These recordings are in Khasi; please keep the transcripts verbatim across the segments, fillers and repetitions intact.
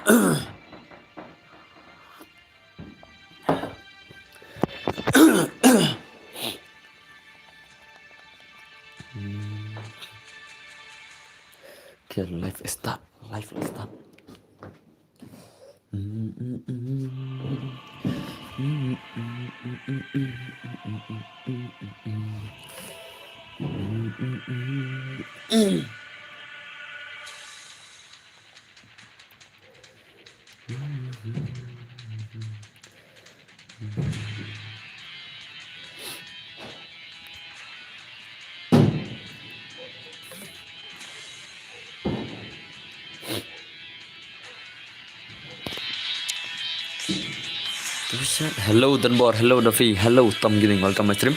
Okay, live start. Live start. Hello, Danbor. Hello, Dafi. Hello, Tom Giving. Welcome my stream.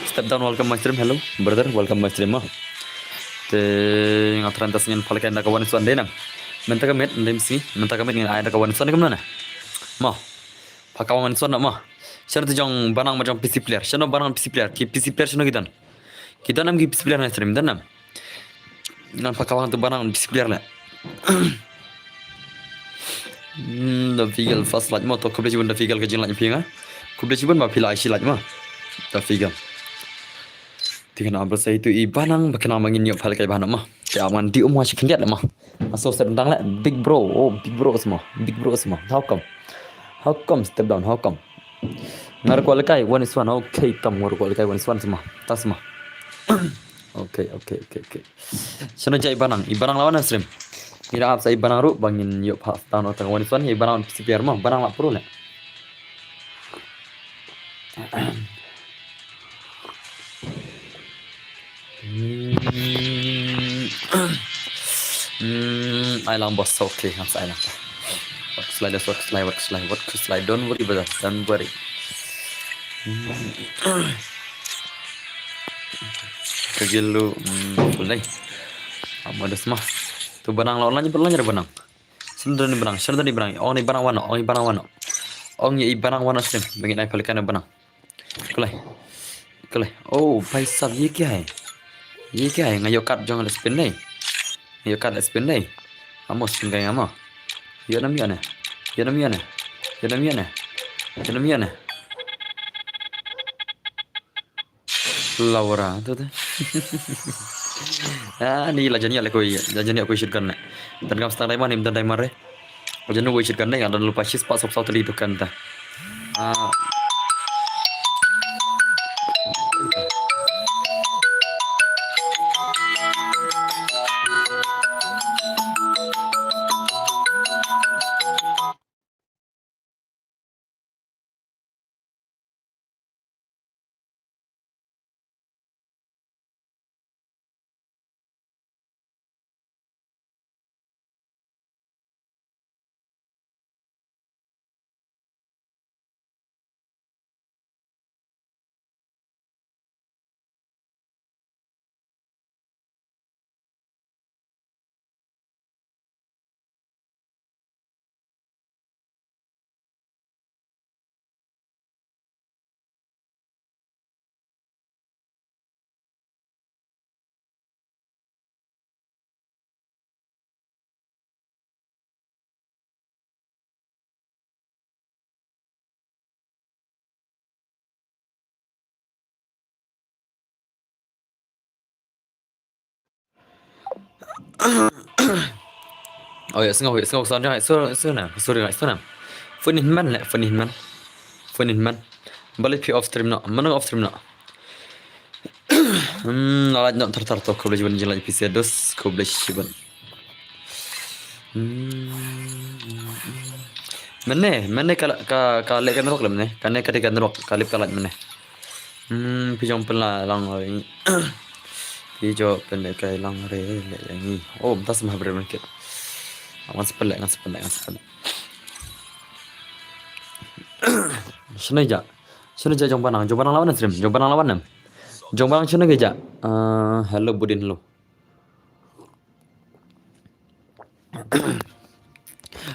Step down, welcome my stream. Hello, brother. Welcome my stream, ma. Te nga thrang ta sngi pha lehkai na ka One Swan dei nam. Mynta ka miet, ndai sngi. Mynta ka miet ngin ai na ka One Swan kam na. Ma. Pha ka One Swan na, ma. Shano te jong Banang ma jong P C player. Shano Banang P C player. Ki P C player shano ki don. Ki don nam ki P C player na stream don nam. Ngan pha ka One tu Banang P C player le. Hmm, da Figel first like mo to khublei shibun da Figel ka jing like phi nga. Khublei shibun ba phi la ai shi like mo. Da Figel. Ti kane ba sa itu i Banang ba kane ba ngin ïoh pha lehkai Banang mo. Te ap ngan dih um nga shi khyndiat le mo. Aso step down le big bro. Oh, big bro sma. Big bro sma. How come? How come step down? How come? Nga ruh kwah lehkai One Swan. Okay, tam nga ruh kwah lehkai One Swan sma. Ta sma. Okay, okay, okay, okay. Shano jia i Banang? I Banang la wan na stream. Ngi da ap sa i Banang ruh ba ngin ïoh pha step down tang One Swan. I Banang P C player mo. Banang la pro le. Hmm. Hmm, ai lang boss, okay, ngan sa ai lang. Wat khuslai, wat khuslai, wat khuslai, wat khuslai. Don't worry, brother, don't worry. Hmm. Ka gil lu, hmm, full dei. Am ada sma. Tu Banang la online, online ada Banang. Shano don i Banang, shano don i Banang. Ong i Banang wan noh, ong i Banang wan noh. Ong i Banang wan noh stream. Ba ngin ai pha lehkai na Banang. Khuslai. Khuslai. Oh, bhai sahab, ye kya hai? Ye kya hai? Nga ïoh card jong le spin dei. Nga ïoh card le spin dei. Amo spin kai nga mo. Ïoh nam ïoh ne. Ïoh nam ïoh ne. Ïoh nam ïoh ne. Ïoh nam ïoh ne. Laura tu te. Ah, ni la jan ïa le koi, la jan ïa koi shotgun ne. Don kam stang diamond, im don diamond re. Jan wei shotgun ne, nga don lypa shispah sawphew saw tylli dukan ta. Ah. Oh ya, sngew, sngew sound jong, sorry, sorry na, sorry na, sorry na. Phone in man le, phone in man. Phone in man. Balei phi off stream noh, mano off stream noh. Hmm, la lait noh tar tar to, khublei shibun jingïalait phi Sedos, khublei shibun. Hmm. Mynne, mynne ka, ka, ka leh ka network lem ne, kane ka dei ka network, ka lip ka lait mynne. Hmm, phi jong pynlait lang ri. Phi jong pynlait kai lang ri, leh ïa ngi. Oh, mynta sma ha bre mynne kit. Ngan sa pynlait, ngan sa pynlait, ngan sa pynlait. Shano ja? Shano ja jong Banang? Jong Banang la wan stream. Jong Banang la wan nam. Jong Banang shano ja? Ah, hello Budin, hello.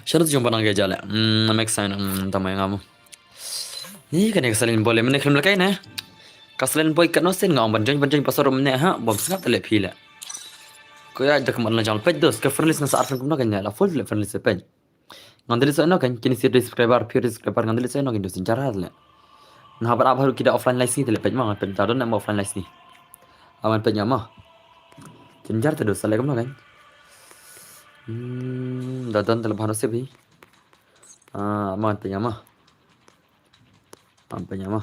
Shano jong Banang ja le. Hmm, make sign, hmm, tamai ngam. Ni kane ka silent boy le, mynne khlem lehkai ne. Ka silent boy katno sien nga ong ban join, ban join password mynne ha, bym sngap te le phi le. Ko ïa da ka man la jong page dos, ka friend list nga sa ar friend kumno kane la full le friend list page. Ngan delete sa no kan, kine si subscriber, pure subscriber, ngan delete sa no kan, dus jynjar te leh. Nga hap ap haduh ki da offline live sngi te leh, peit ma, peit da don em offline live sngi. Aman peit nga ma. Jynjar te dus, sa leh kumno kan. Hmm, da don te leh bha nasib hi. Ah, aman peit nga ma. Am peit nga ma.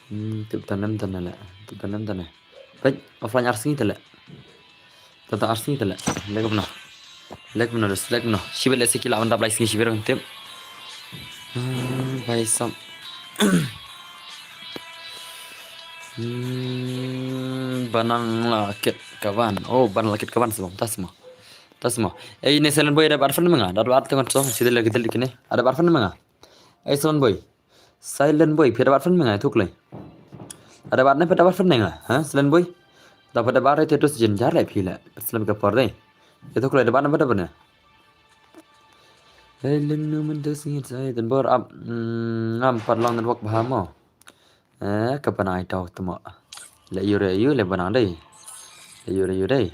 Hmm, tip tanem tane leh. Tip tanem tane. Peit, offline ar sngi te leh. Tata ar sngi te leh. Leh kumno. Leh kumno, dus leh kumno. Shibit leh se ki lah ban dap live sngi shibit ruh tip. Hmm, bai sam. Hmm, banang la kit kaban. Oh, banang la kit kaban simo. Ta simo. Ta simo. Ei, ne Silent Boy, da bat fan menga. Da bat tengok song, sida lagi delik ne. Da bat fan menga. Ei, Silent Boy. Silent Boy, phi da bat fan menga, thuklei. Da bat ne, phi da bat fan menga. Ha, Silent Boy. Da bat da bat te terus jynjar leh phi leh. Silent ka por dei. Thuklei da bat ne, bat da bat ne. Ei, leng nu men dus ngi sai, dan bor ap, mm, ngam pat long network bha mo. Eh, ka banang ai tau tmo. Leh yu re yu, leh banang dei. Leh yu re yu dei.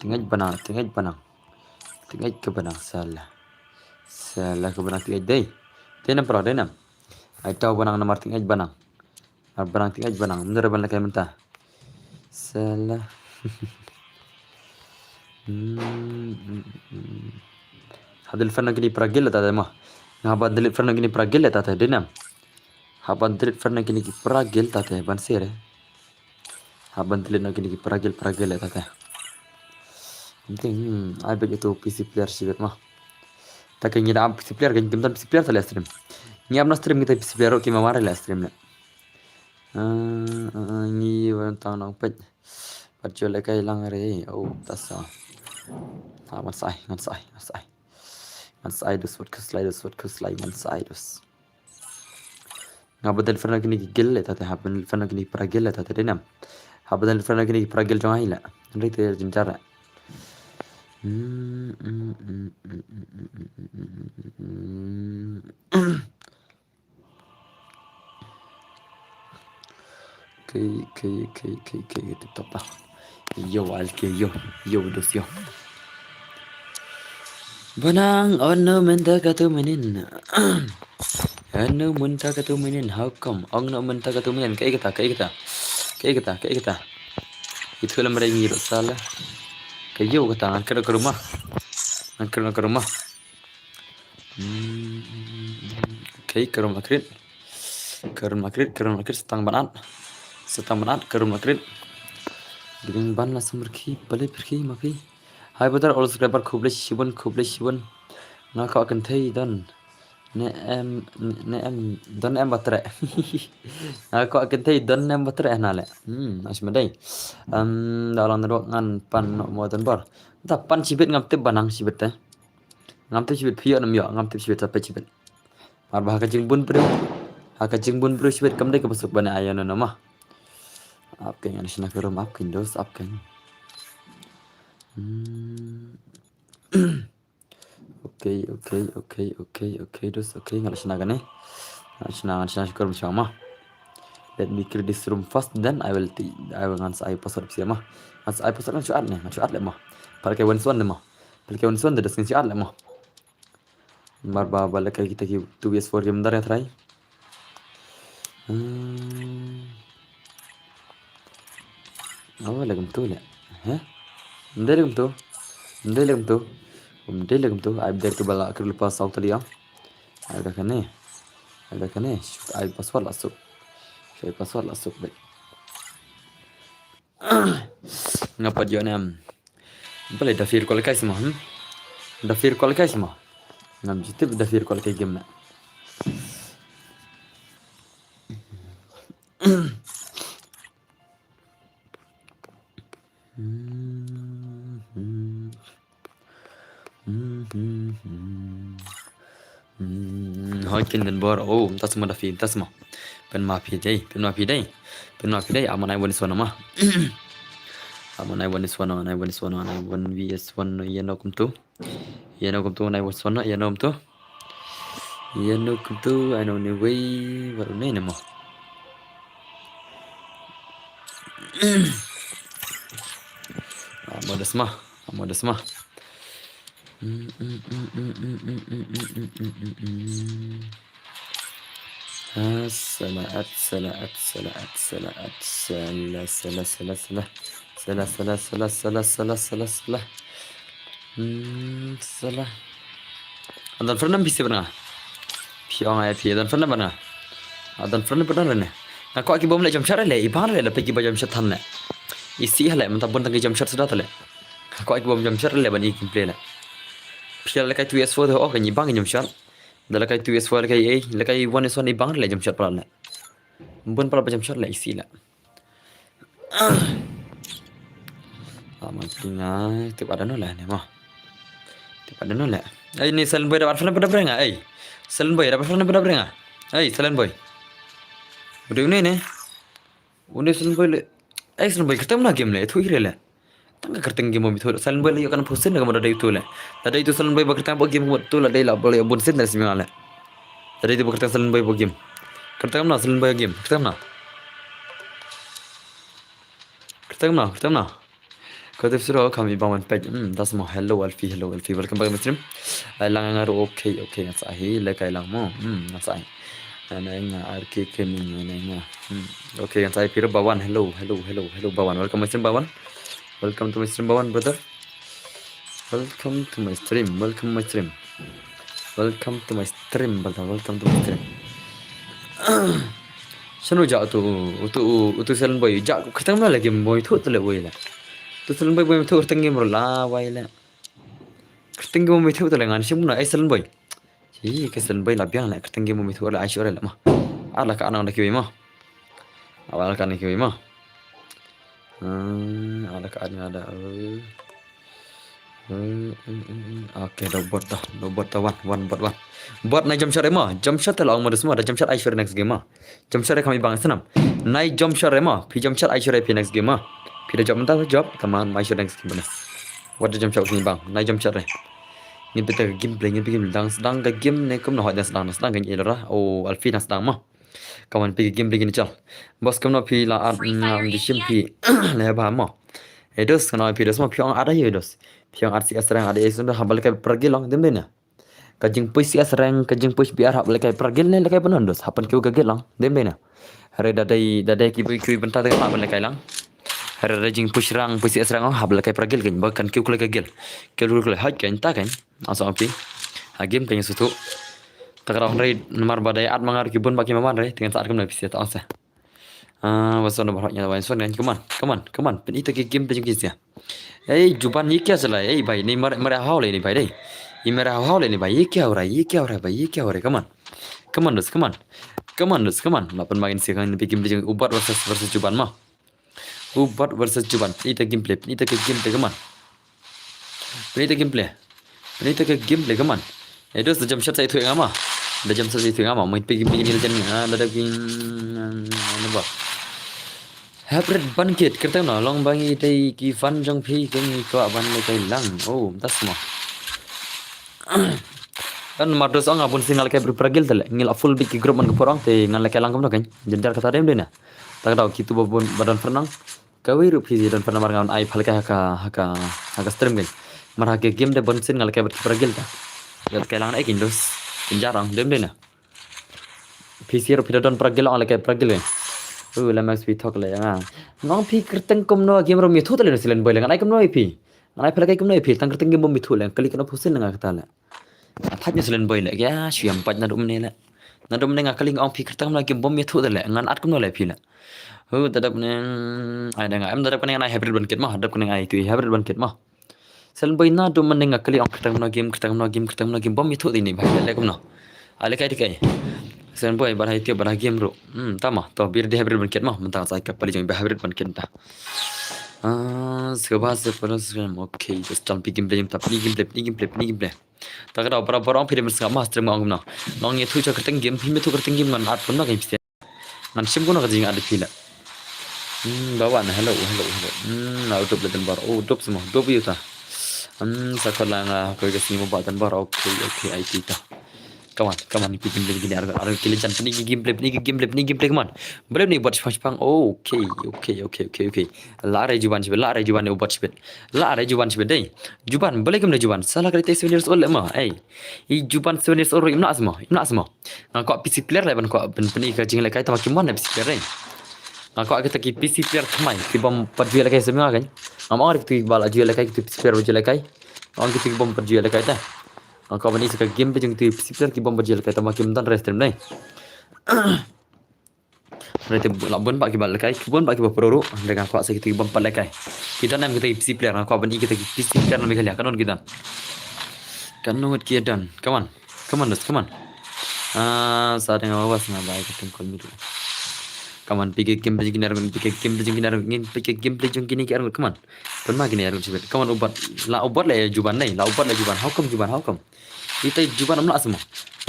Tingait banang, tingait banang. Tingait ka banang sala. Sala ka banang tingait dei. Dei nam pra, dei nam. Ai tau banang namar tingait banang. Ar banang tingait banang. Mendar ban leh kai mynta. Sala. Hmm, hmm, hmm. Hap delete friend kini para guild ta te mo. Nga hap delete friend kini para guild ta te, dei nam. Hap delete friend kini para guild ta te, ban sere. Hap delete kini para guild, para guild ta te. Penting, hmm, ai bek itu P C player shibit mo. Ta ka ngi da P C player, ka ngi kim don P C player ta leh stream. Ngi ap na stream kita P C player, ki ma mare leh stream leh. Ah, ah, ah, ngi wan tang nong peit. Pat jol leh kai lang re. Oh, ta sa. Ha, ngan sai, ngan sai, ngan sai. Ngan sai dus, wat khuslai dus, wat khuslai, ngan sai dus. Nga ba delete friend kini ki guild leh ta te, hap delete friend kini para guild leh ta te, dei nam. Hap delete friend kini para guild jong ai leh. Nri te jynjar leh. Hmm, hmm, hmm. Okay, okay, okay, okay, okay, tip top lah. Yo, Alki, yo, yo, dus, yo. Banang, oh no, mynta ka tu mynnin. Oh no, mynta ka tu mynnin, how come? Oh no, mynta ka tu mynnin, kaei kata, kaei kata. Kaei kata, kaei kata. Itu lam rai ngi rot sala. Kaei kata, ngan kena ke rumah. Ngan kena ke rumah. Hmm, okay, ka rum la krit. Ka rum la krit, ka rum la krit, sa tang ban at. Sa tang ban at, ka rum la krit. Giding ban la samrki, bale pirki, mapi. Hi brother, all subscriber, khublei shibun, khublei shibun. Nga kwah kynthei don. Ne em, ne em, don em batre. Nga kwah kynthei don em batre na leh. Hmm, ash madai. Um, da long network ngan pan mo don bor. Da pan shibit ngam tip banang shibit te. Ngam tip shibit phi ïoh nam ïoh, ngam tip shibit, sa peit shibit. Mar ba ha ka jingbun briew. Ha ka jingbun briew shibit kam dei kaba suk ban ai ïa no no ma. Ap kein, ngan shna ka rum, ap kein dos, ap kein. Hmm. Okay, okay, okay, okay, okay, dos, okay, nga la shna kane. Nga la shna, nga la shna sha ka rum sha ma. Let me create this room first, then I will t-, I will ngan sa ai password sha ma. Ngan sa ai password, ngan shu add ne, ngan shu add leh ma. Pal ke wan swan ne ma. Pal ke wan swan de, dos ngan shu add leh ma. Mar ba, ba leh kai kita ki two V S four game dar ïa trai. Hmm. Oh, leh kumtu leh. Heh? Ym dei leh kumtu. Ym dei leh kumtu. Ym dei leh kumtu. Ai bder tu ba la kir lypa saw tali ah. Ai da kane. Ai da kane. Shu ai password la suk. Shu ai password la suk beit. Nga pat ïoh ne em. Balei da free call kai sima, hmm? Da free call kai sima. Ngam ju tip da free call kai game na. Hmm, hoi kin den bor. Oh, tas ma da phi, tas ma. Pen ma phi dei, pen ma phi dei. Pen ma phi dei, aman ai one is one ma. Aman ai one is one, ai one is one, ai one V S one, ïa no kumtu. Ïa no kumtu, ai one is one, ïa no kumtu. Ïa no kumtu, ai no ni wei, baru ni nama. Amo desma, amo desma. Sala at, sala at, sala at, sala at, sala, sala, sala, sala. Sala, sala, sala, sala, sala, sala, sala. Hmm, sala. Adan friend phi sip na. Phi ong ai phi adan friend ba na. Adan friend ba na ne. Nga kwah ki bym leh jump shot le, i bang le, la phi ki ba jump shot than le. I si ha le, mynta bun tang ki jump shot suda ta le. Nga kwah ki bym jump shot le, ban i gameplay le. Phi le kai two S four de, oh, kan i bang jump shot. Da le kai two S four le kai ei, le kai one S one i bang le jump shot pala le. Bun pala ba jump shot le, i si le. Ah, ma tinga, tip ada no le ne mo. Tip ada no le. Ai ni Silent Boy da friend pada brenga, ai. Silent Boy da friend pada brenga. Ai Silent Boy. Udah ini ne. Udah Silent Boy le. Ai Silent Boy kata mana game le, tu ire le. Tang ka kyrteng game mo mi tu Silent Boy le, yo kan phusin da mo da itu le. Da itu Silent Boy ba kyrteng ba game mo tu la dei la ba le bun sin da simi le. Da itu ba kyrteng Silent Boy ba game. Kyrteng na Silent Boy game. Kyrteng na. Kyrteng na, kyrteng na. Kyrteng sura kami bang wan page. Hmm, das mo hello Alfie, hello Alfie. Welcome back to my stream. Ai lang nga ru okay, okay nga sa hi le kai lang mo. Hmm, nga sa hi. Ana nga R K Gaming, ana nga. Hmm. Okay, nga sa hi pira bawan. Hello, hello, hello, hello bawan. Welcome my stream bawan. Welcome to my stream bawan brother. Welcome to my stream. Welcome my stream. Welcome to my stream brother. Welcome to my stream. Shano ja utu utu utu Silent Boy ja kyrteng mo le game mo itu tele wai le. Tu Silent Boy mo itu kyrteng game ro la wai le. Kyrteng game mo itu tele ngan shim na ai Silent Boy. Hi ka Silent Boy la biang le kyrteng game mo itu le ai sure le ma. Ala ka anang da kiwi ma. Awal ka ni kiwi ma. Hmm, ada ka ada ada. Hmm, hmm, hmm, hmm. Okay, da bot da, da bot da wan, wan bot wan. Bot na jump shot mo, jump shot la ong mo da semua da jump shot ai sure next game ma. Jump shot kami bang senam. Na jump shot mo, phi jump shot ai sure phi next game ma. Phi da jump entah jump, teman mai sure next game na. What da jump shot kami bang, na jump shot re. Ngin pita game play, ngin pita game dang sedang ka game ne kum na hot dang sedang, sedang kan ilra. Oh, Alfie na sedang ma. Kawan phi game phi ni chal. Bos kam no phi la at ngam di shim phi le ba mo. E dos kam no phi dos mo phi ong at ayo dos. Phi ong at si asrang at e sun hab le kai pragil long dem dena. Ka jing push si asrang ka jing push biar hab le kai pragil ne le kai panon dos. Hapan kiu ka gil long dem dena. Hare da dai da dai ki bui kiu benta de hab le kai lang. Hare da jing push rang push si asrang hab le kai pragil kin ba kan kiu kle ka gil. Kiu kle haj kan ta kan. Asa ong phi. Ha game kan sutu. Takra hon rei namar ba dei at mangar ki bun ba ki maman rei tengen sa at kum na phi ta asa. Ah, wason na barhak nya wain son kan. Come on, come on, come on. Pin ita ki game te jingki sia. Ei juban ye kya chala ei bhai ni mare mare haw le ni bhai dei. Ye mare haw le ni bhai ye kya ho raha ye kya ho raha bhai ye kya ho raha come on. Come on dos come on. Come on dos come on. Lapan makin sia kan ni game te jing ubat versus versus juban ma. Ubat versus juban. Pin ita game play, pin ita ki game play come on. Pin ita game play. Pin ita ki game play come on. Eh dos da jump shot sa itu nga ma. Da jump shot sa itu nga ma. Main pigi pigi ni jan ah da da king. Naba. Hybrid ban kit kyrteng no long bangi dei ki fan jong phi kini ko ban le kai lang. Oh, das mo. Kan mardos ong abun singal kai pragil tele. Ngil a full big ki group man ko porong te ngal le kai lang kum no kan. Jenjar kata dem dena. Tak dau kitu babun badan fernang. Kawei ruh phi don pynamar ngan ai phalkai ha ka ha ka ha ka stream kan. Mar ha ka game de bon sin ngal kai bat ki pragil ta. Ngal kai lang ai kin dos. Kin jarang dem de na. Phi sir phi don pragil ang le kai pragil kan. Uh la max phi thok le nga. Ngong phi kyrteng kumno game ro mi thu ta le Silent Boy le ngan ai kumno ai phi. Ngan ai phalkai kumno ai phi tang kyrteng game bom mi thu le kali kano phusin nga kata le. Athaj ni Silent Boy le ya shu yam pat na dum ne le. Na dum ne nga kali ngong phi kyrteng kumno game bom mi thu ta le ngan at kumno le phi le. Hu dadap ne ai da nga em dadap ne ngan ai hybrid ban kit ma dadap ne ngan ai tu hybrid ban kit ma. Silent Boy na dum ne nga kali ong kyrteng kumno game kyrteng kumno game kyrteng kumno game bom mi thu ti ni bhai le kumno. Ale kai ti kai. Silent Boy ban hai ti ban game ro. Hmm tama to bir di hybrid ban kit ma mynta sa ka pali jong ba hybrid ban kit ta. Ah, seba seba okay just jump game play jump tap ni game play ni game play ni game play. Ta ka dau barabor ong phi de men sngap ma stream ong kumno. Nong ye thu cha kyrteng game phi me thu kyrteng game ngan at kumno ka phi. Ngan shim kumno ka jing at phi la. Hmm, bawan hello hello hello. Hmm, na udup le den bar. Oh, udup semua. Udup yu ta. Hmm, sa ko la nga ko ga sini mo ba den bar. Okay, okay, ai ti ta. Come on, come on, ki gameplay ki ar ar ki le jan pyniki gameplay, pyniki gameplay, pyniki gameplay, come on. Balei ni bot shipang shipang. Okay, okay, okay, okay, okay. La re Juban shibit, la re Juban u bot shibit. La re Juban shibit dei. Juban, balei kim da Juban. Sala ka dei seven years old le ma. Ei. I Juban seven years old im lah sma, im lah sma. Nga kwah P C player le ban kwah pyn pyniki ka jinglehkai tama kim wan na P C player dei. Nga kwah kita ki P C player thymmai ki bym pat ju ïalehkai sma kan. Ngam ong kita ki ba la ju ïalehkai kita P C player ba ju ïalehkai. Ong kita ki bym pat ju ïalehkai ta. Nga kwah ban ïohi ka gameplay jong kita P C player ki bym pat ju ïalehkai tama kim don re stream dei. Hynrei te la bun ba ki ba lehkai, ki bun ba ki ba pro ruh, hynrei nga kwah sa kita ki bym pat lehkai. Ki don em kita ki P C player, nga kwah ban ïohi kita ki P C player na Meghalaya, katno ki don. Katno ki don. Come on. Come on, dos, come on. Ah, sa dang awas nga bai ka tem call me tu. Come on, pyniki gameplay jong kine ar ngut, pyniki gameplay jong kine ar ngut, ngin pyniki gameplay jong kine ki ar ngut, come on. Pynma kine ar ngut shibit. Come on, u bot. La u bot le Juban nei, la u bot le Juban. How come Juban, how come? Ita Juban am lah sma.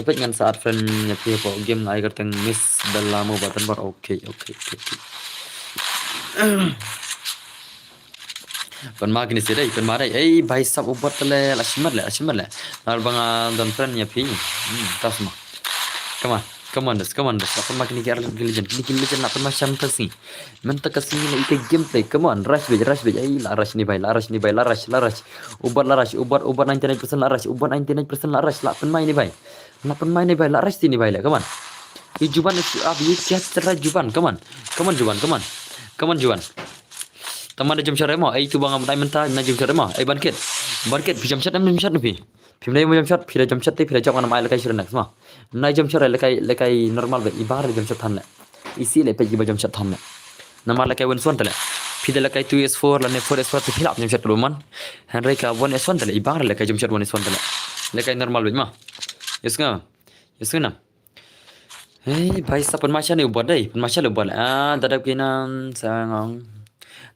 Peit ngan sa add friend ïa phi hapoh game, nga ai kyrteng Miss Bella Mo Button Bar. Okay, okay, okay, okay. Pynma kine shi dei, pynma dei. Ei, bhai sab u bot le, la shimet le, la shimet le. Nalor ba nga don friend ïa phi. Hmm, ta sma. Come on, come on, dos, come on, dos. La pynma kine ki ar ki legend, kine ki legend la pynma sham ta sngi. Mynta ka sngi na ïa ka gameplay, come on, rush beit, rush beit, ei, la rush ni bhai, la rush ni bhai, la rush, la rush. U bot la rush, u bot, u bot ninety-nine percent la rush, u bot ninety-nine percent la rush, la pynma ni bhai. La pynma ni bhai, la rush ni bhai le, come on. I Juban is up, you catch the right Juban, come on. Come on Juban, come on. Come on Juban. Tama da jump shot mo, ei tu ba ngam dai mynta, na jump shot mo, ei Bankit. Bankit, phi jump shot, em jump shot ni phi. Phim dei mo jump shot, phi da jump shot te, phi da jump, ngam ai lehkai shuh next ma. Nai jump shot lehkai, lehkai normal beit, i bang re jump shot than le. Isi le peit ki ba jump shot than le. Namar lehkai one S one te le. Phi da lehkai two S four lane four S four te phi lah jump shot ruh man. Hynrei ka one S one te le, i bang re lehkai jump shot one S one te le. Lehkai normal beit ma. Yes nga. Yes nga nam. Hei, bhai sa pynma sha ne u bot dei, pynma sha le u bot le. Ah, da dap ki nam sa ngong.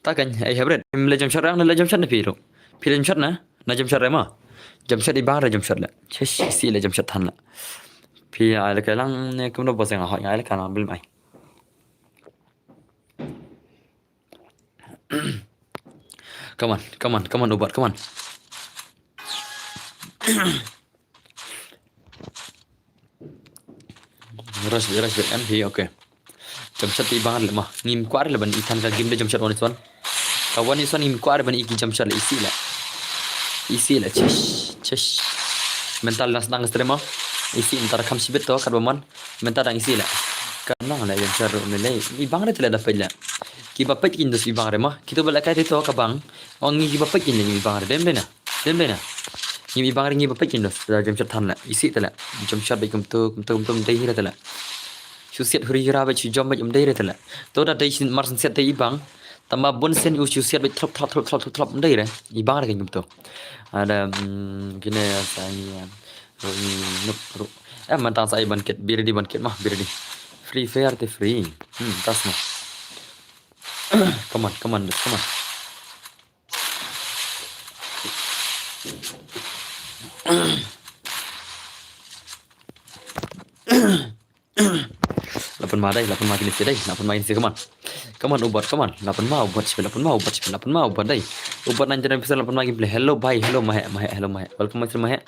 Ta kan, ei Hebret, phim le jump shot rang, le jump shot ne phi ruh. Phi le jump shot na? Na jump shot re ma. Jump shot i bang re jump shot le. Chesh, isi le jump shot than le. Phi ai lehkai lang ne kumno bos nga hoi, nga ai lehkai lang blim ai. Come on, come on, come on, u bot, come on. Rush beit, rush beit, M P, okay. Jump shot i bang le ma. Ngim kwah re le ban i than ka game de jump shot one is one. Ka one is one ngim kwah re ban i ki jump shot le isi le. Isi le, chesh, chesh. Mental nas nang stream ma. Isi ntar kham shibit to, kat ba man. Mental dang isi le. Ka nang le jump shot ruh ne le. I bang re te le da peit le. Ki ba peit kin dos i bang re ma. Kito ba lehkai te to ka bang. Ong ngi ki ba peit kin le i bang re. Dem de na. Dem de na. Ngi i bang re ngi ba peit kin dos. Da jump shot than le. Isi te le. Jump shot beit kumto, kumto, kumto, um dei hi re te le. Shu siat huri hura beit shu jump beit um dei re te le. To da dei shin mar shin siat te i bang. Tama bun sien u shu siat beit thlop, thlop, thlop, thlop, thlop, thlop, um dei re. I bang re kan kumto. Ada, mm, kine sa ngi, ah, ruh ngi nup, ruh. Eh, man tang sa i Bankit, be ready Bankit ma, be ready. Free Fire te free. Hmm, tas ma. Come on, come on, come on. La pynma dei, la pynma kine shi dei, la pynma kine shi, come on. Come on, u bot, come on. La pynma u bot shi, la pynma u bot shi, la pynma u bot dei. U bot ninety-nine percent la pynma gameplay. Hello bhai, hello Mahek, Mahek, hello Mahek. Welcome my stream Mahek.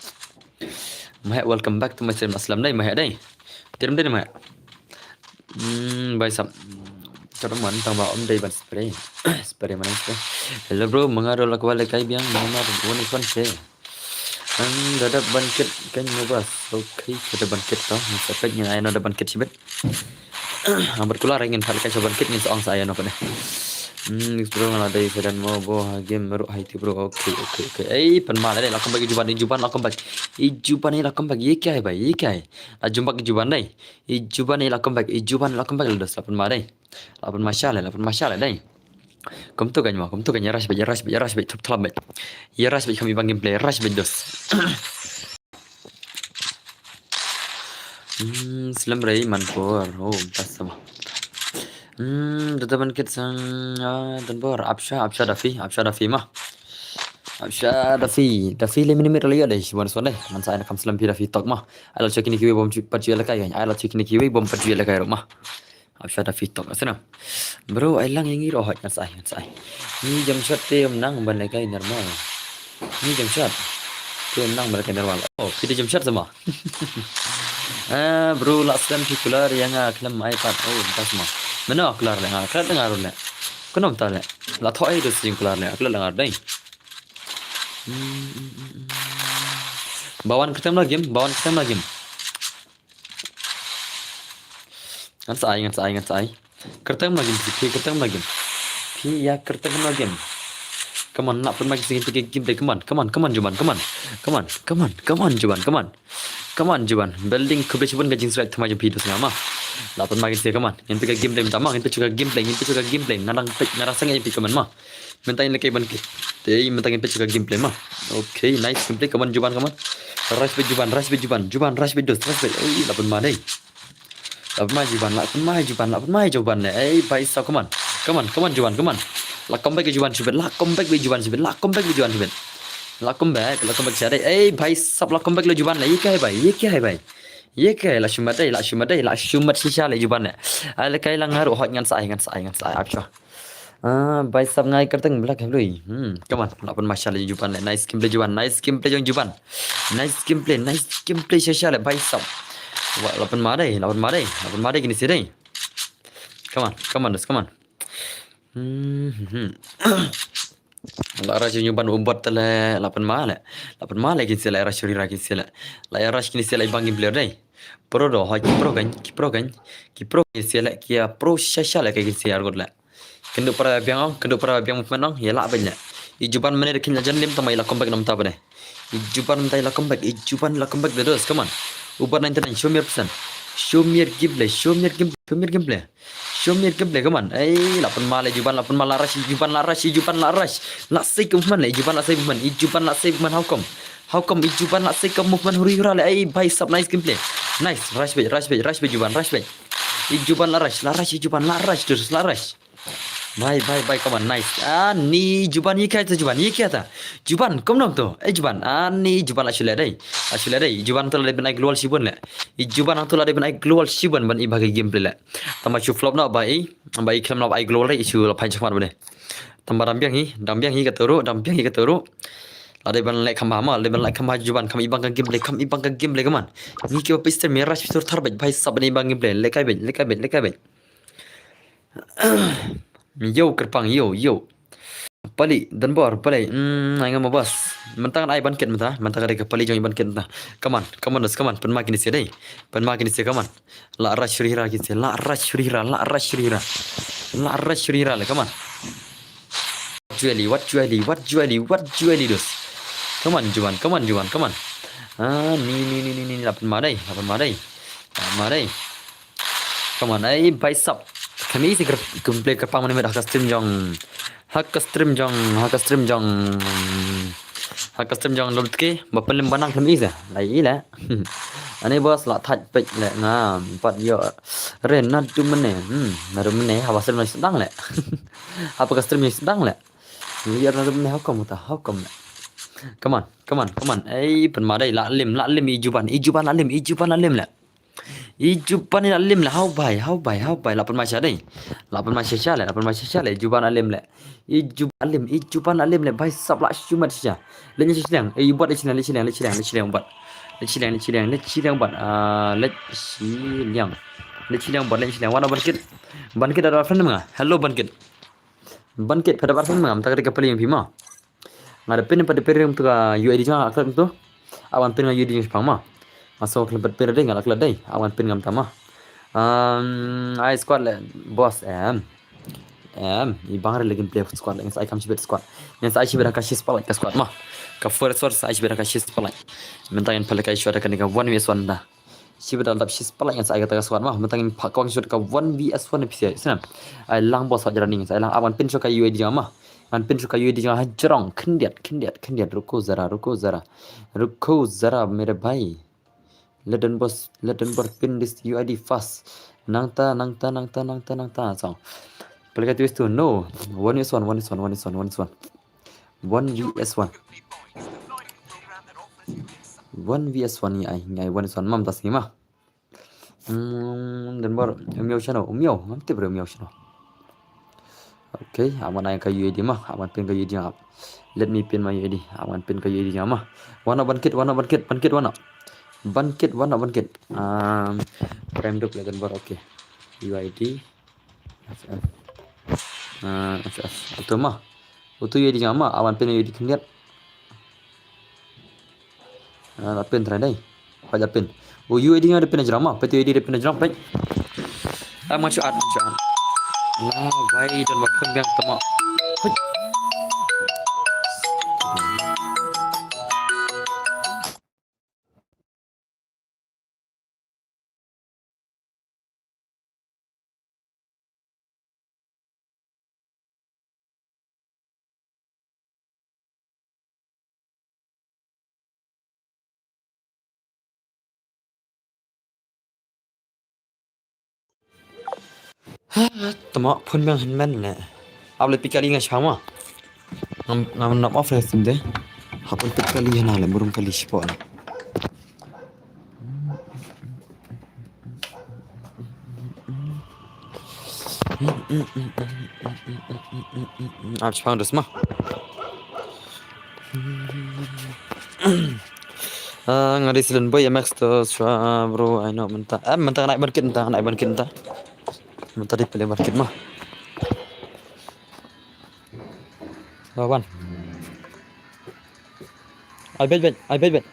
Mahek, welcome back to my stream. Aslam dei Mahek dei. Tirim dei Mahek. Hmm, bhai sab. Chot man tang ba um dei ban spray. Spray mana spray. Hello bro, manga dol akwa le kai biang, manga dol one is one ke. Ang dadap Bankit kan mubas. Okay, dadap Bankit to. Sa pek ngin ai no da Bankit shibit. Ambat kula rai ngin phal kai sa Bankit ngin sa ong sa ai no pade. Hmm, explore ngala dei sa dan mo bo ha game meru hai ti bro. Okay, okay, okay. Ei, pynma dei la comeback i Juban, i Juban la comeback. I Juban la comeback. Ye kya hai bhai? Ye kya hai? La jumpa i Juban dei. I Juban la comeback. I Juban la comeback la dos la pynma dei. La pynma sha le, la pynma sha le dei. Kumto kan mo, kumto kan ya rush beit, ya rush beit, ya rush beit, thlop thlop beit. Ya rush beit kami bang gameplay, rush beit dos. Hmm, slem rei man por. Oh, tas sama. Hmm, data Bankit sang, ah, dan por. Apsha, apsha Dafi, apsha Dafi ma. Apsha Dafi, Dafi le minimit le ya dei, one is one dei. Man sa ai na kam slem phi Dafi tok ma. Ai la check ni kiwi bom pat ju le kai. Ai la check ni kiwi bom pat ju le kai ma. Apsha Dafi tok asna. Bro, ai lang yang iro hot ngan sai, ngan sai. Ni jump shot te um nang ban le kai normal. Ni jump shot te um nang ban le kai normal. Oh, phi de jump shot sama. Eh, bro, la slem phi kular ïa nga khlem ai pat. Oh, mynta sma. Mano kular le nga, klet le nga ruh le. Kumno mynta le. La thoh ai dos jingkular le, klet le nga ruh dei. Hmm, hmm, hmm, hmm. Ba wan kyrteng la game, ba wan kyrteng la game. Ngan sa ai, ngan sa ai, ngan sa ai. Kyrteng la game, phi kyrteng la game. Phi ïa kyrteng la game. Come on, lah pynmai ki sing phi game dei, come on, come on, come on, Juban, come on. Come on, come on, come on, Juban, come on. Come on, Juban. Building khublei shibun ka jingsubscribe thymmai jong phi dos nga ma. Lah pynmai ki sing, come on. Ngin peit ka gameplay mynta ma, ngin peit ka gameplay, ngin peit ka gameplay. Nga dang peit, nga dang sangeh peit, come on ma. Mynta ngin leh kai ban ki. Te mynta ngin peit ka gameplay ma. Okay, nice gameplay, come on Juban, come on. Rush beit Juban, rush beit Juban, Juban rush beit dos, rush beit. Ei, lah pynmai dei. Lah pynmai Juban, lah pynmai Juban, lah pynmai Juban ne. Ei, bhai sab, come on. Come on, come on Juban, come on. Lah come back Juban shibit, lah come back Juban shibit, lah come back Juban shibit. Lah come back, lah come back sha dei. Ei, bhai sab, lah come back le Juban le. Ye kya hai bhai, ye kya hai bhai. Ye kya hai, lah shu mat dei, lah shu mat dei, lah shu mat shisha le Juban le. Ai le kai lah nga ruh hot, ngan sa ai, ngan sa ai, ngan sa ai, ap shuwa. Ah, bhai sab, nga ai kyrteng Black Blue. Hmm, come on. Lah pynmai shisha le Juban le. Nice gameplay Juban. Nice gameplay jong Juban. Nice gameplay. Nice gameplay shisha le bhai sab. Wah, lah pynmai dei. Lah pynmai dei. Lah pynmai dei kine sha dei. Come on. Come on, dos. Come on. Hmm, hmm, hmm. Lah rush Juban u bot le. Lah pynmai le. Lah pynmai le kine sha le, rush rira kine sha le. Lah rush kine sha le bang gameplay dei. Pro do, hoi ki pro kan, ki pro kan. Ki pro kine sha le, ki pro shisha le kine sha argot le. Kynduh para biang ong, kynduh para biang movement ong, ïa lah beit le. I Juban mynne da khin la jan lim tang ba i la comeback namar ta ba ne. I Juban mynta i la comeback, i Juban i la comeback da dos, come on. U bot ninety-nine, show me your person. Show me your gameplay, show me your gameplay, show me your gameplay. Show me your gameplay, come on. Ei, lah pynmai le Juban, lah pynmai, lah rush, i Juban lah rush, i Juban lah rush. Lah sei ka movement le, i Juban lah sei movement, i Juban lah sei movement, how come? How come i Juban lah sei ka movement huri hura le, ei, bhai sab, nice gameplay. Nice, rush beit, rush beit, rush beit Juban, rush beit. I Juban lah rush, lah rush, i Juban lah rush, terus lah rush. Bhai, bhai, bhai, come on, nice. Ani Juban, ye kya ta Juban, ye kya ta. Juban, kumno to. Eh, Juban, ani Juban lah shu leh dei. Lah shu leh dei. Juban to la dei ban ai global shibun le. I Juban to la dei ban ai global shibun ban i bha ka gameplay le. Tang ba shu flop noh ba i, ba i khlem lah ai global dei, i shu la phai chakmat ba dei. Tang ba dang biang hi, dang biang hi kato ruh, dang biang hi kato ruh. La dei ban leh kham bha ma, la dei ban leh kham bha Juban, kham i bang ka gameplay, kham i bang ka gameplay, come on. Ngi ki ba pistol mi rush pistol thar beit, bhai sab, ban i bang gameplay, leh kai beit, leh kai beit, leh kai beit. Yo, kyrpang, yo, yo. Pali, Donbor, Pali. Hmm, ai nga ma boss. Mynta ngan ai ban kit mynta, mynta ka dei ka Pali jong i ban kit mynta. Come on, come on, come on. Pynmai kine sha dei. Pynmai kine sha, come on. Lah rush huri hura kine sha, lah rush huri hura, lah rush huri hura. Lah rush huri hura le, come on. Jueli, wat Jueli, wat Jueli, wat Jueli dos. Come on, Juban, come on, Juban, come on. Ah, ni, ni, ni, ni, ni, lah pynmai dei, lah pynmai dei. Lah pynmai dei. Come on, ai, bhai sab. Kami isi ker-, gameplay kyrpang mynne ha ka stream jong. Ha ka stream jong, ha ka stream jong. Ha ka stream jong Lord K, ba pynlem ba nang kami isi. Lai ila. Ani boss lah thait peit le nga, pat ïoh. Re na dum mynne. Hmm, na dum mynne, haba stream na sdang le. Haba ka stream na sdang le. Ïoh na dum mynne, how come ta, how come le. Come on, come on, come on. Ei, pynmai dei, lah lim, lah lim i Juban, i Juban lah lim, i Juban lah lim le. I Juban i la lim le, hau bai, hau bai, hau bai, la pynmai sha dei. La pynmai sha sha le, la pynmai sha sha le, Juban la lim le. I Juban la lim, i Juban la lim le, bhai sab la shu mat sha. Leit sha shiliang, eh, bot leit shiliang, leit shiliang, leit shiliang, leit shiliang bot. Leit shiliang, leit shiliang, leit shiliang bot. Ah, leit shiliang. Leit shiliang bot, leit shiliang. Wan ban kit. Ban kit da friend nga. Hello ban kit. Ban kit, phi da bar phone ma, mynta ka dei ka pali jong phi ma. Nga da pin, phi da pin ring to ka U I D jong nga, la klet to. Aban pin nga U I D jong phi ma. Nga shu klet pin ring, nga la klet dei. Aban pin nga mynta ma. Um, ai squad le, boss em. Em, i bang re le gameplay squad le, ngan sa ai kam shibit squad. Ngan sa ai shibit ha ka shi spotlight ka squad ma. Ka first squad sa ai shibit ha ka shi spotlight. Mynta ngan pynlehkai shuwa da kane ka one v one da. Shibit da dap shi spotlight ngan sa ai kata ka squad ma. Mynta ngin phah kwang shuwa ka one v one phi sngewsih. Ai lang boss, hot jrang ngan sa ai lang. Aban pin shuwa ka U I D jong nga ma. Ngan pin shuwa ka U I D jong nga hajrong. Khyndiat, khyndiat, khyndiat. Ruko zara, ruko zara. Ruko zara mere bhai. Let Don Boss, let Don Boss pin this U I D fast. Nangta, nangta, nangta, nangta, nangta. Song. Play ka twist tu. No. One v one, one v one, one v one, one v one. One v one. One v one ni ai, ni ai one v one mam tas ni ma. Hmm, Don Boss, um yo channel, um yo, ngam tip re um yo channel. Okay, aban ai ka U I D ma, aban pin ka U I D ma. Let me pin my U I D, aban pin ka U I D ma. Wan ban kit, wan ban kit, ban kit wan. Ban kit, wan ban kit. Um, Prime Dup la don bor, okay. U I D. F F. Uh, F F. Uto ma. Uto U I D nga ma, awan pyn U I D khyndiat. Ah, la pyn trai dei. Peit la pyn. U U I D nga da pyn jrong ma, peit U I D da pyn jrong, peit. Ah, man shu at, man shu at. La wai don ba phone biang tama. Hei. Tama phone biang hynmen ne. Ap le peit kali nga shama. Ngam, ngam nap off le sim de. Hap peit kali hana le, burom kali shipor. Ap shipang dus ma. Ah, nga dei silent boy M X to swa, bro, I know mynta. Eh, mynta nga nai ban kit mynta, nga nai ban kit mynta. Mynta dei pele ban kit ma. Lawan. Ai bej bej, ai bej bej.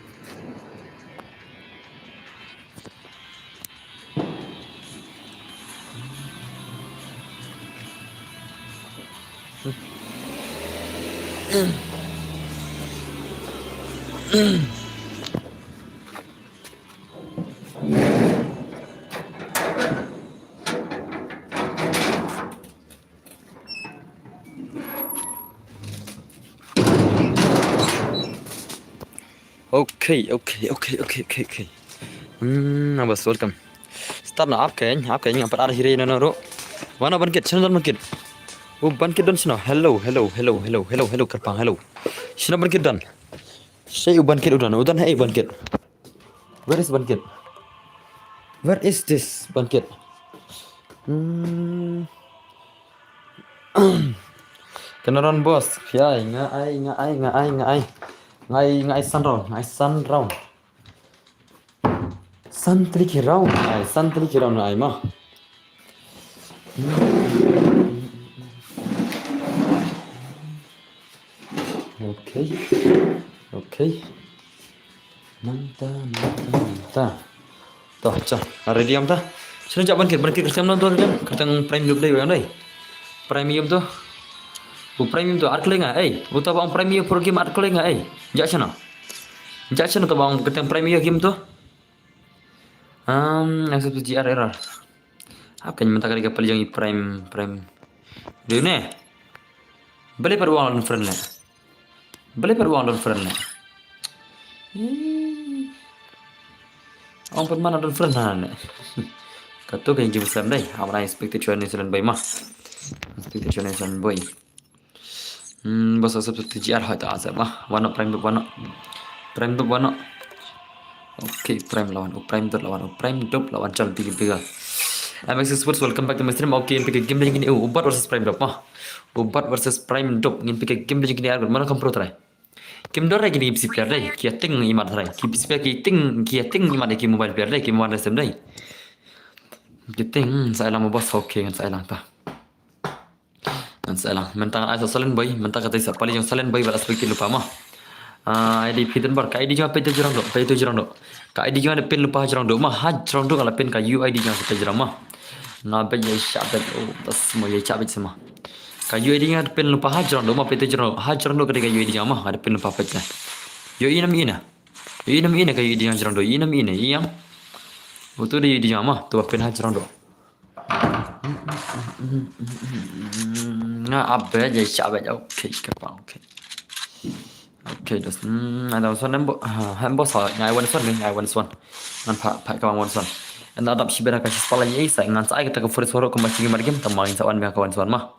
Okay, okay, okay, okay, okay, okay. Hmm, abas, welcome. Start na, ap kein, ap kein, ngam pat ar hire na na ro. Wan ban kit, shano don ban kit. U ban kit don shano. Hello, hello, hello, hello, hello, hello, kyrpang, hello. Shano ban kit don. Shei u ban kit u don, u don hei ban kit. Where is ban kit? Where is this ban kit? Hmm. Kena run boss. Phi ai, nga ai, nga ai, nga ai, nga ai. Nga ai, nga ai san round, nga ai san round. San tylli ki round, nga ai san tylli ki round nga ai ma. Okay. Okay. Nangta, nangta, nangta. To, cha, ready ïa mynta. Shano jah ban kit, ban kit kyrteng nangta, kyrteng Prime Dup dei, wan dei. Prime ïa mynta. U Prime ïa mynta, ar kylli nga, ei. Uta ba ong Prime ïa pura game ar kylli nga, ei. Jah shano. Jah shano uta ba ong kyrteng Prime ïa game to. Um, accept G R error. Hap kein mynta ka dei ka pali jong i Prime, Prime. Dei ne? Balei pat u ong don friend ne? Balei pat u ong don friend ne? Ih. Ong pat man don friend ne? Kato ka jingslem dei. Hap na expected chwa ne selen bai ma. Expected chwa ne selen bai. Hmm, bos asap tu G R hoi ta asap ma. Wano Prime Dup wano. Prime Dup wano. Okay, Prime lawan. U Prime Dup lawan. U Prime Dup lawan chal bigi biga. M X Sports, welcome back to my stream. Okay, ngin pick a game lagi ni. U Bat versus Prime Dup ma. U Bat versus Prime Dup. Ngin pick a game lagi ni. Mana kam pro try. Kim dor lagi ni bisi player dai. Ki ating imat try. Ki bisi player ki ting, ki ating imat ki mobile player dai. Ki mobile sem dai. Ki ting, hmm, sa lang bos, okay, ngan sa lang ta. Ngan sa lang. Mynta ngan ai sa Silent Boy, mynta kata sa pali jong Silent Boy bad asbek ki lupa ma. Ah, I D phi don bor, ka I D jong phi to jrong do, phi to jrong do. Ka I D jong da pin lupa jrong do ma, ha jrong do ka la pin ka U I D jong sa jrong ma. Nga bej ïa sha bej, oh, bas mo ïa sha bej sama. Ka U I D jong da pin lupa ha jrong do ma, phi to jrong do, ha jrong do ka dei ka U I D jong ma, da pin lupa phi to. Yo ina mi ina. Ina mi ina ka U I D jong jrong do, ina mi ina, ina. Uto da U I D jong ma, to pin ha jrong do. Nga abe je sha be, okay, ka pa, okay. Okay, dos. Hmm, ada son nembo, ha, nembo sa, ngai wan son, ngai wan son. Ngan pa, pa ka wan son. Enda dap shi bera ka shi spala ye sa, ngan sa ai ka ta ka forest waro ka ma shi mar game, ta ma sa wan ka wan son ma.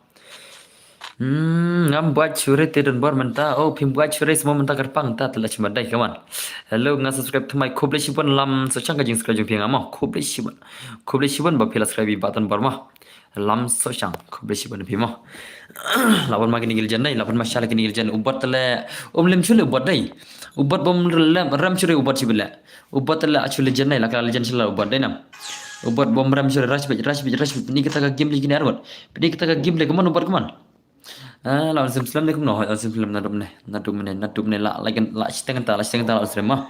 Hmm. Ngam buaid shuh re te don bor mynta. Oh, phim buaid shuh re, sngewbha mynta kyrpang ta te la shim dei, come on. Hello, nga subscribe thymmai, khublei shibun Lam Sohshang ka jingsubscribe jong phi nga mo. Khublei shibun. Khublei shibun ba phi la subscribe ba don bor mo. Lam Sohshang, khublei shibun phi mo. La pynma kine ki legend dei, la pynma sha la kine ki legend. U Bot te le, um lem shuh le u Bot dei. U Bot bym lem, rem shuh re u Bot shibun le. U Bot te le achu legend dei, la ka legend sha la u Bot dei nam. U Bot bym rem shuh re, rush beit, rush beit, rush beit. Pyni kita ka gameplay kine arngut. Pyni kita ka gameplay, come on u Bot, come on. Ah, la sim slem ne kumno, la sim slem na dum ne, na dum ne, na dum ne, la, la, la, shiteng ta, la, shiteng ta, la, slem ma.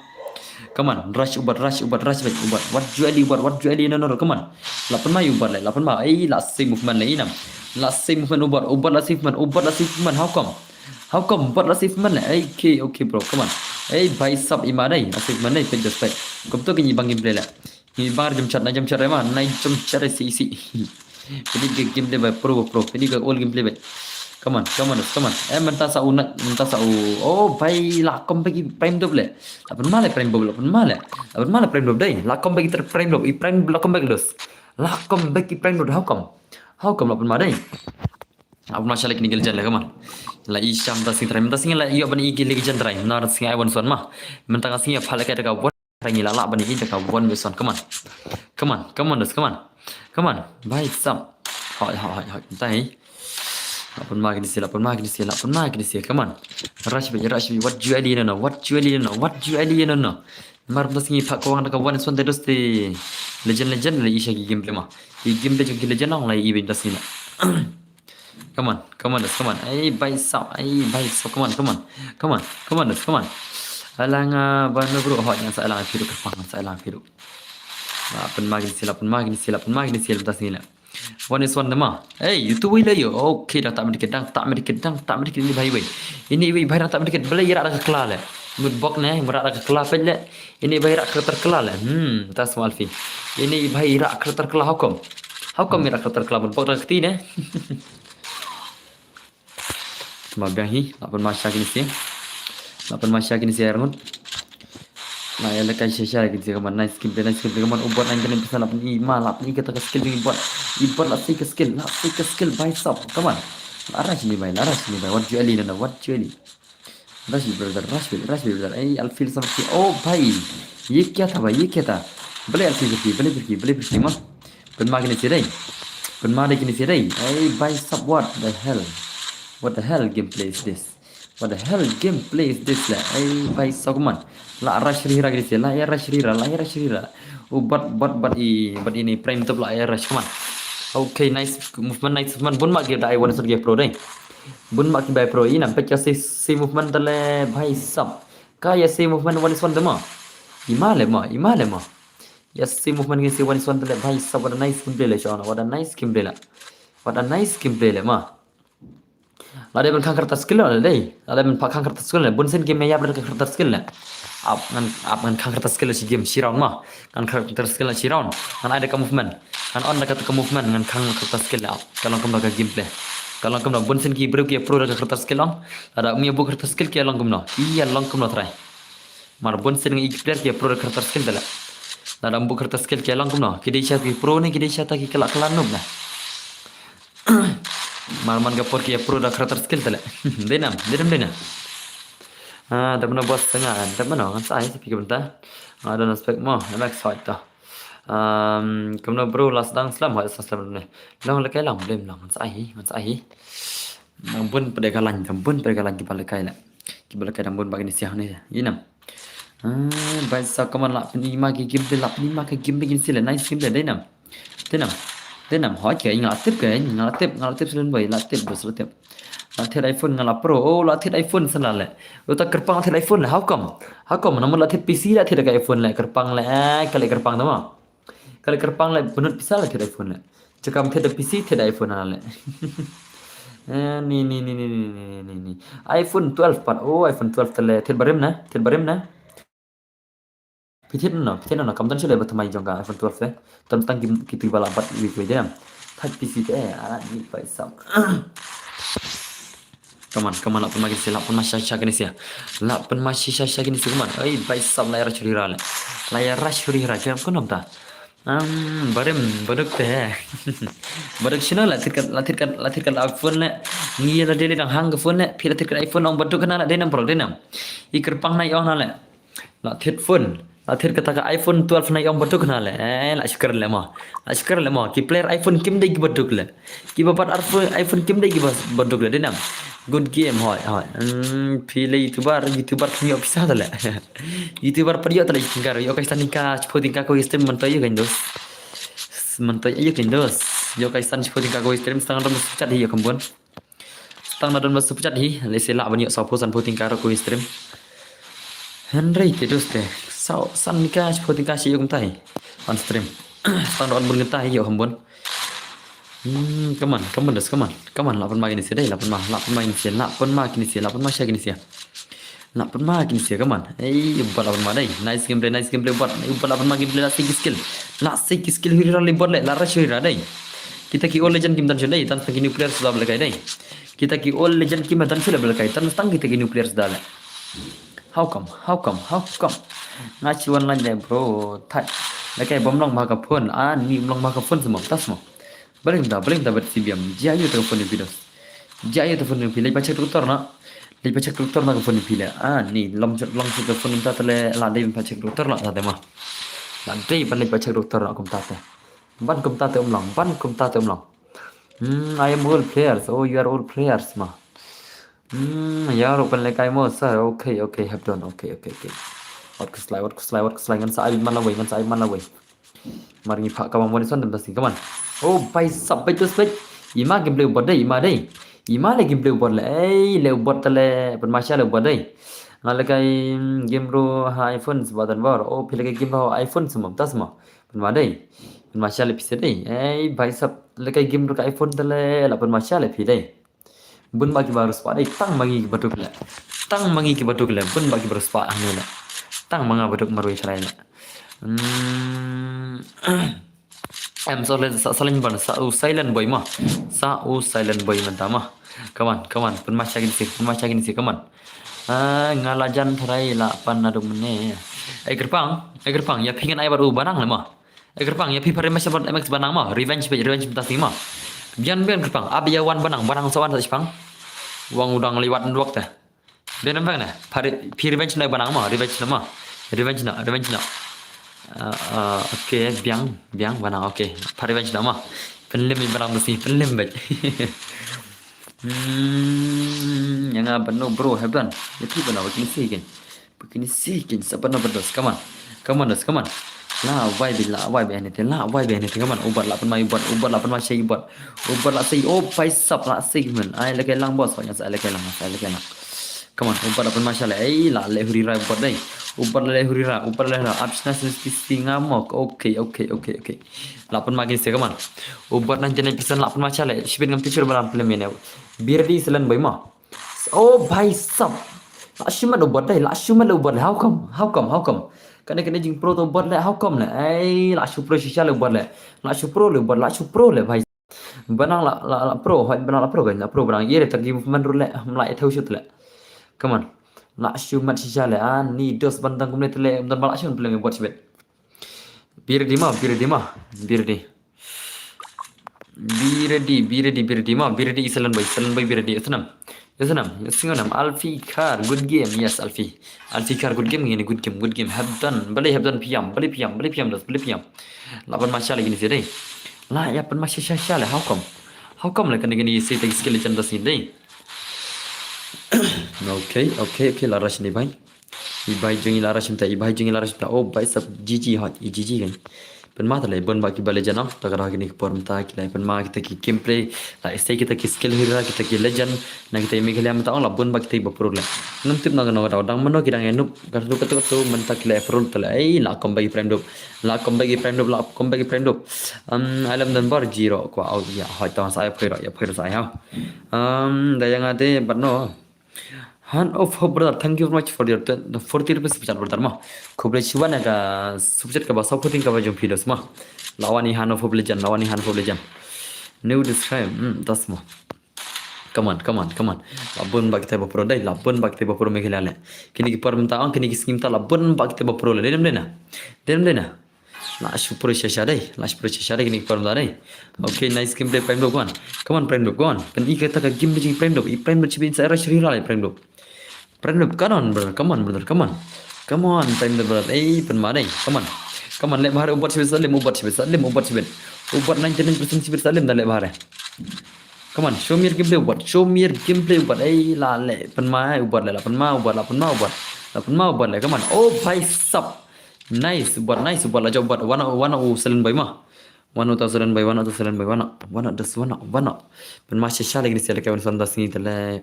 Come on, rush u Bot, rush u Bot, rush beit u Bot. Wat ju eli u Bot, wat ju eli no, no, come on. La pynma u Bot le, la pynma, ei, la same movement le, i nam. La same movement u Bot, u Bot la same movement, u Bot la same movement, how come? How come, u Bot la same movement le, ei, okay, okay, bro, come on. Ei, bhai sab i ma dei, la same movement le, peit just peit. Kumto kine bang gameplay le. Ngi bang jump shot, na jump shot re ma, na jump shot re si si. Pynit ka gameplay ba pro, pro. Pynit ka old gameplay ba. Come on, come on, come on. Eh, mynta sa u na, mynta sa u. Oh, bhai, la comeback i Prime Dop le. La pynma le Prime Dop, la pynma le. La pynma le Prime Dop dei. La comeback i ter Prime Dop, i Prime Dop la comeback dos. La comeback i Prime Dop, how come? How come la pynma dei? La pynma sha la kine ki legend le, come on. La i sham ta sing try, mynta sing la i ban i ki legend try. Na sing ai wan son ma. Mynta ka sing ya phala ka ta ka wan. Ngi la lah ban i da ka one versus one. Come on. Come on. Come on, dos. Come on. Come on. Bhai sab. Hoi, hoi, hoi, hoi. Mynta hi. La pynma kine si, la pynma kine si, la pynma kine si. Come on. Rush beit, rush beit. Wat ju eli no, no. Wat ju eli no, no. Wat ju eli no, no. Mar mynta sngi phah kawang da ka one versus one te dos te. Legend, legend le i sha ki gameplay ma. Ki gameplay jong ki legend long la i beit mynta sngi na. Come on, come on, dos, come on. Ei, bhai sab, ei, bhai sab, come on, come on. Come on, come on, dos, come on. Alang, ah, ban bro, hoi, ngan sa alang phi ruh, kyrpang, ngan sa alang phi ruh. La pynma kine si, la pynma kine si, la pynma kine si, la pynma kine si, la. One versus one dei ma. Ei, u tu wei la ïoh. Okay, dang tak medikit, dang tak medikit, dang tak medikit, ini bhai wei. Ini wei bhai dang tak medikit, balei i rah da ka kla le. Mut bok ne, mut rah da ka kla peit le. Ini bhai rah ka ter kla le. Hmm, ta sma alfi. Ini bhai rah ka ter kla, how come? How come i rah ka ter kla, mut bok da ka kti ne. Ma biang hi, la pynma sha kine si. La pynma sha kine si arngut. Na ïa la kai sha sha kine si, come on, nice gameplay, nice gameplay, come on, u Bot ninety-nine percent la pynma, la pynma kata ka skill jong i Bot. I Bot la sei ka skill, la sei ka skill, bhai sab, come on. La rush ni bhai, la rush ni bhai, wat ju eli no, no, wat ju eli. Rush beit brother, rush beit, rush beit brother. Ei, alfi la sam ki. Oh bhai. Ye kya tha bhai, ye kya tha? Balei alfi pyrki, balei pyrki, balei pyrki ma. Pynma kine si dei. Pynma dei kine si dei. Ei bhai sab, what the hell? What the hell gameplay is this? What the hell gameplay is this le? Ei bhai sab, come on. La rush rira kine si, la ïa rush rira, la ïa rush rira. Oh, Bot, Bot, Bot i, Bot ini Prime Dop la ïa rush, come on. Okay, nice movement, nice movement. Bun ma ki da ai one versus one ki pro dei. Bun ma ki bai pro, i nam peit ka same, same movement te le bhai sab. Ka ïa same movement one versus one te ma. I ma le ma, i ma le ma. Ïa same movement kine si one versus one te le bhai sab, what a nice gameplay le shona, what a nice gameplay le. What a nice gameplay le ma. La dei ban khang character skill le dei. La dei ban phah khang character skill le. Bun sien ki me ïap da ka character skill le. Ap ngan, ap ngan khang character skill shi game, shi round ma. Ngan khang character skill shi round. Ngan ai da ka movement. Ngan on da ka, ka movement, ngan khang character skill le. Ap. Ka long kumno ka gameplay. Ka long kumno, bun sien ki briew ki pro da ka character skill long. Lada um ïa buh character skill ki long kumno. Ki long kumno trai. Mar bun sien ngi ki player ki pro da ka character skill te le. Lada um buh character skill ki long kumno. Ki dei sha ki pro ne, ki dei sha ta ki kala kala noob ne. Mar man ka por ki ïa pro da character skill te le. Dei nam, dei nam, dei nam. Ah, da mano boss nga, da mano, ngan sa ai sa phi ka bynta. Nga don aspect mo, na mek soi to. Um, kumno bro, la sdang slem, hoi sa slem ne. Long le kai long, blem long, ngan sa ai, ngan sa ai. Nang bun pede ka lain, nang bun pede ka lain ki ba le kai le. Ki ba le kai nang bun ba kine siah ne. I nam. Ah, bhai sa, come on, la pynma ki gameplay, la pynma ki gameplay kine si le, nice gameplay, dei nam. Dei nam. Dei nam, hoi ke, nga la tip ke, nga la tip, nga la tip selen boy, la tip, bos la tip. La tip iPhone, nga la pro, oh, la tip iPhone sen la le. Uta kyrpang la tip iPhone le, how come? How come? Namar la tip P C la tip ka iPhone le, kyrpang le, eh, ka le kyrpang tama. Ka le kyrpang le, bunut pisa la tip iPhone le. Chakam tip da P C, tip da iPhone la le. Eh, ni, ni, ni. iPhone twelve pat, oh, iPhone twelve te le, tip barim na, tip barim na. Phi thied no, phi thied no, kam don shuh le ba thymmai jong ka iPhone twelve te. Don tang ki, ki tu ba la bat wi kwai dem. Thait P C te, eh, alat ni bhai sab. Come on, come on, la pynma kine si, la pynma sha sha kine si. La pynma sha sha sha kine si, come on. Ei, bhai sab, la ïa rush rira le. La ïa rush rira, kane kumno mynta. Am, barim, baduk te. Baduk shino la thied kat, la thied kat, la thied kat la phone le. Ngi la dei dang hang ka phone le. Phi la thied kat iPhone ong baduk kane la dei nam bro, dei nam. I kyrpang na i ong na le. La thied phone. La thied kata ka iPhone twelve na i ong baduk kane le. Eh, la shukr le mo. La shukr le mo. Ki player iPhone kim dei ki baduk le. Ki ba bat iPhone, iPhone kim dei ki ba baduk le, dei nam. Good game, hoi, hoi. Hmm, phi le YouTuber, YouTuber kim ïoh pisa ta le. YouTuber pat ïoh ta le tyngka, ïoh kai san tyngka, shiphew tyngka ko stream myntoi ïoh kein dos. Myntoi ïoh kein dos. Ïoh kai san shiphew tyngka ko stream, stang don super chat hi ïoh kham bun. Stang don super chat hi, lehse lah ban ïoh sawphew sanphew tyngka ko stream. Hynrei te dos te, saw san tyngka, shiphew tyngka shi ïoh kumta hi. On stream. Stang don bun kumta hi ïoh kham bun. Hmm, come on, come on, dos, come on. Come on, lah pynma kine sha dei, lah pynma, lah pynma kine sha, lah pynma kine sha, lah pynma sha kine sha. Lah pynma kine sha, come on. Ei, u Bot lah pynma dei. Nice gameplay, nice gameplay, u Bot. U Bot lah pynma gameplay, lah sei ki skill. Lah sei ki skill hira le Bot le, lah rush hira dei. Kita ki old legend kim dang shu dei, tang ki new players da ba lehkai dei. Kita ki old legend kim dang shu le ba lehkai, tang kita ki new players da le. How come? How come? How come? Nga shu wan line dei bro. Thait. Lehkai bym long bha ka phone. Ah, ni bym long bha ka phone sha mo. Tas mo. Balei kumta, balei kumta bad C B M. Jia ïa ka phone ni phi dos. Jia ïa ka phone ni phi. Leit ba check doktor na. Leit ba check doktor na ka phone ni phi le. Ah, ni long check, long check ka phone kumta te le la dei ba check doktor la ta te ma. La dei ba leit ba check doktor na kumta te. Ban kumta te um long, ban kumta te um long. Hmm, I am all players. Oh, you are all players ma. Hmm, ya ro pen le kai mo sir. Okay, okay, have done. Okay, okay, okay. Wat kuslai, wat kuslai, wat kuslai ngan sa ai man la wei, ngan sa ai man la wei. Mar ngi phah ka bang bani son dem tasing kaman. Oh, bai sap bai tus bai. Ima gameplay u Bot dei, ima dei. Ima le gameplay u Bot le. Ei, le u Bot le pynma sha le u Bot dei. Nga le kai, mm, game ro ha iPhone sba tan bor. Oh, phi le kai game ro ha iPhone sma, tas ma. Pynma dei. Pynma sha le phi se dei. Ei, bai sap le kai game ro ka iPhone te le la pynma sha le phi dei. Bun ba ki ba riewspah dei, tang ma ngi ki ba duk leh. Tang ma ngi ki ba duk leh, bun ba ki ba riewspah hangne leh. Tang ma nga ba duk marwei tharai leh. Hmm. Em, sa, sa, silent ban, sa u silent boy ma. Sa u silent boy mynta ma. Come on, come on, pynma sha kine sha, pynma sha kine sha, come on. Ah, nga la jan tharai la pan na dum ne. Ei kyrpang, ei kyrpang, ïa phi ngan ai bad u Banang le ma. Eh, kyrpang, ïa phi pha revenge bad M X Banang ma, revenge bad revenge mynta sngi ma. Biang biang kyrpang, ap ïa wan Banang, Banang sa wan sa shipang. Wan u dang liwat ndok te. Biang biang ne, pha re-, phi revenge na Banang ma, revenge na ma. Revenge na, revenge na. Ah, ah, okay, biang, biang Banang, okay. Pha revenge na ma. Pynlem Banang tu sngi, pynlem bad. Hmm, ïa nga ban no bro, have done. Ïa phi ban no, kine sha kine. Kine sha kine, sa ban no bad dos, come on. Come on dos, come on. La wai bi, la wai bi anything, la wai bi anything, come on. U Bot la pynma, u Bot, u Bot la pynma sha u Bot. U Bot la sei, oh, bai sap la sei man. Ai le kai lang boss, wan sa le kai lang, sa le kai lang. Come on, u Bot la pynma sha le, ei, la le huri ra u Bot dei. U Bot la le huri ra, u Bot la le huri ra. Apsna sna spi spi nga mok. Okay, okay, okay, okay. La pynma kine sha, come on. U Bot ninety-nine percent la pynma sha le. Shibit ngam teacher balam pynlem ïa ne. Biang di selan bai ma. Oh, bai sap. La shu mat u Bot dei, la shu mat u Bot dei. How come? How come? How come? Kane kane jingpro to u Bot le, how come le? Ei, la shu pro shisha le u Bot le. La shu pro le u Bot, la shu pro le bai. Banang la, la, la pro, hoi Banang la pro kan, la pro Banang. Ïa re ta ki movement ru le, hm la ïa thau shut le. Come on. La shu mat shisha le, ah, ni dos ban tang kumne te le, ym don ba la shu pynlem ïa u Bot shibit. Biang di ma, biang di ma, biang di. Biang di, biang di, biang di ma, biang di, i selan bai, selan bai biang di, snam. Snam, snam, Alfie Car, good game, yes, Alfie. Alfie Car, good game, ngin good game, good game, have done, balei have done phi ïam, balei phi ïam, balei phi ïam dos, balei phi ïam. La pynma sha le kine sha dei. La ïa pynma sha sha sha le, how come? How come le kane kine sha te skill jam dos ni dei. Okay, okay, okay, la rush ni bai. I bai jong i la rush mynta, i bai jong i la rush mynta. Oh, bai sap G G hot, i G G kan. Pynma ta le, bun ba ki ba legend noh, ta ka dei kine ki por mynta ki la pynma kita ki gameplay, la ïa sei kita ki skill hira, kita ki legend, na kita i Meghalaya mynta ong la bun ba kita i ba pro le. Ngam tip na ka no ka daw, dang mano ki dang ïa noob, ka tu ka tu ka tu, mynta ki la ïa pro ta le, ei, la kom ba ki prime dub, la kom ba ki prime dub, la kom ba ki prime dub. Um, alam dan bar zero kwa, oh, ïa, hoi ta sa ïa poi ro, ïa poi ro sa ïa. Um, da ïa nga de, but no. Hand of Hope brother, thank you very much for your ten, the forty rupees super chat brother ma. Khublei shibun ïa ka super chat kaba saw khuting kaba jong phi dos ma. La wan i Hand of Hope legend, la wan i Hand of Hope legend. New describe, hmm, das ma. Come on, come on, come on. La bun ba kita ba pro dei, la bun ba kita ba pro Meghalaya le. Kine ki por mynta ong, kine ki sngi mynta la bun ba kita ba pro le. Dei ne em dei na? Dei ne em dei na? La shu pro sha sha dei. La shu pro sha sha dei kine ki Prime Dop dei. Okay, nice gameplay Prime Dop, come on. Come on Prime Dop, come on. Pyn-i kata ka game dei jong i Prime Dop. I Prime Dop shibit sa rush rira i Prime Dop. Prime Dop, come on brother, come on brother, come on. Come on Prime Dop brother. Ei, pynma dei. Come on. Come on, leh bha re u Bot shibit sa lem, u Bot shibit sa lem, u Bot shibit. U Bot ninety-nine percent shibit sa lem da leh bha re. Come on, show me your gameplay u Bot. Show me your gameplay u Bot. Ei, la leh pynma u Bot leh, la pynma u Bot, la pynma u Bot. La pynma u Bot leh, come on. Oh, bhai sab. Nice u Bot, nice u Bot, la jop u Bot. Wan u, wan u Silent Boy ma. Wan u ta Silent Boy, wan u ta Silent Boy, wan u, wan u, just wan u, wan u. Pynma shisha lagi ni sel ka wan son das ni tele.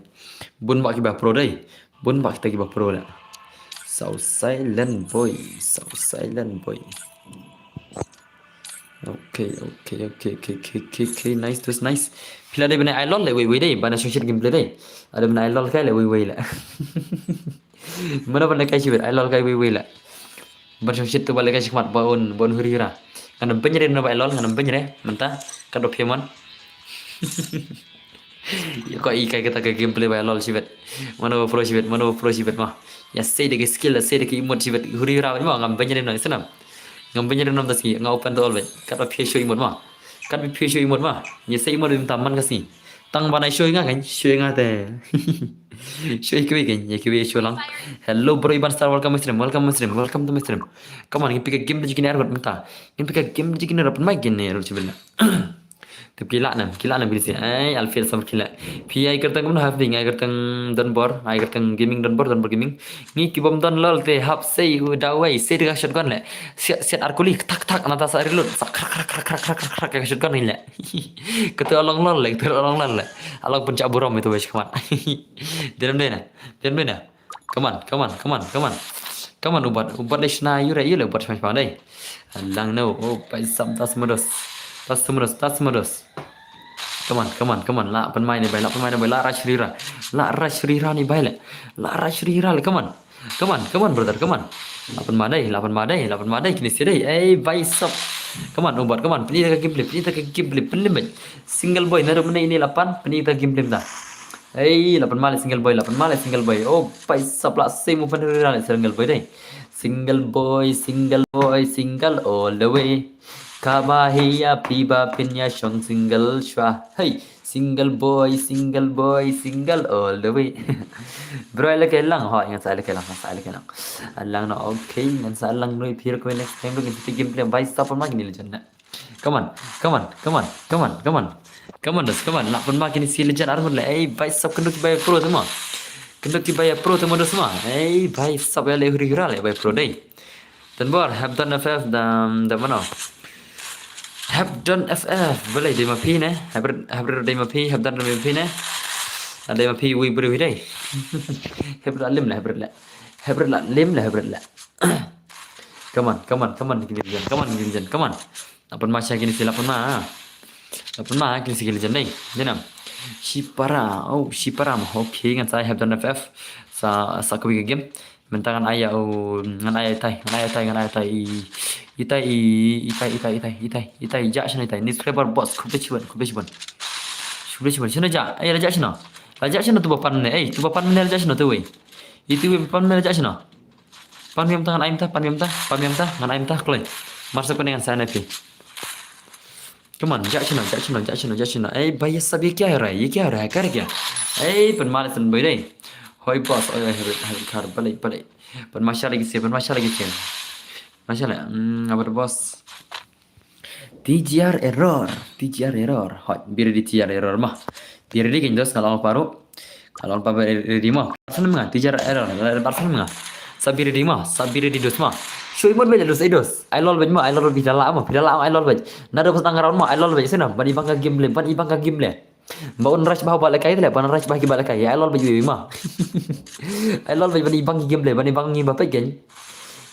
Bun ba ki ba pro dei. Bun ba kita ki ba pro dei. So Silent Boy, so Silent Boy. Okay, okay, okay, okay, okay, okay, okay, nice, that's nice. Phi la dei ban ai lol le wei wei dei, ban shong shit gameplay dei. Ada ban ai lol kai le wei wei le. Mano ban kai shibit, ai lol kai wei wei le. Ban shong shit tu ba le kai shikmat ba un, ba un huri hura. Ngan ban re no ba ai lol, ngan ban re. Mynta ka do phi mon. Ko i kai kata ka gameplay ba ai lol shibit. Mano ba pro shibit, mano ba pro shibit ma. Ya sei de ki skill, sei de ki emote shibit. Huri hura ma, ngam ban re no, isnam. Ngam ban re no das ki, nga open to all bit. Ka do phi show emote ma. Kat bi phi show emote ma. Ïa sei emote bim tam man ka sngi. Tang ban ai show nga kan, show nga te. Show kiwi kan, ïa kiwi show lang. Hello bro Iban Star, welcome to my stream, welcome to my stream, welcome to my stream. Come on, ngin pick a game da jikin airport mynta. Ngin pick a game da jikin airport mai gin ne ro chibin. Tip kila nam, kila nam bilsi. Ai, Alfil sam kila. Phi ai kertang kumno happening, ai kertang Donbor, ai kertang gaming Donbor, Donbor gaming. Ngi ki bom don lol te hap sei u da wei sei de ka shotgun le. Siat siat ar kuli tak tak nata sa reload sa krak krak krak krak krak krak krak ka shotgun le. Kata along lol le, kata along lol le. Along pun chak burom itu wei shkmat. Dem dei na. Dem dei na. Come on, come on, come on, come on. Come on u Bot, u Bot le shna yu re yu le u Bot shma shma dei. Lang no. Oh, pai sam tas modos. Tas modos, tas modos. Come on, come on, come on. La pynmai ni bai, la pynmai ni bai, la rush rira. La rush rira ni bai le. La rush rira le, come on. Come on, come on brother, come on. La pynma dei, la pynma dei, la pynma dei, kini si dei. Ei, bai sap. Come on u Bot, come on. Pynita ka gameplay, pynita ka gameplay, pynlim bai. Single boy, narup mene ini la pan, pynita ka gameplay da. Ei, la pynma le single boy, la pynma le single boy. Oh, bai sap la same open rira le single boy dei. Single boy, single boy, single all the way. Kaba hiya piba pinya shong single shwa. Hey, single boy, single boy, single all the way. Bro, ai la kai lang, ho, ngan sa ai la kai lang, ngan sa ai la kai lang. Alang na, okay, ngan sa lang no, if you request next time, ngan sa gameplay, bai sap ma kini legend na. Come on, come on, come on, come on, come on. Come on, dos, come on. La pynma kini si legend ar mut le. Ei, bai sap kendo ki bai pro tu ma. Kendo ki bai pro tu ma dos ma. Ei, bai sap ya le huri hura le bai pro dei. Donbor, have done F F da, da mano. Have done F F, balei dei ma phi ne? Have, have done dei ma phi, have done dei ma phi ne? Dei ma phi wi bru hi dei. Have done lim le, have done le. Have done lim le, have done le. Come on, come on, come on, kini jan, come on, kini jan, come on. Lapan ma sha kini si lapan ma. Lapan ma kini si kini jan dei. Denam. Shipara, oh, Shipara ma. Okay, ngan sa have done F F. Sa, sa kawei ka game. Mynta ngan aya u, ngan aya tai, ngan aya tai, ngan aya tai i, i tai i, i tai, i tai, i tai, i tai, i tai, ja shano i tai, ni subscriber boss, khublei shibun, khublei shibun. Khublei shibun, shano ja, aya la ja shano. La ja shano tu ba pan ne, ei, tu ba pan ne la ja shano tu wei. I tu wei pan ne la ja shano. Pan miam ta ngan ai mynta, pan miam ta, pan miam ta, ngan ai mynta, kloi. Mar sa kone ngan sa ne phi. Come on, ja shino, ja shino, ja shino, ja shino. Ei, bhai, ye sab ye kya ho raha hai? Ye kya ho raha hai? Kar kya? Ei, pynma le sin bhai dei. Hoi boss, oi, oi, hoi, hoi, kar, balei, balei. Pynma sha lagi se, pynma sha lagi se. Masha Allah, mm, apa tu boss? T G R error, T G R error. Hoi, bire di T G R error ma. Bire di kin dos kalau paru. Kalau pa ready mo. Parson nga, T G R error, parson nga. Sabi ready mo, sabi ready dos mo. Show mo bej dos, eh dos. Ai lol bej mo, ai lol bej dala mo, dala ai lol bej. Nada pas tang round mo, ai lol bej sina. Ban ibang ka game le, ban ibang ka game le. Ba un rush ba ba le kai le, ban rush ba ki ba le kai. Ai lol bej wi mo. Ai lol bej ban ibang ki game le, ban ibang ngi ba pej gen.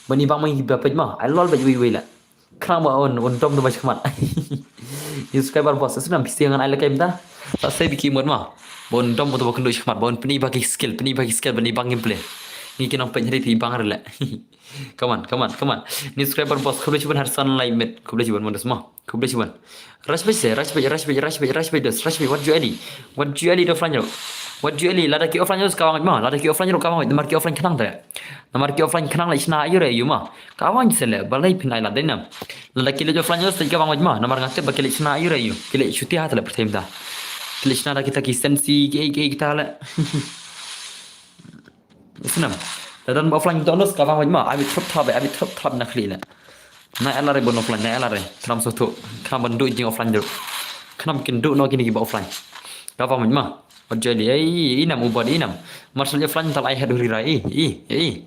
Ban ibang ngi ba pej mo. Ai lol bej wi wi le. Khnang ba un, un dom tu ba shikmat. Ni subscriber boss, sna phi ngan ai la kai mynta. Sa sei biki mut ma. Ba un dom tu ba kynduh shikmat, ba un pyni ba ki skill, pyni ba ki skill, pyni ba ki gameplay. Ngi ki nong peit hri ti bang rle. Come on, come on, come on. Ni subscriber boss, khublei shibun Harson lai mit, khublei shibun Mondes ma. Khublei shibun. Rush bej se, rush bej, rush bej, rush bej, rush bej dos, rush bej, what you ali? What you ali do offline ro? What you ali? Lada ki offline ro ka wang ma, lada ki offline ro ka wang, mar ki offline khnang te. Namar ki offline khnang leit shna aiu re aiu ma. Ka wang jingeh leh, balei phin ai lad dei nam. Lada ki leit offline us leit ka wang wait ma. Namar nga tip ba ki leit shna aiu re aiu. Ki leit shuti ha tele pyrthei mynta. Ki leit shna da kita ki sensi ki ei ki ei kita le. Snam. Lada ba offline to nos ka wang wait ma. Abi trup thap, abi trup thap na khlieh le. Na ela re bon offline, na ela re. Khnam sothu. Khnam ban duh jing offline duh. Khnam kin duh no kini ki ba offline. Ka wang wait ma. Wat jeli, ei, i nam u bad i nam. Mar shu leit offline tal ai het huri rai, i, i, i,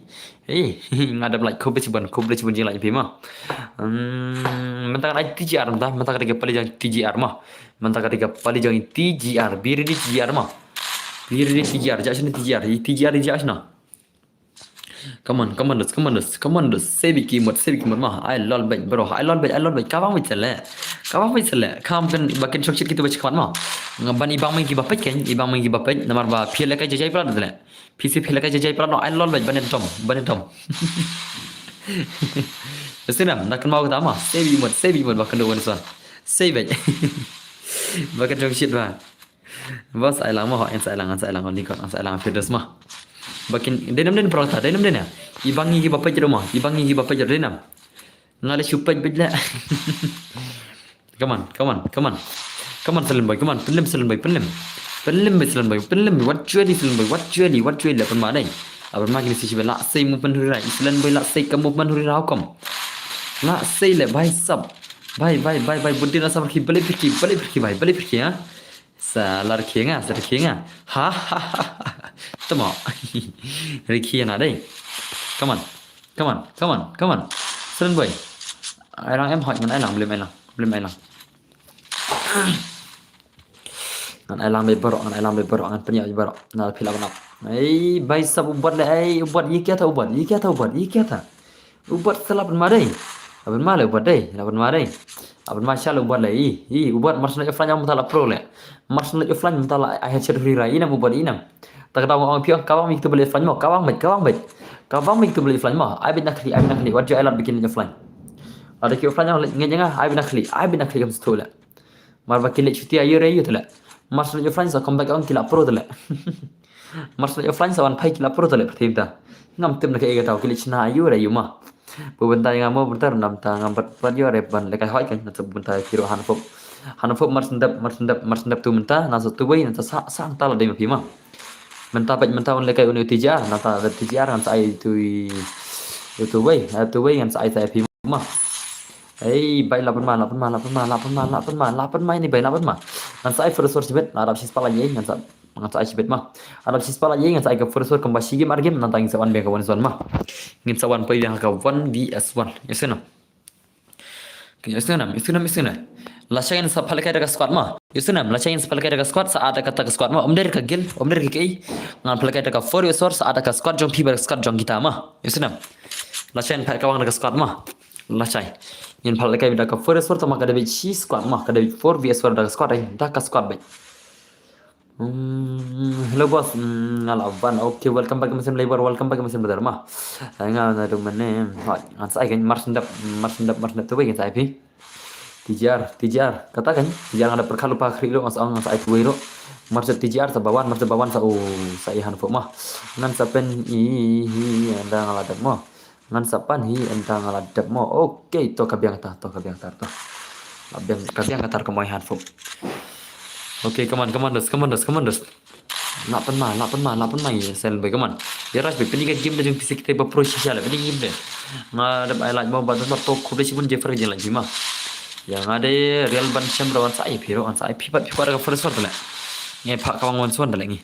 i. Nga dap like, khublei shibun, khublei shibun jing like phi ma. Hmm, mynta ka ai T G R mynta, mynta ka dei ka pali jong T G R ma. Mynta ka dei ka pali jong T G R, biri di T G R ma. Biri di T G R, ja shna T G R, i T G R ja shna. Come on, come on, dos, come on, dos, come on, dos. Sebi ki mut, sebi ki mut ma. Ai lol bait, bro. Ai lol bait, ai lol bait. Ka bang bait sele. Ka bang bait sele. Kam kan bakin chok chit kitu bach kamat ma. Nga ban ibang meng ki bapet kan, ibang meng ki bapet. Namar ba phi le kai jajai plat le. Phi si phi le kai jajai plat no. Ai lol bait, ban dom, ban dom. Sinam, nak kan mau kata ma. Sebi mut, sebi mut bakan do wan son. Sebi. Bakan chok chit ba. Bas ai lang ma ho, en sa ai lang, en sa ai lang ni kon, en sa ai lang Firdaus ma. Bakin, denam den prota, denam den ya. Ibang ngi ba pajro ma, ibang ngi ba pajro denam. Nga le shu paj baj le. Come on, come on, come on. Come on, Selen boy, come on, pelim Selen boy, pelim. Pelim boy Selen boy, pelim, wat juali Selen boy, wat juali, wat juali, apa ma dai. Apa ma kini si sibe la sei movement huri rai, Selen boy la sei ka movement huri rai hukum. La sei le, bhai sab. Bhai, bhai, bhai, bhai, budin asam ki, balik pergi, balik pergi, bhai, balik pergi ya. Sa la rkhie nga, sa rkhie nga. Ha ha ha. Tamo. Rkhie na dei. Come on. Come on. Come on. Come on. Selen boy. Ai lang em hot ngan ai lang, blem ai lang. Blem ai lang. Ngan ai lang be barok, ngan ai lang be barok, ngan pynïap be barok. Na phi la ban ap. Ei, bhai sab u bad le, ei, u bad ye kya tha u bad, ye kya tha u bad, ye kya tha. U bad sa la pynma dei. La pynma le u bad dei, la pynma dei. La pynma sha le u bad le i. I u bad mar shu leit offline mynta la pro le. Mar shu leit offline mynta la ai headshot huri rai i nam u bad i nam. Ta ka daw ong phi ong ka bang mi kitu ba leit offline mo, ka bang bad, ka bang bad. Ka bang mi kitu ba leit offline mo. Ai bad na khlieh, ai bad na khlieh. Wat ju ai lad ba kin leit offline. Lada ki offline ong leit ngeit ïa nga, ai bad na khlieh, ai bad na khlieh kam shu le. Mar ba ki leit shuti aiu re aiu tele. Mar shu leit offline sa comeback ong ki la pro tele. Mar shu leit offline sa wan phai ki la pro tele pyrthei mynta. Ngam tip na kaei ka daw ki leit shna aiu re aiu ma. Bu bynta ïa nga mo bynta nam ta ngam pat pat ïoh re ban lehkai hoi kan na tu bynta ki ruh han pop. Han pop mar sendap, mar sendap, mar sendap tu mynta na sa tu wei na ta sa sa ta la dei ma phi ma. Mynta peit mynta un lehkai un u T J R, na ta T J R ngan sa ai tu i tu wei, tu wei ngan sa ai sa ai phi ma. Ei, bai la pynma, la pynma, la pynma, la pynma, la pynma, la pynma ini bai la pynma. Ngan sa ai first sword shibit, la dap shi spala ye, ngan sa ngan sa ai shibit ma. Adap shi spala ye, ngan sa ai ka first sword kumba shi game ar game, nanta ngin sa wan biang ka one v one ma. Ngin sa wan poi biang ka one v one. Yes no. Yes no, yes no, yes no. Lashai ngin sa phalkai da ka squad ma. Yes no, lashai ngin sa phalkai da ka squad, sa ada kata ka squad ma. Om der ka gil, om der ka kei. Ngan phalkai da ka four v four, sa ada ka squad jong phi bad ka squad jong kita ma. Yes no. Lashai ngin phalkai da ka squad ma. Lashai. Ngin phalkai da ka four v four, tama ka da bit shi squad ma, ka da bit four v four da ka squad, eh, da ka squad bit. Hmm, hello boss, hmm, nga la van. Okay, welcome back, Masim Labor, welcome back, Masim Brother ma. Ai nga na tu mane, hoi, ngan sa ai kan mar sendap, mar sendap, mar sendap tu wei ngan sa ai phi. T J R, T J R, kata kan, T J R nga da perkhalu pa khri lo, ngan sa ai tu wei lo. Mar sendap T J R sa bawan, mar sendap bawan sa u, sa i han fo ma. Ngan sa pen i hi anda nga la dap mo. Ngan sa pan hi enta nga la dep mo. Okay, to ka biang ta, to ka biang ta, to. Ka biang, ka biang ka tar ka moi han fo. Okay, come on, come on, dos, come on, dos, come on, dos. La pynma, la pynma, la pynma, ye, Selen boy, come on. Ye, rush boy, pynïa ka game da jong phi sa kita ba pro shisha le, pynïa ka game da. Nga dep ai like mo, ba to khublei shibun Jeffrey jing like ma. Ye, nga de real ban shem ro, ngan sa ai phi ro, ngan sa ai phi pat, phi pat ka first one le. Ngi pha ka wang one one le ngi.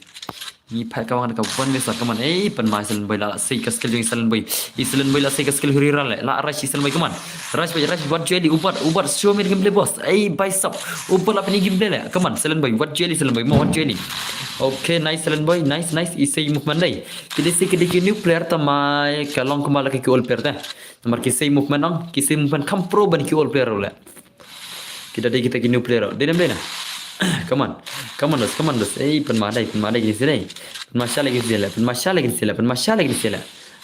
Ngi pha ka wang da ka one v one, come on. Ei, pynma Selen boy la sei ka skill jong Selen boy. I Selen boy la sei ka skill huri ral le. La rush i Selen boy, come on. Rush boy, rush, wat juali, u bad, u bad, show me the gameplay boss. Ei, bhai sab. U bad la pynïa gameplay le. Come on, Selen boy, wat juali, Selen boy, mo wat juali. Okay, nice Selen boy, nice, nice. I sei movement dei. Ki dei sei ki dei ki new player tama ka long kumba la ki old player te. Namar ki sei movement ong, ki sei movement kham pro ban ki old player le. Kita dei kita ki new player. Dei nam dei na. Come on. Come on, dos. Come on, dos. Ei, pynma dei, pynma dei kini sila. Pynma shala kini sila. Pynma shala kini sila. Pynma shala kini sila.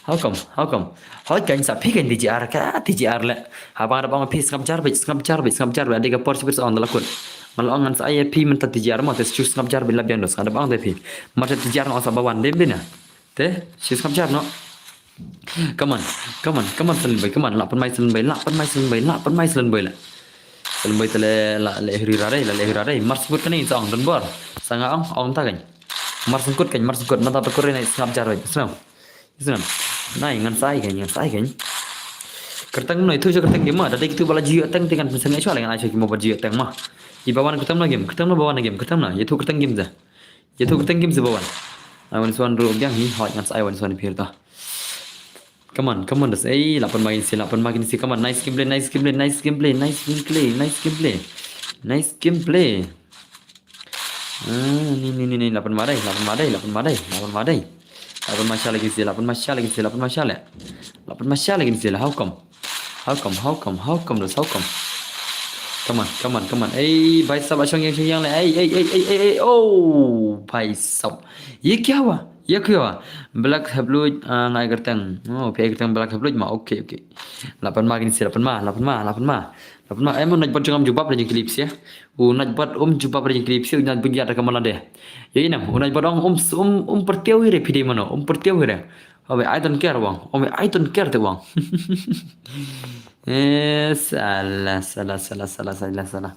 How come? How come? How can sa phi kan T J R ka T J R le. Haba nga da bang phi sngap jar bit, sngap jar bit, sngap jar bit. Adei ka por sibit sa ong da la kut. Nga la ong ngan sa ai phi mynta T J R mo, te shu sngap jar bit la biang dos. Nga da bang te phi. Mar T J R nga ong sa ba wan dei nam dei na. Te, shu sngap jar no. Come on, come on, come on, Salen Boy, come on, lah pynmai Salen Boy, lah pynmai Salen Boy, lah pynmai Salen Boy lah. Salen Boy te la, la, la hiri rare, la, la hiri rare. Mar sngkut kane sa ong, don bor. Sa nga ong, ong ta kan. Mar sngkut kan, mar sngkut, mata ta kur nai sngap jar wai. Snap. Snap. Nai ngan sai kan, ngan sai kan. Kyrteng nai tu je kyrteng game ma, da dei kitu ba la jiyo teng te ngan pynsan ngai chwa la ngan ai chwa ki mo ba jiyo teng ma. I ba wan kyrteng na game, kyrteng na ba wan game, kyrteng na. Ye tu kyrteng game ja. Ye tu kyrteng game ja ba wan. Ai wan swan ru biang hi, hoi ngan sai wan swan pir ta. Come on, come on, das. Ei, lah pynmai si, lah pynmai si. Come on, nice gameplay, nice gameplay, nice gameplay, nice gameplay, nice gameplay. Nice gameplay. Ah, ni, ni, ni, ni, lah pynmai dei, lah pynmai dei, lah pynmai dei, lah pynmai dei. Lah pynmai sha lagi si, lah pynmai sha lagi si, lah pynmai sha le. Lah pynmai sha lagi si, lah, how come? How come, how come, how come, das, how come? Come on, come on, come on. Ei, bhai sab, shong yang, shong yang le. Ei, ei, ei, ei, ei, ei. Oh, bhai sab. Ye kya hua? Ye kya hua? Black Hebluj, ah, ngai kyrteng. Oh, phi kyrteng Black Hebluj ma. Okay, okay. Lah pynmai kini si, lah pynmai, lah pynmai, lah pynmai. Lah pynmai. Em, u Nightbot jong am jubab da jingkylli phi. U Nightbot um jubab da jingkylli phi, u Nightbot ya da ka malade. Ye ina, u Nightbot ong um, um, um pyrtiaw hi re phi dei mano, um pyrtiaw hi re. Owe, I don't care wang. Owe, I don't care te wang. Eh, salah, salah, salah, salah, salah, salah.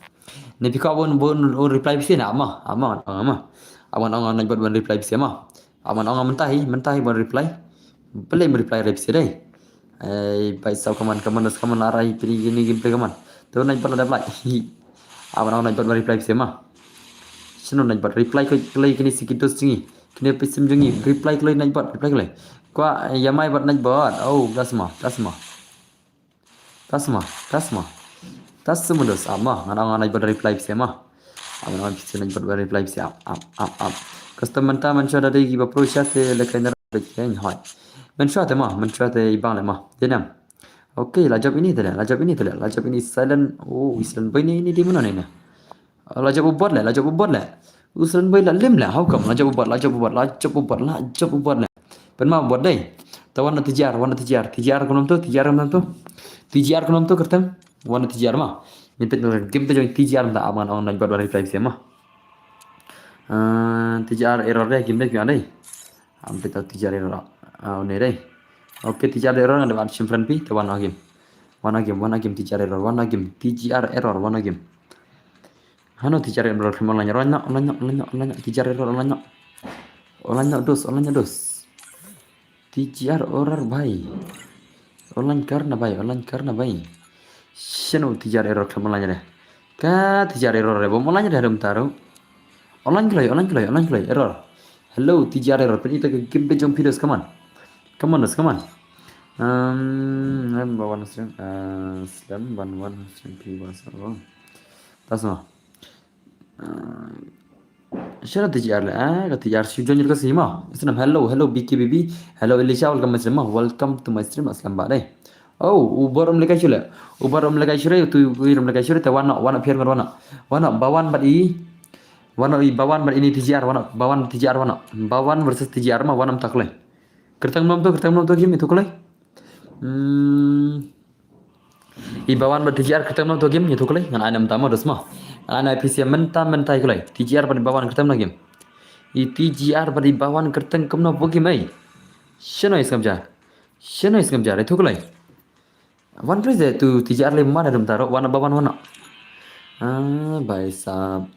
Ni phi ko bun, bun, bun reply phi na ma, ama, ama. Awan ong Nightbot bun reply phi ma. Awan ong mynta hi, mynta hi bun reply. Bele bun reply re phi dei. Ei, bhai sab, come on, come on, come on, arai phi kini gameplay, come on. Tu Nightbot la reply. Awan ong Nightbot bun reply phi ma. Shano Nightbot reply ko kloi kini si ki dos jong ngi. Kini phi sim jong ngi, reply kloi Nightbot, reply kloi. Kwa, ya mai bot Nightbot. Oh, das ma, das ma. Tas ma, tas ma. Tas ma dos, ap ma. Ngan ong Nightbot reply phi ma. Ap, ngan ong phi Nightbot reply phi ap, ap, ap, ap. Custom mynta mynshuwa da dei kiba pro sha te le kain da dei kain hoi. Mynshuwa te ma, mynshuwa te i bang le ma. Dei nam. Okay, la jop ini te le, la jop ini te le, la jop ini silent. Oh, silent boy ni, ini di mana ni na. La jop u bot le, la jop u bot le. U Salen Boy la lim le. How come? La jop u bot, la jop u bot, la jop u bot, la jop u bot le. Pynmai u bot dei. Te wan na T G R, wan na T G R. T G R kumno to, T G R kumno to. T G R kumno to kyrteng. Wan na T G R ma. Ngi peit game te jong T G R mynta, ap ngan ong Nightbot ban reply phi ma. Ah, T G R error dei, game dei phi dei. Am peit T G R error. Ah, une dei. Okay, T G R error ngan dei ban shim friend phi, te wan na game. Wan na game, wan na game T G R error, wan na game T G R error, wan na game. Hano T G R error khlem online, online na, online na, online na, online na, T G R error online na. Online na dos, online na dos. T G R error bhai. Online kar na bhai, online kar na bhai. Shano T G R error khlem online re. Ka T G R error re, bom online re harum taru. Online kloi, online kloi, online kloi, error. Hello, T G R error, pynita ka game de jong phi dos, come on. Come on dos, come on. Um, em ba wan stream, uh, slam ban wan stream phi ba sa. Tas ma. Ah, shano T G R le, ah, ka T G R shu join ka si ma. Islam, hello, hello, B K B B. Hello, Elisha, welcome my stream ma. Welcome to my stream, aslam ba dei. Oh, u bor um lekai shu le. U bor um lekai shu re, tu u um lekai shu re, te wan no, wan no, phi ngan wan no. Wan no, ba wan bad i. Wan no i, ba wan bad ini T G R, wan no, ba wan T G R, wan no. Ba wan versus T G R ma, wan no ta kloi. Kyrteng nom to, kyrteng nom to game itu kloi. Hmm. I ba wan bad T G R kyrteng nom to game, ngi tu kloi, ngan ai nam tama dos ma. Ngan ai P C M mynta mynta i kloi. T G R bad i ba wan kyrteng nom game. I T G R bad i ba wan kyrteng kumno bo game ai. Shano i sngap jar. Shano i sngap jar, i tu kloi. Wan please de tu T G R le ma da dum taro, wan ba wan wan. Ah, bhai sab.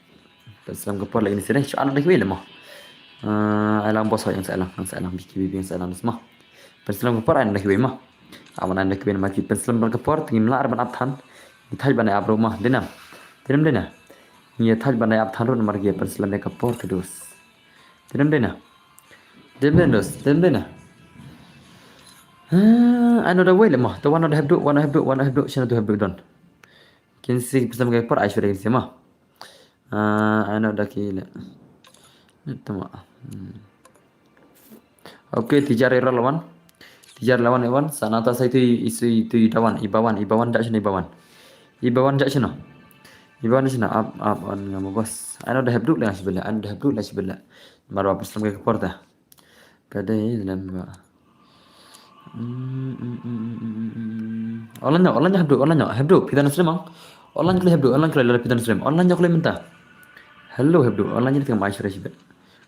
Pynslem ka por lagi ni sini, shu anak dah kawin le mo. Ah, alang bos yang sa alang, yang sa alang, B K B B yang sa alang dos mo. Pynslem ka por anak dah kawin mo. Awan anak dah kawin ma ki pynslem ka por, tingim la ar ban ap than. Ni thaj ban ap ro mo, dina. Dina dina. Ni thaj ban ap than ro mar ki pynslem ka por te dos. Dina dina. Dina dina dos, dina dina. Ah, ano da wei le mo. Te wan da hepdu, wan hepdu, wan hepdu, shano tu hepdu don. Kin si pynslem ka por ai shu da kin si mo. Ah, ano da ki le. Tama. Hmm. Okay, T G R error lawan. T G R lawan ewan, sana ta sai tu i, i, tu i dawan, i bawan, i bawan da shino i bawan. I bawan da shino. I bawan da shino, ap, ap, an ngam bos. Ano da hepdu le ngasih bela, ano da hepdu le ngasih bela. Marwa pynslem ka por ta. Ka dei lem ba. Hmm, hmm, hmm. Online no, online no hepdu, online no hepdu. Phi don stream ang. Online kloi hepdu, online kloi lada phi don stream. Online no kloi mynta. Hello hepdu, online ni tengah mai shira shibet.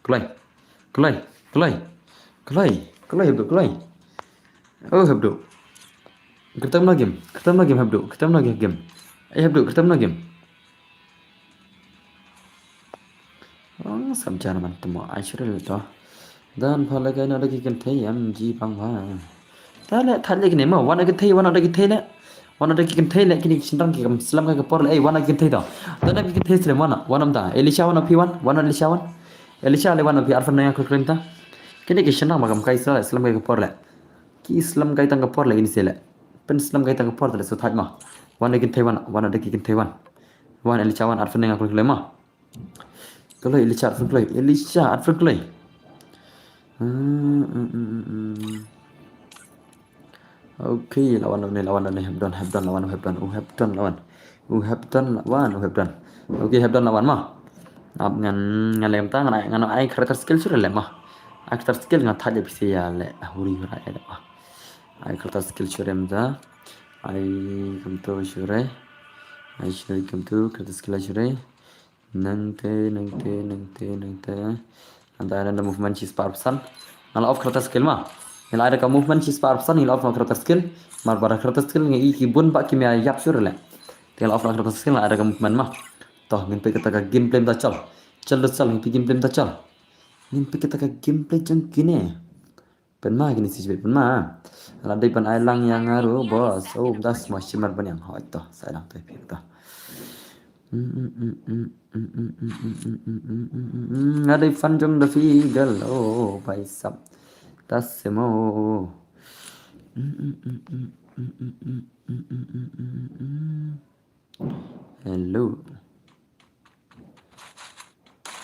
Kloi. Kloi, kloi. Kloi, kloi hepdu, kloi. Oh, Hebdo. Kyrteng no game. Kyrteng no game, Hebdo. Kyrteng no game. Eh, Hebdo, kyrteng no game. Ong sam jan man temo ai shril to. Dan pha le kai no da ki kynthei em ji pang pha. Ta le thad le kine mo, wan da kynthei, wan da kynthei le. Wan da ki kynthei le kine ki shynrang ki kam slem kai ka por le, ei, wan da ki kynthei to. Dan da ki kynthei slem wan, wan am ta. Elisha wan phi wan, wan Elisha wan. Elisha le wan phi arfan na ya ko kren ta. Kine ki shynrang ma kam kai slem kai ka por le. Ki slem kai tang ka por le kine se le. Pyn slem kai tang ka por le so thad ma. Wan da ki kynthei wan, wan da ki kynthei wan. Wan Elisha wan arfan na ya ko kren ma. Kloi Elisha arfan kloi. Elisha arfan kloi. Hmm, hmm, hmm, hmm, hmm. Okay, lawan ne, lawan ne, Hebdon, Hebdon, lawan, Hebdon, u Hebdon, lawan. U Hebdon, lawan, u Hebdon. Okay, Hebdon, lawan ma. Ap ngan, ngan lem ta, ngan ai, ngan ai character skill sure le ma. Ai character skill ngan thad le phi se ya le, huri hura ya le ma. Ai character skill sure em ta. Ai kam to sure. Ai sure kam to, character skill ai sure. Nangte, nangte, nangte, nangte. Nangte, nangte movement shi spah arphew san. Nga la off character skill ma. Nga la ai da ka movement shi spah arphew san, nga la off na character skill. Mar ba da character skill nga i ki bun ba ki mia yap sure le. Te nga la off na character skill, nga la ai da ka movement ma. To, ngin peit kata ka gameplay mynta chal. Chal do chal, ngin peit gameplay mynta chal. Ngin peit kata ka gameplay jong kine. Pynma kine si jbit pynma. La dei pyn ai lang ïa nga ruh boss. Oh, mynta sma shimar ban ïang hoi to. Sa lang to phi to. Nga dei fan jong da phi gal. Oh, bai sap. Ta semo. Hello.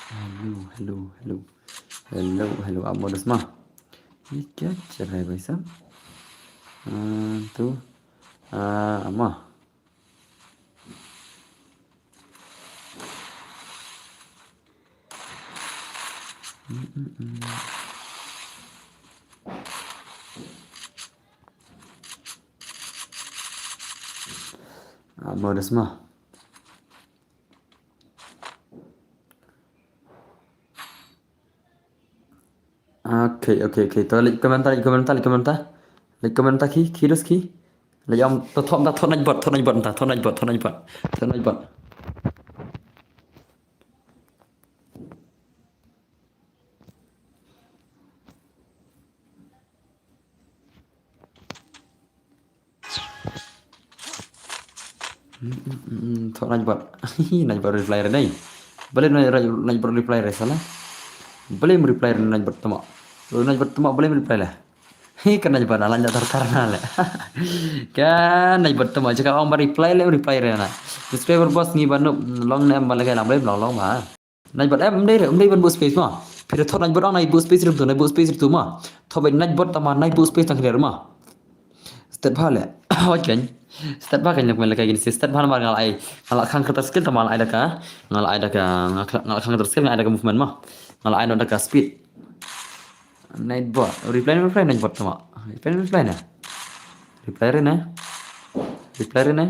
Hello, hello, hello. Hello, hello, amo da sma. Ye kya chal raha hai bhai sahab? Ah, to, ah, ama. Amo da sma. Okay, okay, okay. To leit comment, leit comment, leit comment. Leit comment ki, ki dos ki. Leit ïam, to thot, to thot Nightbot, thot Nightbot, to thot Nightbot, thot Nightbot. Thot Nightbot. Thot Nightbot. Nightbot reply re nei. Balei Nightbot reply re sala? Balei em reply re Nightbot tama? Nightbot tama balei em reply le? Hi ka Nightbot ala nya tar tar na le. Ka Nightbot tama jaka ong ba reply le reply re na. Subscriber boss ngi ba nup long ne em ba lagei lang balei long long ba. Nightbot em, em dei re, em dei ban buh space ma. Phi da thot Nightbot ong nai buh space rim tu, nai buh space rim tu ma. Thot bai Nightbot tama nai buh space tang clear ma. Stet bha le. Hoi ken. Stet bha ken lok men le kai gin si stet bha namar nga la ai. Nga la khang character skill tama la ai da ka. Nga la ai da ka, nga la khang character skill nga ai da ka movement ma. Nga la ai no da ka speed. Nightbot. Reply ne reply Nightbot tama. Reply ne reply ne. Reply re ne. Reply re ne.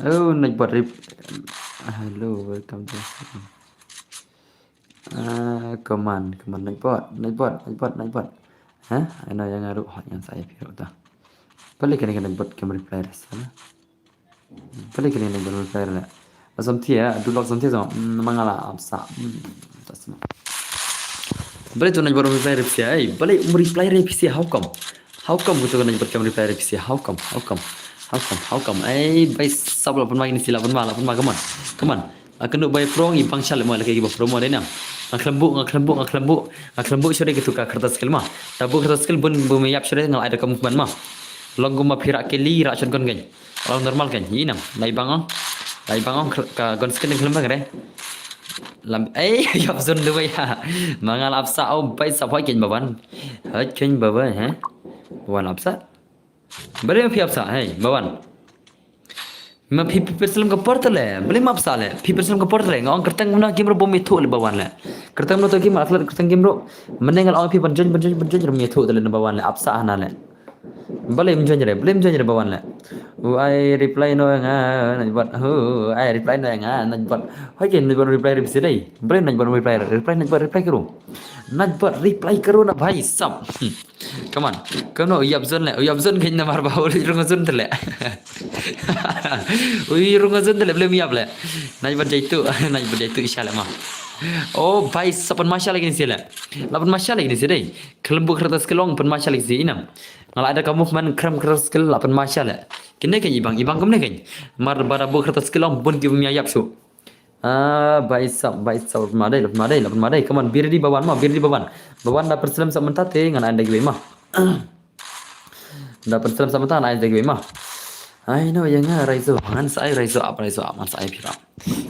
Oh, Nightbot rep-, hello, welcome to, ah, come on, come on, Nightbot, Nightbot, Nightbot, Nightbot. Hah? Ano ïa nga ruh hot ngan sa ïa phi ruh ta. Balei kane ka Nightbot kam reply re sala? Balei kane ka Nightbot reply re? Asam thia, du lok sam thia sam. Hmm, ma nga la ap sa. Hmm, ta sma. Balei tu Nightbot reply re phi? Ei, balei em reply re phi? How come? How come gitu kan Nightbot kam reply re phi? How come? How come? How come? How come? Ei, bai sap la pynma ini sila pynma, la pynma, come on. Come on. Aku nuk bai prong i bang shal mo lagi ba promo dei nam. Nga khlem buh, nga khlem buh, nga khlem buh. Nga khlem buh shuh dei gitu ka character skill ma. Ta buh character skill bun bun me ïap shuh dei nga la ai da ka movement ma. Long kum ma phi rah kili rah shon kon gain. Long normal kan, i nam, lai bang ong. Lai bang ong, ka gun skin dang khlem bang re. Lam, ei, yap zon duwai ha. Ma nga la ap sa, oh, bai sap hoi ken ba wan. Hoi ken ba wan, ha? Ba wan ap sa. Balei ma phi ap sa, hei, ba wan. Ma phi, phi pyrslem ka por ta le, balei ma ap sa le. Phi pyrslem ka por ta le, nga ong kyrteng na game ruh bym ïathuh le ba wan le. Kyrteng na to game, atlet kyrteng game ruh. Mynne nga la ong phi ban join, ban join, ban join, ruh ym ïathuh ta le na ba wan le, ap sa hana le. Balei em join re, balei em join re ba wan le. U ai reply no nga, Nightbot. U ai reply no nga, Nightbot. Hoi ken Nightbot reply re phi dei. Balei Nightbot reply re, reply Nightbot reply ki ruh. Naj bad reply karo na bhai sab. Hmm. Come on. Kano u ïap zone le. U ïap zone kein namar ba u rung zone te le. U rung zone te le, blem ïap le. Naj bad jaitu. Naj bad jaitu isha le ma. Oh bhai sab, pynmashal kein si le. La pynmashal kein si dei. Khlem buh kharta skill long pynmashal kein si inam. Nga la ai da ka movement khlem kharta skill la pynmashal le. Kine kein ibang, ibang kumne kein. Mar ba da buh kharta skill long bun ki bym ïa ïap shuh. Ah, bhai sab, bhai sab, la pynma dei, la pynma dei, la pynma dei. Come on, be ready ba wan ma, be ready ba wan. Ba wan da pynslem sa mynta te ngan ai da kiwei ma. Da pynslem sa mynta ngan ai da kiwei ma. Ai no, ïa nga Raizo, ngan sa ai Raizo ap, Raizo ap, ngan sa ai phi ap.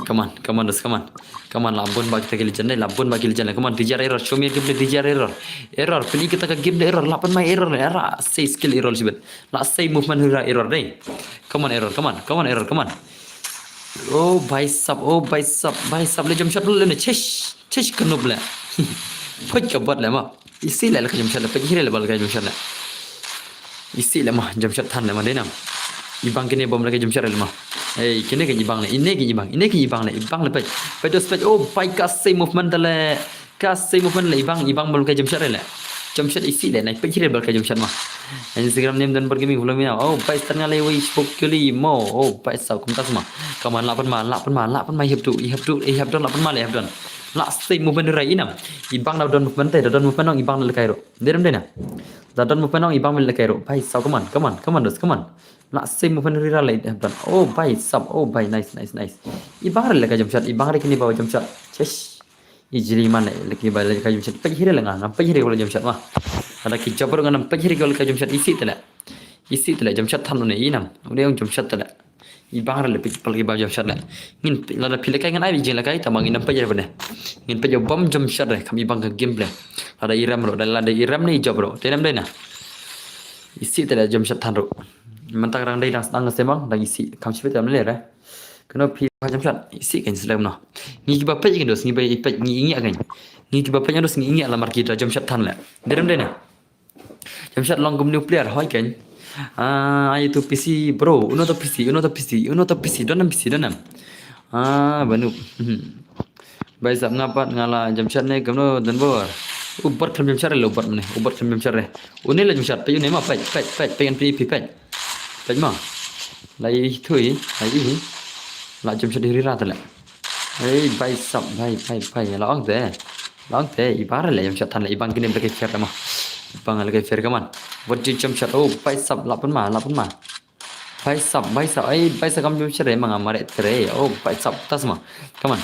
Come on, come on, dos, come on. Come on, la bun ba kita ki legend dei, la bun ba ki legend dei. Come on, T J R error, show me a gameplay T J R error. Error, pynlong kita ka game dei error, la pynma error dei, error. Sei skill error shibit. La sei movement hura error dei. Come on, error, come on, come on, error, come on. Oh bhai sab, oh bhai sab, bhai sab, le jump shot le ne, chish, chish ka noob le. Phoit ka bot le ma. Isih le la ka jump shot le, peit hi re le ba la ka jump shot le. Isih le ma, jump shot than le ma dei nam. Ibang kine bom la ka jump shot le ma. Ei, kine kein ibang le, ine kein ibang, ine kein ibang le, ibang le peit. Peit dos peit, oh bhai ka sei movement le. Ka sei movement le ibang, ibang bom la ka jump shot le. Jump shot isih le, nai peit hi re ba la ka jump shot ma. Instagram name Don Bor Gaming, follow me now. Oh bhai sab, nga le wei sbok kili mo. Oh bhai sab, kumta sma. Come on, la pynma, la pynma, la pynma, ihap tu, ihap tu, ihap don, la pynma le, ihap don. La sei movement hura inam. Ibang da don movement te, da don movement ong ibang le kai ro. Dei ram dei na. Da don movement ong ibang le kai ro. Bhai sab, come on, come on, come on, dos, come on. La sei movement hura le, ihap don. Oh bhai sab, oh bhai, nice, nice, nice. Ibang re le ka jump shot, ibang re kine ba jump shot. Chesh. I jili man le, laki ba le ka jump shot. Peit hi re le nga, ngam peit hi re ka jump shot ma. Ada ki jabber nga nam peit hi re ka jump shot, isih te le. Isih te le jump shot than une inam. Une ong jump shot te le. Ibang re le peit pal ki ba jump shot le. Ngin peit lada phi le kai ngan ai jing le kai, tama ngin nam peit hi re bane. Ngin peit ïa bom jump shot re, kham ibang ka gameplay. Lada i rem ro, lada i rem ne i jabber ro. Te nam dei na. Isih te le jump shot than ro. Mynta ka dang dei dang sdang ka semang, dang isih. Kham shibit te nam le re. Kano phi ba jump shot, isih kein slem no. Ngi kiba peit kein dos, ngi ba peit ngi ngi kein. Ngi kiba peit dos ngi ngi la mar ki da jump shot than le. Dei ram dei na. Jump shot long kum nuclear hoi kein. Ah, ayo tu P C bro, uno to P C, uno to P C, uno to P C, don nam P C, don nam. Ah, banu. Bhai sab nga pat nga la jump shot ne kamno Don Bor. U bot khlem jump shot re, u bot mane, u bot khlem jump shot re. Une la jump shot, peit une ma, peit, peit, peit, peit kan peit, peit, peit. Peit ma. La i thui, la i. La jump shot hi ra te le. Ei, bhai sab, bhai, bhai, bhai, la ong te. La ong te, ibang re le jump shot than le, ibang kine ba le kai fair ma. Ibang le kai fair ka man. What you jump shot, oh, bhai sab, la pynma, la pynma. Bhai sab, bhai sab, ei, bhai sab kam jump shot re, ma nga mare tre, oh, bhai sab, tas ma. Come on.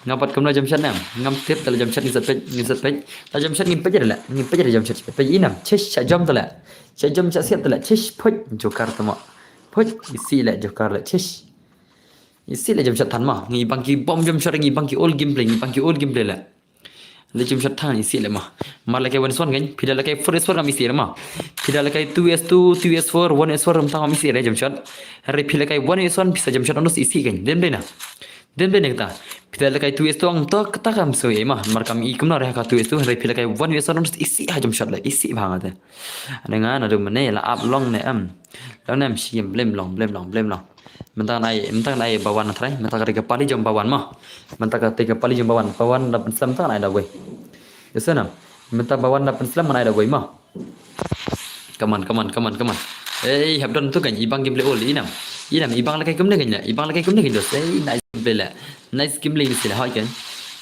Nga pat kam la jump shot ne, ngam tip te le jump shot, ngin sa peit, ngin sa peit. La jump shot ngin peit re le, ngin peit re jump shot, peit inam, chish, sha jump te le. Sha jump shot siat te le, chish, phoit, joker te ma. Phoit, isih le, joker le, chish. Isih le jump shot than ma, ngi bang ki bom jump shot, ngi bang ki old gameplay, ngi bang ki old gameplay le. Le jump shot than isih le ma. Mar le kai one S one kein, phi da le kai four S four kam isih re ma. Phi da le kai two S two, two S four, one S four ram tang kam isih re jump shot. Re phi le kai one S one phi sa jump shot onus isih kein. Dem dei na. Dem dei na kata. Phi da le kai two S two ang to kata kam so e ma. Mar kam i kumno re ka two S two, re phi le kai one S one onus isih ha jump shot le, isih bha nga te. Ane nga na du mane la ap long ne em. Long ne em shi blem long, blem long, blem long. Mynta nai, mynta nai ba wan na trai, mynta ka ka pali jong ba wan ma. Mynta ka ka pali jong ba wan, ba wan da pynslem mynta nai da wei. Yesa nam. Mynta ba wan da pynslem nai da wei ma. Come on, come on, come on, come on. Ei, hap don tu kein, ibang gameplay ol, inam. Inam, ibang le kai kumne kein, ibang le kai kumne kein dos. Ei, nice gameplay le. Nice gameplay ni sila, hoi kein.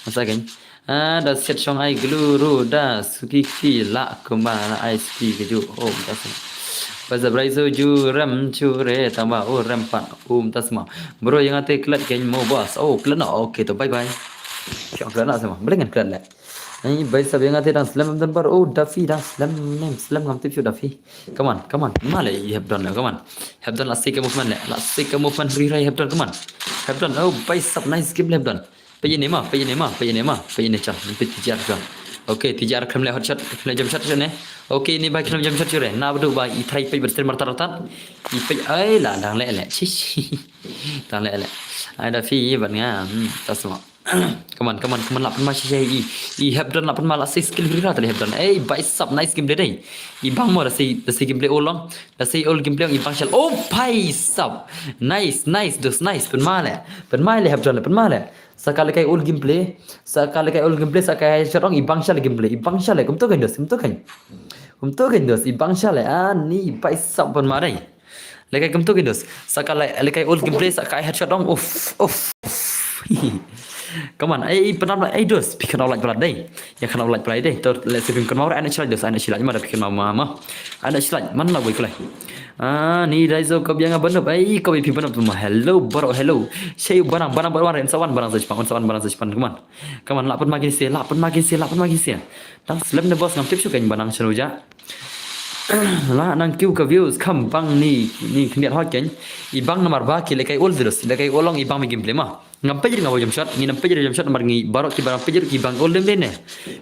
Masa kein. Ah, da set shong ai glu ru da suki ki la kumba na ai suki ke ju. Oh, da se. Ba za brai so ju rem chu re tang ba, oh, rem pat. Um, tas ma. Bro, ïa nga te klet kein mo boss. Oh, klet na. Okay, to bye bye. Shong klet na sama. Boleh ngan klet le. Ai, bhai sab ïa nga te dang slem em don bar. Oh, Daffy dang slem nem, slem ngam tip shu Daffy. Come on, come on. Ma le, i hep don, come on. Hep don, la sei ka movement le. La sei ka movement, hri rai hep don, come on. Hep don. Oh, bhai sab, nice game le hep don. Peit ïa ne ma, peit ïa ne ma, peit ïa ne ma, peit ïa ne cham. Peit T J R cham. Okay, T J R khlem le hot shot, khlem le jump shot shot ne. Okay, ne bhai khlem jump shot shot re. Na badu ba i try peit bad stream martar tat. I peit ai la dang le le. Chish. Dang le le. Ai Daffy bad nga. Hmm, tas ma. Come on, come on, come on, lah pynma shisha i, i Hebdon lah pynma lah sei skill bri la tali Hebdon. Ei, bhai sab, nice gameplay dei. I bang mo da sei, da sei gameplay ol long. Da sei ol gameplay ong i bang shal. Oh, bhai sab. Nice, nice, dos, nice. Pynma le. Pynma le Hebdon le, pynma le. Sa ka lehkai ol gameplay. Sa ka lehkai ol gameplay, sa ka headshot ong i bang shal gameplay. I bang shal le, kumto kan dos, kumto kan. Kumto kan dos, i bang shal le. Ah, ni bhai sab pynma dei. Lehkai kumto kan dos. Sa ka le, lehkai ol gameplay, sa ka headshot ong. Uff, uff. Come on, ei, ei, pynam la, ei, dos, phi kynmaw like palat dei. Ïa kynmaw like palat dei. To, let's see, phi kynmaw, ai na shi like dos, ai na shi like, ma da phi kynmaw ma, ma. Ai na shi like, man la wei klai. Ah, ni dai zo ka biang a banop, ei, ka bi phi banop ma. Hello, bro, hello. Shei banang, banang, banang, ren sawan, banang sa chipang, sawan, banang sa chipang, come on. Come on, lah pynma kin se, lah pynma kin se, lah pynma kin se. Dang slem ne boss ngam tip shuh kan banang shano ja. Lah nang kiew ka views, kam bang ni, ni khyndiat hot kan. I bang namar ba ki lehkai ol dos, lehkai ol long i bang mi gameplay ma. Ngam peit ri nga ba jump shot, ngi nam peit ri jump shot namar ngi baroh ki bang peit ri ki bang ol dem ne.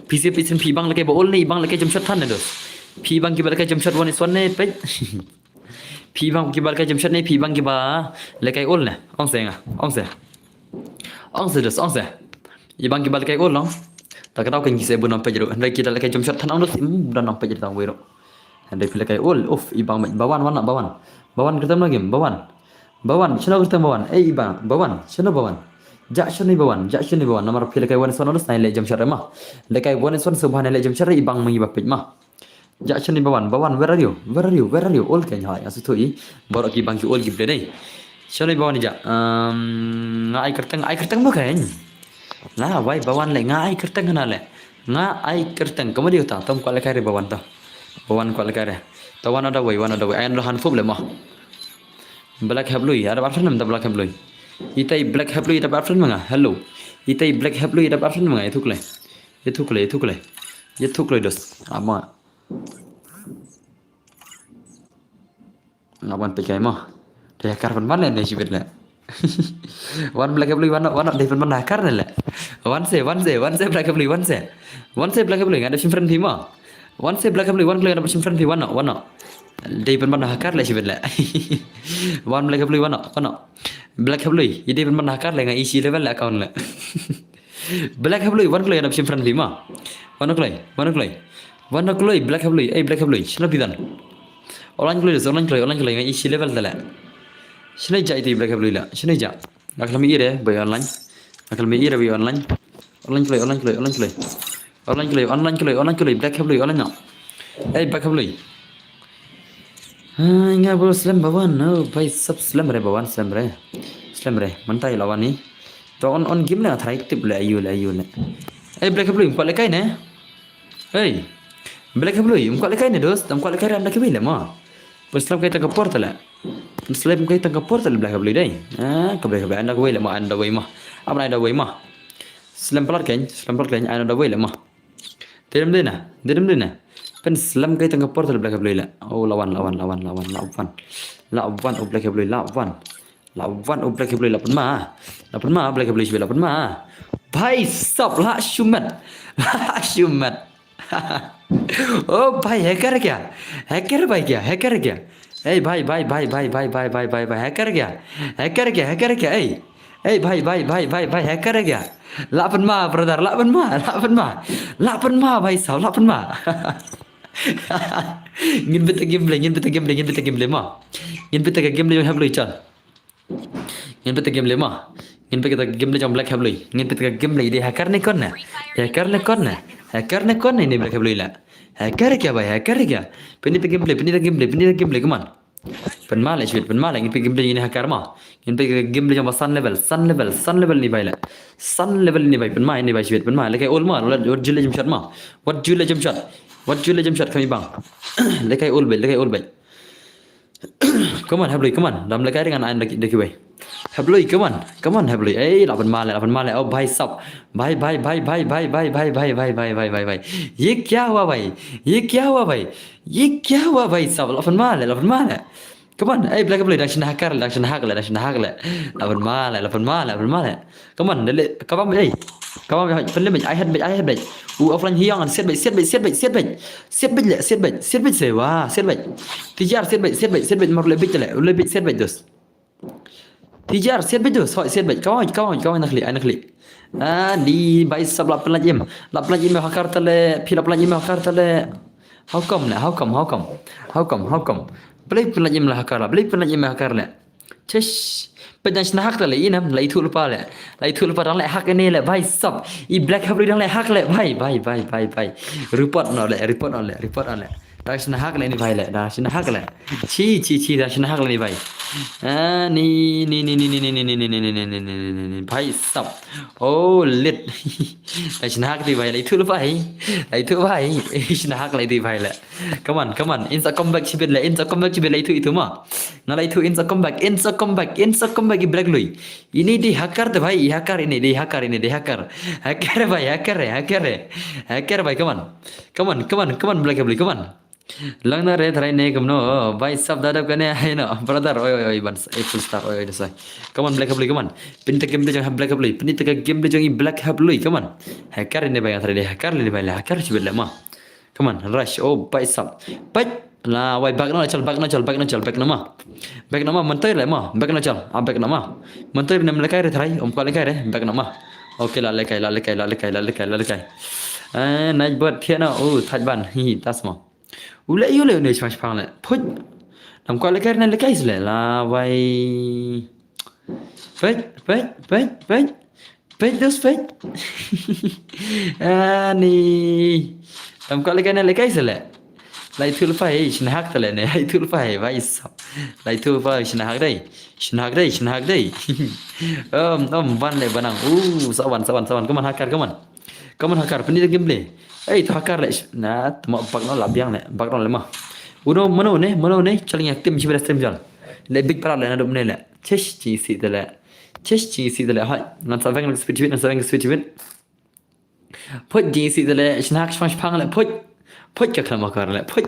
Phi se peit sen phi bang lehkai ba ol ne, i bang lehkai jump shot than ne dos. Phi bang ki ba lehkai jump shot one is one ne peit. Phi bang ki ba lehkai jump shot ne, phi bang ki ba lehkai ol ne. Ong se nga, ong se. Ong se dos, ong se. I bang ki ba lehkai ol long. Ta ka daw kan ki se bu nam peit ri. Hynrei ki da lehkai jump shot than ong dos, im bu da nam peit ri tang wei ro. Hynrei phi lehkai ol, uff, i bang mei, bawan wan na bawan. Bawan kyrteng na game, bawan. Bawan, shano kyrteng bawan, ei i bang, bawan, shano bawan. Jak shano bawan, jak shano bawan, namar phi lehkai one is one dos, nai leh jump shot re ma. Lehkai one is one so ba nai leh jump shot re, i bang mei ba peit ma. Jak shano bawan, bawan, where are you, where are you, where are you, ol kan ha, ya su tu i, baroh ki bang ki ol ki ble dei. Shano bawan i jak, um, nga ai kyrteng, ai kyrteng mo kan. La, wai bawan le, nga ai kyrteng na le. Nga ai kyrteng, kamo di uta, tom kwah lehkai re bawan to. Bawan kwah lehkai re. To wan ada wei, wan ada wei. Ai ndo han fup le mo. Black Heblui, ada ba friend da Black Heblui. Itai Black Heblui da ba friend ma nga. Hello. Itai Black Heblui da ba friend ma nga. Itu klai. Itu klai, itu klai. Itu klai dos. Ama. Nga wan peit kai mo. Dei hacker pynban ne, ne shibit le. Wan Black Heblui, wan, wan, dei pynban hacker ne le. Wan se, wan se, wan se Black Heblui, wan se. Wan se Black Heblui, nga dei shim friend phi mo. Wan se Black Heblui, wan kloi, nga dei shim friend phi, wan no, wan no. Dei pynban hacker le shibit le. Wan Black Heblui, wan no, wan no. Black Heblui, i dei pynban hacker le, nga isi level le account le. Black Heblui, wan kloi, nga dei shim friend phi mo. Wan no kloi, wan no kloi. Wan no kloi, Black Heblui, ei Black Heblui, shano phi don. Online kloi, online kloi, online kloi, nga isi level tale. Shano ja iti Black Heblui la, shano ja. Nga khlem ire, bai online. Nga khlem ire, bai online. Online kloi, online kloi, online kloi. Online kloi, online kloi, online kloi, Black Heblui, online no. Ei, Black Heblui. Ai, nga bro slem bawan, no, bai sab slem re bawan, slem re. Slem re, mynta i la wan i. To on, on game na try tip le, ayu le, ayu le. Ei, Black Heblui, kwah lehkai ne? Ei, Black Heblui, um kwah lehkai ne, dos? Tam kwah lehkai ram da kiwi le mo. Pun slem kai tang ka por tale. Pun slem kai tang ka por tale Black Heblui dei. Ah, ka Black Heblui, anda wei le mo, anda wei mo. Am anda wei mo. Slem palat kan, slem palat kan, anda wei le mo. Dedem dei na, dedem dei na. Pun slem kai tang ka por tale Black Heblui le. Oh, lawan, lawan, lawan, lawan, lawan. Lawan, oh Black Heblui, lawan. Lawan, oh Black Heblui, lawan ma. Lawan ma, Black Heblui, lawan ma. Bhai sab, la shumat. La shumat. Oh bhai, hacker kya? Hacker bhai kya? Hacker kya? Hey bhai, bhai, bhai, hacker kya? Hacker kya? Hey. Hey bhai, bhai, bhai, bhai, bhai, hacker kya? Lah pynma, brother, lah pynma, lah pynma. Lah pynma, bhai sab, lah pynma. Ngin bit game le, ngin bit game le, ngin bit game le ma. Ngin bit game le, Heblui chal. Ngin peit ka game le ma. Ngin peit ka game le jong Black Heblui. Ngin peit ka game le, dei hacker ne kon ne? Hacker ne kon ne? Hacker ne kon ne, ne Black Heblui la? Hacker kya bhai, hacker kya? Pynmih ka game le, pynmih ka game le, pynmih ka game le, come on. Pynmih le, shibit, pynmih le, ngin peit game le, ngin hacker ma. Ngin peit ka game le jong ba san level, san level, san level ni bhai la. San level ni bhai, pynmih ni bhai, shibit, pynmih. Lehkai ol ma, wat ju leh jump shot ma. Wat ju leh jump shot. Wat ju leh jump shot, kami bang. Lehkai ol bhai, lehkai ol bhai. Come on, Heblui, come on. Dam lehkai ring an da kiwei. Heblui, come on. Come on, Heblui. Ei, lah pynmih le, lah pynmih le. Oh bhai sab. Bhai, bhai, bhai. Ye kya hua bhai? Ye kya hua bhai? Ye kya hua bhai sab? Lah pynmih le, lah pynmih le. Come on. Ei, Black Heblui, dang shin hacker le, dang shin hacker le, dang shin hacker le. Lah pynmih le, lah pynmih le, lah pynmih le. Come on, dale, kabam, ei. Kabam, ei, pynlem, ei, ai head, ei, ai head, ei. U offline hiang, set, ei, set, ei, set, ei, set, ei. Set, ei, le, set, ei, set, ei, se, wa, set, ei. Tijar, set, ei, set, ei, set, ei, mar le, ei, le, le, set, ei, dos. Tijar, siat beit tu, soi, siat beit. Kawai, kawai, kawai, na khlieh, ai na khlieh. Ah, ni bai sap la pynlait im. La pynlait im hacker tale, phi la pynlait im hacker tale. How come le, how come, how come? How come, how come? Balei pynlait im la hacker la, balei pynlait im hacker le. Chesh. Peit dang shna hack tale, inam, la ithuh lypa le. La ithuh lypa dang le hack ine le, bai sap. I Black Hub dang le hack le, bai, bai, bai, bai, bai. Report noh le, report noh le, report noh le. Dang shna hack le ni bai le, dang shna hack le. Chi, chi, chi, dang shna hack le ni bai. Ah, ni, ni, ni, bai sap. Oh, lit. Dang shna hack ti bai le, ithuh le bai. Ithuh bai. Shna hack le ti bai le. Come on, come on. Insa come back shibit le, insa come back shibit le, ithuh, ithuh ma. Nga la ithuh insa come back, insa come back, insa come back i Black Lui. Ini di hacker te bai, i hacker ini, di hacker ini, di hacker. Hacker bai, hacker, hacker. Hacker bai, come on. Come on, come on, come on, Black Hub Lui, come on. Lang na re tharai ne kumno, bai sap da dap kane, ai no, brother, oi, oi, oi, ban, eh, full star, oi, oi, desai. Come on, Black Hub Lui, come on. Pynta game de jong Black Hub Lui, pynta game de jong i Black Hub Lui, come on. Hacker ini bai, tharai de hacker ini bai, hacker shibit le ma. Come on, rush, oh, bai sap. Bai, la, wai, back no, chal, back no, chal, back no, chal, back no ma. Back no ma, mynta le ma, back no, chal, ah, back no ma. Mynta ne em lekai re tharai, um kwah lekai re, back no ma. Okay, la lekai, la lekai, la lekai, la lekai, la lekai. Eh, night bird, thiah no, uh, thaj ban, hi, hi, tas ma. U le, u le, u le, shmang shpang le. Phuj. Nam kwah lekai re, na lekai sle, la, wai. Peit, peit, peit, peit. Peit dus peit. Ani. Tam kwah lekai na lekai sle. Lai thul pai, shna hack tale ne. Lai thul pai, bai sap. Lai thul pai, shna hack dei. Shna hack dei, shna hack dei. Om, om, ban le banang. Uh, sawan, sawan, sawan. Come on, hacker, come on. Come on, hacker, pynit game le. Ei, to hacker le. Na, tama bak no la biang le. Bak no le ma. Uno, mano ne, mano ne. Chal ngi tim shibra stream jal. Le big para le na dum ne le. Chesh, chi si tale. Chesh, chi si tale. Hai, ngan sa veng le speed bit, ngan sa veng speed bit. Phuj, chi si tale. Shna hack shpang shpang le. Phuj. Phuj ka khlam kar le. Phuj.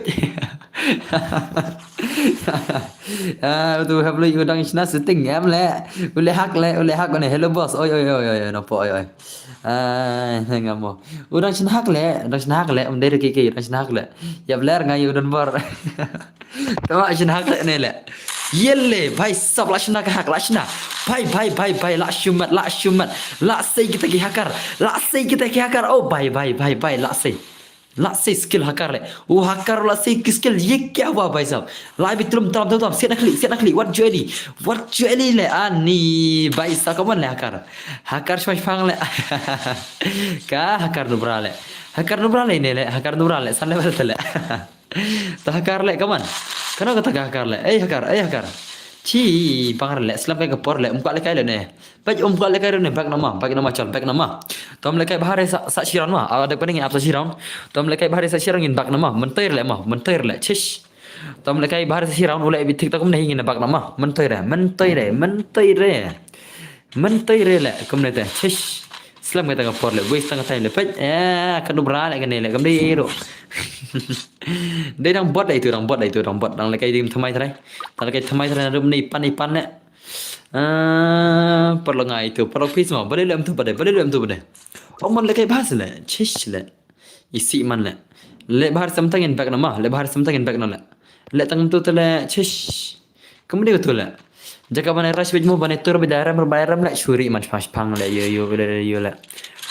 Ah, tu hap le u dang shna setting em le. U le hack le, u le hack ne. Hello boss. Oi, oi, oi, oi, oi, no po, oi, oi. Ah, ngam mo. U dang shna hack le, dang shna hack le. Um dei re ki ki, dang shna hack le. Yap ler ngai u don bor. Tama shna hack le ne le. Yele, bai sap la shna ka hack, la shna. Bai, bai, bai, bai, la shumat, la shumat. La sei kita ki hacker. La sei kita ki hacker. Oh, bai, bai, bai, bai, la sei. La sei skill hacker le. U hacker la sei ki skill ye kya hua bai sap. La bi trum trum trum trum. Siat na khlieh, siat na khlieh. Wat jueli. Wat jueli le. Ani bai sap, come on le hacker. Hacker shmai shpang le. Ka hacker nubra le. Hacker nubra le ne le. Hacker nubra le. San le bal le. Ta hacker le, come on. Kano kata ka hacker le. Ei hacker, ei hacker. Chi, bang le, slem kai ka por le, um kwah lekai le ne. Peit um kwah lekai le ne, back nama, back nama chal, back nama. Tom lekai bahar sa, sa shiran ma, ada pening ap sa shiran. Tom lekai bahar sa shiran ngin back nama, mentir le ma, mentir le, chish. Tom lekai bahar sa shiran, u le bi tik tak um ne ngin back nama, mentir le, mentir le, mentir le. Mentai re le, kumne te, chish. Slem kata ka por le, waste tang ka time le, peit, eh, ka nubra le kane le, kumne ero. Dei dang bot dei tu, dang bot dei tu, dang bot, dang lekai dim thamai trai. Dang lekai thamai trai na rum ni pan, ni pan ne. Ah, paralok ngai tu, paralok pis ma, bale le em tu bade, bale le em tu bade. Ong man lekai bahas le, chish le. Isi man le. Le bahar samtang in back nama, le bahar samtang in back na le. Le tang tu te le, chish. Kumne tu le. Jaka bane rush bit mo bane tur bit da ram ram ram le shuri man shpang shpang le yo yo le yo le.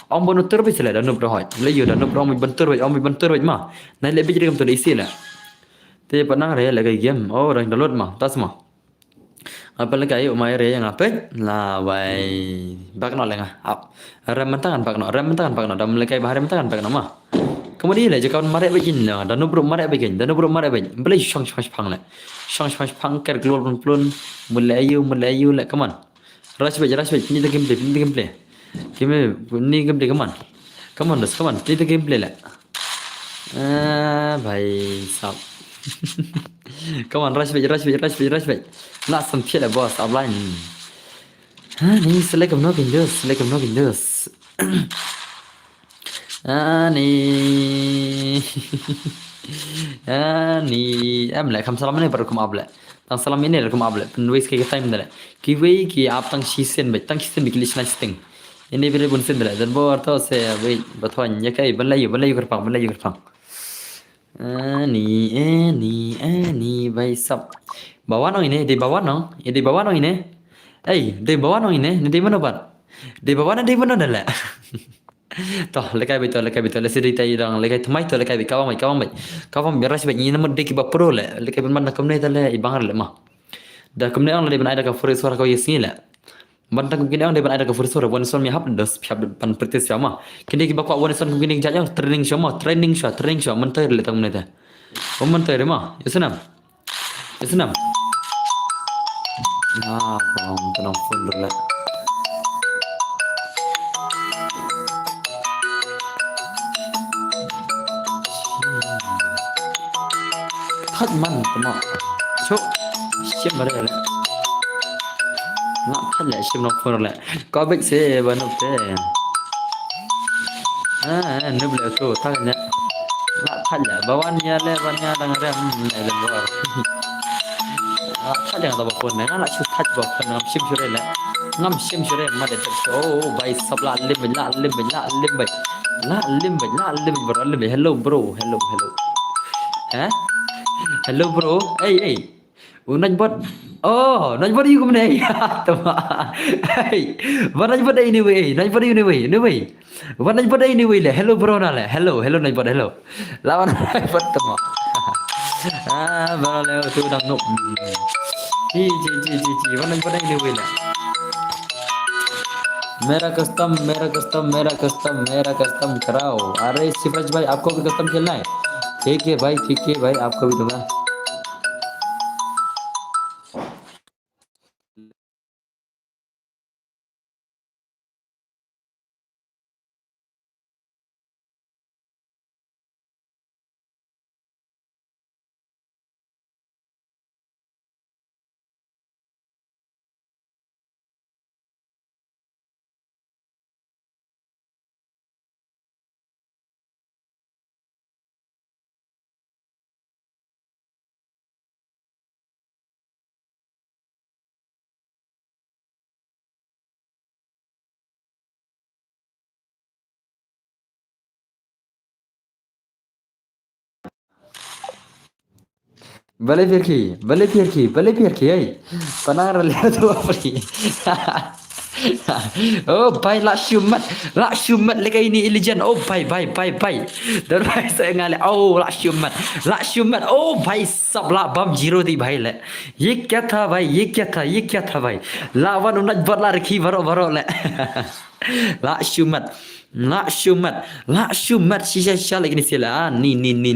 Ong banu tur bit le da nup rohoi. Le yo da nup rohoi ban tur bit, ong ban tur bit ma. Na le bit ri kam tu le isi le. Te panang re le kai game. Oh, dang download ma. Tas ma. Apa le kai umai re nga pet la wai. Bak no le nga. Ap. Rem mentang bak no, rem mentang bak no. Dam le kai bahar mentang bak no ma. Kemudian le jaka mare bit jin no. Da nup rup mare bit jin, da nup rup mare bit. Bele shong shong shpang le. Shong shong shpang ker glor plun plun. Mule ayu, mule ayu le, come on. Rush bit, rush bit. Ni da gameplay, ni da gameplay. Gameplay, ni gameplay, come on. Come on, dos, come on. Ni da gameplay le. Ah, bhai sab. Come on, rush bit, rush bit, rush bit, rush bit. La sam thiah le boss, offline. Ah, ni select kam no kindos, select kam no kindos. Ani. Ani. Em le, kam salam ne bar kum ap le. Tang salam ine kum ap le. Pyn waste ki time dale. Ki wei ki ap tang shi sen be, tang shi sen be ki lich na sting. Ine bile bun sen dale. Dan bo arto se wei batwan ya kai ban layu, ban layu kerpang, ban layu kerpang. Ani, ani, ani bai sap. Bawan ong ine, di bawan ong, di bawan ong ine. Ei, dei ba wan ong ine, ne dei mano ban? Dei ba wan, dei mano ne le? To, lekai beit to, lekai beit to, lehse dei tai dang, lekai thymmai to, lekai beit, kawang beit, kawang beit. Kawang beit, rush beit, ngi na mut dei kiba pro le, lekai beit man da kumne ta le, i bang le ma. Da kumne ong le dei ban ai da ka free swar ka ïa sngi le. Ban tang kumne ong dei ban ai da ka free swar, wan son mi hap dos, hap ban practice ma. Kine kiba kwah wan son kumne jat ong training shuwa ma, training shuwa, training shuwa, man tai le tang kumne ta. Wan man tai re ma, ïa snam. Ïa snam. Na, bang, ka nong phone ruh la. Thait man, tama. Chok. Shim ba de la. Nga thait la, shim nong phone ruh la. Ko bek se ba nup te. Ah, nup le tu, thait ne. La thait la, ba wan ïa le, wan ïa dang rem, ne le bor. La thait la, ba phone ne, nga la shu thait ba phone, ngam shim shu re le. Ngam shim shu re, ma de tu. Oh, bhai sab la lim, la lim, la lim, la lim, la lim, bro, lim. Hello, bro, hello, hello. Eh? Hello, bro. Hey, hey. U Najbot. Oh, Najbot ïa kumne. Tama. Hey. Ba Najbot dei anyway. Najbot ïa anyway. Anyway. Ba Najbot dei anyway le. Hello bro na le. Hello, hello Najbot, hello. Lawan Najbot tama. Ah, ba le tu dang nuk. Ji, ji, ji, ji, ji. Ba Najbot dei anyway le. मेरा कस्टम, मेरा कस्टम, मेरा कस्टम, मेरा कस्टम कराओ। अरे शिवराज भाई, आपको भी कस्टम खेलना है? ठीक है भाई, ठीक है भाई, आपको भी दूंगा। Balei pyrkhi, balei pyrkhi, balei pyrkhi, ei. Panang rale tu apri. Oh, bhai, la shumat, la shumat, leka ini ilijan. Oh, bhai, bhai, bhai, bhai. Dan bhai sa ngale. Oh, la shumat, la shumat. Oh, bhai, sab la bam zero ti bhai le. Ye kya tha, bhai? Ye kya tha? Ye kya tha, bhai? La wan u Najbot la rikhi baro baro le. La shumat. La shumat. La shumat. Shisha shisha lagi ni sila. Ni, ni, ni.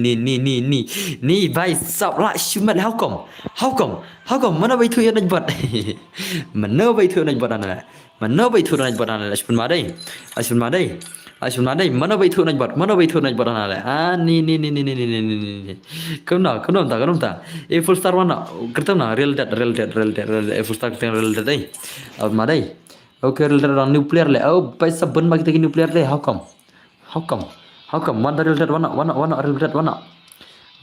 Ni, bhai sab, la shumat. How come? How come? How come? Mano bai thu ïa Najbot? Mano bai thu ïa Najbot ana? Mano bai thu ïa Najbot ana? Ashpun madai. Ashpun madai. Ashpun madai. Mano bai thu ïa Najbot? Mano bai thu ïa Najbot ana? Ah, ni, ni, ni. Kumno, kumno ta, kumno ta. E full star wana. Kertem na, real dead, real dead, real dead, real dead. E full star kertem real dead, eh. Madai. Okay, real dead orang nuclear le. Oh, bhai sab bun ma kita ki nuclear le. How come? How come? How come? Wan ta real dead wana, wana, wana real dead wana.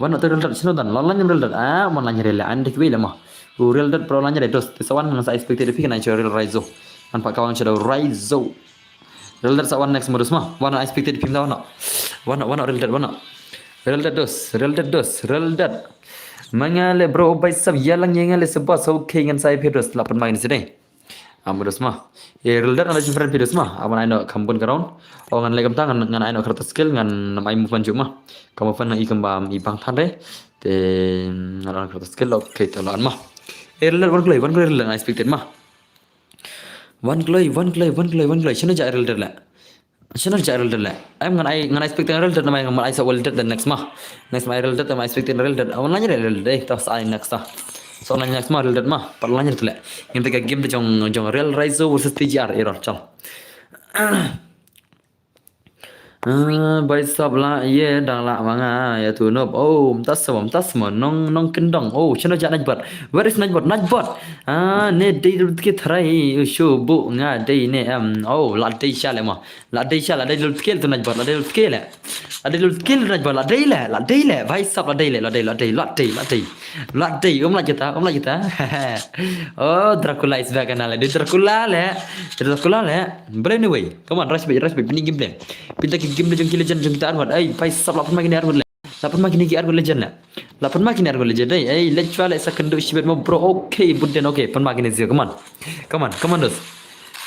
Wana ta real dead sino dan. Lawan real dead. Ah, wan lawan real. Ande ki le ma. U real dead pro lawan dos. Te sa wan ngan sa expected phi kan ai real Raizo. Ngan pat kawang shadow Raizo. Real dead sa wan next modus ma. Wana expected phi ma wana. Wana, wana real dead wana. Real dead dos, real dead dos, real dead. Manga le bro, bhai sab ïa lang ïa nga le sebas. Okay, ngan sa ai phi dos. Lapan main sini. Am dos ma. E real dead ana jumpa phi dos ma. Aban ai no kham bun ka round. O ngan le kam ta ngan, ngan ai no character skill ngan nam ai movement ju ma. Ka movement nang i kam bam i bang than re. Te ngan ai no character skill. Okay, to lan ma. E real dead wan kloi, wan kloi real dead unexpected ma. Wan kloi, wan kloi, wan kloi, wan kloi. Shano ja real dead le. Shano ja real dead le. Em ngan ai, ngan expect real dead namai ngan ai sa real dead the next ma. Next ma real dead ma expect real dead. Awan lanya real dead. Eh, ta sa ai next ta. So lanya next ma real dead ma. Pat lanya real dead le. Ngin te ka game te jong, jong real Raizo versus T G R error chal. Ah, bhai sab la, ye dang la manga, ya tu nop. Oh, mtas mo, mtas mo, nong, nong kendong. Oh, shano ja Najbot. Where is Najbot? Najbot. Ah, ne dei dul tke tharai, u shu bu nga dei ne em. Oh, la dei sha le mo. La dei sha, la dei dul tke tu Najbot, la dei dul tke le. La dei dul tke Najbot, la dei le, la dei le. Bhai sab la dei le, la dei, la dei, la dei, la dei. La dei, um la jeta, um la jeta. Oh, Dracula is back and all. Dei Dracula le. Dei Dracula le. Blame ni wei. Come on, rush bait, rush bait. Pini game plan. Pinta ki game plan jong ki legend jong kita arwad. Ai, bhai sab la pun ma kini arwad le. La pynma kine ki ar ngut legend la. La pynma kine ar ngut legend dei. Ei, leit shuwa leit sa kynduh shibit mo bro. Okay, bud den, okay. Pynma kine shuwa, come on. Come on, come on, dos.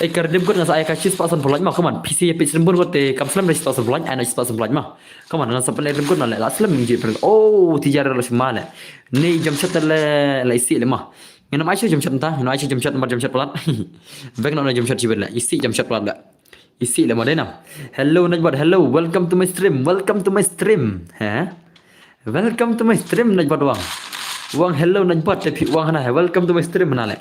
Ei, ka redeem code nga sa ai ka shispah san phew lait mo, come on. Phi sa ïa peit syriem bun ngut te kam slem da shispah san phew lait, ai na shispah san phew lait mo. Come on, ngan sa pynlait redeem code na leh, la slem ngi pynlait. Oh, tija re la shima leh. Ni jam shot leh, la isih leh mo. Ngin ym ai shuh jam shot mynta, ngin ym ai shuh jam shot, namar jam shot palat. Bek noh na jam shot shibit leh, isih jam shot palat leh. Isih leh mo dei nam. Hello Najbot, hello, welcome to my stream, welcome to my stream. He? Welcome to my stream Najbot wang. Wang hello Najbot te phi wang hana he, welcome to my stream hana leh.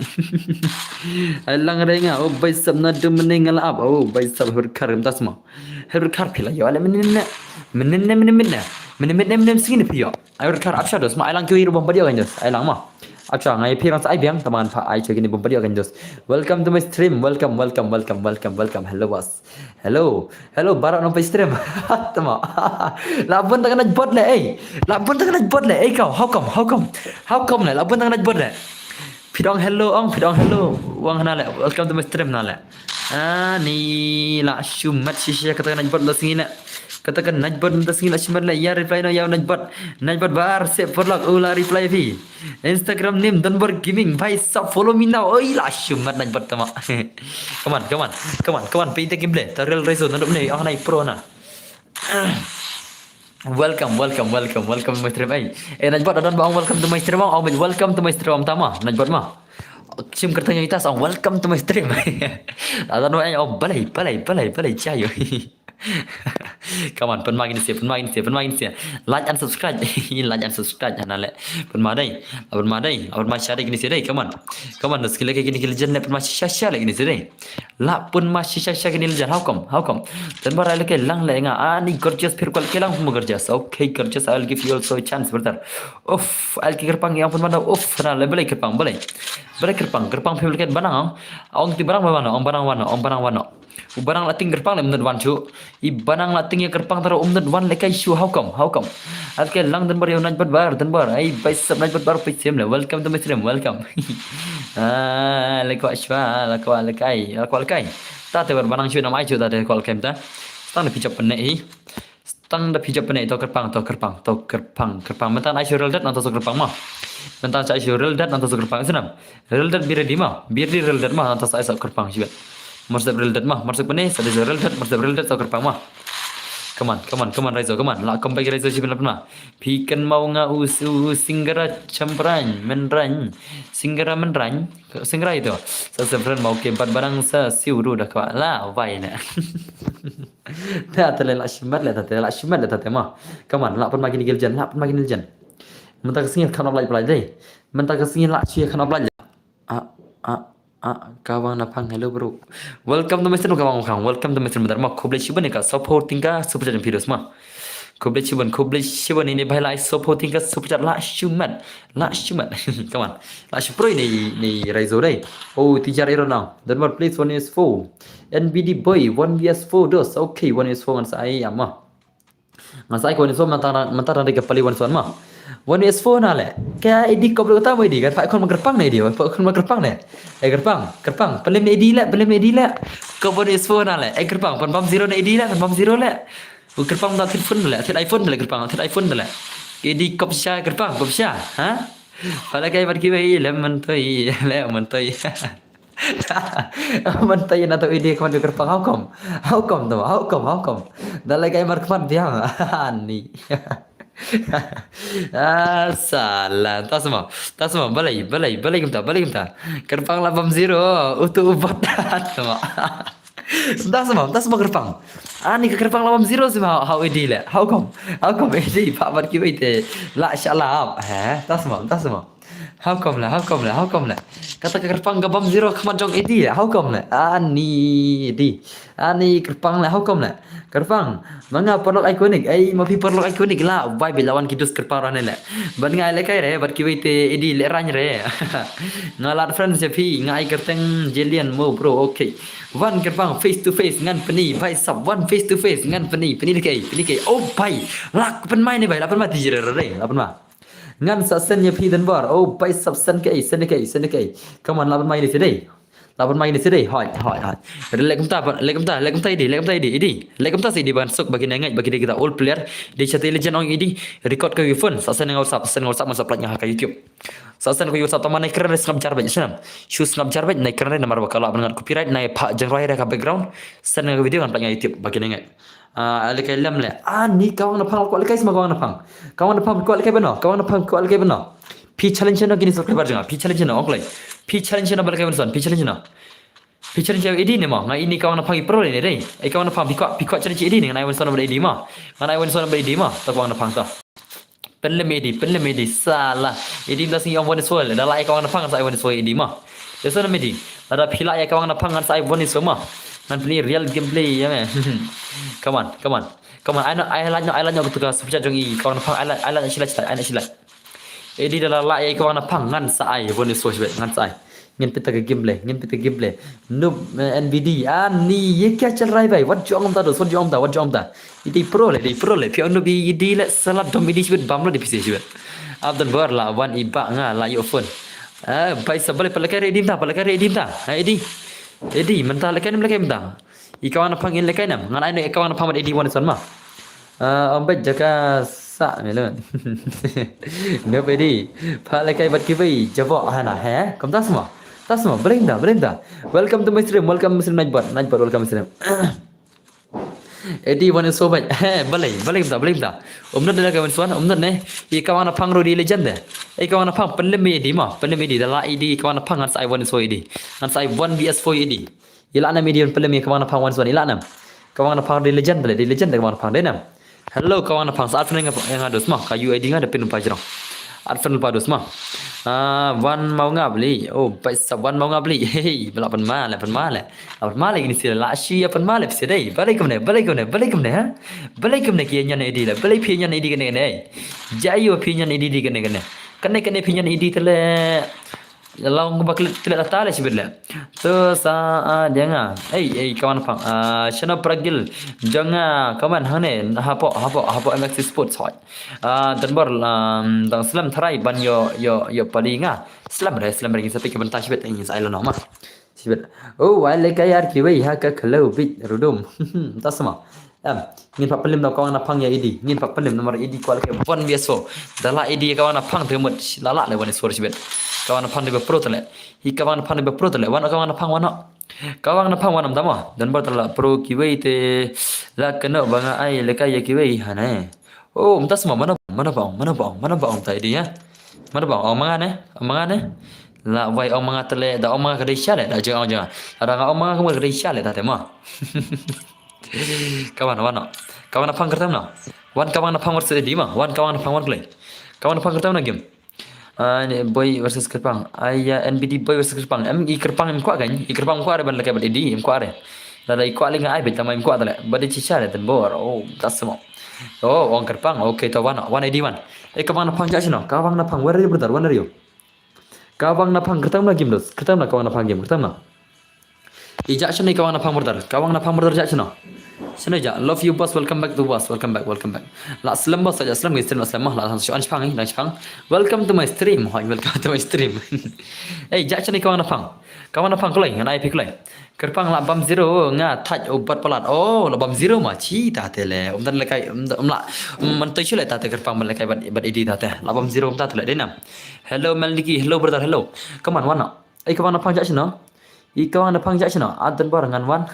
Ai lang re nga, oh bai sap na dum ne nga la ap, oh bai sap hur khar gam tas mo. Hur khar phi la ïoh leh mynnin ne. Mynnin ne, mynnin ne. Mynnin ne, mynnin sngin phi ïoh. Ai hur khar ap sha dos ma ai lang kiwi ru bom badio kan dos. Ai lang mo. Ap sha ngai phi rang sa ai biang, taman pha ai sha kini bom badio kan dos. Welcome to my stream. Welcome, welcome, welcome, welcome, welcome. Hello boss. Hello. Hello, baroh nong peit stream. Tama. La bun tang Najbot leh, ei. La bun tang Najbot leh, ei kau. How come? How come? How come leh? La bun tang Najbot leh. Phi dong hello ong, phi dong hello. Wang hana leh. Welcome to my stream na leh. Ah, ni la shumat shisha kata ka Najbot la sngi leh. Kata ka Najbot mynta sngi la shumat leh. Ïa reply noh ïa Najbot. Najbot bar se porlok u la reply phi. Instagram name Donbor Gaming, bhai sab follow me now. Oi la shumat Najbot tama. Come on, come on, come on, come on. Peit te kimble. Ta real reason na dum ne ang nai pro na. Welcome, welcome, welcome, welcome to my stream. Ei, eh, Najbot adon ba ong welcome to my stream, ong welcome to my stream tama. Najbot ma. Sim kerteng yang itas ong welcome to my stream. Adon ba ong balai, balai, balai, balai chayo. Come on, pynma kine shuwa, pynma kine shuwa, pynma kine shuwa. Like and subscribe. Like and subscribe hana leh. Pynma dei, pynma dei, pynma share kine shuwa dei. Come on. Come on, skill ke kine ki legend leh pynma shisha shisha leh kine shuwa dei. La pynma shisha shisha kine legend. How come? How come? Donbor ai leh kai lang leh nga. Ah, ni gorgeous phi kwah kai lang pynma gorgeous. Okay, gorgeous, I will give you also a chance, brother. Uff, ai leh kai kyrpang yang pynma da. Uff, hana leh balai kyrpang, balai. Balai kyrpang, kyrpang phi leh kai banang ong. Ong ti banang banang, ong banang banang, ong banang banang. U banang la ting kyrpang leh mynta wan shu. I banang la ting ïa kyrpang tara um dut wan leh kai shu, how come? How come? Ar ke lang Donbor ïa u Najbot bar, Donbor. Ai bai sap Najbot bar peit stream leh. Welcome to my stream, welcome. Ah, leh kwah shwa, leh kwah leh kai, leh kwah leh kai. Ta te bar banang shu nam ai shu ta te kwah leh kai ta. Stang da phi jop pynne hi. Stang da phi jop pynne to kyrpang, to kyrpang, to kyrpang, kyrpang. Mynta ai shu real dead nang to kyrpang mo. Mynta ai shu real dead nang to kyrpang. Snam. Real dead be ready ma. Be ready real dead ma. Nang tas ai sa kyrpang shibit. Marsep real dead ma. Marsep pynne sa real dead, marsep real dead sa kyrpang ma. Come on, come on, come on, Raizo, come on. La come back Raizo shibit la pynma. Phi kan mau nga u, u Singara Champrang, Menrang. Singara Menrang. Singara itu. Sa sa friend mau ke bat barang sa siu ru da kwa. La, vai ne. Ta te leh la shimat leh ta te, la shimat leh ta te ma. Come on, la pynma kine ki legend, la pynma kine ki legend. Mynta ka sngi kan offline play dei. Mynta ka sngi la shi kan offline. Ah, ah, ah, Kawang Naphang, hello bro. Welcome to my stream, Kawang Naphang. Welcome to my stream, Dharma. Khublei shibun ka support tingka super chat phi dos ma. Khublei shibun, khublei shibun ini bhai lai support tingka super chat la shumat, la shumat. Come on. La shu proi ni, ni Raizo dei. Oh, tijar iro now. Dharma please one is four. N B D boy, one V S four dos. Okay, one is four ngan sa ai ama. Nga sa ai ka one is four mynta, mynta dang dei ka pali one is four ma. One is four na leh. Ka A D kop lu ta mo A D ka fa kon ma kyrpang ne A D, fa kon ma kyrpang ne. Eh kyrpang, kyrpang. Pynlem ne A D leh, pynlem ne A D leh. Ka one is four na leh. Eh kyrpang, pynbam zero ne A D leh, pynbam zero leh. U kyrpang da thied phone leh, thied iPhone leh kyrpang, thied iPhone leh. A D kop sha kyrpang, kop sha. Ha? Pala kai bad kiwei lem mentoi, leh mentoi. Mynta ïa na to A D khmat ïa kyrpang, how come? How come to? How come? How come? Da leh kai markhmat biang. Ani. Ah, salah. Ta sma. Ta sma. Balai, balai, balai kumta, balai kumta. Kyrpang la bam zero. Utu u bot. Ta sma. Ta sma, ta sma kyrpang. Ani ka kyrpang la bam zero sma, how A D leh. How come? How come A D? Pha bad kiwei te. La sha la. He, ta sma, ta sma. How come leh, how come leh, how come leh? Kata ka kyrpang ka bam zero khmat jong A D leh, how come leh? Ani A D. Ani kyrpang leh, how come leh? Kyrpang, ma nga paralok iconic, ei ma phi paralok iconic la, bai bi la wan ki dus kyrpang rane leh. Bad nga ai leh kai re, bad kiwei te A D leh rang re. Nga lad friends ïa phi, nga ai kyrteng Jillian mo bro, okay. Wan kyrpang face to face ngan pyni, bai sap wan face to face ngan pyni, pyni leh kai, pyni kai. Oh bai, la pynmai ne bai, la pynmai ti jira re, la pynmai. Ngan sa send ïa phi Donbor. Oh, bai sap send kaei, send kaei, send kaei. Come on, la pynmai ne sha dei. Lah ban mai ni sidi. Hoi, hoi, hoi. Leh kumta, leh kumta, leh kumta Edi, leh kumta Edi, Edi. Leh kumta sidi ban suk bagi nengait bagi kita all player. Di chati legend ong Edi. Record ka phone. Sa send nga WhatsApp, send nga WhatsApp man sa plat nga ha ka YouTube. Sa send ka WhatsApp taman nai kren re sngap jar bad snem. Shu sngap jar bad nai kren re namar ba ka lah ban ngat copyright nai pha jeng roi re ka background. Send nga video ngan plat nga YouTube bagi nengait. Ah, leh kai lem leh. Ah, ni kawang na phang, kawang leh kai sma kawang na phang. Kawang na phang, kawang leh kai beno, kawang na phang, kawang leh kai beno. Phi challenge no kini subscriber jeng nga. Phi challenge no, ong kloi. Phi challenge no ba leh kai beno son, phi challenge no. Phi challenge Edi ne mo, nga ini kawang na phang i pro ne dei. Ei kawang na phang phi kwah, phi kwah challenge Edi ne, nga nai wan son ba Edi mo. Nga nai wan son ba Edi mo, ta kawang na phang ta. Pynlem Edi, pynlem Edi, sala. Edi mynta sngi ong wan is world, da la ei kawang na phang sa ei wan is world Edi mo. Ïa son Edi, lada phi la ei kawang na phang ngan sa ei wan is world mo. Ngan pynlem real gameplay ïa me. Come on, come on. Come on, ai no, ai la no, ai la no ka super chat jong i kawang na phang, ai la, ai la no sila sila, ai no sila. Edi da la la ei kawang na phang ngan sa ei wan is world shibet, ngan sa ei. Ngin pynta ka gameplay, ngin pynta ka gameplay. Noob, eh, N B D, ah, ni, ye kya chal raha hai bhai? Wat jong ta dos, wat jong ta, wat jong ta. Edi pro leh, Edi pro leh. Phi ong Noob Edi leh sala dom Edi shibet bam leh di phi shibet. Abdon bor la wan i ba nga la ïoh phone. Ah, bhai sa ba leh pat leh kai re Edi mynta, pat leh kai re Edi mynta. Ha Edi. Edi, mynta leh kai nem leh kai mynta. I kawang na phang in leh kai nem. Ngan ai ne i kawang na phang bad Edi wan son ma. Ah, ong bad jaka sa melon. Noob Edi. Pat leh kai bad kiwei jabok hana he. Kumta sma. Ta sma, balei da, balei da. Welcome to my stream, welcome to my stream, Nightbot, Nightbot, welcome to my stream. Edi wan is world bad. He, balei, balei da, balei da. Um not da kai wan son, um not ne. I kawang na phang ro di legend de. I kawang na phang pynlem Edi mo, pynlem Edi da la Edi kawang na phang ngan sa ei wan is world Edi. Ngan sa ei one V S four Edi. I la nam Edi pynlem i kawang na phang wan is world i la nam. Kawang na phang di legend de, di legend de kawang na phang de nam. Hello kawang na phang sa at friend nga dos ma ka U I D nga da pin pa jrong. At friend pa dos ma. Ah, wan mau nga beli. Oh, paisa wan mau nga beli. Hey, bela pan male, pan male. Pan male ini sila la shi ya pan male pisa dei. Balei kumne, balei kumne, balei kumne ha? Balei kumne ki nyan Edi la. Balei phi nyan Edi kane kane. Jayo phi nyan Edi di kane kane. Kane kane phi nyan Edi tele. Long ba klik klik ta le shibit le. Tu sa, ah, dia nga. Ei, ei, kawang na phang. Ah, shano pragil. Jong nga, kaman hangne, hapo, hapo, hapo M X C Sports hoi. Ah, dan bor, um, dang slem tharai ban yo, yo, yo pali nga. Slem re, slem re, ngin sa pik bynta shibit, ngin sa ai la no ma. Shibit. Oh, ai leh kai ar kiwei ha ka khlo bit rudum. Ta sma. Em, ngin pat pynlem da kawang na phang ïa Edi. Ngin pat pynlem namar Edi kwah leh kai one V S four. Da la Edi kawang na phang te mut la la leh one V S four shibit. Kawang na phang de ba pro tele. I kawang na phang de ba pro tele. Wan kawang na phang wan. Kawang na phang wan am tamo. Dan ba tele pro kiwei te la kena ba nga ai leh kai ïa kiwei hane. Oh, mynta sma mana, mana ba ong, mana ba ong, mana ba ong ta Edi ïa. Mana ba ong, ong manga ne, ong manga ne. La wai ong manga tele, da ong manga ka dei sha le, da jeng ong jeng. Da nga ong manga ka dei sha le, da te ma. Kawan, wan no. Kawan na phang kyrtam no. Wan kawan na phang versus Edi ma. Wan kawan na phang wan klei. Kawan na phang kyrtam na game. Ah, ni boy versus kyrpang. Ai ya N B D boy versus kyrpang. Em i kyrpang em kwah kan. I kyrpang em kwah re ban leh kai bad Edi em kwah re. Lada i kwah leh nga ai bad tama em kwah tale. Bad i chicha re ten bor. Oh, ta sma. Oh, ong kyrpang. Okay, to wan no. Wan Edi wan. Eh, kawan na phang ja sino. Kawan na phang where are you brother? Where are you? Kawan na phang kyrtam na game dos. Kyrtam na kawan na phang game. Kyrtam na. I ja shano i kawang na phang brother. Kawang na phang brother ja shano. Shano ja. Love you boss. Welcome back to boss. Welcome back. Welcome back. La slem boss ja slem ngi stream la slem ma. La shano an shpang ngi dang shpang. Welcome to my stream. Hoi, welcome to my stream. Ei ja shano i kawang na phang. Kawang na phang kloi ngan ai phi kloi. Kyrpang la bam zero nga thaj o bat palat. Oh, la bam zero ma chi ta te le. Um dan leh kai um la. Um man tu shu leh ta te kyrpang ban leh kai bat bat Edi ta te. La bam zero um ta te le dei nam. Hello Melniki. Hello brother. Hello. Come on wan no. Ei kawang na phang ja shano. I kawang na phang ja shano. Adan bor ngan wan.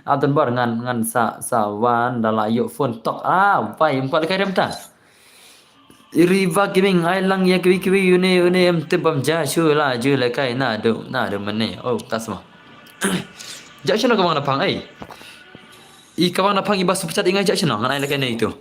Adan bor ngan ngan sa sa wan da la ïoh phone tok. Ah, bai em kwah leh kai rem ta. Riva Gaming ai lang ïa kiwi kiwi une une em tip bam ja shu la ju leh kai na do na do mane. Oh, ta sma. Ja shano kawang na phang ei. I kawang na phang i ba super chat i nga ja shano ngan ai leh kai ne itu.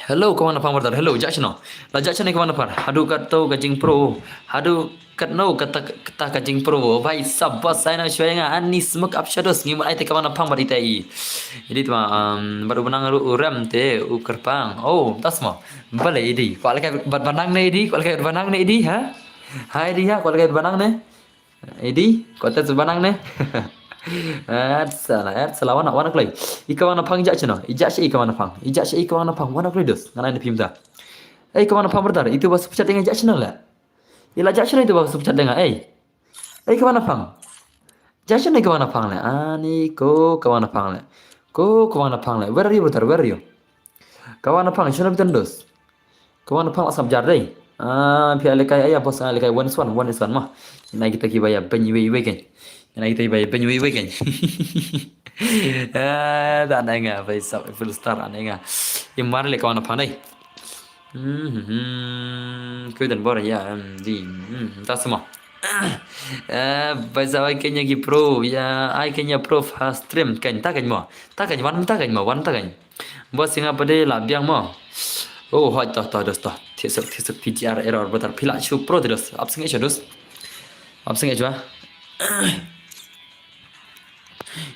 Hello, kawang na phang brother. Hello, ja shano. La ja shano kawang na phang. Haduh katno ka jingpro. Haduh katno kata kata ka jingpro. Bhai sabas ai na shwai nga ani smoke up shadows ngi mut ai te kawang na phang bad ita i. Edi tma um bad u benang ru u rem te u kyrpang. Oh, ta sma. Balei Edi. Kwah leh kai bad benang ne Edi. Kwah leh kai bad benang ne Edi ha. Ha Edi ha. Kwah leh kai bad benang ne. Edi, kota tu banang ne. At sala, at sala wana wana kloi. I kawang na phang i ja shano. I ja shi i kawang na phang. I ja shi i kawang na phang wana kloi dos. Ngan ai na phim da. Ei kawang na phang brother. Itu ba super chat dengan ja shano la. Ila ja shano itu ba super chat dengan. Ei. Ei, ka wan na phang. Jia shano ka wan na phang le? Ani ko ka wan na phang le. Ko ka wan na phang le. Where are you, brother? Where are you? Ka wan na phang, shano bitan dos? Ka wan na phang la sap jar dei. Ah, phi alekai aya bos alekai one is one, one is one ma. Ina kita ki baya ben iwe iwe kan. Ina kita ki baya ben iwe iwe kan. Ah, da na nga bai sap full star na nga. Imar le ka wan na phang dei. Hmm, hmm, hmm. Kau dan bor ya, hmm, di, hmm, tak sama. Eh, bai sa ai kenya ki pro, ya, ai kenya pro fast stream kan, tak kan mo. Tak kan, wan tak kan mo, wan tak kan. Bos singa pade la biang mo. Oh, hoi toh toh dos toh. Tisuk tisuk P G R error betar pila chu pro dos. Ap singa chu dos. Ap singa chu.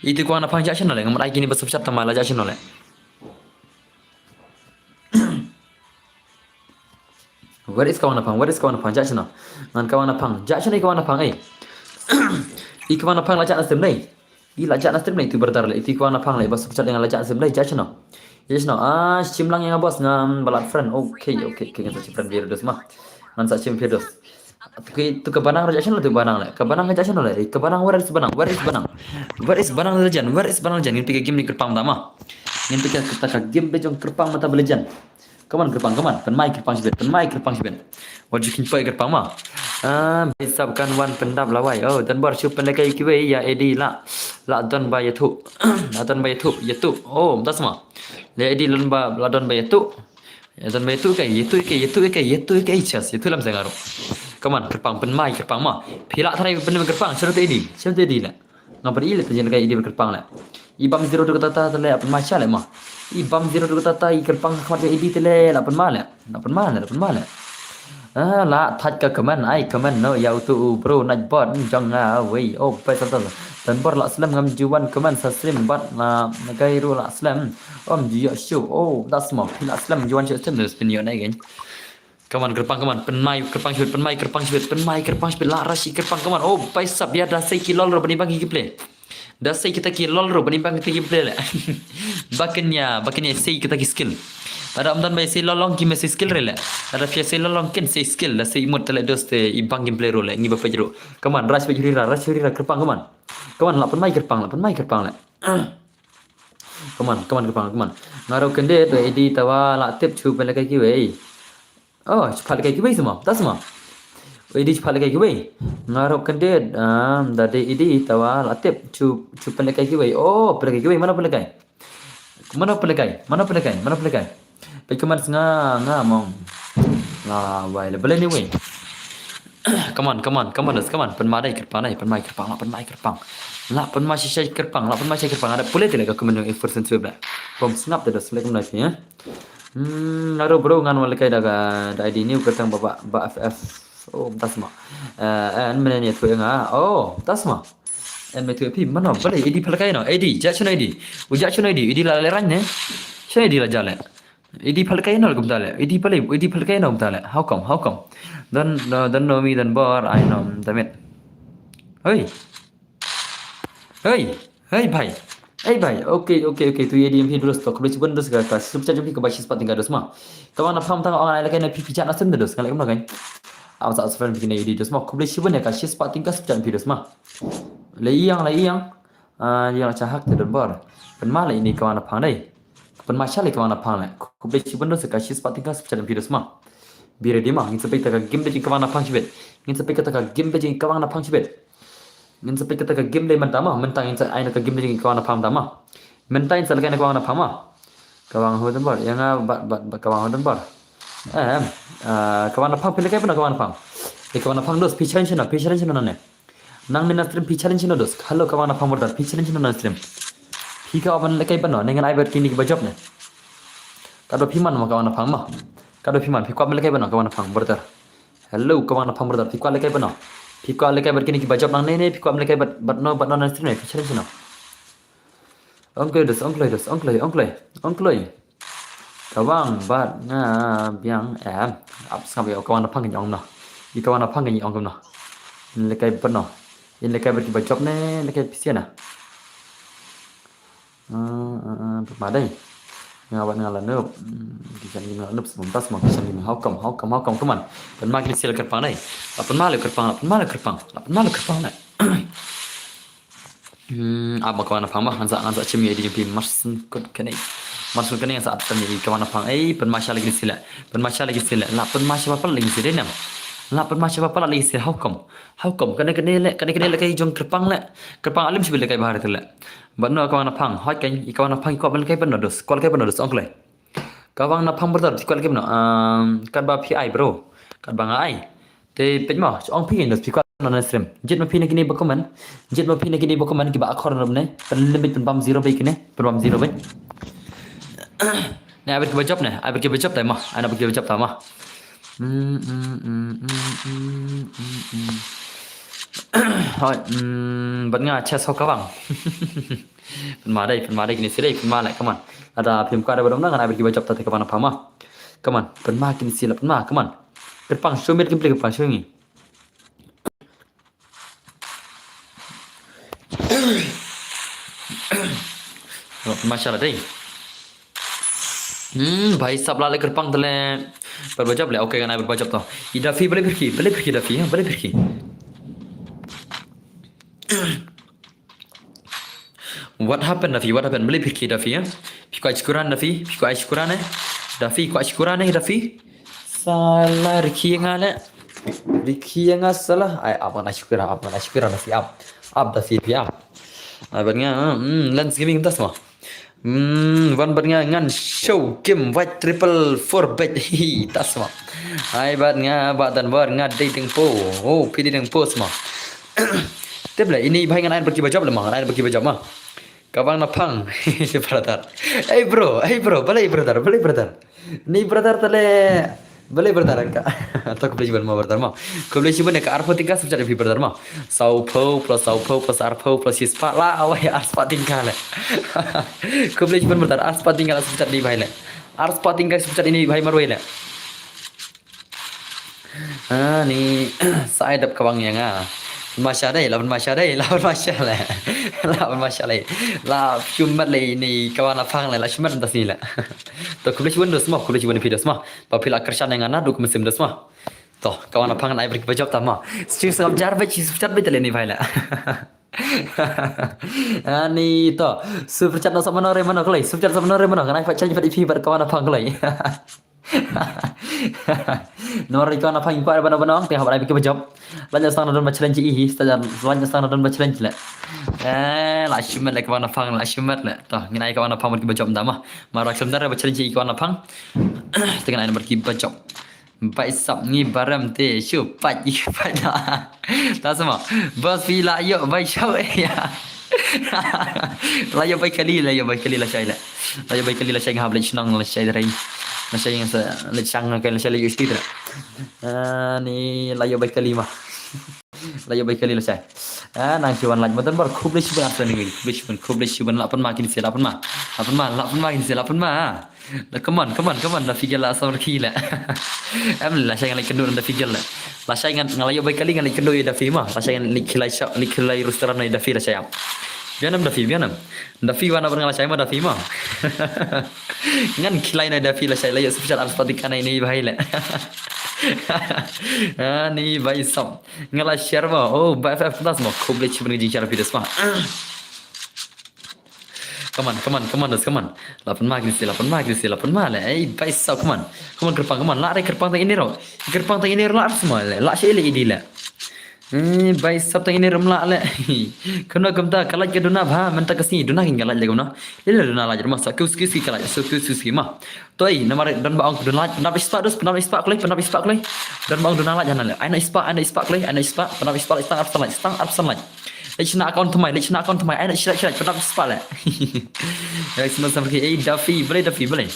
Itu ko na phang jak channel ngam ai kini bas chat tama la jak channel. Where is ka wan na phang? Where is ka wan na phang? Jak channel. Ngan ka wan na phang. Jak channel ka wan na phang eh. I ka wan na phang la jak na stream nei. I la jak na stream nei tu brother le. Itu ka wan na phang le bas chat dengan la jak na stream nei jak channel. Jak channel. Ah, shim lang yang bos ngan balat friend. Okay, okay, okay. Ngan sa shim friend virus ma. Ngan sa shim virus. Tu ka banang raja channel tu banang le. Ka banang raja channel le. Ka banang where is banang? Where is banang? Where is banang legend? Where is banang legend? Ngin pika game ni kyrpang dama. Ngin pika kita ka game bejong kyrpang mata legend. Come on kyrpang, come on. Pen mai kyrpang sibet, pen mai kyrpang sibet. Wat jukin pai kyrpang ma. Ah, bisap kan wan pendap lawai. Oh, dan bar shu pen lekai kiwei ya edi la. La don ba yatu. La don ba yatu, yatu. Oh, das ma. Le edi lon ba la don ba yatu. Ya don ba yatu kai, yatu kai, yatu kai, yatu kai chas, yatu lam sengaro. Come on, kyrpang pen mai kyrpang ma. Pila tharai pen mai kyrpang, sero te edi, sero te edi la. Ngam pen ile te jen kai edi kyrpang la. I bam zero tu kata ta le pen mai cha le ma. I bam zero tu kata ta i kyrpang khmat edi te le la pen ma le. La pen ma le, la pen ma le. Ah, la thaj ka comment, ai comment no ya utu u bro naj bot jong nga wei. Oh, pai sa ta. Dan bor la slem ngam juwan comment sa stream bat na gai ru la slem. Om ju yo shu. Oh, das ma. Pila slem juwan shu stream dus pin yo na again. Come on, kyrpang, come on. Pen mai, kyrpang shibit, pen mai, kyrpang shibit, pen mai, kyrpang shibit. La rashi kyrpang, come on. Oh, pai sap ya da sei ki lol ro bani bang ki play. Da sei kita ki lol ro bani bang kita ki play le. Bakin ya, bakin ya sei kita ki skill. Ada om dan bai sei lolong ki me sei skill re le. Ada pia sei lolong kin sei skill. Da sei mut tele dos te i bang ki play ro le. Ngi ba pejro. Come on, rash pejri ra, rash pejri ra kyrpang, come on. Come on, la pen mai kyrpang, la pen mai kyrpang le. Come on, come on, come on, come on. Ngaro kende to edi tawa la tip chu pen lekai kiwei. Oh, chu pha lekai kiwei sama, ta sama. Edi chu pha lekai kiwei. Ngaro kende um da de edi tawa la tip chu chu pen lekai kiwei. Oh, pen lekai kiwei, mana pen lekai. Mana pen lekai, mana pen lekai, mana pen lekai. Peit ka man snga nga mong. La wai le bele ni wei. Come on, come on, come on, come on. Pen ma dai kyrpang dai, pen ma kyrpang, la pen ma kyrpang. La pen ma shisha kyrpang, la pen ma shisha kyrpang. Ada pule tele ka comment yang first and swift la. Pom sngap te da select nai ya. Hmm, ngaro bro ngan wal kai da ka da I D new kyrtang ba ba F F. Oh, tasma. Eh, en mene ni tu nga. Oh, tasma. En me tu pi mano bale edi phalkai no. Edi, ja chuna edi. U ja chuna edi. Edi la le ran ne. Chuna edi la jale. Edi phalkai no kumta le. Edi pale, edi phalkai no kumta le. How come? How come? Don't, no, don't know me, don't bore. I know, damn it. Hey. Hey. Hey, bhai. Hey, bhai. Okay, okay, okay. Tu edi M P dos to. Khublei shibun dos ka, ka super chat jong phi ka ba shi spot tingka dos ma. Ka wan na pham tang ong ai la kai na phi phi chat na sem dos. Ngalai um na kai. Aw sa friend phi na edi dos ma. Khublei shibun ya ka shi spot tingka super chat phi dos ma. Le iyang, le iyang. Ah, iyang cha hak te don bor. Pen ma le ini ka wan na phang dai. Pen ma cha le ka wan na phang le. Khublei shibun dos ka shi spot tingka super chat phi dos ma. Bi ready ma. Ngin sa pei ta ka game de jing ka wan na phang shibet. Ngin sa pei ta ka game de jing ka wan na phang shibet. Ngin sa peit kata ka game dei mynta ma, mynta ngin sa ai na ka game dei ka wan na pham ta ma. Mynta ngin sa lehkai na ka wan na pham ma. Ka wan ho don bor, ïa nga bat bat bat ka wan ho don bor. Em, ah, ka wan na pham phi lehkai phi na ka wan na pham. Ïa ka wan na pham dos phi challenge na, phi challenge na ne. Nang ne na stream phi challenge na dos. Hello ka wan na pham brother, phi challenge na na stream. Phi ka wan lehkai ban no, ne ngan ai ber kini ki ba jop ne. Ka do phi man ma ka wan na pham ma. Ka do phi man, phi kwah lehkai ban no ka wan na pham brother. Hello, ka wan na phang brother. Phi kwah lehkai ban no. Phi kwah lehkai bad kini ki ba jop nang ne ne, phi kwah lehkai bad, bad no, bad no na stream ne, phi challenge no. Ong kloi dos, ong kloi dos, ong kloi, ong kloi, ong kloi. Ka wan bad nga biang em. Ap sngap ïa ka wan na phang kane ong no. I ka wan na phang kane ong no. Lehkai bad no. In lehkai bad ki ba jop ne, lehkai phi sia na. Ah, ah, ah, pynma dei. Nga wat nga la nup. Hmm, ki Shan Gaming, Noob Smoke, Tasma, Shan Gaming, how come, how come, how come, come on. Pynma kine shi la kyrpang dei. La pynma la kyrpang, la pynma la kyrpang, la pynma la kyrpang dei. Hmm, ap ma ka wan na phang ma, ngan sa, ngan sa chim ïa i dei jong phi, mar syn kut kane. Mar syn kane ngan sa ap chim ïa i ka wan na phang. Ei, pynma sha la kine shi la. Pynma sha la kine shi la. La pynma sha ba pala la kine shi dei nam. La pynma sha ba pala la kine shi, how come. How come. Kane kane le, kane kane le kai jong kyrpang le. Kyrpang alim shi bit le kai bahar te le. Bad no ka wan na phang, hoi kan, i ka wan na phang i kwah ban le kai ban no dos. Kwah le kai ban no dos, ong klei. Ka wan na phang brother, phi kwah lagi mo? Um, katba phi ai bro. Katba nga ai. Te peit mo, ong phi ngi phi kwah na stream. Jied mo phi na kine ba comment. Jied mo phi na kine ba comment kiba akhor na ne. Pynlimit pynbam zero bai kine. Pynbam zero bai. Ne, ai bad kiba jop ne. Ai bad kiba jop tai mo. Ai na bad kiba jop tai mo. Mm, mm, mm, mm, mm, mm, mm. Hoi, mm, bad nga chest ho ka bang. Pynma dei, pynma dei kine shi dei, pynma leh, come on. Lada phim kwah dei ba dong na, ngan ai bad kiba jop ta te ka wan na phang ma. Come on, pynma kine shi la, pynma, come on. Kyrpang shu miet kim pli kyrpang shu ngi. Pynma sha la dei. Hmm, bhai sab la le kyrpang te le. Bad ba jop le, okay, ngan ai bad ba jop to. I Dafi, balei pyrkhi, balei pyrkhi Dafi, ha, balei pyrkhi. What happened, Dafi? What happened? Balei pyrkhi Dafi, ha? Phi kwah ai shukran Dafi, phi kwah ai shukran eh. Dafi, kwah ai shukran eh, Dafi. Sala rikhi nga le. Rikhi nga sala. Ai, ap ngan ai shukran, ap ngan ai shukran Dafi, ap. Ap Dafi, phi ap. Ai bad nga, hmm, Lens Gaming Tasma. Hmm, wan bad nga ngan show kim wait triple four bet. Hi, Tasma. Ai bad nga ba dan bar nga dei ding po. Oh, phi dei ding po sma. Te ble, ini bhai ngan ai bad kiba jop le ma, ngan ai bad kiba jop ma. Ka wan na phang. Brother. Hey bro, hey bro, balei brother, balei brother. Ni brother te le. Balei brother ka. To khublei shibun mo brother mo. Khublei shibun ka arphew tyngka super chat phi brother mo. Sawphew plus sawphew plus arphew plus shispah la awai arspah tyngka le. Khublei shibun brother, arspah tyngka la super chat ni bhai le. Arspah tyngka super chat ini bhai marwei le. Ah, ni sa ai dap ka bang ïa nga. Masha dei, la masha dei, la masha le. La masha le. La shumat le ni ka wan na phang le, la shumat tas ni le. To khublei shibun dos mo, khublei shibun phi dos mo. Ba phi la kyrshan ïa nga naduh ka mynsiem dos mo. To ka wan na phang ngan ai bad kiba jop ta mo. Sting sngap jar bad shi super chat bad le ni bhai le. Ani to super chat na sa mano re mano klei, super chat sa mano re mano, ngan ai pat challenge pat ïa phi bad ka wan na phang klei. Namar ri ka wan na phang kwah ban ban ong te hap ai bad kiba jop. Lait sdang na don ba challenge i hi, sta lait sdang na don ba challenge le. Eh, la shimet le ka wan na phang, la shimet le. To ngin ai ka wan na phang bad kiba jop da ma. Mar ba khlem da re ba challenge i ka wan na phang. Te ngin ai bad kiba jop. Bai sap ngi baram te shu pat i pat da. Ta sama. Bos phi la ïoh bai shau eh ya. La ïoh bai kali, la ïoh bai kali lashai le. La ïoh bai kali lashai nga hap leit shnong lashai dei. Lashai nga sa leit shang nga kai lashai leit ïoh stit. Ah, ni la ïoh bai kali ma. La ïoh bai kali lashai. Ah, nang shu wan lait madan bar khublei shibun arsa ni. Khublei shibun, khublei shibun la pynma kine shi la pynma. La pynma, la pynma kine shi la pynma. La, come on, come on, come on, Dafi gel la samar ki la. Em lashai ngan leit kynduh Dafi gel la. Lashai ngan, nga la ïoh bai kali ngan leit kynduh ïa Dafi ma. Lashai ngan leit khilai shop, leit khilai restaurant ïa Dafi lashai ap. Biang em Dafi, biang em. Dafi wan na ban nga lashai ma Dafi ma. Ngan khilai na Dafi lashai la ïoh super chat arspah tyngka na ini bhai le. Ah, ni bai sap. Nga la share ma. Oh, bai F F plus ma. Khublei shibun jingshare phi dos ma. Come on, come on, come on, dos, come on. La pynma kine shi, la pynma kine shi, la pynma le. Ei, bai sap, come on. Come on, kyrpang, come on. La re kyrpang tang ini ro. Kyrpang tang ini ro la ars ma le. La shi le idi le. Eh, bai sap tang ini ro la le. Kumno kumta, ka lait ka duna bha, mynta ka sngi duna kin ka lait le kumno. Lila duna lait ma, sa kiu ski ski ka lait, sa kiu ski ski ma. Toi, namar don ba ong duna lait, pynap shispah dus, pynap shispah klei, pynap shispah klei. Don ba ong duna lait hana le. Ai na shispah, ai na shispah klei, ai na shispah, pynap shispah lait, stang arphew san lait, stang arphew san lait. Leit shna account thymmai, leit shna account thymmai, ai na shi lait, shi lait, pynap shispah le. Ai sma samar ki, ei Dafi, balei Dafi, balei.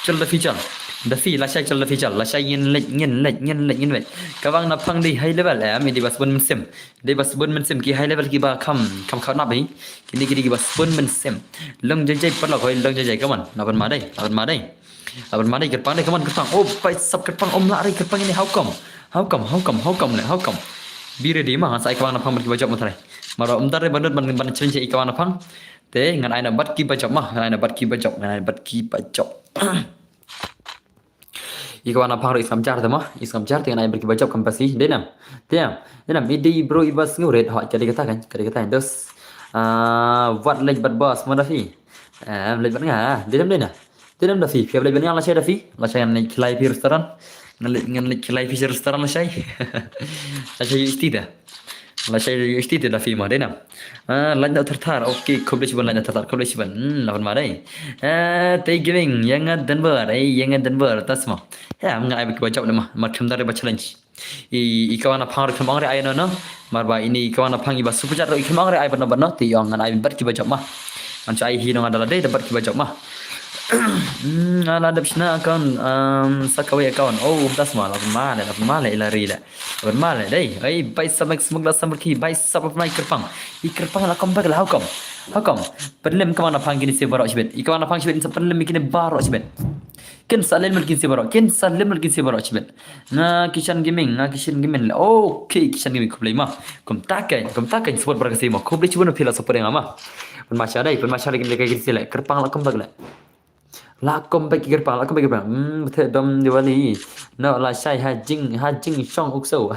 Chol Dafi chol. Dafi, lashai chol Dafi chol, lashai ngin leit, ngin leit, ngin leit, ngin leit. Ka wan na phang dei high level, eh, ami dei ba sbun mynsiem. Dei ba sbun mynsiem ki high level kiba kham, kham kham nap hi. Kine ki dei kiba sbun mynsiem. Long jai jai paralok hoi, long jai jai, come on. La pynma dei, la pynma dei. La pynma dei kyrpang dei, come on kyrpang. Oh, bai sap kyrpang, um la re kyrpang ini, how come? How come, how come, how come le, how come? Be ready ma, ngan sa ai ka wan na phang bad kiba jop ma trai. Mar ba um da re ban dut ban, ban challenge i ka wan na phang. Te ngan ai na bad kiba jop ma, ngan ai na bad kiba jop, ngan ai na bad kiba jop. I ka wan na phang ruh i skam jar te mo, i skam jar te ngan ai bad kiba jop kam pasi. Dei nam, dei nam, dei nam, i dei bro iba sngewrit, hoi, ka dei kata kan, ka dei kata kan, dos. Ah, wat leit bad boss mo Dafi. Eh, leit bad nga, dei nam, dei nam. Dei nam Dafi, phi leit bad nga lashai Dafi, lashai ngan leit khlai phi restaurant. Ngan leit, ngan leit khlai phi restaurant lashai. Lashai ïa u sti da. Lashai ïa u sti te Dafi mo, dei nam. Ah, lait na thar thar. Okay, khublei shibun lait na thar thar. Khublei shibun. Hmm, la pynma dei. Ah, Tei Gaming, ïa nga Denver, eh, ïa nga Denver, tas mo. Ya, ngan ai bad kiba jop ne mo. Mar khlem da re ba challenge. I, i ka wan na phang ruh khlem ong re ai no no. Mar ba ine i ka wan na phang iba super chat ruh i khlem ong re ai bad no bad no. Te ong ngan ai bad kiba jop mo. Ngan sa ai hi no nga da la dei da bad kiba jop mo. Hmm, nga la dep shna account, um, sa kawei account. Oh, tas mo, la pynma le, la pynma le, i la ri le. Ban ma le dei. Ei, bai sa mek smuk la samar ki, bai sa pap nai kyrpang. I kyrpang la come back la, how come? How come? Pynlem ka wan na phang kine se baroh shibit. I ka wan na phang shibit, sa pynlem kine baroh shibit. Kin sa lem kin se baroh, kin sa lem kin se baroh shibit. Nga Kishan Gaming, nga Kishan Gaming. Okay, Kishan Gaming khublei mo. Kumta kan, kumta kan support baroh ka se mo. Khublei shibun phi la support nga mo. Pynma sha dei, pynma sha dei kine ka kine se le. Kyrpang la come back le. La come back ki kyrpang, la come back ki kyrpang. Hmm, bthe dom Diwali. No, lashai ha jing, ha jing shong ukso.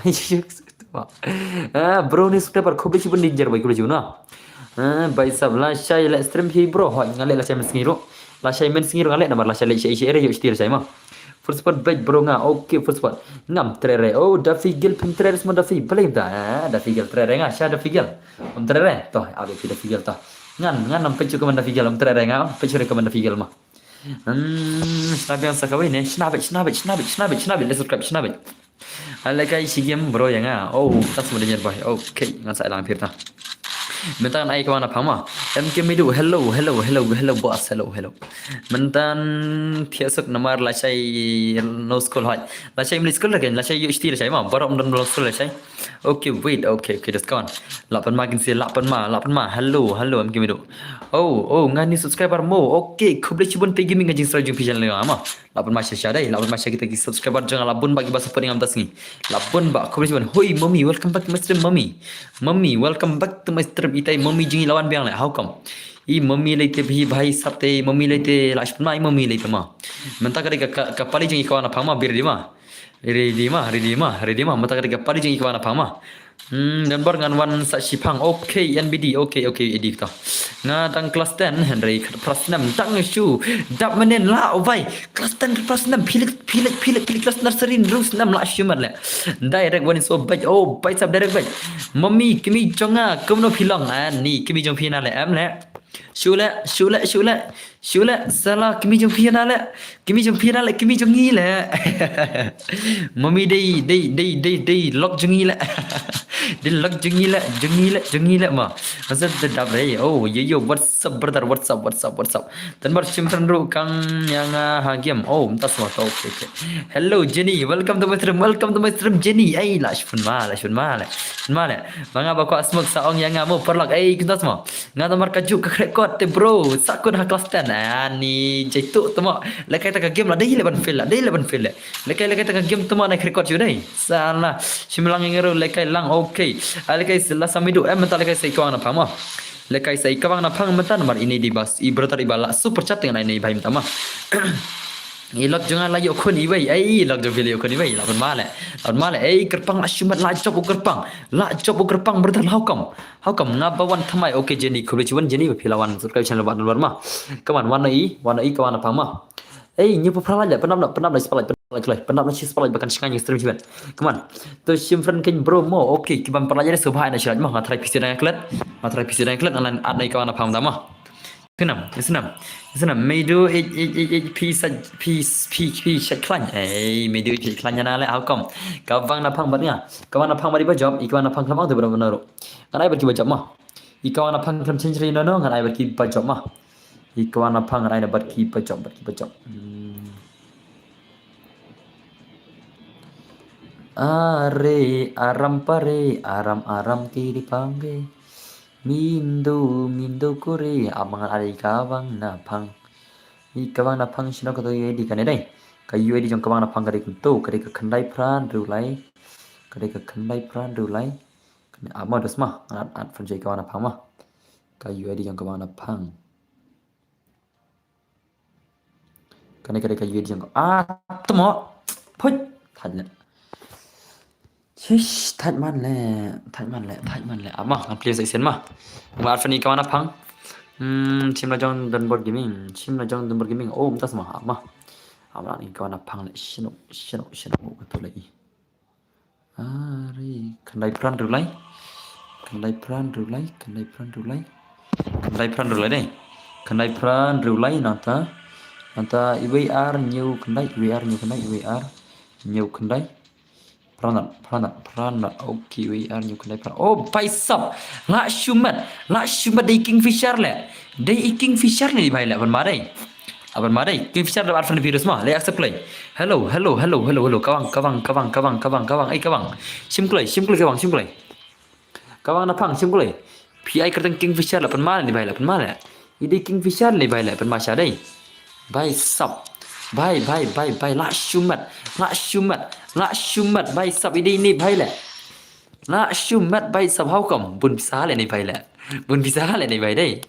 Ah, bro ni subscriber khublei shibun danger bai khublei shibun na. Ah, bai sab lashai leh stream hi bro. Hoi, nga leh lashai mynsngi ruh. Lashai mynsngi ruh nga leh namar lashai leh shai shai re ïoh shtir shai mo. First spot back bro nga. Okay, first spot. Ngam trei re. Oh, Dafi Gil phin trei re mo Dafi. Balei da. Ah, Dafi Gil trei re nga. Sha Dafi Gil. Om trei re. Toh, abi phi Dafi Gil toh. Ngan, ngan nam pechu kaman Dafi Gil. Om trei re nga. Pechu re kaman Dafi Gil mo. Hmm, shna biang sa kawei ne. Shna beit, shna beit, shna beit, shna beit, shna beit. Let's subscribe, shna beit. Ale kai shi game bro ïa nga. Oh, tas mo danger boy. Okay, ngan sa lang phi ta. Mynta ngan ai ka wan na phang mo. M K Midu, hello, hello, hello, hello boss, hello, hello. Mynta thiah suk namar lashai no school hoi. Lashai mli school lagi, lashai U H T lashai mo. Baroh ym don no school lashai. Okay, wait, okay, okay, just go on. Lah pynma kin si, lah pynma, lah pynma. Hello, hello, M K Midu. Oh, oh, nga new subscriber mo. Okay, khublei shibun Tei Gaming ka jingsrai jong phi channel nga mo. Lah pynma sha sha dei, lah pynma sha kita ki subscriber jong nga, lah bun ba kiba support nga mynta sngi. Lah bun ba, khublei shibun. Hoi, mommy, welcome back to my stream, mommy. Mommy, welcome back to my stream. Itai mommy jong i la wan biang le, how come? I mommy lei te bhi bhai sab te, mommy lei te, lah shibun ma i mommy lei te mo. Mynta ka dei ka, ka, ka pali jong i ka wan na phang mo, bir di mo. Ready ma, ready ma, ready ma. Mynta ka dei ka pali jong i ka wan na phang mo. Hmm, dan bar ngan wan sa shi phang. Okay, N B D. Okay, okay, N B D to. Nga dang class ten, hynrei khat phra snem dang shu. Dap mynnin la, oh bai. Class ten, khat phra snem, phi leh, phi leh, phi leh, phi leh class nursery, rus nam la shu mat le. Direct wan so bai, oh, bai sab direct bai. Mommy, kmie jong nga, kumno phi long? Ah, ni, kmie jong phi na le, em le. Shu le, shu le, shu le. Shu le, sala, kmie jong phi na le. Kmie jong phi na le, kmie jong ngi le. Mommy dei, dei, dei, dei, dei, lok jong ngi le. Dei lok jong ngi le, jong ngi le, jong ngi le mo. Masa te dap re. Oh, yo, yo, what's up, brother? What's up, what's up, what's up? Tan bar shim tan ruh kang ïa nga ha game. Oh, mynta sma to, okay, okay. Hello, Jenny. Welcome to my stream, welcome to my stream, Jenny. Ai, lah shun ma, lah shun ma le. Shun ma le. Ma nga ba kwah smoke sa ong ïa nga mo, paralok. Ai, mynta sma. Nga namar ka juk ka khreh kot te bro, sa kut ha class ten. Ani jaitu te mo. Lehkai ta ka game la dei le ban fail la, dei le ban fail le. Lehkai, lehkai ta ka game te mo na khreh kot ju dei. Sala, shim lang ïa nga ruh lehkai lang, okay. Ah, lehkai la sa midu, eh, mynta lehkai sa i kawang na phang mo. Lehkai sa i kawang na phang mynta namar ine dei bas, i brother iba la super chat te ngan ai ne i bai mynta mo. I lok jong nga la ïoh khun iwei, ei, i lok jong phi la ïoh khun iwei, la pynma le. La pynma le, ei, kyrpang la shu mat, la jop u kyrpang. La jop u kyrpang, brother, how come? How come? Nga ba wan thymmai, okay, Jenny, khublei shibun Jenny, ba phi la wan subscribe channel ba number ma. Come on, wan na i, wan na i, ka wan na phang ma. Ei, ngi pu phra la, pynap na, pynap na spotlight, pynap na spotlight, pynap na spotlight, ba kan shngaiñ ïa stream shibun. Come on. To shim friend kein bro mo, okay, ki ban pynlait ïa ne subha ina shirat mo, nga try pisi dang klet, nga try pisi dang klet, nga lan at na i ka wan na phang da mo. Snam, snam, snam. Meidu, ej, ej, ej, ej, phi sa, phi, phi, phi sa khlaiñ. Ei, meidu, phi khlaiñ na le, how come? Ka wang na phang bad nga. Ka wang na phang bad i ba jop, i ka wang na phang khlem ang tu bad na ru. Ngan ai bad ki ba jop ma. I ka wang na phang khlem change ri no no, ngan ai bad ki ba jop ma. I ka wang na phang ngan ai na bad ki ba jop, bad ki ba jop. Hmm. Are, aram pare, aram, aram ki di pangge. Mindu, mindu kuri, abang ai ka wang na phang. I ka wang na phang shino ka to U I D kane dei. Ka U I D jong ka wang na phang ka dei kumto, ka dei ka khyndai phra hynriew lai. Ka dei ka khyndai phra hynriew lai. Kane amo dos ma, at, at phone jai ka wang na phang ma. Ka U I D jong ka wang na phang. Kane ka dei ka U I D jong ka. Ah, tmo. Hoi. Thait le. Chish, thait man le, thait man le, thait man le. Ama, ngan plie sa isen ma. Ma arfani ka wana phang. Hmm, chim la jong Donbor Gaming, chim la jong Donbor Gaming. Oh, mtas ma, ama. Ama ni ka wana phang le, shino, shino, shino, ka tu le i. Ari, khandai pran rulai. Khandai pran rulai, khandai pran rulai. Khandai pran rulai dei. Khandai pran rulai nata. Nata iwei ar new khandai, iwei ar new khandai, iwei ar new khandai. Pranat, pranat, pranat. Okay, iwei ar new khandai pran. Oh, bhai sab. La shumat, la shumat dei Kingfisher le. Dei Kingfisher ne bhai le, ban ma dei. Aban ma dei, Kingfisher da arfan virus ma, le accept klei. Hello, hello, hello, hello, hello. Kawang, kawang, kawang, kawang, kawang, kawang. Ei, kawang. Shim klei, shim klei, kawang, shim klei. Kawang na phang, shim klei. Pi ai kerteng Kingfisher la pan ma ni bhai la pan ma le. Idi Kingfisher ni bhai la pan ma sha dei. Bhai sab. Bhai, bhai, bhai, bhai, la shumat. La shumat. La shumat, bhai sab idi ni bhai le. La shumat bhai sab, how come? Bun pisa le ni bhai le. Bun pisa le ni bhai dei.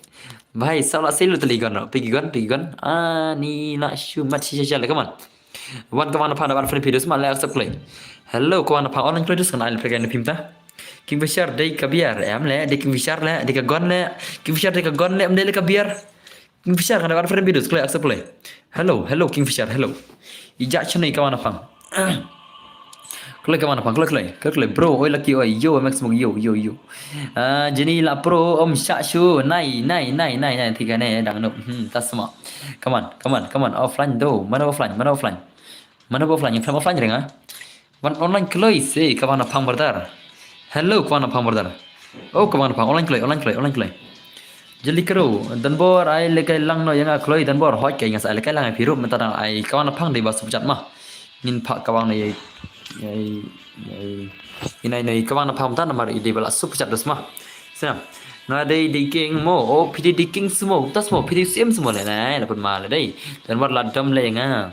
Bhai sab la selu tali gon no. Pigi gon, pigi gon. Ani la shumat shisha shisha le, come on. Wan kawang na phang da wan friend videos ma le accept klei. Hello, kawang na phang online klei dus kan ai le pegani phim ta. Kingfisher dei ka biar, em le, dei Kingfisher le, dei ka gon le. Kingfisher dei ka gon le, em dei le ka biar. Kingfisher kan da wan friend videos klei accept klei. Hello, hello Kingfisher, hello. Ija chano i kawang na phang. Klei kawang na phang, klei, klei, klei, klei, bro, oi laki, oi, yo, Max Mok, yo, yo, yo. Ah, Jenny la pro, om sha shu, nai, nai, nai, nai, nai, tiga ne, dang no, hmm, tasma. Come on, come on, come on, offline do, mana offline, mana offline. Mana offline, yang offline ring ah. Wan online kloi se, kawang na phang brother. Hello, kawang na phang brother. Oh, kawang na phang, online kloi, online kloi, online kloi. Jeli kero, Donbor, ai lekai lang no yang a kloi, Donbor, hoi kai ngas ai lekai lang ai piru, menta dang ai, kawang na phang dei ba super chat ma. Ngin pha kawang na yai, yai, yai. Inai noi, kawang na phang ta namar i dei ba la super chat das ma. Sina, nga dei dei king mo, oh, pidi dei king smo, tas mo, pidi sim smo le nai, la pun ma le dei. Donbor la dam le nga.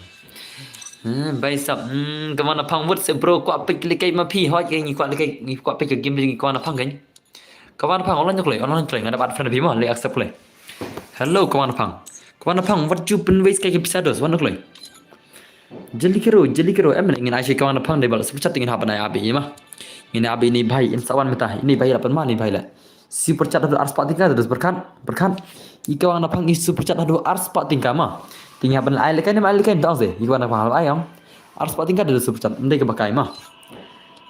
Hmm, bhai sab, hmm, kawang na phang wut se bro, kwah pik lekai ma phi, hoi kai ngi kwah lekai, ngi kwah pik game dei ngi kawang na phang kai. Kawang na phang online kloi, online kloi, nga da bat friend phi ma, le accept kloi. Hello, kawang na phang. Kawang na phang, wat ju pynwei skai ke pisa dos, wan kloi. Jeli kero, jeli kero, em le ngin ai shi kawang na phang dei ba la super chat ngin hap ban ai abi ma. Ngin abi ni bhai, in sawan meta, ni bhai la pan ma ni bhai la. Super chat haduh arspah tingka, haduh berkat, berkat. I kawang na phang i super chat haduh arspah tingka ma. Tingka ban ai lekai ne ma ai lekai dong se. I kawang na phang ai ong. Arspah tingka haduh super chat. Mdei ke bakai ma.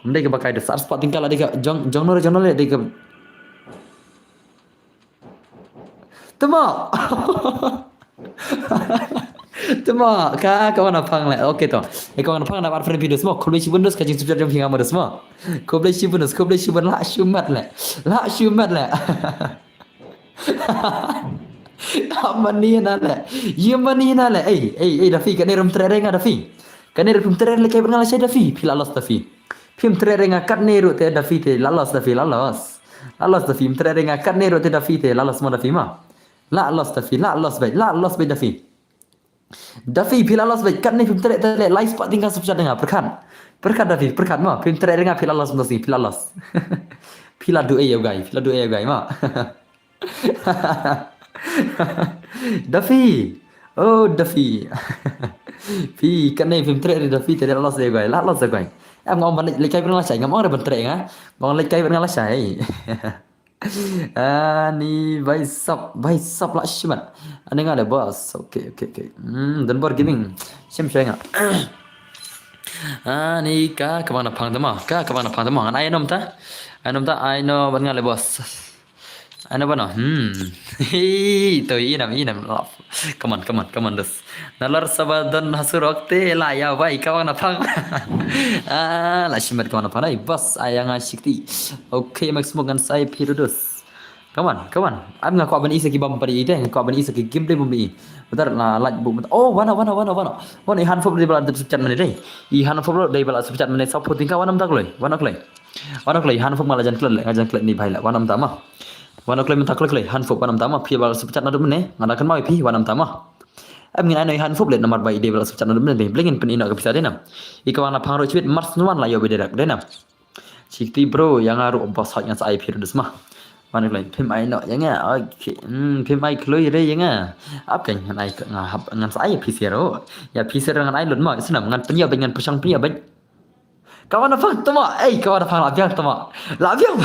Mdei ke bakai haduh arspah tingka la dei ke jong, jong nore, jong nore dei ke. Tama. Tama, ka, kawang na phang le. Okay to. I kawang na phang na bar friend videos mo. Khublei shibun dus ka jing super chat jong phi nga mo dus mo. Khublei shibun dus, khublei shibun la shumat le. La shumat le. Amani na le. Yemani na le. Ei, ei, ei, Dafi, kane rum trereng Dafi. Kane rum trereng le kai bengal shai Dafi. Phi la los Dafi. Phim trereng katne ru te Dafi te la los Dafi la los. La los Dafi, phim trereng katne ru te Dafi te la los ma Dafi ma. La los Dafi, la los bai, la los bai Dafi. Dafi, phi la los bai, katne phim trereng te le lai spah tingka super chat nga, perkat. Perkat Dafi, perkat ma, phim trereng phi la los ma Dafi, phi la los. Phi la du e yogai, phi la du e yogai ma. Dafi. Oh, Dafi. Phi, katne phim trereng Dafi te le la los e yogai, la los e yogai. Em ngam ban lekai ban la shai, ngam ong re ban trereng nga. Ngam lekai ban la shai. Ani bhai sab, bhai sab la shimat. Ani nga le boss. Okay, okay, okay. Hmm, Donbor Gaming. Shem shai nga. Ani ka, kawang na phang tama. Ka, kawang na phang tama. Ngan ai nom ta. Ai nom ta, ai nom ban nga le boss. Ai nom ban no. Hmm. Hi, to i nam, i nam. Come on, come on, come on, dus. Nalar sabadon hasurok te la ya bai kawang na phang. Ah, la shimat kawang na phang ai bas ayang a shikti. Okay, Max Smoke ngan sai phi dus. Come on, come on. Am nga kwah ban isa ki bam pari ite, nga kwah ban isa ki gameplay bam i. Betar la like bu. Oh, wana, wana, wana, wana. Wana i han fop dei bala dep chat mane dei. I han fop dei bala chat mane sa puting ka wana mta kloi. Wana kloi. Wana kloi han fop nga la jan kloi, nga jan kloi ni bhai la. Wana mta ma. Wana kloi mta kloi kloi han fop wana mta ma. Phi bala chat na dum ne. Nga da kan ma phi wana mta ma. Em ngin ai no i han fop le namar ba i dei bala chat na dum ne. Blengin pyn ino ka pisa dei nam. I kawang na phang ro chwit mars nuan la yo be dei rak dei nam. Chikti bro, yang aru bos hot ngan sa ai phi dus ma. Wan kloi, phim ai noh ïa nga. Okay. Hmm, phim ai kloi re ïa nga. Ap kein ngan ai, nga hap, ngan sa ai ïa phi shuh ruh. Ïa phi shuh ruh ngan ai lut mo. Sngap, ngan pynïoh bad ngan pyrshang pynïoh bad. Ka wan na phang tamo. Ei, ka wan na phang la biang tamo. La biang.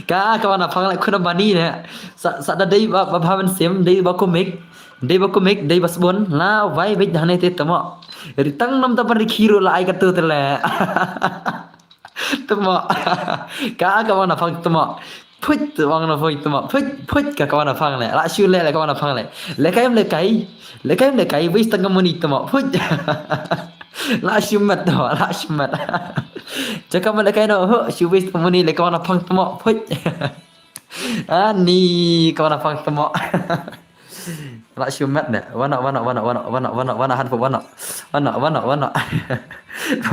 Ka, ka wan na phang la khun bani ne. Sa, sa da dei ba, ba, ba mynsiem, dei ba kumne. Dei ba kumne, dei ba sbun. La wai bad hane te tamo. Ri tang nam ta ban ri khiro la ai ka tu te le. Tamo. Ka, ka wan na phang tamo. Phuit, wan na phang tamo. Phuit, phuit, ka, ka wan na phang le. La shu le, le ka wan na phang le. Le kai em le kai. Le kai em le kai, wis tang ka muni tamo. Phuit. La shu met tamo, la shu met. Jaka ma le kai no, ho, shu wis tamo ni le ka wan na phang tamo. Phuit. Ani, ka wan na phang tamo. La shu met ne. Wan na, wan na, wan na, wan na, wan na, wan na, wan na, han pho wan na. Wan na, wan na, wan na.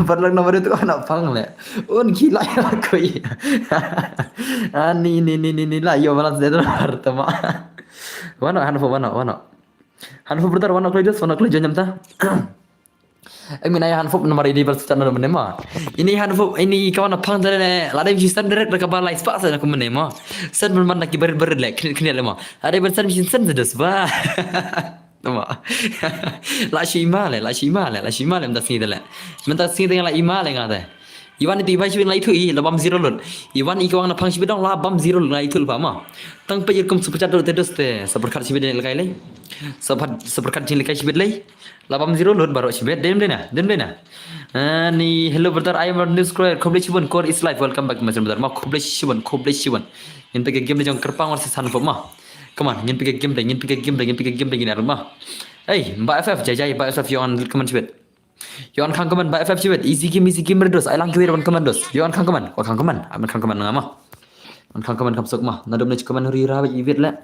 Parlok na baru tu wan na phang le. Un ki la ya kui. Ani, ni, ni, ni, ni, la yo balance de tamo. Wan na, han pho wan na, wan na. Han pho brother, wan na kloi just, wan na kloi jonyam ta. Ai mina ai han pho namar idi bal suchan na mene ma. Ini han pho, ini ka wan na phang dare ne, la dei shi san direct da ka ba lai spa sa na kumne ma. San ban man na ki barit barit le, khnit khnit le ma. Ade ban san shi san sa dus ba. Tamo. La shi ma le, la shi ma le, la shi ma le, mynta sngi de le. Mynta sngi de la i ma le nga de. Iwan iti bai shibit la itu i, la bam zero lut. Iwan i ka wan na phang shibit dong, la bam zero lut la itu le ba ma. Tang pe yirkum super chat te dus te, super chat shibit le kai le. Super, super chat jing le kai shibit le. La bam zero lut baroh shibit, dem dena, dem dena. Ani, hello brother, I am a new subscriber. Khublei shibun, Core is life. Welcome back, my brother. Ma, khublei shibun, khublei shibun. Ngin peit ka game jong Kyrpang versus Hanfop ma. Come on, ngin peit ka game, ngin peit ka game, ngin peit ka game, ngin arma. Ei, ba F F, jai jai, ba F F, ïoh on comment shibit. Ïoh on khang comment, ba F F shibit. Easy game, easy game, redos. Ai lang kiwei ban comment dos. Ïoh on khang comment, wan khang comment. Am khang comment nga ma. Wan khang comment kam sok ma. Na dum ne comment huri ra ba ibit le.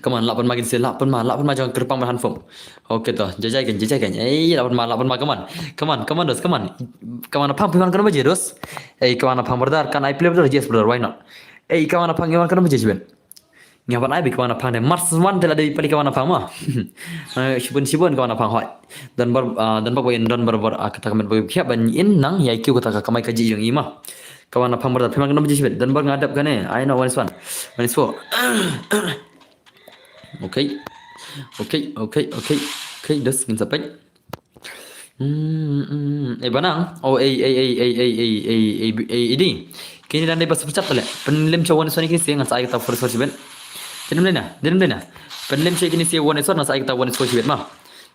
Come on, lah pynma kin se, lah pynma, lah pynma jong Kyrpang bad Hanfop. Okay to, jai jai kan, jai jai kan. Ei, lah pynma, lah pynma, come on. Come on, come on, dos, come on. Ka wan na phang, phi wan ka number je, dos. Ei, ka wan na phang brother, can I play brother? Yes brother, why not? Ei, ka wan na phang, ka wan ka number je, shibit. Nga ban ai bi ka wan na phang de. Mars wan te la dei pali ka wan na phang ma. Eh, shibun, shibun ka wan na phang hoi. Don bar, ah, don bar, don bar, bar, ah, kata ka met ba khia ban in nang, ïa ki kata ka kamai ka ji jong i ma. Ka wan na phang brother, phi wan ka number je, shibit. Don bar nga dap kane. Ai no, one is one. One is four. Okay. Okay, okay, okay. Okay, dos ngin sa peit. Hmm, hmm. Eh, banang. Oh, ei, ei, ei, idi. Kini dan dei ba super chat le. Pynlem cha wan is one kini se ngan sa ai kata four is four shibit. Dinem dena, dinem dena. Pynlem cha kini se wan is one ngan sa ai kata one is four shibit ma.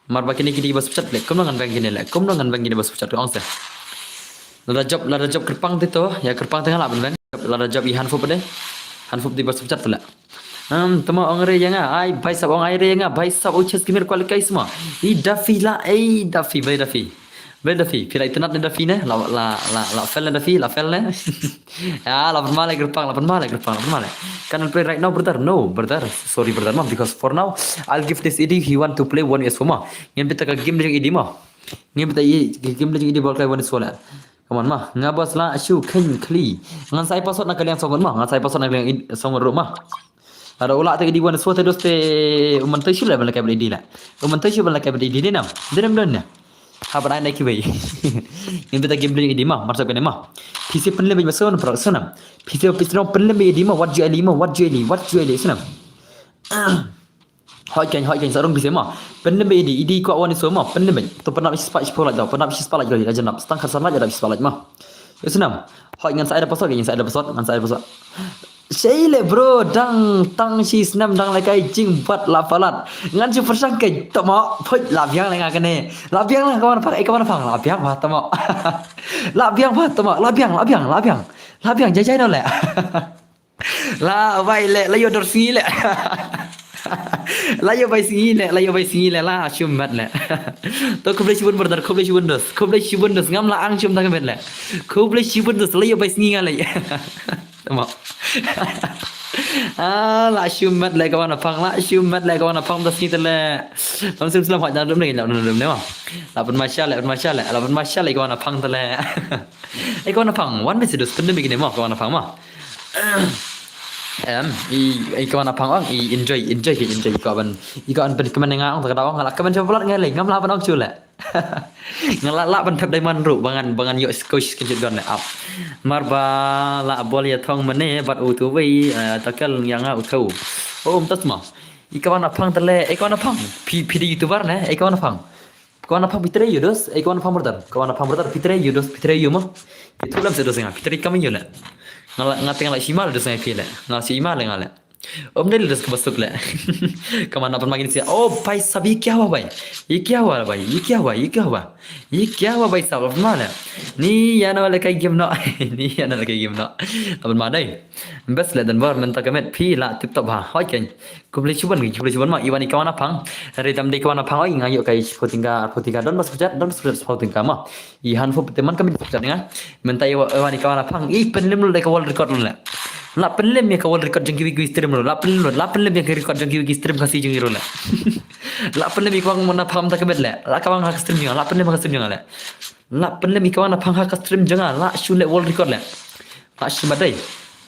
Mar ba kini kini ba super chat le. Kumno ngan bang kini le. Kumno ngan bang kini ba super chat ong se. Lada jop, lada jop Kyrpang te to. Ïa Kyrpang te nga lah ban bang. Lada jop i Hanfop de. Hanfop de ba super chat le. Hmm, tamo ong re ïa nga, ai, bai sap ong ai re ïa nga, bai sap u chess gamer kwal kai sma. I Daffy la, ei, Daffy, bai Daffy. Bai Daffy, phi la itynnad ne Daffy ne? La, la, la, la fail ne Daffy, la fail ne? Ya, la pynma le Kyrpang, la pynma le Kyrpang, la pynma le. Can I play right now, brother? No, brother. Sorry, brother, ma, because for now, I'll give this idi, he want to play one is four ma. Ngin peit ka game jong idi ma. Ngin peit ka game jong idi ball kai one is four le. Come on ma, nga bos la shu khein khli. Ngan sa ai password na ka liang song ma, ngan sa ai password na ka liang id-, song ruh ma. Ada u lah te di wan so te dos te u man te shu le ban la kai bad idi la. U man te shu ban la kai bad idi ne nam. Dinem don ne. Ha ban ai na ki wei. Ngin peit ka game jong idi ma, mar sap kane ma. Phi se pynlem bad ma so na pra so nam. Phi se pynlem bad idi ma, wat ju ai li ma, wat ju ai li, wat ju ai li so nam. Hoi keng, hoi keng, sa rung bise ma. Pynlem bad idi, idi kwah wan iso ma. Pynlem bad. To pynap shi spah shi pho lait daw. Pynap shi spah lait daw. Ïa janap. Stang khat san lait ïa dap shi spah lait ma. Ïa snam. Hoi ngan sa ai da password, ngan sa ai da password, ngan sa ai da password. Shei le bro, dang tang shi snam dang le kai jingbat la palat. Ngan shu pyrshang kai tamo, phoi la biang le nga kane. La biang la ka wan phang, eh ka wan phang, la biang ba tamo. La biang ba tamo, la biang, la biang, la biang. La biang jai jai no le. La bai le, la ïoh dor sngi le. La ïoh bai sngi le, la ïoh bai sngi le, la shum mat le. To khublei shibun brother, khublei shibun dos. Khublei shibun dos, ngam la ang shum tang met le. Khublei shibun dos, la ïoh bai sngi nga le. Tamo. Ah, la shum mat le ka wan phang, la shum mat le ka wan phang dos sngi te le. Lam sim slam hoi na dum ne, na dum ne ma. La pynma sha le, pynma sha le, la pynma sha le ka wan phang te le. Ei ka wan phang, wan bisi dos pynlem bikine ma, ka wan phang ma. Em, i, i ka wan phang ong, i enjoy, enjoy ke enjoy, i ka ban, i ka ban pyn kmen nga ong, ta ka da ong, la kmen chaplat nga le, ngam la ban ong chu le. Nga lah lah ban thep diamond ruh ba ngan ba ngan ïoh coach ka jut don le ap. Mar ba lah bol ïa thong mane bad u tu wei, eh, tackle ïa nga u tu. Oh, um tas ma. I kawan apang tele, eh kawan apang. Pi pi di YouTuber ne, eh kawan apang. Kawan apang pitre yu dos, eh kawan apang brother. Kawan apang brother pitre yu dos, pitre yu mo. Itu lam sedos nga, pitre kami yu le. Nga la- nga tengah la simal dos nga pi le. Nga simal le nga le. Om dei le dos ka basuk le. Kaman apa makin sia. Oh, bhai sab, ye kya hua bhai? Ye kya hua bhai? Ye kya hua? Ye kya hua? Ye kya hua bhai sab? Apa ma le? Ni ya na le kai game no. Ni ya na le kai game no. Apa ma dei? Best le dan bor mynta ka met phi la tip top ha. Hoi ken. Khublei shibun, khublei shibun ma. Iwan i kawan apang. Re tam dei kawan apang oi nga ïoh kai shiphew tyngka, arphew tyngka. Don bas pechat, don bas pechat shiphew tyngka ma. I han fo te man ka mit pechat nga. Mynta iwa- iwan i kawan apang. I pynlem lu dei ka world record lu le. La pynlem ïa ka world record jong kiwi kiwi stream ruh. La pynlem, la pynlem ïa ka record jong kiwi kiwi stream Khasi jong i ruh le. La pynlem ïa ka wang mona pham ta ka met le. La ka wang ha ka stream jong nga. La pynlem ha ka stream jong nga le. La pynlem ïa ka wang na phang ha ka stream jong nga. La shu le world record le. La shu ma dei.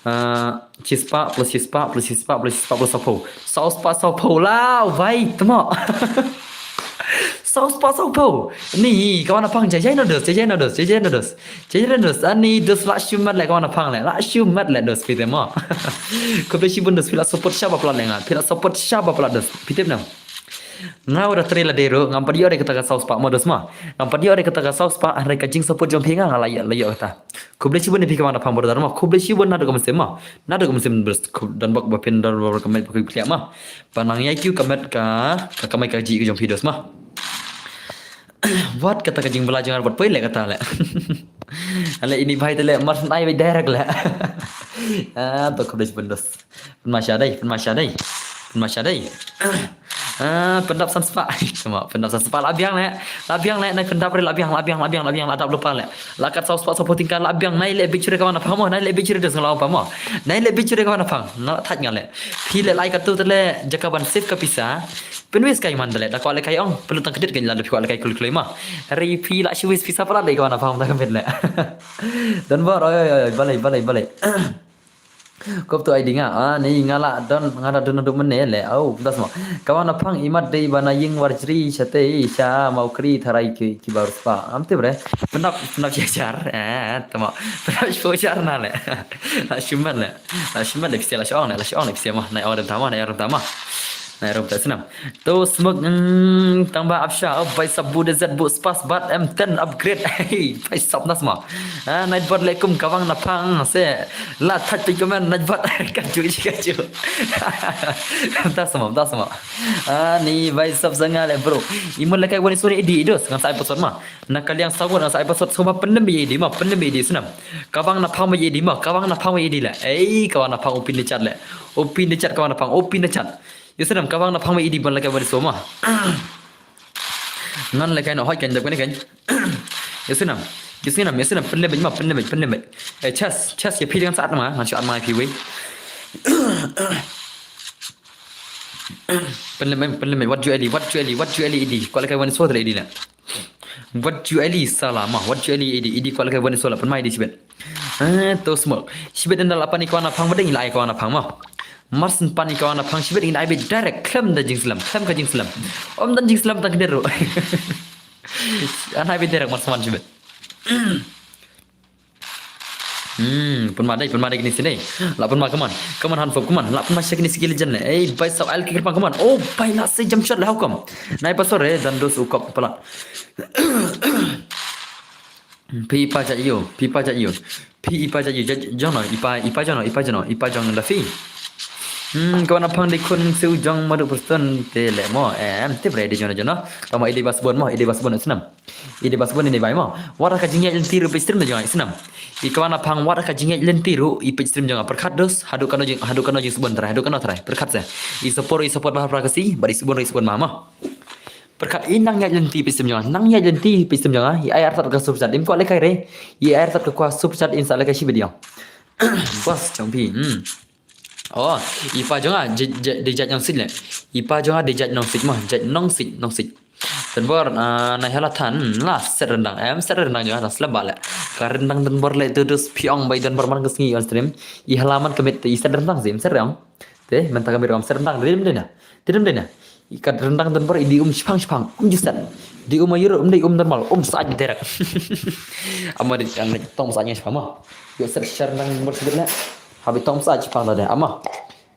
Ah, shispah plus shispah plus shispah plus shispah plus sawphew. Sawspah sawphew la wai tmo. Sawspah sawphew. Ni ka wang na phang jai jai no dos, jai jai no dos, jai jai no dos. Jai jai no dos. Ani dos la shu mat le ka wang na phang le. La shu mat le dos phi te mo. Khublei shibun dos phi la support shaba pla le nga. Phi la support shaba pla dos. Phi te na. Nga ora tre la dei ruh ngam pat ïoh dei kata ka sawspah mo dos ma. Ngam pat ïoh dei kata ka sawspah hynrei ka jingsupport jong phi nga nga la ïoh la ïoh kata. Khublei shibun ïa phi ka wang na phang brother ma. Khublei shibun naduh ka mynsiem ma. Naduh ka mynsiem bers khub- don bok ba phin don bok ka met ba ka kliak ma. Ba nang ïa kiew ka met ka ka kamai ka jih ka jong phi dos ma. Wat kata ka jingbla jong nga wat poi le kata le. Ale ini bhai te le mar snai bai direct le. Ah, to khublei shibun dos. Pynmasha dei, pynmasha dei. Pynmasha dei. Ah, pyndap san spah. Tama, pyndap san spah la biang le. La biang le, nai pyndap re la biang, la biang, la biang, la biang, la dap lupa le. La kat saw spah saw phew tyngka la biang, nai le bichure ka wang na phang mo, nai le bichure dos nga la wang pa mo. Nai le bichure ka wang na phang. Nga la thait nga le. Phi le lai katu te le jaka ban save ka pisa. Pynwis kai man te le, da kwah le kai ong. Pynlut tang kdit kan la da phi kwah le kai kul kul ma. Re phi la shu wis pisa pala le ka wang na phang ta ka met le. Don bor, oi, oi, oi, balei, balei, balei. Kop tu ai dinga, ah, ni nga la don, nga la don duk mene le, au, das mo. Kawan apang imat dei bana ying warjri, sate, sha, mau kri, tharai ki, ki baru spa. Am te bre, penap, penap siajar, eh, tama, penap siajar na le. La shuman le, la shuman le, pisia la shong le, la shong le, pisia mo, na orang tama, na orang tama. Na orang tak senam. Tu smoke, mm, tambah absha, oh, bai sab bu dezet bu spas bat M ten upgrade. Hey, bai sab nas ma. Ah, night bot lekum kawang na phang se. La thach pi komen night bot kaju ji kaju. Dah sama, dah sama. Ah, ni bai sab sanga le bro. Imun lekai wani sore idi idos ngan sa episode ma. Na kaliang sagun ngan sa episode sama penem idi ma, penem idi senam. Kawang na phang idi ma, kawang na phang idi le. Ei, kawang na phang upin de chat le. Upin de chat kawang na phang, upin de chat. Ïa senam kawang na phang ma idi ban laka bari soma. Ngan laka no hoi kan dap kan kan. Ïa senam. Ïa senam, ïa senam pynlem ma pynlem pynlem. Eh chas chas ïa phi dengan saat ma ngan shu at ma phi wei. Pynlem pynlem what you eli what you eli what you eli idi. Ko laka wan so idi la. Wat ju eli sala ma, wat ju eli idi, idi kwal kai wan sola pan mai di sibet. Eh, to smol. Sibet enda la pani kawan apang badeng la ai kawan apang ma. Marsen pani kawan apang sibet ing ai be direct klem da jingslam, klem ka jingslam. Om dan jingslam tang kederu. An ai be direct marsen sibet. Hmm, pun ma dai, pun ma dai kini sini. La pun ma kaman. Kaman han fop kaman. La pun ma sha kini siki legend le. Eh, bai sab al kikir pang kaman. Oh, bai la se jam shot la hukum. Nai pasor eh dan dos ukop pala. Pi ipa ja yu, pi ipa ja yu. Pi ipa ja yu, ja jono, ipa ipa jono, ipa jono, ipa jong da fi. Hmm, kaman apang de kun su jong madu person te le mo. Em, te bre de jono jono. Tama ide bas bon mo, ide bas bon senam. Ide bas bon ini bai mo. Wat ka jingya lenti ru pistrim da jong senam. I kawan apang wat ka jingya lenti ru i pistrim jong perkhat dos hadu kano jing hadu kano jing subon trai hadu kano trai perkhat se. I support i support bahar prakasi bad i subon i subon mama. Perkhat i nang ya lenti pistrim jong nang ya lenti pistrim jong i ai artat ka super chat im ko le kai re. I ai artat ka kwa super chat in sa le kai shi video. Bas jong pi. Hmm. Oh, ipa jong ah, de jaj nong sit le. Ipa jong ah de jaj nong sit mah, jaj nong sit, nong sit. Tenbor, ah, na hala than, la set rendang, em set rendang jong ah, slem bale. Ka rendang tenbor le tu dus piong bai tenbor man kesngi on stream. I halaman kemit i set rendang sim, set rendang. Te, menta kemit ram set rendang, rim dina. Tirim dina. I kat rendang Don Bor i dei um shipang shipang, um ju set. Dei um aiur, um dei um normal, um sah direct. Ama dei kan tong sah nya shipang ma. Ïoh set sha rendang Don Bor sha bit leh. Haba tong sah shipang da dei ama.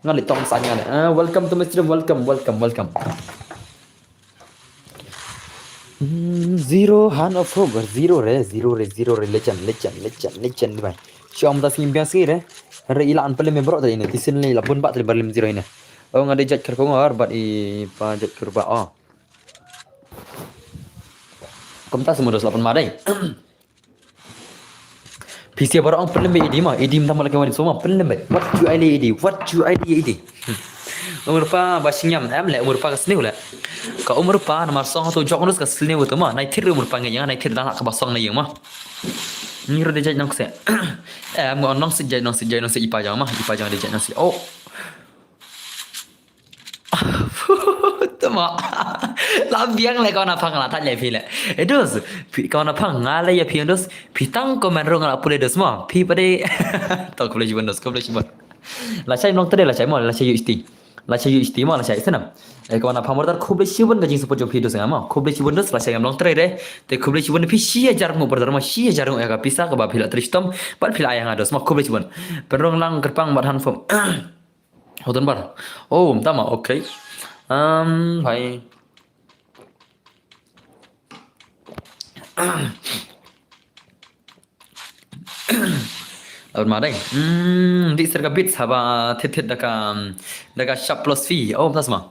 Nga leh tong sah nya leh. Ah, welcome to my stream, welcome, welcome, welcome. Hmm, Zero Hand of Hope, Zero re, Zero re, Zero re, legend, legend, legend, legend ni bai. Shu am da sngi biang sngi re. Re ila an pele me bro tadi ni. Tisin ni la bun bat tadi berlim Zero ini. Oh, nga dei judge kyrkong ar bat i pa judge kyrba. Oh. Kumta semua dos lapan madai. Pisia baru ang pele me idi ma, idi minta malak yang wani semua pele me. What you I D idi? What you I D idi? Umur pa ba singam em le, umur pa ka sniew le. Ka umur pa namar song tu jok nus ka sniew tu ma. Nai thir umur pa ngi ya, nai thir dang ka ba song na yang ma. Ni ro de jai nong se. Em nong se jai nong se jai nong se ipa jang ma, ipa jang de jai nong se. Oh. Tama. La biang le kawan apang la tanya phi le. Eh dos, phi kawan apang nga le ya phi dos. Phi tang komen ro nga la pule dos ma. Phi pade. Tang khublei shibun dos, khublei shibun. La shai nong tade la shai ma, la shai U H T. La shai U H T ma, la shai senam. Eh kawan apang mordar khublei shibun ka jing support jong phi dos nga ma. Khublei shibun dos la shai ngam long tade de. Te khublei shibun phi shi hajar ngu mordar ma shi hajar ngu ya ka pisa ka ba phi la tristom. Bat phi la ayang dos ma khublei shibun. Penrong lang kerpang bat hanfom. Hoton bar. Oh, tama, okay. Um, hai. Lawan ma dai. Hmm, di serka bit haba thit thit da ka da ka sharp plus fee. Oh, tas ma.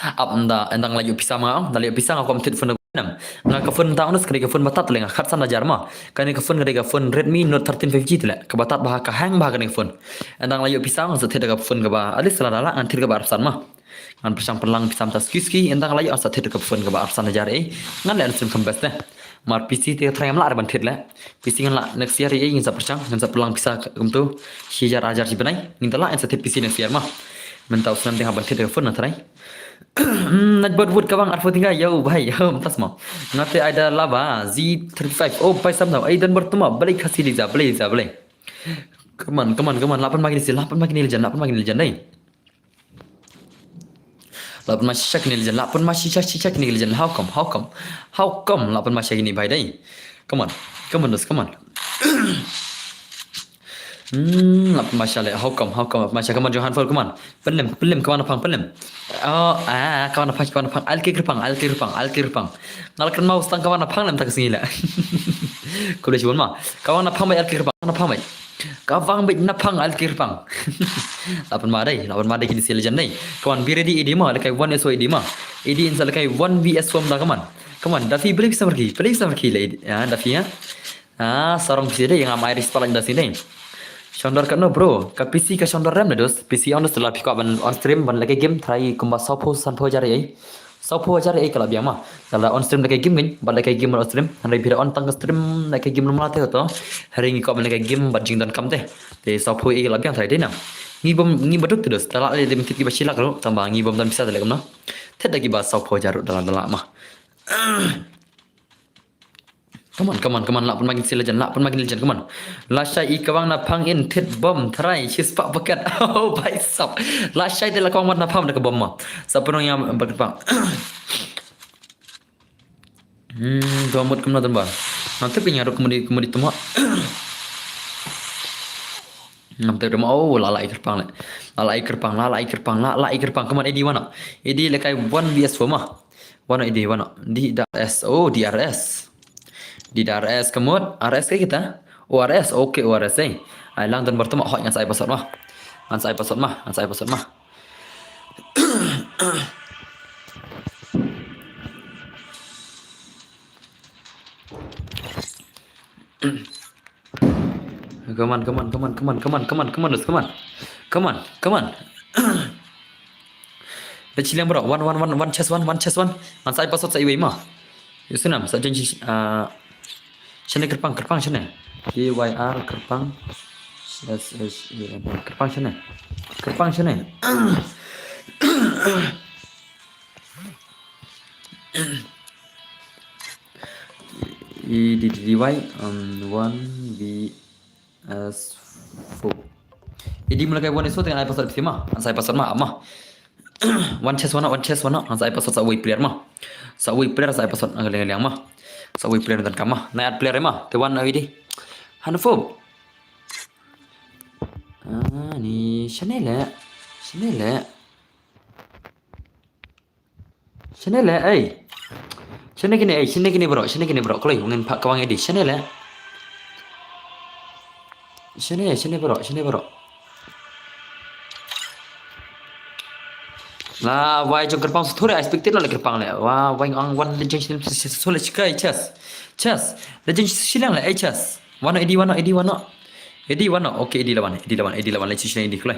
Ap nda endang la yu pisa ma, nda la yu pisa nga kom thit phone nam. Nga ka phone ta onus kri ka phone batat le nga khat san hajar ma. Kane ka phone kri ka phone Redmi Note thirteen five G tele. Ka batat ba ka hang ba kane ka phone. Endang la yu pisa nga sa thit ka phone ka ba. Alis la dala ngan thit ka ba arsan ma. Ngan pyrshang pyrlang pisa ta ski ski endang la yu sa thit ka phone ka ba arsan hajar eh. Ngan le arsan kam best eh. Mar P C te try am la ar ban thit le. P C ngan la next year eh ngan sa pyrshang ngan sa pyrlang pisa kum tu. Shi hajar hajar shi benai. Ngan ta la ngan sa thit P C next year ma. Mynta u snam ding ha ban thit ka phone na try. Hmm, nat bad wut ka bang arphew tingga, yo, bhai, yo, tas ma. Ngate ai da lava, Z thirty-five. Oh, pai sam tau. Ai dan bertema, balik kasi di za, balik za, balik. Come on, come on, come on. Lapan magini si, lapan magini lejan, lapan magini lejan dai. Lapan masih syak ni lejan, lapan masih syak, syak ni lejan. How come, how come, how come? Lapan masih gini bai dai. Come on, come on, dos, come on. Hmm, lapan masih le, how come, how come, lapan masih, come on, Johan Paul, come on. Pelim, pelim, kawan apang, pelim. Oh, ah, kawan apang, kawan apang, alki kerpang, alki kerpang, alki kerpang. Ngal ken mau stang kawan apang lem tak sini le. Kau boleh cuba ma. Kawan apang bai alki kerpang, kawan apang bai. Kawan bai napang alki kerpang. Lapan ma dai, lapan ma dai kini sila jan dai. Kawan be ready idi ma, lekai one S O idi ma. Idi insa lekai one V S O da kawan. Kawan, Dafi beli bisa pergi, beli bisa pergi le idi. Ya, Dafi ya. Ah, sarong pisi dei yang amai ris palang da sini. Shondor kat no bro, ka P C ka shondor rem na dos, P C on dos la piko ban on stream ban lagi game try kumba saw phew san phew hajar ei. Saw phew hajar ei kala biang ma. Kala on stream lagi game ngin, ban lagi game on stream, han rai bira on tang ka stream lagi game lama te to. Hari ngi ko ban lagi game ban jing dan kam te. Te saw phew ei kala biang try dei na. Ngi bom ngi baduk te dos, tala le dem tit ki ba shilak ro, tamba ngi bom dan bisa te le kumna. Te da ki ba saw phew hajar dala dala ma. Come on, come on, come on. Lah pun makin sila jan, lah pun makin jan, come on. Lashai i kawang na pang in tit bom try, shi spah bucket. Oh, bai sap. Lashai de la kawang na pang de ka bom ma. Sa penong yang berkepang. Hmm, dua mut kemna temba. Nanti punya ruk kemudi kemudi temba. Ngam te dema, oh, la la i kerpang le. La la i kerpang, la la i kerpang, la la i kerpang. Come on, edi wana. Edi lekai one V S four ma. Wana edi wana. D R S. Oh, D R S. D R S kemut. R S ke kita? Oh, R S. Okay, oh, R S eh. Ai lang dan bertema hot ngan sai pasot ma. Ngan sai pasot ma. Ngan sai pasot ma. Come on, come on, come on, come on, come on, come on, come on, come on. Come on, come on. Let's chill, bro. One, one, one, one chest, one, one chest, one. Ngan sai pasot sa iwei ma. Yusunam, sa janji, ah, shane kerpang, kerpang shane. K Y R kerpang. S S A N. Kerpang shane. Kerpang shane. E D D D Y, um, one V S four. E D mula kai one S four tengah ai pasal pisi ma, an sai pasal ma, ma. One chest, one, one chest, one. Sa ai password sa wei player ma. Sa wei player sa ai password nga liang liang ma. Sa wei player dan kama. Na add player ma. Te one oi di. Hanfop. Ah, ni shane le. Shane le. Shane le, ei. Shane kine, ei, shane kine bro, shane kine bro. Kloi, ngin phah kawang edi, shane le. Shane, shane bro, shane bro. La wai jong kyrpang sthore, I expected la kyrpang le. Wa wai ang wan le jong sthore chikai chest. Chest. Le jong shiliang le, ei chest. Wano edi, wano edi, wano. Edi wano. Okay, edi lawan, edi lawan, edi lawan. Leit shiliang edi kloi.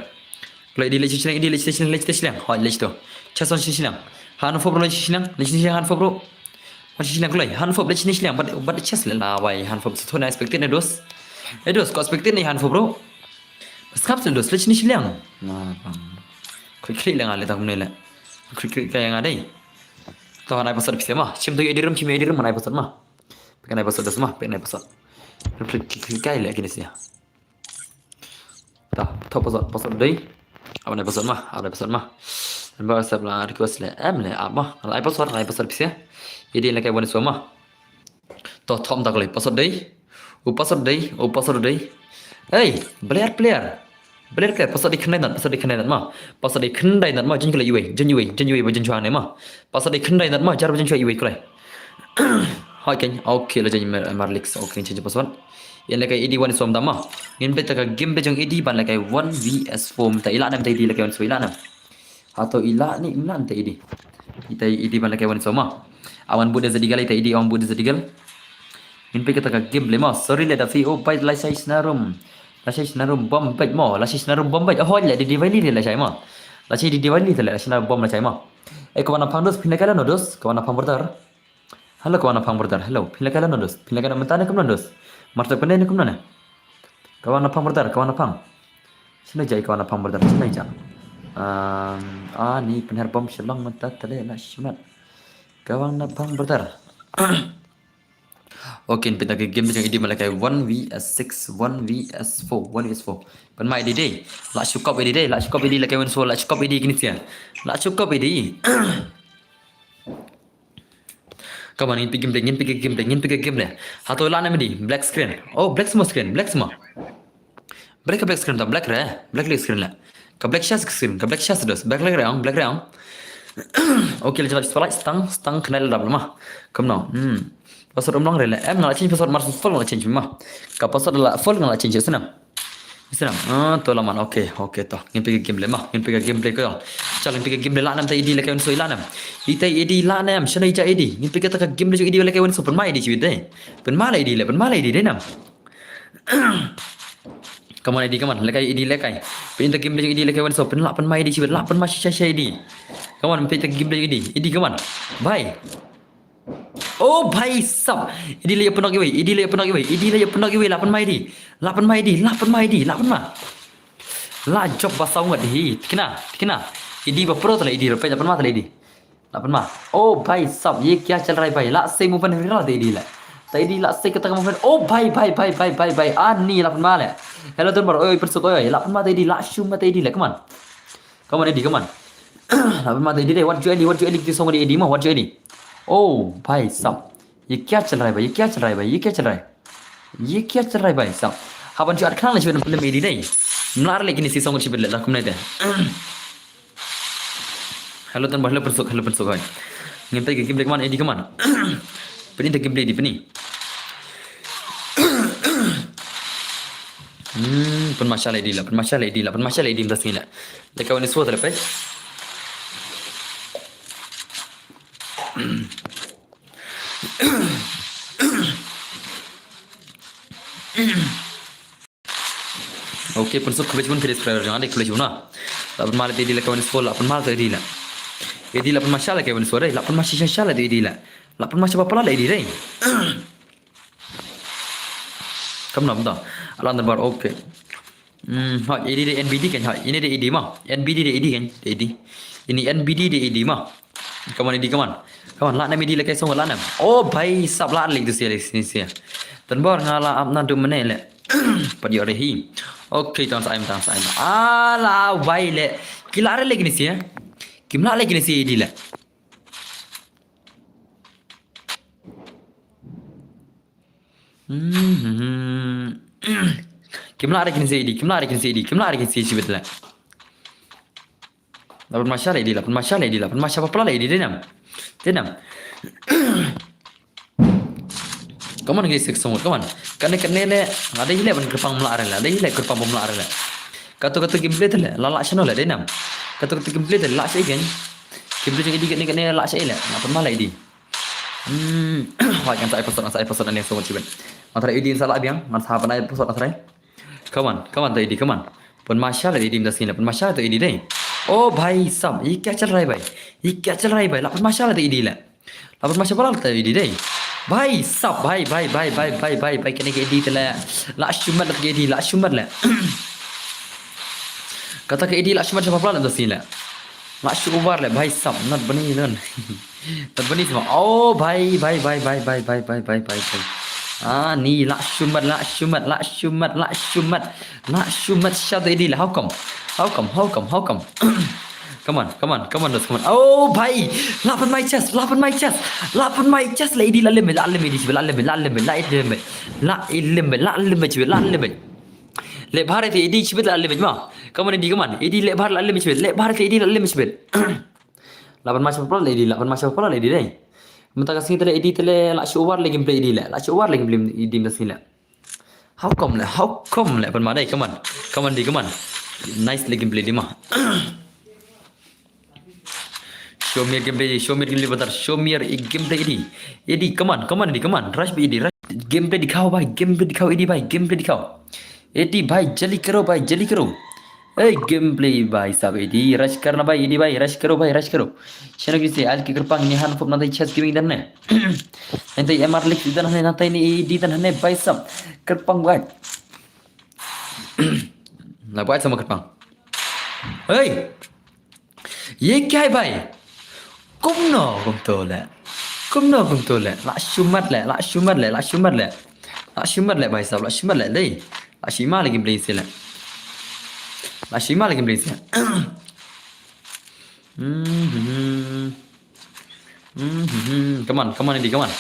Kloi edi leit shiliang, edi leit shiliang, leit shiliang. Hoi leit to. Chest wan shiliang. Hanfop bro leit shiliang, leit shiliang hanfop bro. Wan shiliang kloi. Hanfop leit shiliang. But, but chest le la wai hanfop sthore expected ne dos. Eh dos, ko expected ne hanfop bro. Skap se dos leit shiliang. Na bang. Klik klik le nga le tang ne le. Klik klik ka yang ada. To hanai password pisa ma. Chim to edi rum, chim edi rum hanai password ma. Pynai password das ma, pynai password. Klik klik klik kai le kine sia. Ta, to password, password dei. Apa ne password ma, apa ne password ma. Ba sab la request le, em le, apa. Ai password, ai password pisa. Edi le kai wan so ma. To thom ta kali, password dei. U password dei, u password dei. Hey, player, player. Player, player, password dei khyndai nat, password dei khyndai nat ma. Password dei khyndai nat ma, jin kali iwei, jin iwei, jin iwei ba jin chwa ne ma. Password dei khyndai nat ma, jar ba jin chwa iwei kali. Hoi ken, okay, la jin mar, mar leaks, okay, change password. Yen le kai edi wan som da ma. Ngin peit ta ka game peit jong edi ban le kai one V S four mynta ila nam ta edi le kai wan so ila nam. Hato ila ni ila nam ta edi. Ita edi ban le kai wan so ma. Awan bud da za digal ita edi awan bud da za digal. Ngin peit kata ka game le ma. Sorry le da fi o bai la shai sna rum. La shai sna rum bom bait mo. La shai sna rum bom bait. Oh le di di bai li le la shai ma. La shai di di bai li le la shai na bom la shai ma. Eh, kawan na phang dos, phin le kai la no dos. Kawan na phang brother. Hello, kawan na phang brother. Hello, phin le kai la no dos. Phin le kai na mynta ne kumno dos. Mar tak pynne ne kumno ne. Kawan na phang brother, kawan na phang. Sino jai kawan na phang brother, sino jai. Um, ah, ni pynher bom shalong mynta tale na shimat. Kawan na phang brother. Okay, pynta ka game jong edi ma la kai one V S six, one V S four, one V S four. Pynma edi dei. La shukop edi dei, la shukop edi la kai one so, la shukop edi kini sia. La shukop edi. Come on, ngin peit game dei, ngin peit game dei, ngin peit game dei. Hato la nam edi, black screen. Oh, black semua screen, black semua. Black ka black screen ta, black re, black le screen le. Ka black shas screen, ka black shas dos, black re ang, black re ang. Okay, le jalan spotlight, stang, stang, kena le double ma. Come now. Hmm. Password umlong re le, em nga la change password mar full nga la change ma. Ka password la full nga la change, snam. Snam. Ah, to la man, okay, okay to. Ngin peit game le ma, ngin peit game le ko. Chal ngin peit game le la nam ta edi le kai wan so ila nam. Ita edi la nam, shana ija edi. Ngin peit ta ka game le jong edi le kai wan so pynma edi chiwit dei. Pynma le edi le, pynma le edi dei nam. Come on, edi, come on. Lekai, edi, lekai. Pynta game le edi, lekai wan so. Pynla, pynma edi, chiwit. La, pynma shisha, shisha edi. Come on, pynta game le edi. Edi, come on. Bhai. Oh, bhai sab. Edi le pynok iwei. Edi le pynok iwei. Edi le pynok iwei. La pynma edi. La pynma edi. La pynma edi. La pynma. La jop ba saw ngat hi. Tikna, tikna. Edi ba pro tale edi. Pynma tale edi. La pynma. Oh bhai sab, ye kya chal raha hai bhai? La sei movement viral ta edi le. Ta edi la sei kata ka movement. Oh bhai, bhai, bhai. Ah, ni la pynma le. Hello, Dunbar. Oi, oi, pynsuk, oi, oi. La pynma ta edi, la shum ta edi le. Come on. Come on, edi, come on. La pynma ta edi le. Wat ju edi, wat ju edi, ki song edi, edi mo, wat ju edi. Oh bhai sab. Ye kya chal raha hai bhai? Ye kya chal raha hai bhai? Ye kya chal raha hai? Ye kya chal raha hai bhai sab? Haban ju at khnang le, ju film edi le. Mlar le kini si song edi le, la kumne te. Hello, Tan Boy, hello, pynsuk, hello, pynsuk, hoi. Ngin peit ka game le, come on, edi, come on. Pyni ta game le edi, pyni. Hmm, pynma sha le edi la, pynma sha le edi la, pynma sha le edi mynta sngi la. Lekai wan so tale peit. Okay, pynsuk khublei shibun, khublei subscriber jong nga, khublei shibun na. La pynma le ta edi, lekai wan so, la pynma le ta edi la. Edi la pynma sha lekai wan so dei, la pynma shisha sha le ta edi la. La pynma sha ba pala le edi dei. Kam nam da. Alan Dunbar, okay. Hmm, ha, edi de N B D kan, ha, ini de edi ma. N B D de edi kan, edi. Ini N B D de edi ma. Come on, edi, come on. Come on, la nam edi lekai song la nam. Oh bhai sab, la le tu sia, le sini sia. Tan Boy nga la ap na du mene le. Pat yo re hi. Okay, tang sa em, tang sa em. Ala bhai le. Ki la re le kini sia. Kim lah leh kine si A D leh. Hmm. Kim lah leh kine si A D, kim lah leh kine si A D, kim lah leh kine si A D shibit leh. La pynmai sha leh A D, la pynmai sha leh A D, la pynmai sha palat leh A D, dei nam. Dei nam. Come on, guys, sik song, come on. Kane kane leh, la dei leh ban kyrpang mlah re leh, la dei leh kyrpang mlah re leh. Kato kato gameplay te leh, la lah shano leh, dei nam. Kato kato gameplay te lah sha i kan. Gameplay jong A D kane kane lah sha i leh, la pynmai leh A D. Hmm, wah, ngan sa episode, ngan sa episode ane song shibit. Ngan try A D sa lah biang, ngan sa pynmai episode ngan try. Come on, come on, to A D, come on. Pynmai sha leh A D mynta sngi leh, pynmai sha to A D dei. Oh, bhai sab, ye kya chal raha hai bhai? Ye kya chal raha hai bhai? La pynmai sha leh to A D leh. La pynmai sha palat to A D dei. Bhai sab, bhai, bhai, kane ka A D te leh. La shu mat leh ka A D, la shu mat leh. Kata ka A D la shu mat sha palat mynta sngi leh. La shu over leh, bhai sab, not bani don. Not bani sma. Oh, bhai, bhai, bhai. Ah, ni la shu mat, la shu mat, la shu mat, la shu mat. La shu mat sha to A D leh. How come? How come? How come? How come? Come on, come on, come on, dos, come on. Oh, bhai. La pynmai chest, la pynmai chest. La pynmai chest leh A D, la limit, la limit, la limit, la limit, la limit. La limit, la limit, la limit. Leh bha re to A D shibit, la limit ma. Come on, A D, come on. A D leh bha re, la limit shibit. Leh bha re to A D, la limit shibit. La pynmai sha palat leh A D, la pynmai sha palat leh A D dei. Mynta ka sngi te leh A D te leh la shu over leh gameplay A D leh. La shu over leh gameplay A D mynta sngi leh. How come leh? How come leh? Pynmai dei, come on. Come on, A D, come on. Nice leh gameplay A D ma. Show me gameplay, show me gameplay brother. Show me gameplay A D. A D, come on, come on, A D, come on. Rush bhai A D, rush. Gameplay dikhao bhai, gameplay dikhao A D bhai, gameplay dikhao. A D bhai, jaldi karo bhai, jaldi karo. Hey, gameplay bhai sab A D, rush karna bhai, A D bhai, rush karo bhai, rush karo. Shano ki se, al ki kyrpang ni han pop nantai chest gaming dan ne. Nantai M R League dan ne, nantai ni A D dan ne bhai sab. Kyrpang bhai. La bhai sama kyrpang. Hey. Ye kya hai bhai? Kumno kumto leh. Kumno kumto leh. La shu mat leh, la shu mat leh, la shu mat leh. La shu mat leh bhai sab, la shu mat leh dei. La shu mat leh gameplay se leh. La shu mat leh gameplay se. Hmm. Hmm, hmm, hmm. Come on, come on, A D, come on.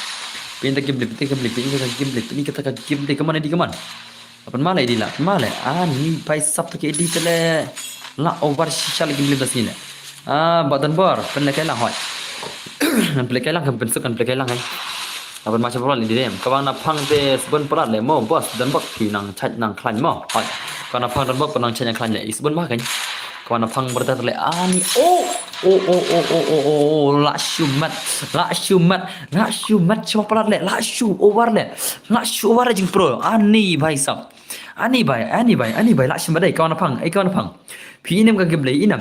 Pynta gameplay, pynta gameplay, pynta gameplay, pynta gameplay, come on, A D, come on. La pynmai leh A D, la pynmai leh. Ah, ni bhai sab to ka A D te leh. La over shisha leh gameplay mynta sngi leh. Ah, Bah Donbor, pynlehkai lang hoi. Ngan pynlehkai lang, kan pynsuk, ngan pynlehkai lang kan. La pynmai sha palat leh A D dei. Kaba naphang te sbun palat leh mo, boss, Donbok phi nang chait nang khlaiñ mo. Hoi. Kaba naphang Donbok phi nang chait nang khlaiñ leh. I sbun ma kan. Kaba naphang brother leh ani. Oh! Oh, oh, oh, oh, oh, oh, oh, la shu mat, la shu mat, la shu mat, shu palat leh, la shu over leh, la shu over leh jingpro, ani bhai sab, ani bhai, ani bhai, ani bhai, la shu mat dei, kaba naphang, eh, kaba naphang. Phi inem ka gameplay, inem.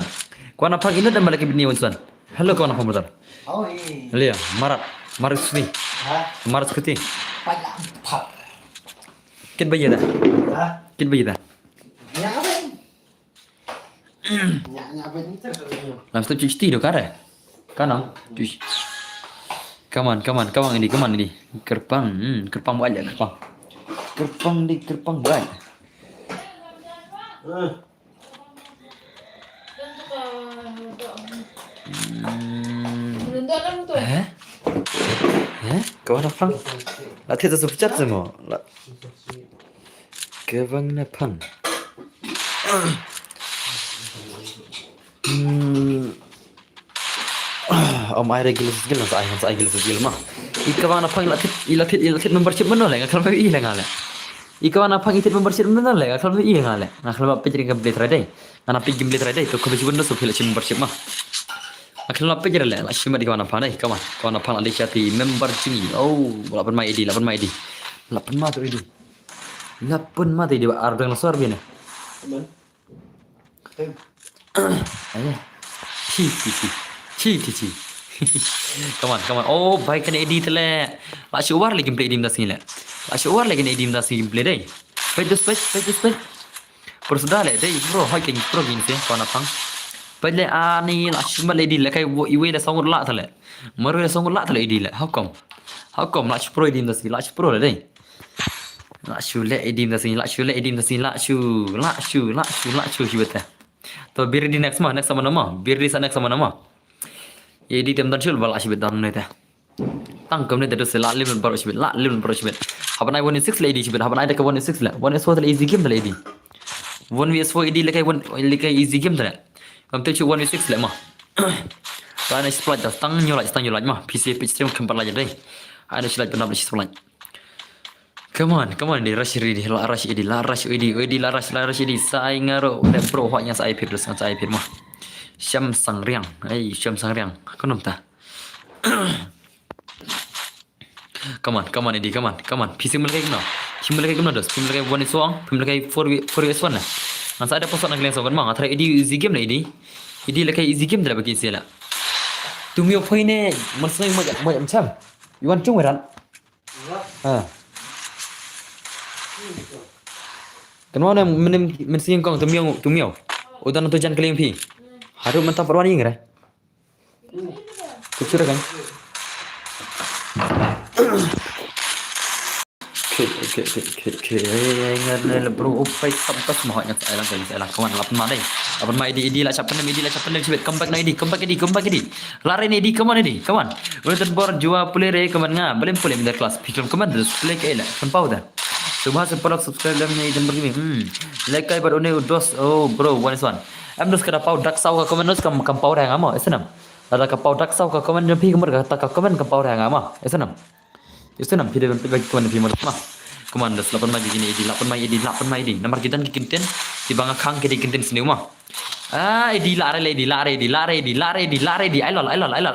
Kaba naphang, inem da malak bini wansan. Hello, kaba naphang brother. Oh, eh. Hello, marat, marat sni. Ha? Marat skuti. Pala, pap. Kit ba ïa da. Ha? Kit ba ïa da. Nya, apa? Nya, nya, apa ni? Lam step cuci do kare. Kanang. Cuci. Come on, come on, come on, ini, come on, ini. Kyrpang, hmm, kyrpang buat aja, kyrpang. Kyrpang di, kyrpang buat. Hmm. Eh? Eh? Kau ada pang? Lah, kita sepecat semua. Lah. Kaba naphang. Hmm. Om ai re gil gil sa ai sa ai gil gil ma. I kaba naphang i la thied i la thied i la thied membership mynno le nga khlem i le nga le. I kaba naphang i thied membership mynno le nga khlem i nga le. Nga khlem peit ring ka Blade Rider. Nga na peit Blade Rider to kaba jiwen no so phi la thied membership ma. Nga khlem peit le la shim di kaba naphang dei kaba kaba naphang la dei sha ti member jong i. Oh, la pynmai A D, la pynmai A D. La pynmai to A D. La pynmai to A D ba ar dang la sor bine. Amen. Ayo. Chi, chi, chi. Chi, chi, chi. Come on, come on. Oh, bhai kane A D te le. La shu war le gameplay A D mynta sngi le. La shu war le kane A D mynta sngi gameplay dei. Peit dus, peit, peit dus, peit. Pro suda le dei, pro, hoi kane pro gin se, kaba naphang. Peit le ani la shu mat le A D le kai wo iwei le song la te le. Marwei le song la te le A D le. How come? How come la shu pro A D mynta sngi, la shu pro le dei. La shu le A D mynta sngi, la shu le A D mynta sngi, la shu, la shu, la shu, la shu, shu bete. To, be ready next ma, next sama nama. Be ready sa next sama nama. Edi tem don shul bal ashibit don ne te. Tang kam ne te dos la lim bar ashibit, la lim bar ashibit. Haban ai one v six le edi shibit, haban ai da ka one v six le. One v four le easy game le edi. One v four edi le kai one le kai easy game le. Kam te chu one v six le ma. Ka ne splaj da tang nyo laj tang nyo laj ma. P C page tem kam pala jadai. Ai ne splaj penap le splaj. Come on, come on, di rush edi, la rush edi, la rush edi, edi la rush, la rush edi, sai ngaro, ne bro, hwa nya sai pit, sai pit ma. Sham sang riang, ai, sham sang riang, kunum ta. Come on, come on, edi, come on, come on. P C melekai kumno? P C melekai kumno dos? P C melekai one is one, P C melekai four v four v one na. Ngan sa ada posot nang kalian sokan ma, ngan try edi easy game na edi. Edi lekai easy game dra bagi sila. Tumio poi ne, mas ngai mo mo cham. Iwan chung ran. Ha. Kan wan men men sing kong tumiau tumiau. Udan tu jan keling pi. Haru mentah perwan ing re. Kucur kan. Oke oke oke oke oke. Ngan le bro upai sampas mahak ngan sai lang sai lang. Kawan lapan ma dai. Lapan ma edi edi la chapan edi la chapan edi. Come back na edi, come back edi, come back edi. Lare ne edi, come on edi, come on. Udah terbor jua pule re, come on nga. Belum pule middle class. Pikir come on terus pule ke ela. Kan pau dah. Subha se parok subscribe dan ne dan bergimi. Hmm. Lekai bar une dos. Oh bro, one is one. Em dos kada pau dak sau ka comment dos kam kam pau dah ngamo. Esenam. Lada ka pau dak sau ka comment jam pi kamar ka ta ka comment kam pau dah ngamo. Esenam. Esenam phi de ban pit bagi comment phi mar ma. Come on dos lapan ma edi ne edi lapan ma edi lapan ma edi. Namar ki don ki content. Ki bang khang ki de content sini ma. Ah, edi la re le, edi la re, edi la re, edi la re, edi la re, edi. Ai lol, ai lol, ai lol.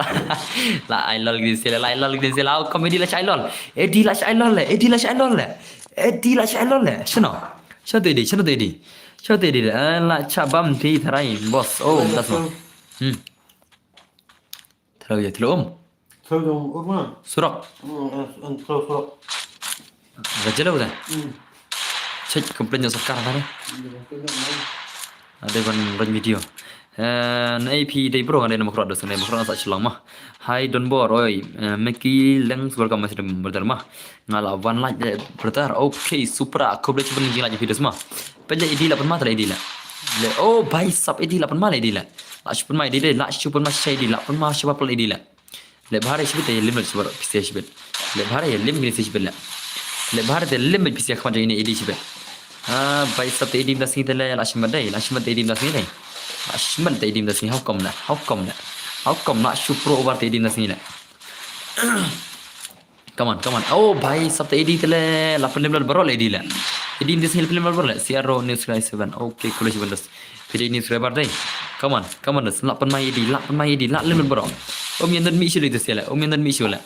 La ai lol gidi sila, la ai lol gidi sila. Au, kom edi la chai lol. Edi la chai lol le, edi la chai lol le. Edi la chai lol le. Shano? Shano edi, shano edi. Shano edi. Eh, la cha bam ti tharai, boss. Oh, das mo. Hmm. Thalo ya, thalo um. Thalo um, um. Surok. Hmm, eh, thalo surok. Gajalo da. Hmm. Check complain jong sorkar tadi. Ada ban run video. Eh, na A P dei bro, ada nama krot dos, nama krot sa Shillong ma. Hai Don Bor, oi, eh, Mickey Lengs, welcome masih berder ma. Ngala one like de berder. Okay, super. Aku boleh cuba ngi like video ma. Pele edi lapan ma tele edi la. Le, oh, bhai sab edi lapan ma le edi la. La chupan ma edi de, la chupan ma shai edi, lapan ma shaba pele edi la. Le bahare shibit te lim le shibit, pisia shibit. Le bahare lim gini shibit le. Le bahare te lim pisia khwan jong ine edi shibit. Ah, bhai sab te edi mda sngi te le, la shimat dai, la shimat te edi mda sngi dai. La shimat te edi mda sngi, how come le, how come le. How come la shu pro over te edi mda sngi le. Come on, come on. Oh, bhai sab te edi te le, la pen lim le baro le edi le. Edi mda sngi la pen lim le baro le, C R O News Guy seven. Okay, cool shibit dos. Phi dei ni subscriber dei. Come on, come on, dos. Lak pen mai edi, lak pen mai edi, lak lim bro. Um yan don mi shu le dos le, um yan don mi shu le.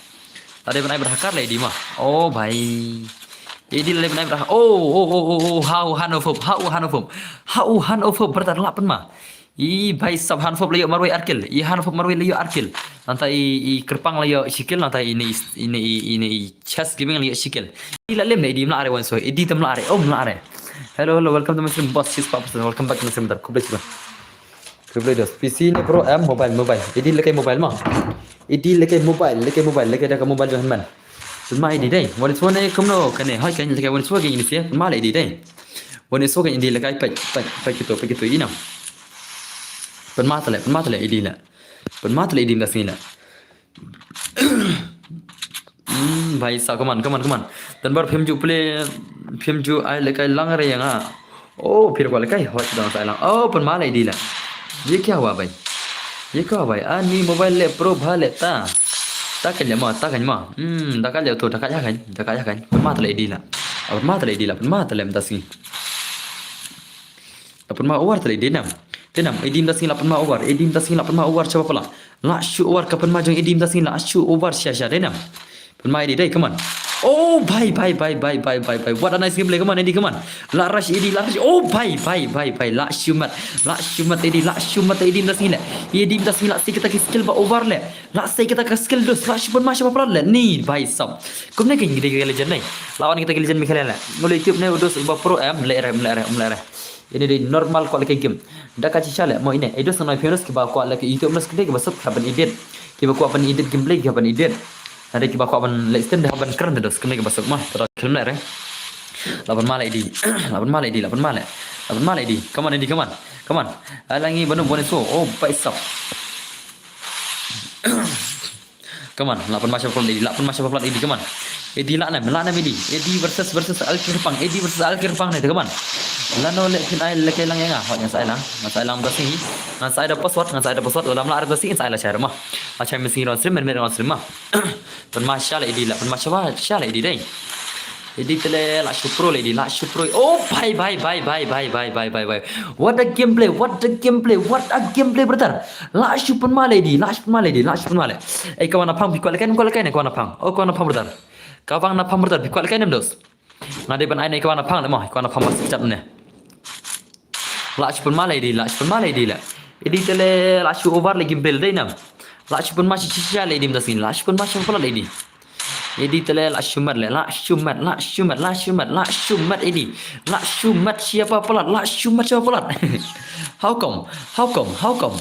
Lade ban ai bra hakar le edi ma. Oh bhai. Edi lade ban ai bra. Oh, oh, oh, oh, oh, hau han of hop, hau han of hop. Hau han of hop, brother lak pen ma. I bhai sab han of hop le ïoh marwei arkil. I han of hop marwei le ïoh arkil. Nanta i, i kerpang le ïoh shikil, nanta i ne i, i ne i, i ne i chest giving le ïoh shikil. Edi la lem ne, edi mla are wan so, edi tam la are, om la are. Hello, hello, welcome to my stream, boss, she's pop, welcome back to my stream, dar, khublei shibun. Khublei dos, P C ne bro, em, mobile, mobile. Edi lekai mobile ma. Edi lekai mobile, lekai mobile, lekai da ka mobile jong hynmen. Pynma edi dei, wan so ne kumno kane, hoi kan lekai wan so kan ini sia, pynma le edi dei. Wan so kan edi lekai pek, pek, pek kito, pek kito ina. Pynma tale, pynma tale edi la. Pynma tale edi mda sini la. Hmm, bhai sa, come on, come on, come on. Tanbar phim ju play, phim ju ai lekai lang re yang ah. Oh, phir kwa lekai hot dang sa lang. Oh, pynma le edi la. Ye kya hua bhai? Ye kya hua bhai? Ah, ni mobile le pro bha le ta. Ta kan le ma, ta kan ma. Hmm, ta kan le to, ta kan ya kan, ta kan ya kan. Pynma tale edi la. Ah, pynma tale edi la, pynma tale mda sini. La pynma over tale edi nam. Te nam, edi mda sini la pynma over, edi mda sini la pynma over chaba pala. La shu over ka pynma jong edi mda sini la shu over sha sha dei nam. Pynma edi dei, come on. Oh, bhai, bhai, bhai. What a nice gameplay, come on, edi, come on. La rush edi, la rush. Oh, bhai, bhai, bhai, bhai. La shu mat, la shu mat edi, la shu mat edi mda sini le. Edi mda sini la si kita ki skill ba over le. La si kita ki skill dos, la shu pynma sha ba pala le. Ni, bhai sab. Kumne ki ngi dei ki legend nei. La wan kita ki legend mi khale le. Ngule YouTube ne u dos ba pro em, le re, le re, le re. Ini dei normal kwah leh game. Da ka shisha leh mo ine. Eidos ngan ong phi dos kiba kwah leh YouTube nos kane kiba suk kiba ban edit. Kiba kwah ban edit gameplay kiba ban edit. Nade kiba kwah ban leh stem da ban kren dos kane kiba suk ma. Tada kren leh re. Laban ma leh di. Laban ma leh di. Laban ma leh. Laban ma leh di. Come on di, come on. Come on. Alangi banu bone so. Oh, bhai sab. Come on, lah pynma sha palat A D, lah pynma sha palat A D, come on. A D lah ne, lah ne A D. A D versus, versus Al Kyrpang, A D versus Al Kyrpang ne, come on. Lano leh phin ai lehkai lang ïa nga, hooid ngan sa ai lang, ngan sa ai lang da sngi, ngan sa ai da password, ngan sa ai da password, lada ym lah da sngi, ngan sa ai lashai ruh ma. Lashai mynsngi ruh stream, mynmiet ruh stream ma. Pynma sha leh A D lah, pynma sha, sha leh A D dei. A D te leh, lah shu pro leh A D, lah shu pro. Oh, bye, bye, bye. What a gameplay, what a gameplay, what a gameplay, brother. Lah shu pynma leh A D, lah shu pynma leh A D, lah shu pynma leh. Eh, ka Wang Naphang, phi kwah lehkai, kwah lehkai ne, ka Wang Naphang. Oh, ka Wang Naphang, brother. Ka Wang Naphang, brother, phi kwah lehkai ne, dos. Nga dei ban ai ne ka Wang Naphang ne mo, ka Wang Naphang ba sngewchat ne. Lah shu pynma leh A D, lah shu pynma leh A D leh. A D te leh, lah shu over leh gameplay leh dei nam. Lah shu pynma sha sha sha leh A D mynta sngi, lah shu pynma sha palat leh A D. A D te leh, lah shu met leh, lah shu met, lah shu met, lah shu met, lah shu met A D. Lah shu met sha palat, lah shu met sha palat. How come? How come? How come?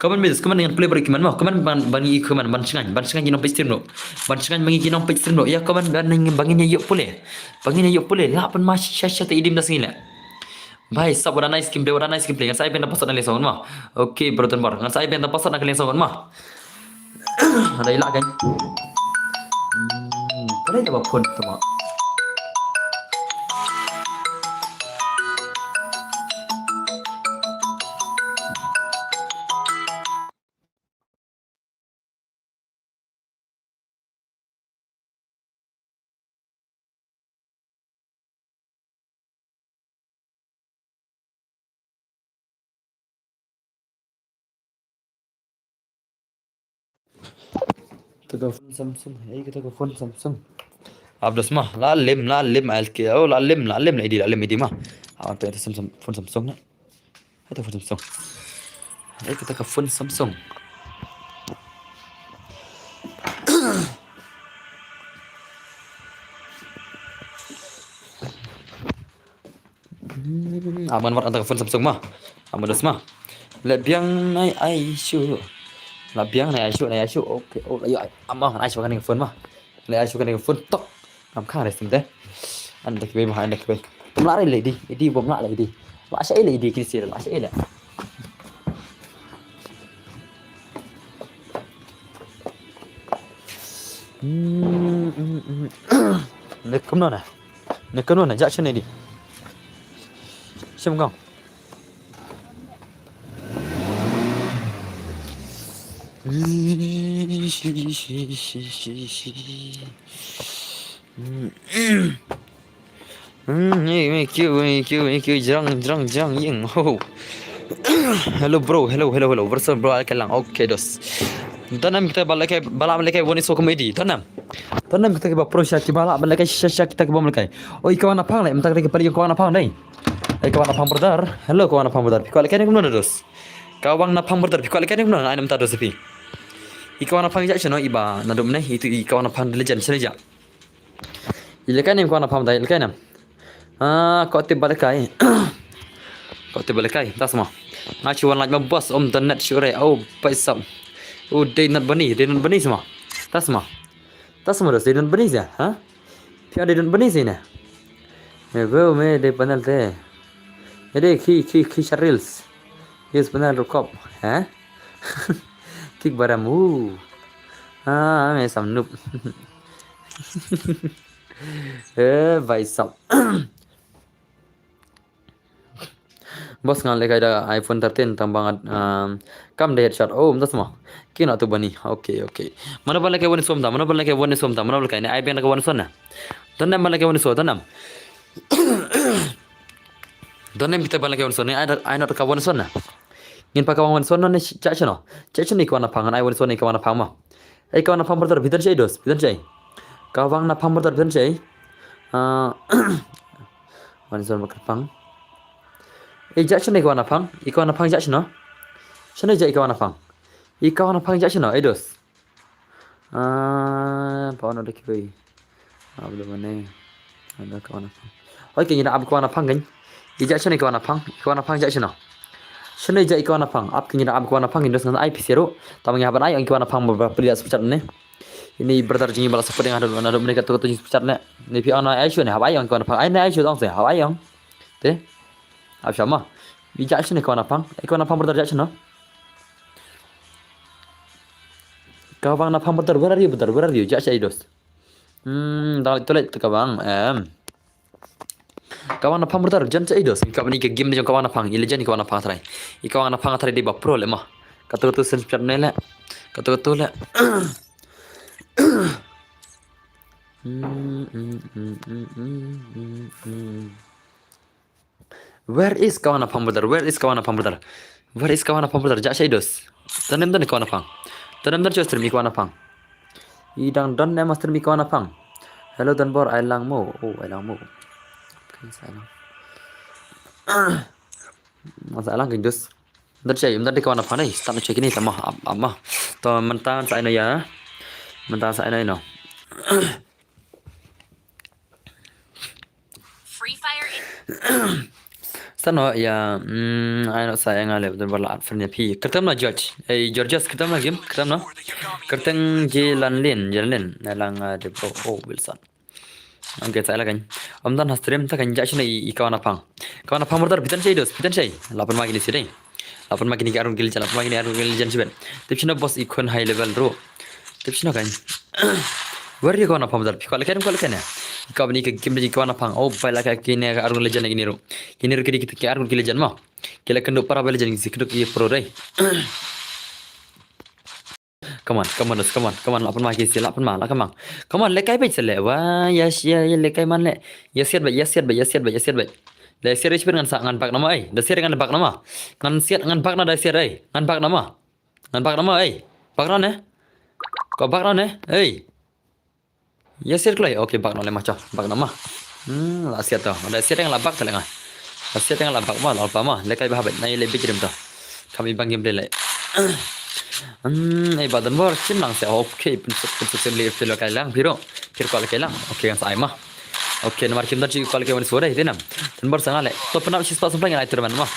Comment, please, comment ngan play baroh ki comment mo. Comment ban, ban ngi comment, ban shngaiñ, ban shngaiñ ki nongpeit stream ruh. Ban shngaiñ ba ngi ki nongpeit stream ruh. Ïa comment ban ngin, ba ngin ïa ïoh pule. Ba ngin ïa ïoh pule. Lah pynma sha sha te A D mynta sngi leh. Bhai sab, what a nice gameplay, what a nice gameplay. Ngan sa ai biang da password na ka liang song mo. Okay, brother Bar. Ngan sa ai biang da password na ka liang song mo. Hada ila kan. Hmm, ka dei da ba phone tu mo. Kata ka phone Samsung, eh, kata ka phone Samsung. Abdos ma, la lim, la lim, L K, oh, la lim, la lim, la idi, la lim idi ma. Ah, kata Samsung, phone Samsung na. Kata phone Samsung. Eh, kata ka phone Samsung. Hmm, ah, man wat anta ka phone Samsung ma. Ah, man dos ma. La biang nai ai shu. La biang nai ai shu, nai ai shu. Okay, oh, ayo, ai, ama, ai shu kan phone ma. Nai ai shu kan phone tok. Ngam khang re sim de. Anda kibai ma, anda kibai. Bom la re lady, idi bom la lady. La sha lady kin sir, la sha la. Hmm, hmm, hmm. Ne kumno na. Ne kumno na, jak shane di. Shim gong. Hmm, hey, hey, kyu, hey, kyu, hey, kyu, jrang, jrang, jrang, ying, ho. Hello, bro, hello, hello, hello. Versus bro, al kelang. Okay, dos. Tanam kita balakai, bala balakai woni so comedy. Tanam. Tanam kita ki ba pro sha ki bala balakai sha sha kita ki bom lakai. Oi, kawan apang lai, mtak kita ki pali kawan apang dai. Oi, kawan apang brother. Hello, kawan apang brother. Phi kwah lakai ne kumno dos. Kawan apang brother. Phi kwah lakai ne kumno, ai nam ta dos phi. I kawan apang jak shano i ba nadum ne, itu i kawan apang legend shano jak. Ila kai nem ko na pham dai, ila kai nem. Ah, ko tip balik kai. Ko tip balik kai, tas ma. Nga chu wan laj ma boss, om dan net shure, oh, paisam. Oh, dei net bani, dei net bani sama. Tas ma. Tas ma das, dei net bani sa, ha? Pia dei net bani sa ne. Me go me dei panel te. Dei khi, khi, khi charils. Yes, panel rukop, ha? Kick baram, uh. Ah, me sam nup. Eh, bhai sab. Boss nga lehkai da iPhone thirteen tang bang, um, kam da headshot. Oh, mtas ma. Kino tu bani. Okay, okay. Mana ban lehkai wani som ta? Mana ban lehkai wani som ta? Mana ban lehkai ni ai ben ka wani som na. Don nem ban lehkai wani som, don nem. Don nem kita ban lehkai wani som ni ai, ai not ka wani som na. Ngin pa ka wani som na ni cha chano. Cha chano ni ka wani phang, ai wani som ni ka wani phang ma. Ei, ka wani phang brother, bidan chai dos, bidan chai. Ka wani phang brother, bidan chai. Ah, wani zon bakar phang. Ei, jak shano ei ka wani phang, ei ka wani phang jak shano. Shano jak ei ka wani phang. Ei ka wani phang jak shano, ei dos. Ah, pa wani da kibai. Ah, belum mana. Ada ka wani phang. Oi, kini da ab ka wani phang kan. Ei jak shano ei ka wani phang, ei ka wani phang jak shano. Shano jak ei ka wani phang, ab kini da ab ka wani phang, ei dos ngan ai phi sero. Tama ngi haban ai, ei ka wani phang ba, ba, pili as pucat ne. Ini brother jing ba la support nga haduh, haduh mynne katto katto jing support ne. Ni phi ong ai shu ne, hap ai ong ka wani phang. Ai ne ai shu ong se, hap ai ong. Te. Hap sha ma. Ni jak shu ne ka wani phang. Ai ka wani phang brother jak shu no. Kawang Naphang brother, where are you brother? Where are you? Jah shaei dos. Hmm, dang leit toilet Kawang. Em. Kawang Naphang brother, jan shaei dos. Kawang ïa ka game jong Kawang Naphang. I legend Kawang Naphang trai. I Kawang Naphang trai dei ba pro leh ma. Katu katu sen spjat ne leh. Katu katu leh. Hmm, hmm, hmm. Where is Kawang Naphang brother? Where is Kawang Naphang brother? Where is Kawang Naphang brother? Jah shaei dos. Tanem don Kawang Naphang. Tanem don cho stream i Kawang Naphang. I dang don ne ma stream i Kawang Naphang. Hello Donbor, ai lang mo. Oh, ai lang mo. Okay, sa ai lang. Masa ai lang kin dos. Don shaei, don Kawang Naphang dei. Start na check ini sama. Ap, ap ma. To mynta sa ai no ïa. Mynta sa ai no ïa no. Free Fire in- Sano ya, mm, ai no sa ïa nga leh, don ba la at friend ïa phi. Kyrteng na George. Eh, Georgios, kyrteng na game, kyrteng na. Kyrteng Jelanlin, Jelanlin. Nalang, ah, de bro, oh, Wilson. Okay, sa ïa la kan. Om dan ha stream ta kan jah shane i, i Kawang Naphang. Kawang Naphang brother, phi tan shaei dos, phi tan shaei. La pynmai kine shi dei. La pynmai kine ki arngut ki legend, la pynmai kine arngut ki legend shibit. Tip shano boss i khun high level ruh. Tip shano kan. Where you gonna pump that? Phi kwah leh kan, kwah leh kan ïa. I Kawang ïa ka game da i Kawang Naphang. Oh, bai la ka kine ka arngut legend kine ruh. Kine ruh ki dei ki arngut ki legend ma. Ki la kynduh para ba legend ki kynduh ki pro dei. Come on, come on, come on, come on, la pynmai ki shi, la pynmai, la come on. Come on, lehkai beit sa leh. Wah, ïa shi, ïa, ïa lehkai man leh. Ïa siat beit, ïa siat beit, ïa siat beit, ïa siat beit. Leh siat beit ngan sa, ngan bak nama, eh. Da siat ngan bak nama. Ngan siat, ngan bak na da siat, eh. Ngan bak nama. Ngan bak nama, eh. Bak na ne. Ko bak na ne, eh. Ïa siat kloi. Okay, bak na leh ma cho. Bak nama. Hmm, la siat to. Da siat ngan la bak ta leh nga. Da siat ngan la bak ma, la pa ma. Lehkai ba habit. Na ïa leh bit rim to. Kami bang game leh. Hmm, eh, ba don bor, shim lang se. Okay, pynsuk, pynsuk sem leh phi lehkai lang, phi ruh. Phi kwah lehkai lang. Okay, ngan sa ai ma. Okay, namar kim don shi kwah lehkai wan sore, dei nam. Don bor sa nga leh. To pyndap shi spah san phlak ngan ai tournament ma.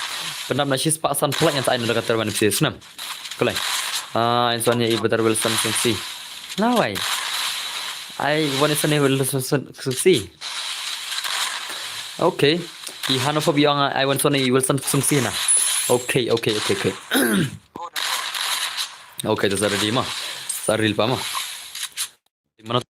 Pyndap na shi spah san phlak ngan sa ai na ka tournament phi snam. Kulai. Ah, in son ïa i brother Wilson Sungsi. Lawai. Ai wan son ïa Wilson Sungsi. Okay. I hano pop yong ai wan son ïa Wilson Sungsi na. Okay, okay, okay, okay. Okay, to sa ready ma. Sa reel pa ma. Mano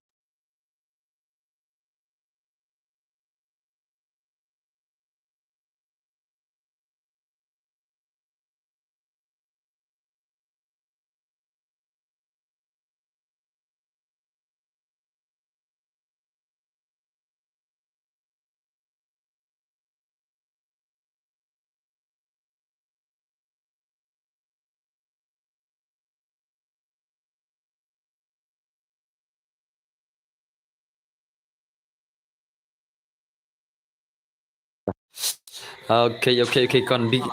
Okay, okay, okay, kon bi.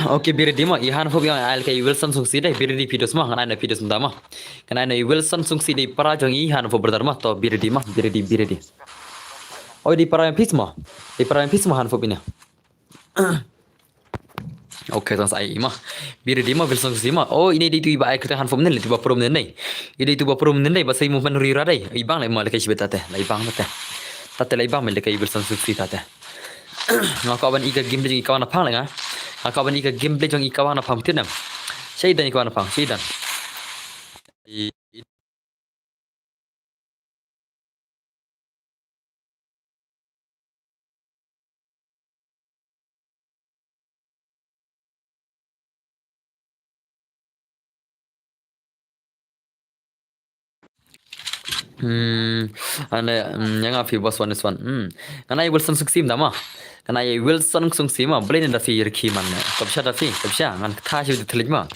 Okay, be ready ma. I hano pop yong ai lehkai Wilson Sungsi dei, be ready phi dos ma. Ngan ai na phi dos mynta ma. Ngan ai na Wilson Sungsi dei para jong i hano pop brother ma. To be ready ma, be ready, be ready. Oh, dei para phi ma. Dei para phi ma hano pop ine. Okay, tang sa ai ma. Be ready ma, Wilson Sungsi ma. Oh, ine dei tu i ba ai kyrteng hano pop ne leh, tu ba pro ne nei. I dei tu ba pro ne nei, ba sa i movement ri ra dei. I bang leh ma lehkai shibit tate. Leh i bang tate. Tate leh i bang me lehkai Wilson Sungsi tate. Nga kwah ban i ka game jong i Kawang Naphang leh nga. Nga kwah ban i ka game jong i Kawang Naphang tip nam. Shaei don i Kawang Naphang, shaei don. Hmm, ane, hmm, ïa nga phi boss one is one. Hmm. Ngan ai Wilson Sungsi mynta ma. Ngan ai Wilson Sungsi ma. Balei ne da phi rikhi man ne. Kop sha da phi, kop sha. Ngan kata shi da thlik ma.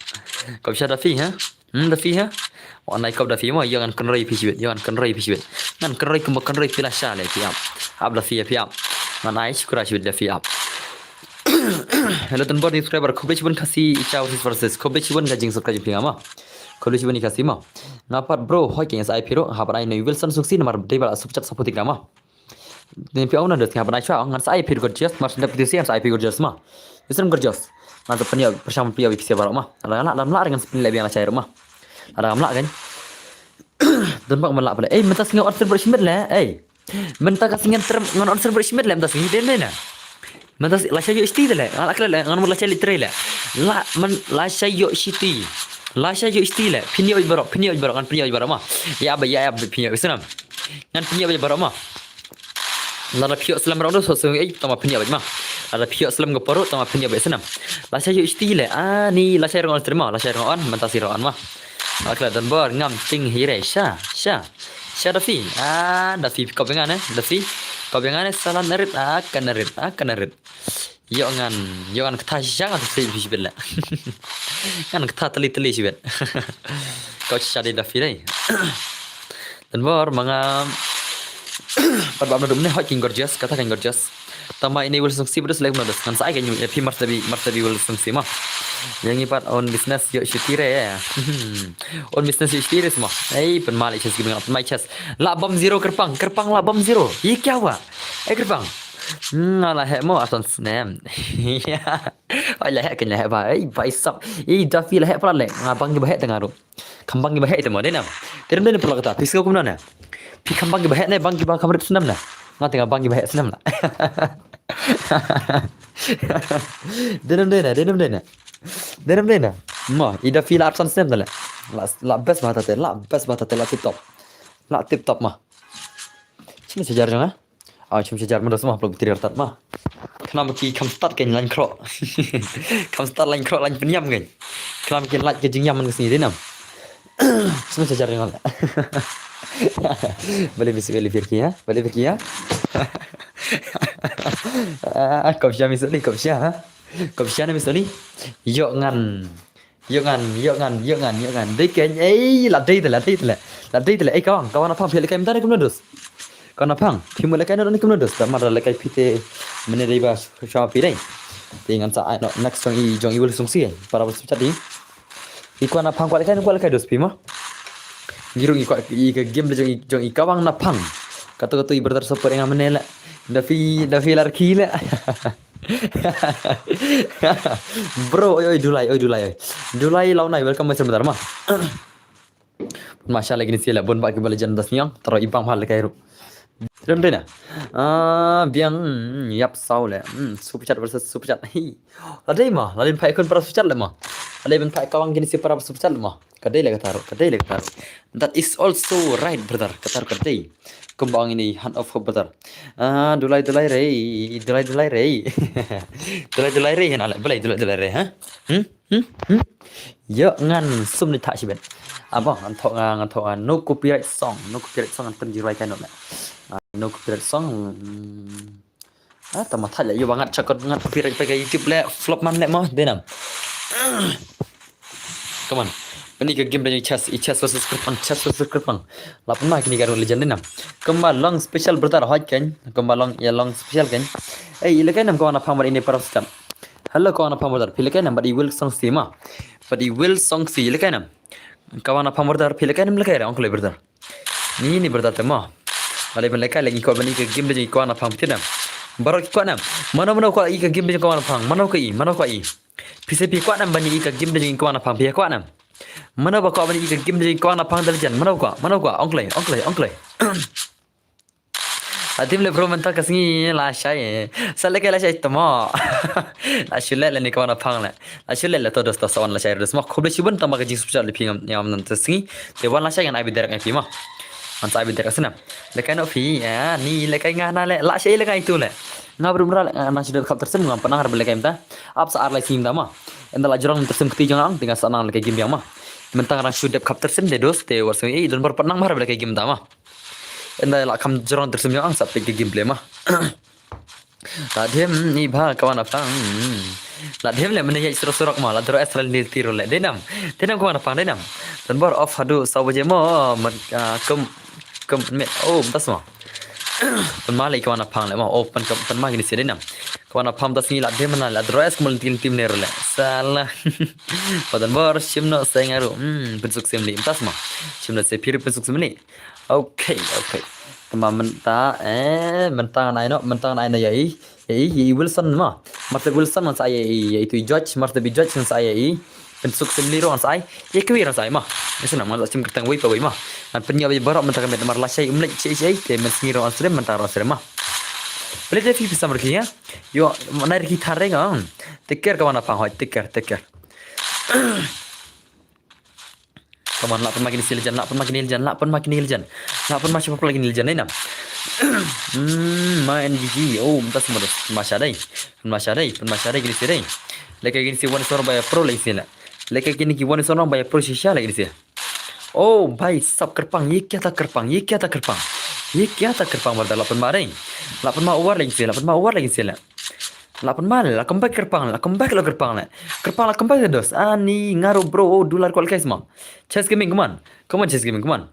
Kop sha da phi, ha? Hmm, da phi, ha? Wan ai kop da phi ma. Ïa ngan kynroi phi shibit. Ïa ngan kynroi phi shibit. Ngan kynroi kumba kynroi phi la sha leh phi ap. Ap da phi, phi ap. Ngan ai shukra shibit da phi ap. Hello, Tanbor ni subscriber. Khublei shibun Khasi i Chow versus. Khublei shibun ka jing subscribe phi nga ma. Khublei shibun i Khasi ma. Nga pat bro, hoi ke ngan sa ai phi ruh, hap ban ai na i Wilson Sungsi namar dei ba la super chat support ïa nga ma. Ni phi ong na dei hap ban ai chwa, ngan sa ai phi ruh Gorgeous, mar shen dep phi sa ai phi ruh Gorgeous ma. Isem Gorgeous. Ngan sa pynïoh pyrshang pynïoh ïa phi sa baroh ma. Lada ngam lah, lada ngam lah ngan sa pynleh biang la shai ruh ma. Lada ngam lah kan. Don bak man lah pynleh. Ei, mynta sngew on server shimet leh. Ei. Mynta ka sngi ngan trem, ngan on server shimet leh mynta sngi dei ne na. Mynta sngi lashai ïoh shiti de leh, ngan la klet leh, ngan mut lashai leh trei leh. La, man lashai ïoh shiti. Lashai ïoh iti leh, phin ïoh baroh, phin ïoh baroh, ngan phin ïoh baroh ma. Ïa ba ïa ba phin ïoh snam. Ngan phin ïoh baroh ma. Lada phi ïoh slem baroh dos, so so ei tama phin ïoh ma. Lada phi ïoh slem ka poro tama phin ïoh snam. Lashai ïoh iti leh, ani lashai rong on ma, lashai rong on, mynta shi rong on ma. Akla dan bor ngam ting hire, sha, sha. Sha Dafi, ah Dafi kop ïa nga ne, Dafi. Kop ïa nga ne, salan narit, ah kan narit, ah kan narit. Ïoh ngan, ïoh ngan kata shisha ngan kata shibit la. Ngan kata tali tali shibit. Kau shisha dei Dafi dei. Dan bor manga pat bam na dum ne hot king gorgeous, kata king gorgeous. Tama ini Wilson si bedos lek bedos. Ngan sa ai kan yu, eh, phi martabi, martabi Wilson si ma. Yang ipat on business ïoh shitire ya. On business ïoh shitire semua. Ei, pen mali chance gimana, pen mai chance. La bom zero kerpang, kerpang la bom zero. Ye kya hua? Eh, kerpang. Hmm, la heh mo aton snem. Oi, la heh kan la heh ba. Ei, bhai sab. Ei, Dafi la heh pala le. Nga bang ki ba heh tengah ru. Kham bang ki ba heh tengah dei nam. Dei nam dei nam pala kata. Phi sngewbha kumno ne? Phi kham bang ki ba heh ne, bang ki ba kham rip snem ne? Nga tengah bang ki ba heh snem la. Dei nam dei ne, dei nam dei ne. Dei nam dei ne. Ma, i Dafi la arsan snem ne le. La, la best ba ta te, la best ba ta te, la tip top. La tip top ma. Sini sejar jong ah. Ah, chum sejar ma da semua peluk tiri tat ma. Khnang ba ki kham start kan lain khroh. Kham start lain khroh lain pynïam kan. Khnang ba ki lait ka jingïam man ka sngi dei nam. Sini sejar jong ah. Bale bisi bale bir ki ya. Bale bir ki ya. Ah, kop sha mi soli, kop sha ha. Kop sha ne mi soli. Ïoh ngan. Ïoh ngan, ïoh ngan, ïoh ngan, ïoh ngan. Dei kein, ei, la dei te la, dei te la. La dei te la, ei, kawang, kawang na phang phi lehkai mynta ne kumno dos. Kawang na phang, phi mut lehkai noh ne kumno dos. Tama da lehkai phi te, mynne dei ba sha phi dei. Te ngan sa ai noh, next jong i, jong i Wilson si, para ba sumchat di. I kawang na phang kwah lehkai, kwah lehkai dos phi ma. Ngi rung i kwah, i ka game da jong i, jong i kawang na phang. Kato kato i brother support nga mynne la. Dafi, Dafi la rki la. Bro, oi, oi, Dulai, oi, Dulai, oi. Dulai, lau nai, welcome, Mister Madar, ma. Ma sha lagi ni sila, bon ba ki ba legend das niang, taro ibang hal kai ru. Rem dena. Ah, biang, mm, yap sau le. Mm, super chat versus super chat. Hi. Ladei ma, ladei phai kun para super chat le ma. Ladei ben phai kawang kini si para super chat le ma. Kadei le kata ru, kadei le kata ru. That is also right, brother. Kata ru kadei. Kumba ong ini hand of hope, brother. Ah, Dulai Dulai rei, Dulai Dulai rei. Dulai Dulai rei, hena le, belai Dulai Dulai rei, ha? Hmm? Hmm? Hmm? Ïoh ngan sum ni thak shibet. Abo, ngan thok nga, ngan thok nga, no copyright song, no copyright song ngan tem jirai kai no le. Ah, no copyright song. Hmm. Ah, tama thak le, ïoh ba ngat chakot ngat copyright pa ka YouTube le, flop man le mo, dei nam. Come on. Bani ka game da jong i chess, i chess versus Krpang, chess versus Krpang. La pynma kini ka ru legend dei nam. Kumba long special brother hoj kein, kumba long, ïa long special kein. Ei, i lehkai nam kawang na phang bad ini para stam. Hello kawang na phang brother, phi lehkai nam bad i Will Song si ma. Bad i Will Song si, i lehkai nam. Kawang na phang brother, phi lehkai nam lehkai re, ong kloi brother. Ni ni brother te mo. Bale ban lehkai lagi kwah bani ka game da jong i kawang na phang phi nam. Baroh ki kwah nam. Mano mano kwah i ka game da jong kawang na phang, mano ka i, mano kwah i. Phi se phi kwah nam bani i ka game da jong i kawang na phang phi kwah nam. Mano ba kwah bani i ka game da jong i kawang na phang da legend, mano kwah, mano kwah, ong kloi, ong kloi, ong kloi. Adim le bro mynta ka sngi lashai. Sa lehkai lashai tamo. La shu leh le ni kawang na phang le. La shu leh le to dos to sa wan lashai dos mo. Khublei shibun tama ka jing super chat le phi ngam ngam nan te sngi. Te wan lashai ngan ai beit direct ngan phi mo. Ngan sa ai beit direct snam. Lehkai noh phi, eh, ni lehkai nga na le. Lashai lehkai tu le. Nga bru mra le, nga nang shu dep khap tersem ngam pynang re lehkai mynta. Ap sa ar lai sngi mynta mo. Ynda la jrong tersem kti jong nga ong, te nga sa nang lehkai game biang mo. Mynta nga nang shu dep khap tersem de dos, te wat sngi, eh, don bor pynang mar lehkai game mynta mo. Ynda la kham jrong tersem jong nga ong sa peit ka gameplay mo. La dhem i bha kawang na phang. La dhem le mynne ïa surok surok mo, la dro es la ni tiro le. Dei nam, dei nam kawang na phang, dei nam. Don bor off haduh saw baje mo, mat, ah, kum, kum, me, oh, mynta mo. Pynma le kawang na phang le mo, oh, pyn, pynma kini si dei nam. Kawang na phang mynta sngi la dhem na, la dro es mo lynti lynti mynne le. Sala. Ba don bor shim noh se nga ru. Hmm, pynsuk sim li, mynta mo. Shim noh se phi ru pynsuk sim li. Okay, okay. Tama mynta, eh, mynta ngan ai noh, mynta ngan ai noh ïa i, ïa i, ïa i Wilson mo. Marta Wilson ngan sa ai ïa i, ïa i tu i George, marta bi George ngan sa ai ïa i. Pynsuk sim li ruh ngan sa ai, ïa kiwei ruh ngan sa ai mo. Ïa shu nam ngan sa shim kyrteng wei pa wei mo. Ngan pynïap ïa baroh mynta ka met namar lashai um leit shei shei, te mynsngi ruh ngan srem mynta ruh ngan srem mo. Bale te phi pisa marki ïa. Ïoh, nai rki thareng ong. Take care kawang na phang hoi, take care, take care. Come on, lah pynma kine shi legend, lah pynma kine legend, lah pynma kine legend. Lah pynma shi pyrkhat kine legend, dei nam. Hmm, ma N G G. Oh, mynta sngewbha. Pynma sha dei. Pynma sha dei, pynma sha dei kine shi dei. Lehkai kine shi wan sor ba pro lehkai shi la. Lehkai kine ki wan sor ba pro shisha lehkai kine shi. Oh, bhai sab kyrpang, ye kya tha kyrpang, ye kya tha kyrpang. Ye kya tha kyrpang, brother, lah pynma dei. Lah pynma over lehkai shi, lah pynma over lehkai shi la. Lah pynma la, lah come back kyrpang, lah come back la kyrpang la. Kyrpang lah come back dos. Ani nga ruh bro, oh, dular kwal kai sma. Chess Gaming, come on. Come on, Chess Gaming, come on.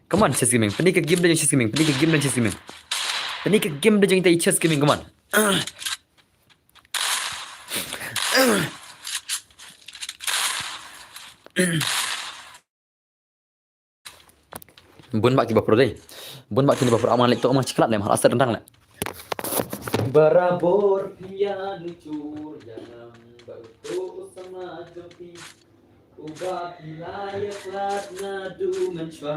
Come on, Chess Gaming. Pyni ka game da jong Chess Gaming, pyni ka game da jong Chess Gaming. Pyni ka game da jong ita i Chess Gaming, come on. Bun bah kiba pro dei. Bun bah kine ba pro, amang leit to, amang chiklat lem, ha la set rendang le. Barabor phi ïa nujor ïa ngam, ba uto u samla jong phi uba phi la ïa khlad naduh mynshwa.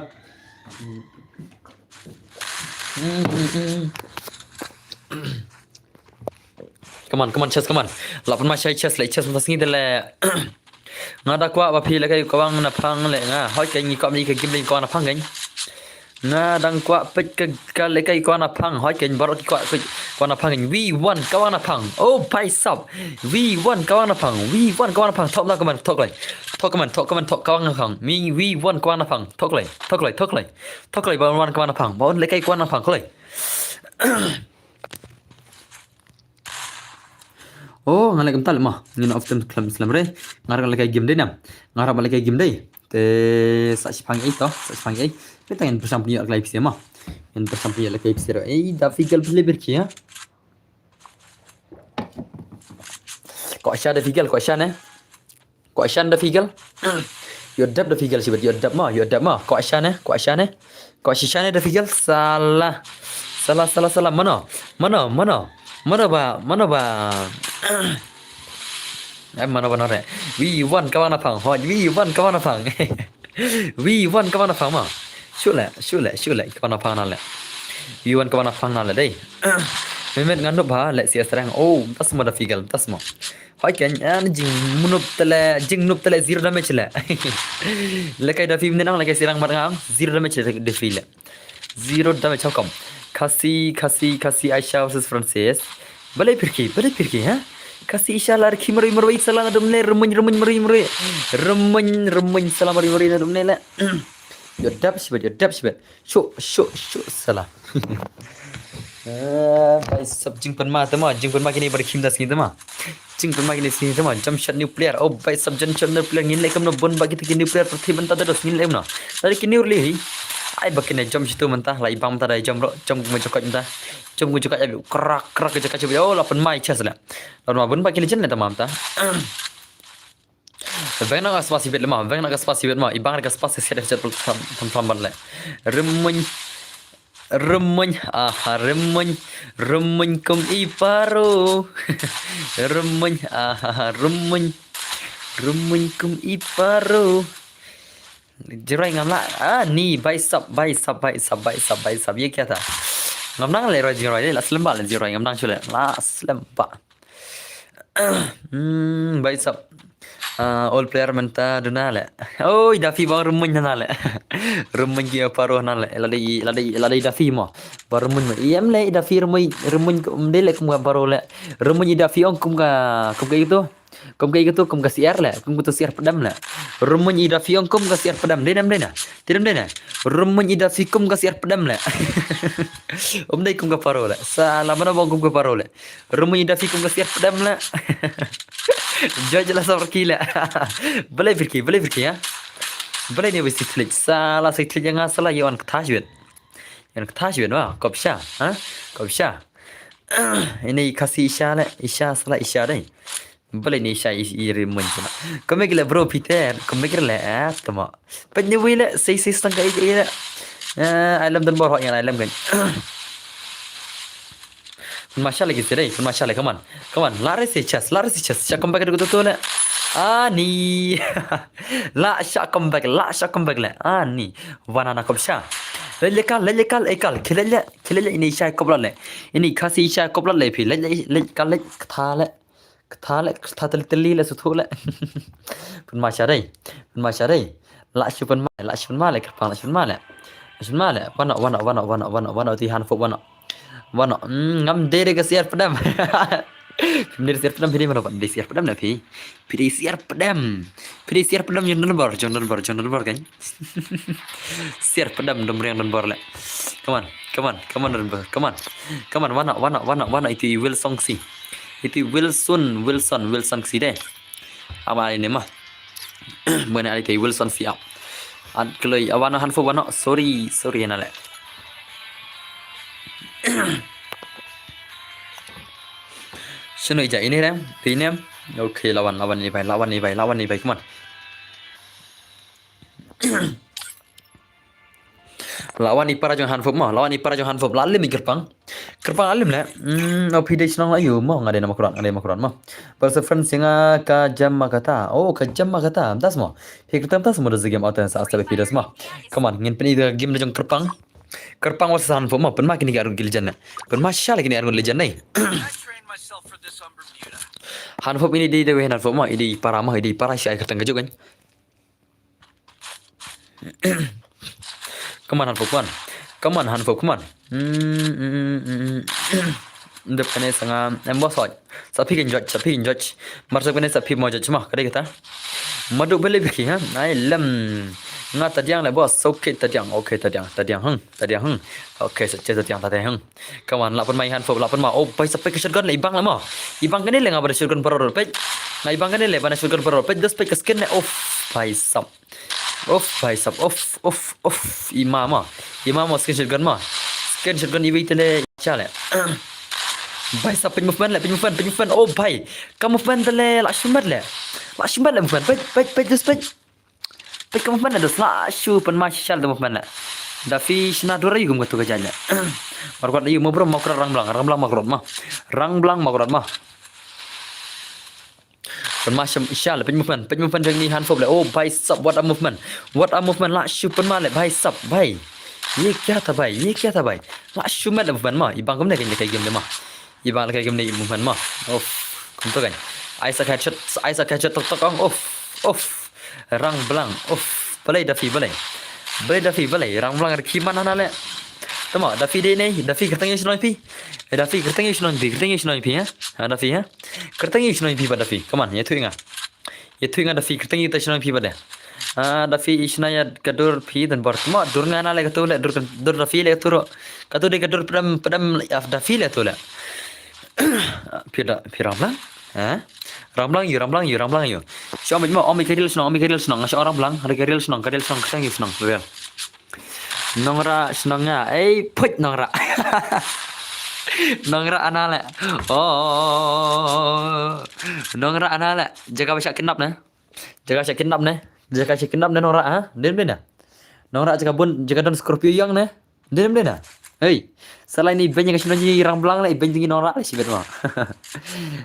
Come on, come on, Chess, come on. Lah pynma sha i Chess le, Chess mynta sngi de le. Nga da kwah ba phi lehkai kwah na phang le nga. Hoi ka ngi kwah mi ka game le kwah na phang ka ngi. Nga dang kwah peit ka, ka lehkai kwah na phang. Hoi ka ngi baroh ki kwah, kwah na phang ka ngi. We want kwah na phang. Oh, bhai sab. We want kwah na phang. We want kwah na phang. Thok na comment, thok lai. Thok comment, thok comment, thok kwah na phang. Mi, we want kwah na phang. Thok lai, thok lai, thok lai. Thok lai ba want kwah na phang. Ba want lehkai kwah na phang, thok lai. Oh, nga leh kumta leh ma. Ngin off time khlem slem re. Nga ruh lehkai game dei nam. Nga ruh lehkai game dei. Te sa shiphang ei to, sa shiphang ei. Te tang ngin pyrshang pynïoh lehkai pisa ma. Ngin pyrshang pynïoh lehkai pisa re. Ei, da Figal phi leh bir ki ha. Ko sha da Figal, ko sha ne. Ko shan da Figal. Ïoh dep da Figal shibit, ïoh dep ma, ïoh dep ma. Ko shan ne, ko shan ne. Ko shisha ne da Figal. Salah. Salah, salah, salah. Mano? Mano, mano? Mano ba, mano ba? Eh, mano ba nore? We want kwah na phang. Hoi, we want kwah na phang. We want kwah na phang ma. Shu le, shu le, shu le. Kwah na phang na le. We want kwah na phang na le dei. Mimet nga nup ha le si asrang. Oh, tas ma da Figal, tas ma. Hoi ken, an jing nup tele, jing nup tele zero damage le. Lehkai da Fi mynta nang lehkai sirang mat ngang, zero damage le da Fi le. Zero damage, how come? Khasi, Khasi, Khasi Aisha versus Francis. Balei phirki, balei phirki, ha? Khasi Aisha la rkhi marwei marwei salah na dum le, rmuin, rmuin, marwei marwei. Rmuin, rmuin salah marwei marwei na dum le. Ïoh dep shibit, ïoh dep shibit. Shu, shu, shu, salah. Eh, bhai sab jingpynma te ma, jingpynma kine ba rkhim da sngi te ma. Jingpynma kine sngi te ma, jump shot nuclear. Oh, bhai sab jump shot nuclear, ngin leh kumno bun ba kita ki nuclear pyrthei mynta da dos ngin leh kumno. Tadi kine ur leh hi. Ai ba kine jump shot mynta, lai bang mynta dai jump ro, jump kumba jokot mynta. Jump kumba jokot ai krak, krak ka jokot jump. Oh, la pynma i Chess le. La pynma bun ba kine jen le te ma mynta. Veng na ka spas ibit le ma, veng na ka spas ibit ma, ibang ka spas se set set tam tam ban le. Rmuin, rmuin, aha, rmuin, rmuin kum i paro. Rmuin, aha, rmuin, rmuin kum i paro. Jingrwai ngam lah, ah, ni, bhai sab, bhai sab, bhai sab, bhai sab, bhai sab, ye kya tha? Ngam nang le rwai jingrwai le, la slem ba le jingrwai ngam nang shu le, la slem ba. Hmm, bhai sab. Ah, all player mynta duna le. Oi, Dafi ba rmuin na le. Rmuin ki paro na le. La dei, la dei, la dei Dafi mo. Ba rmuin mo. Iem le Dafi rmuin, rmuin kum dei le kum ka paro le. Rmuin Dafi ong kum ka, kum ka itu. Kum ka itu, kum ka siar le. Kum ka tu siar pedam le. Rmuin Dafi ong kum ka siar pedam. Dei nam dei na. Dei nam dei na. Rmuin Dafi kum ka siar pedam le. Um dei kum ka paro le. Salah mana bong kum ka paro le. Rmuin Dafi kum ka siar pedam le. Joj la sab rki le. Balei phirki, balei phirki ha. Balei ni bisi klik. Salah si klik yang salah ïoh an kthah jwet. Ïoh an kthah jwet wa. Kop sha, ha? Kop sha. Ini Khasi Isha le, Isha salah Isha dei. Balei ni Isha i rmuin sha. Kome kile bro Peter, kome kile eh tama. Pet ni wile sei sei stang kai kai le. Eh, alam dan bor hok yang alam kan. Pynma sha lagi sedai, pynma sha lagi, come on. Come on, lari si Chess, lari si Chess. Sha comeback dulu tu le. Ah, ni. La sha comeback, la sha comeback le. Ah, ni. Wana na kop sha. Le le kal, le le kal, e kal. Khile le, khile le ini Isha kop le. Ini Khasi Isha kop le phi. Le le le kal le ktha le. Ktha le, ktha teli teli le suthu le. Pynma sha dei. Pynma sha dei. La shu pynmai, la shu pynmai le, kyrpang la shu pynmai le. La shu pynmai le. Wano, wano, wano, wano, wano, wano, ti han fop wano. Wano, mm, ngam dei de ka siar pdem. Phim dei de siar pdem, phi dei mano, phi dei siar pdem na phi. Phi dei siar pdem. Phi dei siar pdem, jong don bor, jong don bor, jong don bor kan. Siar pdem, dom riang don bor le. Come on, come on, come on, don bor. Come on. Come on, wano, wano, wano, wano, iti Wilson si. Iti Wilson, Wilson, Wilson si de. Ama ini mah. Mane ali te Wilson siap. At kloi awan han fo wano. Sorry, sorry na le. Shano ija ini re? Pinem. Okay, lawan, lawan ini bai, lawan ini bai, lawan ini bai. Come on. Lawan i para jong han fop mo, lawan i para jong han fop. La lim i kyrpang. Kyrpang la lim le. Hmm, o phi dei shnong la yu mo, nga dei na Mawkyrwat, nga dei Mawkyrwat mo. Bal sa friends nga ka jam ma kata. Oh, ka jam ma kata. Das mo. Phi kyrtam tas mo da game out sa asta phi das mo. Come on, ngin pyn i da game da jong kyrpang. Kyrpang was han fop mo. Pynma kini ka arun ki legend ne. Pynma sha le kini arun legend ne. Han fop ini dei da we han fop mo. Ini para mo, ini para sha kyrtang ka juk kan. Come on, han fop, come on. Come on, han fop, come on. Hmm, hmm, hmm, hmm. Dep kane sanga em bos hoj. Sa phi kin joj, sa phi kin joj. Mar sa kane sa phi mo joj mo, ka dei kata. Madu bele biki ha. Ai lem. Nga tadiang le bos. Okay, tadiang. Okay, tadiang. Tadiang hang. Tadiang hang. Okay, sa che tadiang tadiang hang. Come on, la pynma i han fop, la pynma. Oh, bai sa peit ka shotgun le, i bang le mo. I bang kane le nga ba da shotgun paror peit. Nga i bang kane le ba da shotgun paror peit, das peit ka skin le. Of, bai sap. Of, bai sap. Of, of, of. I ma mo. I ma mo skin shotgun mo. Skin shotgun i wei tele cha le. Bai sap, peit movement le, peit movement, peit movement. Oh, bai. Ka movement tele, la shumat le. La shumat le movement. Peit, peit, peit, das peit. Peit ka movement da sla shu pynma shisha da movement la. Da phi shna dur ayu kum katu ka janya. Markwat ayu mo bro, Mawkyrwat Rangblang, Rangblang Mawkyrwat ma. Rangblang Mawkyrwat ma. Pynma shisha la, peit movement, peit movement jong ni han fop le. Oh, bai sap, what a movement. What a movement, la shu pynma le, bai sap, bai. Ye kya tha bai, ye kya tha bai. La shu met la movement ma, i bang kumne kan ka game le ma. I bang la ka game ne i movement ma. Of, kumto kan. Ai sa ka headshot, ai sa ka headshot tok tok ong. Of, of. Rangblang, of. Balei da phi, balei? Balei da phi, balei? Rangblang rikhi man hana le. Tama, da phi dei nei, da phi kyrteng ïa shnong phi. Eh, da phi kyrteng ïa shnong phi, kyrteng ïa shnong phi, ha? Ha, da phi, ha? Kyrteng ïa shnong phi ba da phi. Come on, ïathuh nga. Ïathuh nga da phi kyrteng ïa shnong phi ba da. Ah, da phi i shna ïa ka dur phi dan bor. Tama, dur nga na le katu le, dur, dur da phi le katu ro. Katu dei ka dur pdem, pdem, ah, da phi le katu le. Phi da, phi Rangblang? Ha? Rangblang ïa, Rangblang ïa, Rangblang ïa. Shu ong mo, ong ka real shnong, ong ka real shnong, shu ong Rangblang, ka real shnong, ka real shnong, ka real shnong, real. Nongrah shnong nga, ei, phuit Nongrah. Nongrah ana le. Oh, Nongrah ana le. Jaka ba shah kidnap ne? Jaka shah kidnap ne? Jaka shah kidnap ne Nongrah, ha? Dim dim ne? Nongrah jaka bun, jaka don Scorpio Young ne? Dim dim na. Hei. Sala ini ben ïa ka shnong jong ngi Rangblang la, i ben jong ngi Nongrah la shibet mo.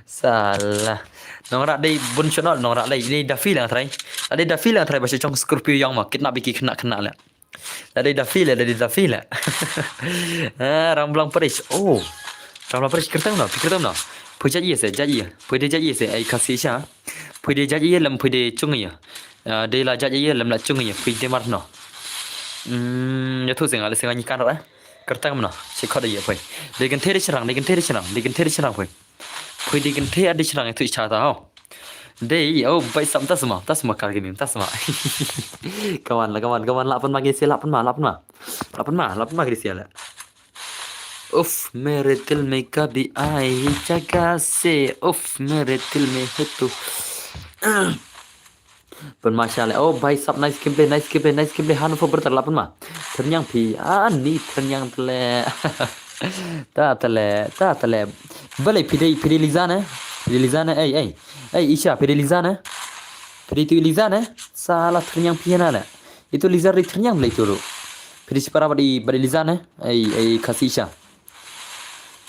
Sala. Nongrah dei bun shonol Nongrah la, ini da phi la nga trai. Dei da phi la nga trai ba shu chong Scorpio Young mo, kidnap ïa ki khynnah khynnah la. Dei da phi la, dei da phi la. Ah, Rangblang Parish. Oh. Rangblang Parish kyrteng no, phi kyrteng no. Phi jait ïa se, jait ïa. Phi dei jait ïa se, ai Khasi sha. Phi dei jait ïa lem phi dei chung ïa. Ah, dei la jait ïa lem la chung ïa, phi dei mar no. Hmm, ïathuh sing ale sing ngi kan ra. Kyrteng mano, shi khot ïa phi. Dei kynthei dei shynrang, dei kynthei dei shynrang, dei kynthei dei shynrang phi. Phi dei kynthei dei shynrang ïathuh cha ta ho. Dei, oh, bai sam ta sma, ta sma kar gini, ta sma. Kawan la, kawan, kawan la pynma ki sia, la pynma, la pynma. La pynma, la pynma ki sia la. Uff, mere dil mein kabhi aaye hi jaga se. Uff, mere dil mein hai tu. Pynma sha le. Oh, bhai sab, nice gameplay, nice gameplay, nice gameplay. Han fo berter la pynma. Tyrniang phi. Ah, ni tyrniang tele. Ta tele, ta tele. Balei phi dei, phi dei Liza ne? Phi dei Liza ne? Ei, ei. Ei, Isha, phi dei Liza ne? Phi dei tu Liza ne? Sala tyrniang phi na le. Itu Liza dei tyrniang le itu ru. Phi dei shipara bad i, bad i Liza ne? Ei, ei, Khasi Isha.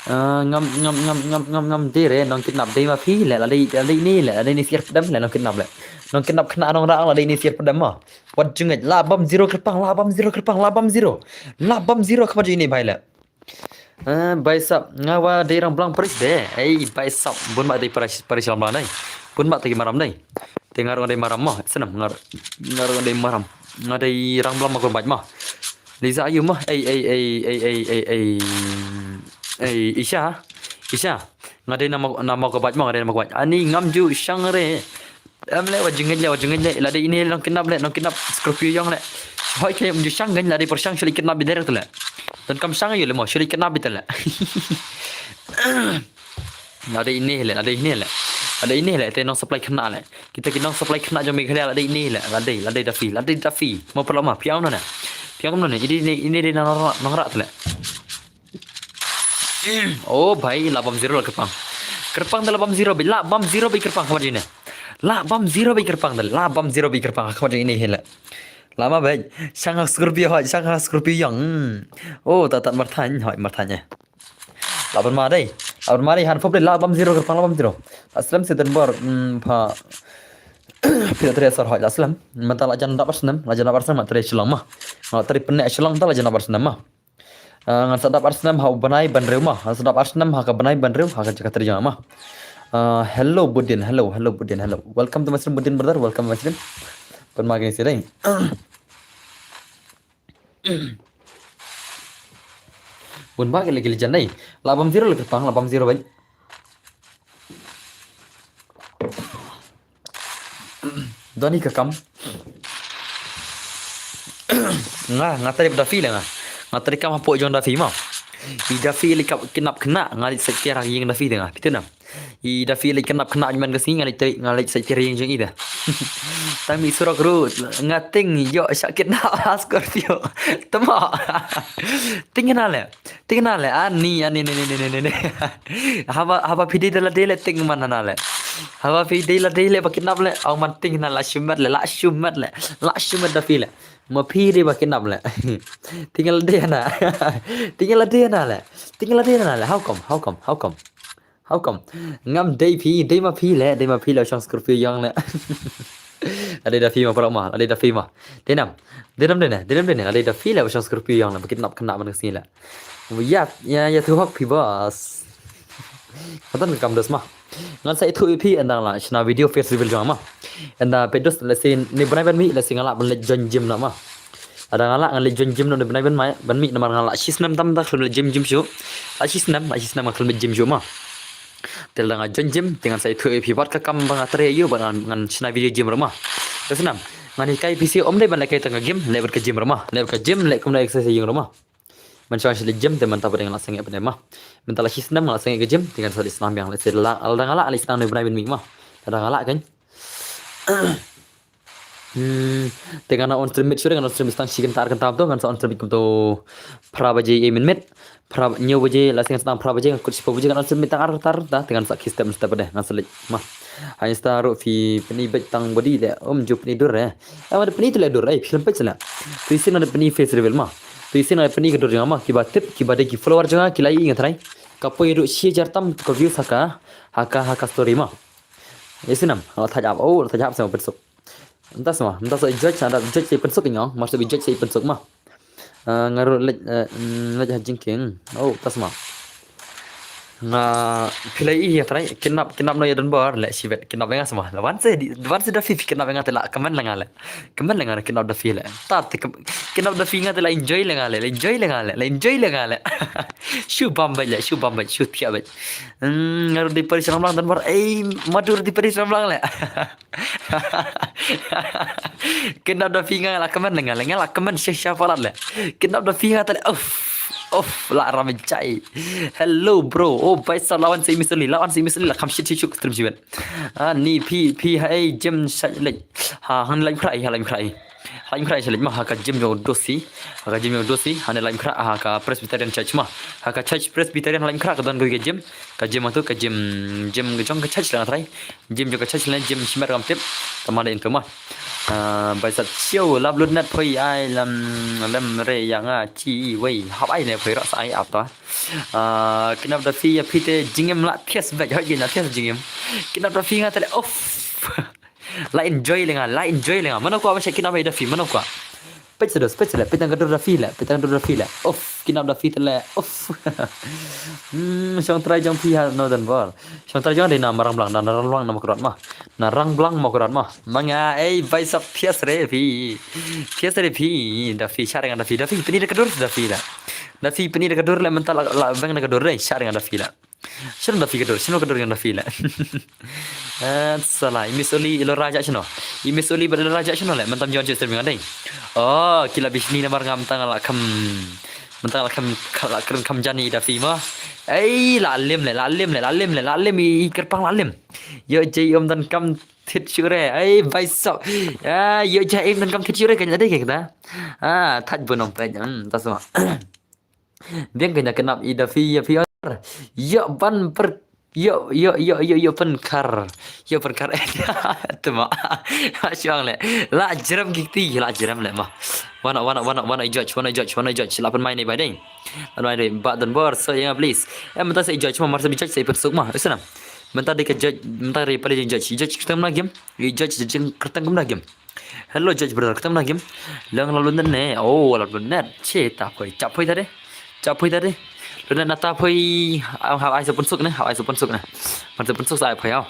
Ah, ngam, ngam, ngam, ngam, ngam, ngam dei re, nong kidnap dei ma phi le, la dei, la dei ni le, la dei ni siar pdem le, nong kidnap le. Nong kidnap khynnah nongrah la dei ni siar pdem ma. Wat jingit, la bam zero kyrpang, la bam zero kyrpang, la bam zero. La bam zero kyrpang jingit bhai le. Ah, bhai sab, nga wa dei Rangblang Parish de. Ei, bhai sab, bun ma dei Parish, Parish Rangblang dei. Bun ma dei Maram dei. Te nga ruh nga dei Maram ma, snam nga ruh, nga ruh nga dei Maram. Nga dei Rangblang Mawkyrwat mo. Liza ayu mo. Ei, ei, ei, ei, ei, ei, ei. Ei, Isha. Isha. Nga dei na Maw-, na Mawkyrwat mo, nga dei na Mawkyrwat. Ani ngam ju shang re. Em le, wat ju ngeit le, wat ju ngeit le. Lada ine nongkidnap le, nongkidnap Scorpio Young le. Hoi ke, ngam ju shang ngeit, lada pyrshang shu leit kidnap direct le. Donkam shang ïa u le mo, shu leit kidnap beit le. Lada ine le, lada ine le. Lada ine le, te nong supply khynnah le. Kita ki nong supply khynnah jong Meghalaya, lada ine le, lada, lada Daffy, lada Daffy. Mo paralok mo, phi ong kumno ne. Phi ong kumno ne, ine, ine, ine, ine nongrah, nongrah te le. Oh bhai, lah bam zero lah kyrpang. Kyrpang te lah bam zero beit, lah bam zero beit kyrpang, khmat ine. Lah bam zero beit kyrpang te, lah bam zero beit kyrpang, khmat ine hi le. Lah ma beit, shang ha Scorpio hoi, shang ha Scorpio Young. Hmm. Oh, tat tat marthain, hoi, marthain eh. Lah ban ma dei, lah ban ma dei, han pop dei, lah bam zero kyrpang, lah bam zero. Lah slem seten bor, hmm, pha. Phi la trei sor hoi, lah slem. Mynta lah jan dap ar snem, lah jan dap ar snem, lah trei Shillong ma. Lah trei pyneh Shillong, ta lah jan dap ar snem ma. Ah, ngan sa dap ar snem ha u bnai ban hynriew ma. Ngan sa dap ar snem ha ka bnai ban hynriew ha ka jaka trei jong nga ma. Ah, hello Budin, hello, hello Budin, hello. Welcome to my stream Budin brother, welcome to my stream. Pynma kine sih dei. Bun ba ki la, ki la jan dei. Lah bam zero lah kyrpang, lah bam zero beit. Don hi ka kam. Nga, nga trei Daffy le nga. Nga trei kam hapoh jong Daffy mo. I Daffy leit kap kidnap khynnah, nga leit sait tiar ha ïing Daffy te nga. Phi tip ne em? I Daffy leit kidnap khynnah man ka sngi, nga leit trei, nga leit sait tiar ha ïing jong i te. Tang mih surok ruh, nga tieng ïoh shah kidnap ha Scorpio. Tama. Tieng khynnah le. Tieng khynnah le, ani, ani, ni, ni, ni, ni, ni. Haba, haba phi dei da lade le tieng man hana le. Haba phi dei lade le ba kidnap le, ong man tieng khynnah, lah shimet le, lah shimet le, lah shimet Daffy le. Ma phi dei ba kidnap le. Tieng lade hana. Tieng lade hana le. Tieng lade hana le. How come? How come? How come? How come? Ngam dei phi, dei ma phi le, dei ma phi le, shang Scorpio Young le. Lade Daffy ma paralok mo, lade Daffy mo. Dei ne em, dei ne em, dei ne em, dei ne em, dei ne em, lade Daffy le, shang Scorpio Young le, ba kidnap khynnah man ka sngi le. Ïa, ïa, ïathuh hok phi boss. Kata ka kam dos mo. Ngan sa ïathuh ïa phi ynda la shna video face reveal jong nga mo. Ynda phi dos lehse ne bnai ban mih, lehse nga lah ban leit join gym noh mo. Lada nga lah ngan leit join gym noh ne bnai ban mih, ban mih namar nga lah shisnem tam da khlem leit gym, gym shuh. Lah shisnem, lah shisnem nga khlem leit gym shuh mo. Te lada nga join gym, te ngan sa ïathuh ïa phi wat ka kam ba nga trei ïa u, bad ngan, ngan shna video gym ruh mo. Te snem, ngan hikai phi shuh, ym dei ban lehkai tang ka game, leh bad ka gym ruh mo. Leh bad ka gym, leh kumno exercise ïa u ruh mo. Mynshuwa shu leit gym te mynta pat nga lah sangeh pat mo. Mynta lah shisnem nga lah sangeh ka gym, te ngan sa leit snam biang, lehse lada nga lah leit snam ne bnai ban mih mo. Lada nga lah kan. Hmm, te ngan on stream miet shuh, ngan on stream miet tang shi kynta ar kynta to, ngan sa on stream miet kumto phra baje ïa mynmiet. Phra, hynñiew baje, lehse ngan sdang phra baje, ngan kut shiphew baje, ngan on stream miet tang ar kynta ar kynta, te ngan sa khie step step pat, ngan sa leit mo. Ha Insta ruh phi pyni beit tang body le, ym ju pyni dur eh. Em, da pyni tu le dur, eh, phi lem peit sila. Tu isin da pyni face reveal mo. Tu isin da pyni ka dur jong nga mo. Kiba tip, kiba dei ki follower jong nga, ki la ïohi nga trai. Ka poi ruh shi hajar tam ka views ha ka, ha ka, ha ka story mo. Isin nam, la thaj ap, oh, la thaj ap sa pynsuk. Mynta sa mo, mynta sa judge, ada judge sa pynsuk ïa nga, mar sa judge sa pynsuk mo. Ah, nga ruh leit, eh, mm, leit ha jingkieng. Oh, mynta sa mo. Nga phi la ïohi ïa trai, kidnap, kidnap noh ïa Donbor, leh shibit, kidnap ïa nga sa mo. La wan se, di, wan se Daffy, kidnap ïa nga te la, kmen la nga le. Kmen la nga le, kidnap Daffy le. Ta te kem-, kidnap Daffy nga te la enjoy la nga le, la enjoy la nga le, la enjoy la nga le. Shu bam beit le, shu bam beit, shu thiah beit. Hmm, nga ruh dei Paris Ramlang Donbor, ei, madu ruh dei Paris Ramlang le. Kidnap Daffy nga la kmen nga le, nga la kmen sha sha palat le. Kidnap Daffy nga te le, uff, uff, la ram jai. Hello bro, oh bai sa lawan sa misali, lawan sa misali la kam shit shit shit stream shibit. Ah, ni phi, phi ha ei gym sha leit. Ha, han leit khrai, ha leit khrai. Leit khrai sha leit mo, ha ka gym jong Dosi, ha ka gym jong Dosi, ha ne leit khrai, ha ka Presbyterian Church mo. Ha ka Church Presbyterian leit khrai ka don ka gym. Ka gym tu, ka gym, gym jong ka church la nga trai. Gym jong ka church la, gym shimet kam tip. Tama da into mo. Ah, bai sat show, love lut net phoi ai lam, lam re ïa nga chi wei. Hap ai ne phoi rak sa ai ap ta. Ah, kidnap Daffy ïa phi te jingim la thias beit, hoi jingim la thias jingim. Kidnap Daffy nga te le, uff. La enjoy le nga, la enjoy le nga. Mano kwah ban shah kidnap ïa Daffy, mano kwah. Peit sa dos, peit sa leh, peit tang ka dur Dafi leh, peit tang ka dur Dafi leh. Uff, kidnap Dafi te leh. Uff. Hmm, shong trai jong phi ha no Don Bor. Shong trai jong dei na Marangblang, na Marangblang na Mawkyrwat ma. Na Marangblang Mawkyrwat ma. Ma nga, ei, bhai sab, thias re phi. Thias re phi. Dafi, shah re nga Dafi. Dafi, pyni da ka dur Dafi leh. Dafi, pyni da ka dur leh, mynta la, la beng da ka dur dei, shah re nga Dafi leh. Shano Dafi ka dur, shano ka dur jong Dafi leh. Eh, sala, i Miss Oli, i Lora jah shano. I Miss Oli bad i Lora jah shano leh, mynta ym ju wan sha stream nga dei. Oh, ki la bishni namar nga mynta nga la kham, mynta nga la kham, la kren kham jan i Dafi ma. Ei, la lem leh, la lem leh, la lem leh, la lem i, i kyrpang la lem. Ïoh jai um donkam thied shuh re. Ei, bhai sab. Ah, ïoh jai um donkam thied shuh re, kan ïa dei kata. Ah, thait bun ong peit, hmm, ta sma. Biang ka ïa kynap i Dafi ïa phi or. Ïa ban per, ïa, ïa, ïa, ïa, ïa pynkhar. Ïa pynkhar. Te ma. Shuang leh. La jrem ki kti, la jrem leh ma. Wan noh, wan noh, wan noh, wan noh i judge, wan noh i judge, wan noh i judge. La pynmai ne bai dei. Pynmai dei, Bah Don Bor, so ïa nga please. Eh, mynta sa i judge ma, mar sa i judge sa i pynsuk ma. Ïa sana. Mynta dei ka judge, mynta dei pali judge. I judge kyrteng kumno game. I judge judge kyrteng kumno game. Hello, judge brother, kata mana game? Lang la lundet ne? Oh, la lundet. Che, ta phoi, cha phoi tade. Cha phoi tade. Lundet na ta phoi, ha, ha, ai sa pynsuk ne, ha, ai sa pynsuk ne. Mar sa pynsuk sa ai phoi, ha.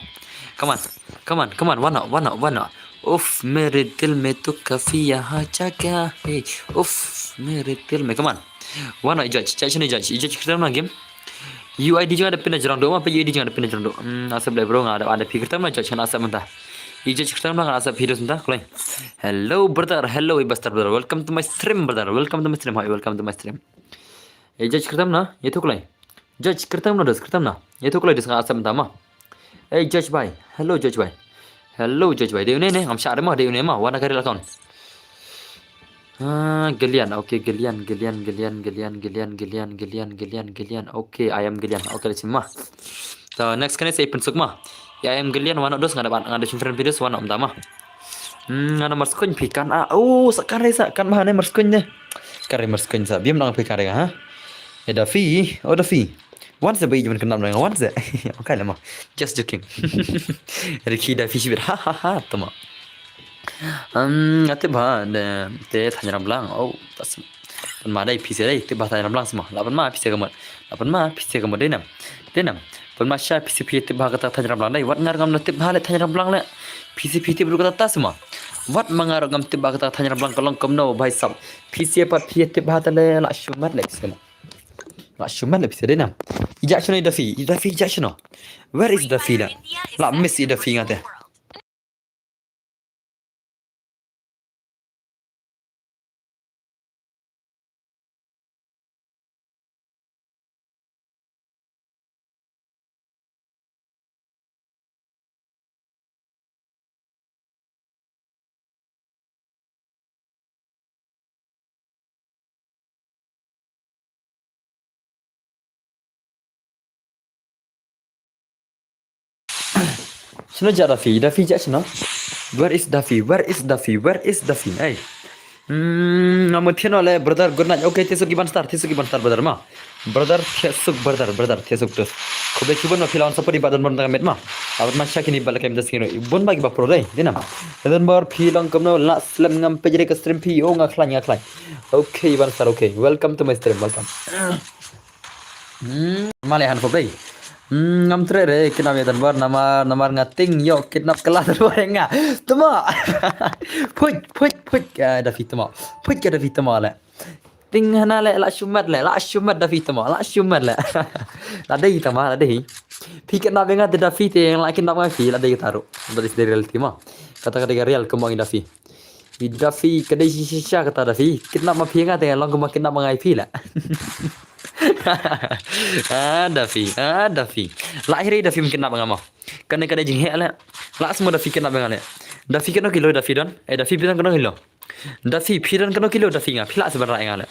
Come on, come on, come on, wan noh, wan noh, wan noh. Uff, mere dil mein tu kafi yaha cha kya hai. Uff, mere dil mein, come on. Wan noh, i judge, cha shano i judge, i judge kata mana game? U I D jong nga da pyn da jrong duh ma, peit U I D jong nga da pyn da jrong duh. Hmm, accept leh bro, nga da, da phi kyrteng ma judge, nga accept mynta. I judge kyrteng ma, nga accept phi dos mynta, kloi. Hello brother, hello i bastard brother. Welcome to my stream brother. Welcome to my stream. Hi, welcome to my stream. I judge kyrteng ma, ïathuh kloi. Judge kyrteng ma dos, kyrteng ma. Ïathuh kloi dos, nga accept mynta ma. Hey, judge bhai. Hello, judge bhai. Hello, judge bhai. Dei une ne? Ngam shah re ma, dei une ma. Wan na ka real account. Ah, Gillian. Okay, Gillian, Gillian, Gillian. Okay, I am Gillian. Okay, let's see ma. So, next kane sa i pynsuk ma. I am Gillian, wan noh dos, nga da, nga da shim friend phi dos, wan noh mynta ma. Hmm, nga da marskun phi kan, ah, oh, sa kan re sa, kan ma ne marskun ne. Kan re marskun sa, biang nang phi kan re ha. Eh, Dafi, oh, Dafi. Wan se bai jumpa kenal dengan wan se. Okay lah ma. Just joking. Ricky Dafi shibit. Ha, ha, ha, tama. Um, nga tip bha, de, te Thaiñ Ramblang. Oh, tas. Pynma dei phi se dei, tip bha Thaiñ Ramblang sma. La pynma phi se ka mut. La pynma phi se ka mut dei nam. Dei nam. Pynma sha phi se phi tip bha kata Thaiñ Ramblang dei. Wat nga ngam tip bha le Thaiñ Ramblang le. Phi se phi tip ruh kata ta sma. Wat ma nga ruh ngam tip bha kata Thaiñ Ramblang ka long kumno bhai sab. Phi se pat phi tip bha ta le la shumat le phi se. La shumat le phi se dei nam. I judge shano i Dafi, i Dafi i judge shano. Where is Dafi le? La miss i Dafi nga te. Shano judge Dafi? Dafi judge shano? Where is Dafi? Where is Dafi? Where is Dafi? Hey. Hmm, nga mut thied noh le brother, good night. Okay, thied suk i ban star, thied suk i ban star brother ma. Brother, thied suk brother, brother, thied suk dos. Khublei shibun ma phi la wan support i Bah Don Bor mynta ka miet ma. Abat ma sha kine ba la kem da sngewbha. Bun ba ki ba pro dei, dei nam. Don Bor phi long kumno la slem ngam peit re ka stream phi, oh nga khlaiñ, nga khlaiñ. Okay, i ban star, okay. Welcome to my stream, welcome. Hmm, ma leh han pop dei. Hmm, ngam treh re, kidnap ïa Don Bor, namar, namar nga tieng ïoh kidnap kylla Don Bor ïa nga. Tama. Phuit, phuit, phuit, ah, Dafi tama. Phuit ka Dafi tama le. Tieng hana le, la shumat le, la shumat Dafi tama, la shumat le. La dei tama, la dei. Phi kidnap ïa nga te Dafi te, la kidnap nga phi, la dei kata ruh. That is the reality ma. Kata ka dei ka real kumba ngi Dafi. I Dafi, ka dei shisha kata Dafi. Kidnap ma phi nga te, long kumba kidnap ma nga ïa phi la. Ah, Dafi, ah, Dafi. La hi re Dafi ym kidnap nga ma. Kane ka dei jingheh le. La sma Dafi kidnap nga le. Dafi kano kilo Dafi don? Eh, Dafi phi don kano kilo? Dafi phi don kano kilo Dafi nga. Phi la sma ra nga le.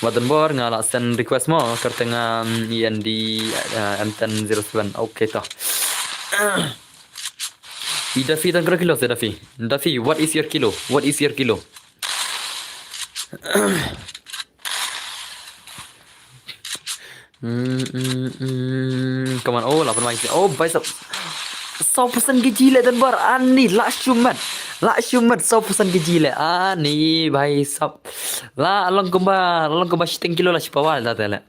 Bah Don Bor nga la send request mo. Kyrteng nga, mm, E N D, eh, M ten zero seven. Okay to. I Dafi don kano kilo se Dafi? Dafi, what is your kilo? What is your kilo? Mm, mm, mm. Come on. Oh, lapan mai. Oh, bhai sab. Saw percent kg le Don Bor. Ani, la shumat. La shumat saw percent kg le. Ani, bhai sab. La long kumba, long kumba shiteng kilo la shipawa la te le.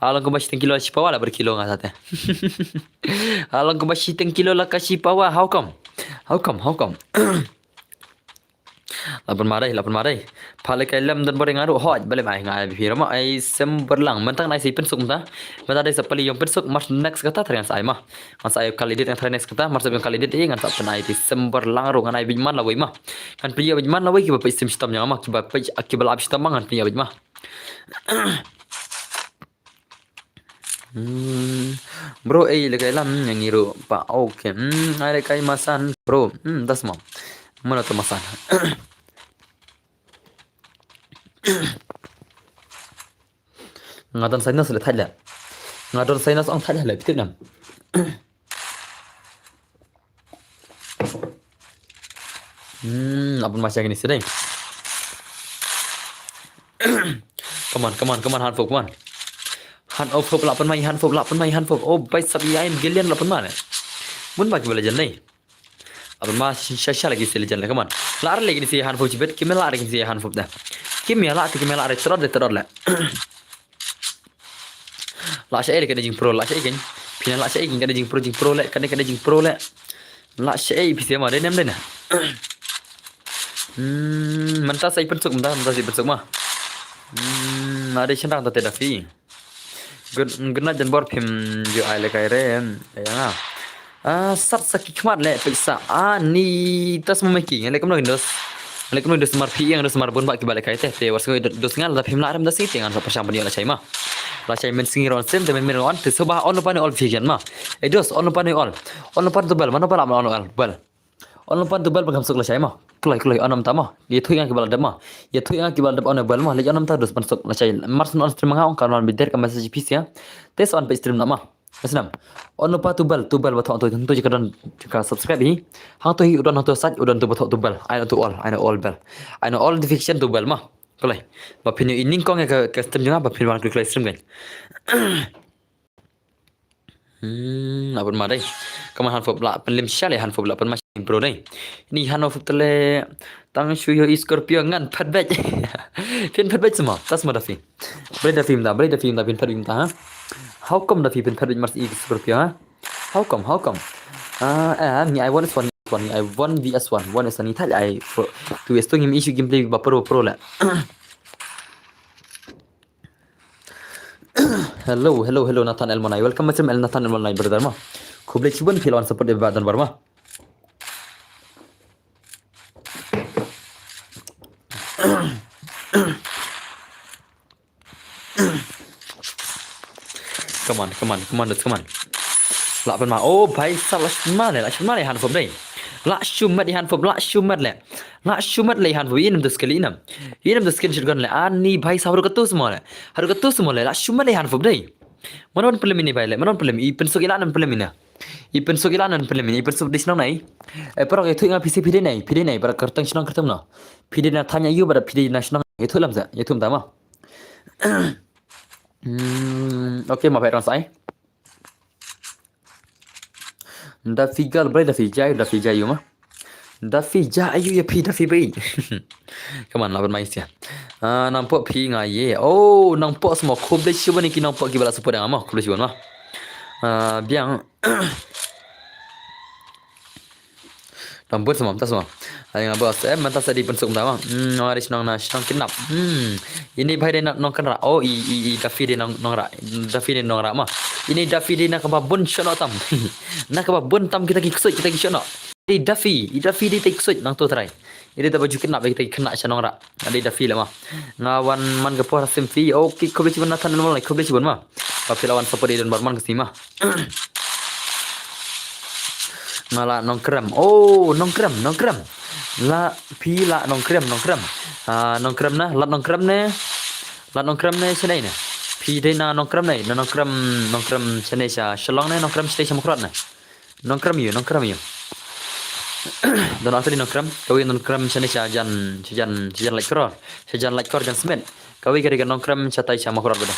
A long kumba shiteng kilo la shipawa la ber kilo nga sa te. A long kumba shiteng kilo la ka shipawa, how come? How come? How come? Lapan marai, lapan marai. Pale kai lem dan bore ngaru hoj bale mai ngai bi rama ai sem berlang mentang nai si pensuk mta. Mata dai sa pali yong pensuk mar next kata tren sa ai ma. Ngan sa ai kali dit ngan tren next kata mar sa yong kali dit eh ngan sa penai ti sem berlang ru ngan ai bi man la wei ma. Ngan pia bi man la wei kiba pei sim shitam yang ma kiba pei kiba lap shitam ma ngan pia bi ma. Hmm. Bro, eh, lekai lam yang ngiru pa. Okay. Hmm, ai lekai masan, bro. Hmm, das mam. Mana tu masan? Nga don sinus le thai le. Nga don sinus ong thai le, pitit nam. Hmm, apa masih gini sih deh. Come on, come on, come on, hand fop, come on. Hand of hope, lapan mai, hand fop, lapan mai, hand fop. Oh, bai sab i ain gilian lapan mai. Mun baki bala jan deh. Lapan mai, sha sha lagi sih jan le, come on. Lar lagi ni sih hand fop jibet, kimela lagi sih hand fop dah. Kimela, ti kimela, re terod, re terod le. La sha ei ka dei jingpro, la sha ei kan. Pina la sha ei kan ka dei jingpro, jingpro le, ka dei ka dei jingpro le. La sha ei phi sia ma dei nem dei na. Hmm, mynta sa i pynsuk mynta, mynta sa i pynsuk ma. Hmm, ma dei shendang ta te da phi. Good, good night jan bor phim ju ai le kai re. Ya nga. Ah, sat sa ki khmat le pisa. Ah, ni tas mo meki. Ngale kumno dos. Ngale kumno dos mar phi yang dos mar bun ba ki bale kai te. Te wars ko dos ngal da phim la ram da si te ngan sa pyrshang ban yo la chai ma. La chai men singi ron sim te men men ron te soba on pa ni all vision ma. E dos on pa ni all. On pa tu bal, mano pa la on all. Bal. On pa tu bal ba kam suk la chai ma. Kloi kloi on am ta ma. Ye thui ngan ki bal dep ma. Ye thui ngan ki bal dep on bal ma. Le on am ta dos ban suk la chai. Mar sun on stream nga on kan wan bider ka message pisa. Te on pa stream na ma. Snam. On pa tu bal, tu bal ba thong tu, tu jika don jika subscribe hi. Hang tu hi udon hang tu sat, udon tu ba thong tu bal. Ai tu all, ai all bal. Ai all notification tu bal ma. Kalai. Ba phin i ning kong ka ka stream jong nga, ba phin wan klik live stream kan. Hmm, apa ma dai. Kaman han fop la, pynlim sha le han fop la, pynma bro dai. Ni han fop tele. Tang shu yo i Scorpio ngan phet bej. Phin phet bej sma, tas ma da phi. Bret da phi mynta, bret da phi mynta, phin phet bej mynta ha. How come da phi phin phet bej mars i Scorpio ha? How come, how come? Ah, eh, ni I one is one, one, ni I one V S one, one is one, ni thal I two S two ngim issue gameplay ba pro, pro la. Hello, hello, hello, Nathan El Monai. Welcome, Nathan El Monai, brother ma. Khublei chibun phi la wan support e ba don bar ma. Come on, come on, come on, come on. La pynma. Oh, bhai sab la shman le, la shman le han fop dei. La shumat i han fop, la shumat le. La shumat le han fop, inem tu skill inem. Inem tu skill shotgun le. Ani bhai sab haru katu semua le. Haru katu semua le, la shumat le han fop dei. Mana wan pelem ini bhai le, mana wan pelem i pynsuk ila nan pelem ina. I pynsuk ila nan pelem ini, i pynsuk di shnong nai. Eh, parok i thui nga pisi pide nai, pide nai, parok kerteng shnong kerteng no. Pide na thanya yu, parok pide na shnong. I thui lam sa, i thui mta ma. Hmm, okay, ma pai rong sai. Da figal bre da fijai, da fijai yu ma. Da fijai yu ya phi da fi bre. Come on, laban mai sia. Ah, nampak phi nga ye. Oh, nampak semua. Khublei shibun ki nampak ki bala support yang ma. Khublei shibun ma. Ah, biang. Tampun semua, tas semua. Ai nga bos, eh, mata sa di pensuk utama. Hmm, hari senang na, senang kenap. Hmm. Ini bahai dia nak nongkenra. Oh, i i i Daffy dia nong nongrak. Daffy dia nongrak mah. Ini Daffy dia nak kebabun shonok tam. Nak kebabun tam kita ki ksut kita ki shonok. Di Daffy, i Daffy dia tai ksut nang tu try. Ini tak baju kenap kita ki kena shonok rak. Ada Daffy lah mah. Ngawan man ke por sim fi. Okey, kau beli cuman Nathan dulu mulai. Kau beli cuman mah. Tapi lawan support dia dan Barman ke sini mah. Nga la nongkrem. Oh, nongkrem, nongkrem. La phi la nongkrem, nongkrem. Ah, nongkrem na, lat nongkrem ne. Lat nongkrem ne shanei ne. Phi dei na nongkrem ne, na nongkrem, nongkrem shanei sha Shillong ne, nongkrem shanei sha Mawkyrwat ne. Nongkrem yu, nongkrem yu. Don asli nongkrem, kawi nongkrem shanei sha jan, sha jan, sha jan Laitkor. Sha jan Laitkor jan Smit. Kawi kari ka nongkrem shatai sha Mawkyrwat bada.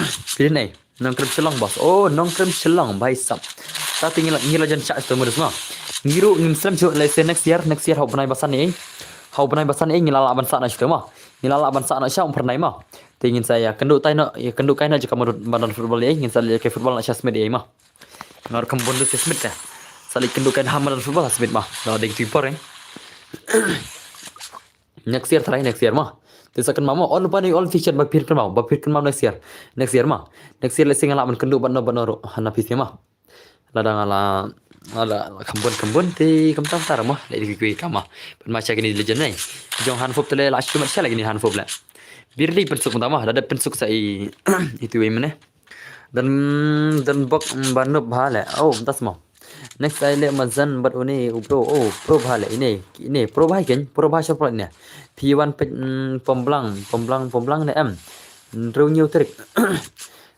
Phi dei ne. Nongkrem Shillong, boss. Oh, nongkrem Shillong, bhai sab. Ta ti ngi la, ngi la jan shah shito mudus ma. Ngi ruh ngim slem shuh, let's say next year, next year hau bnai basan ni. Hau bnai basan ni ngi la lah ban sah na shito ma. Ngi la lah ban sah noh sha um phyrnai mo. Te ngin sa ïa kynduh tai noh, ïa kynduh kai noh jaka madan football ïa, ngin sa leit kai football noh sha Smit ïa mo. Nga ruh kam bun dei Smit te. Sa leit kynduh kai ha madan football ha Smit mo. Lah dei tu por eh. Next year trai next year mo. Te sa kynmaw mo, on pa ni all fiction ba pir kynmaw, ba pir kynmaw next year. Next year mo. Next year lehse nga lah ban kynduh bad no bad no ruh hana phi mo. Lada nga la, lada kham bun kham bun te kam tam tar mo. Leh dei ki kam mo. Pynma sha kini legend nei. Jong Hanfop te la shu mat sha la kini Hanfop le. Bir dei pynsuk mynta mo, lada pynsuk sa i itu i mene. Dan dan bok ban nup bha le. Oh, mynta mo. Next ai le mazan bad une u bro. Oh, pro bha le ine. Ine pro bha ken, pro bha shop ne. P one pet pomblang, pomblang, pomblang ne em. Ndru new trick.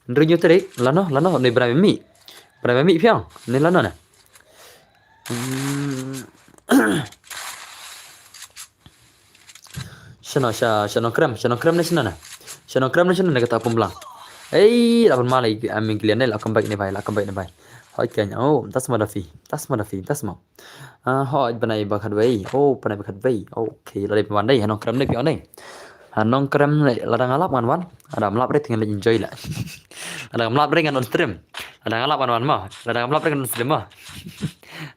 Ndru new trick. Lano, lano ne bra mi. Bra mi piang. Ne lano ne. Hmm. Shano sha, shano krem, shano krem ne shano ne. Shano krem ne shano ne kata pomblang. Ei, la pynma la i am gilian ne la comeback ne bai, la comeback ne bai. Hoi ken, oh, tas ma Dafi, tas ma Dafi, tas ma. Ah, hoi bnai ba khat wei. Oh, bnai ba khat wei. Okay, la dei pynwan dei, hanong krem ne piang dei. Hanong krem ne la dang lap ngan wan. Ada mlap re tingan enjoy la. Ada mlap re ngan on stream. Ada lap ngan wan ma. Ada mlap re ngan on stream ma.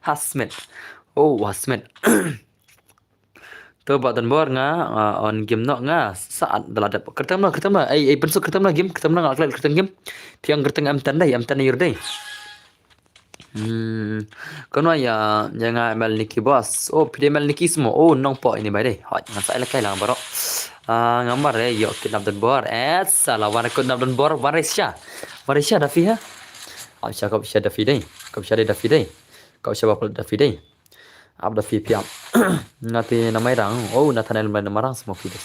Hasmet. Oh, hasmet. To ba don bor nga, nga on game noh nga saat da la dep. Kyrteng noh, kyrteng noh. Ei, ei, pynsuk kyrteng noh game, kyrteng noh nga klet kyrteng game. Piang kyrteng M ten dei, M ten yur dei. Hmm. Kono ya, ya nga M L Niki boss. Oh, pide M L Niki semua. Oh, nong po ini bai dei. Hoi, nga sa ila kai lang baro. Ah, ngambar eh, yo kidnap don bor. Eh, salah wan kidnap don bor, wan resha. Wan resha Dafi ha. Kau sha, kau sha Dafi dei. Kau sha dei Dafi dei. Kau sha bapal Dafi dei. Ap Dafi piap. Ngati namai rang. Oh, Nathaniel mai namarang semua video.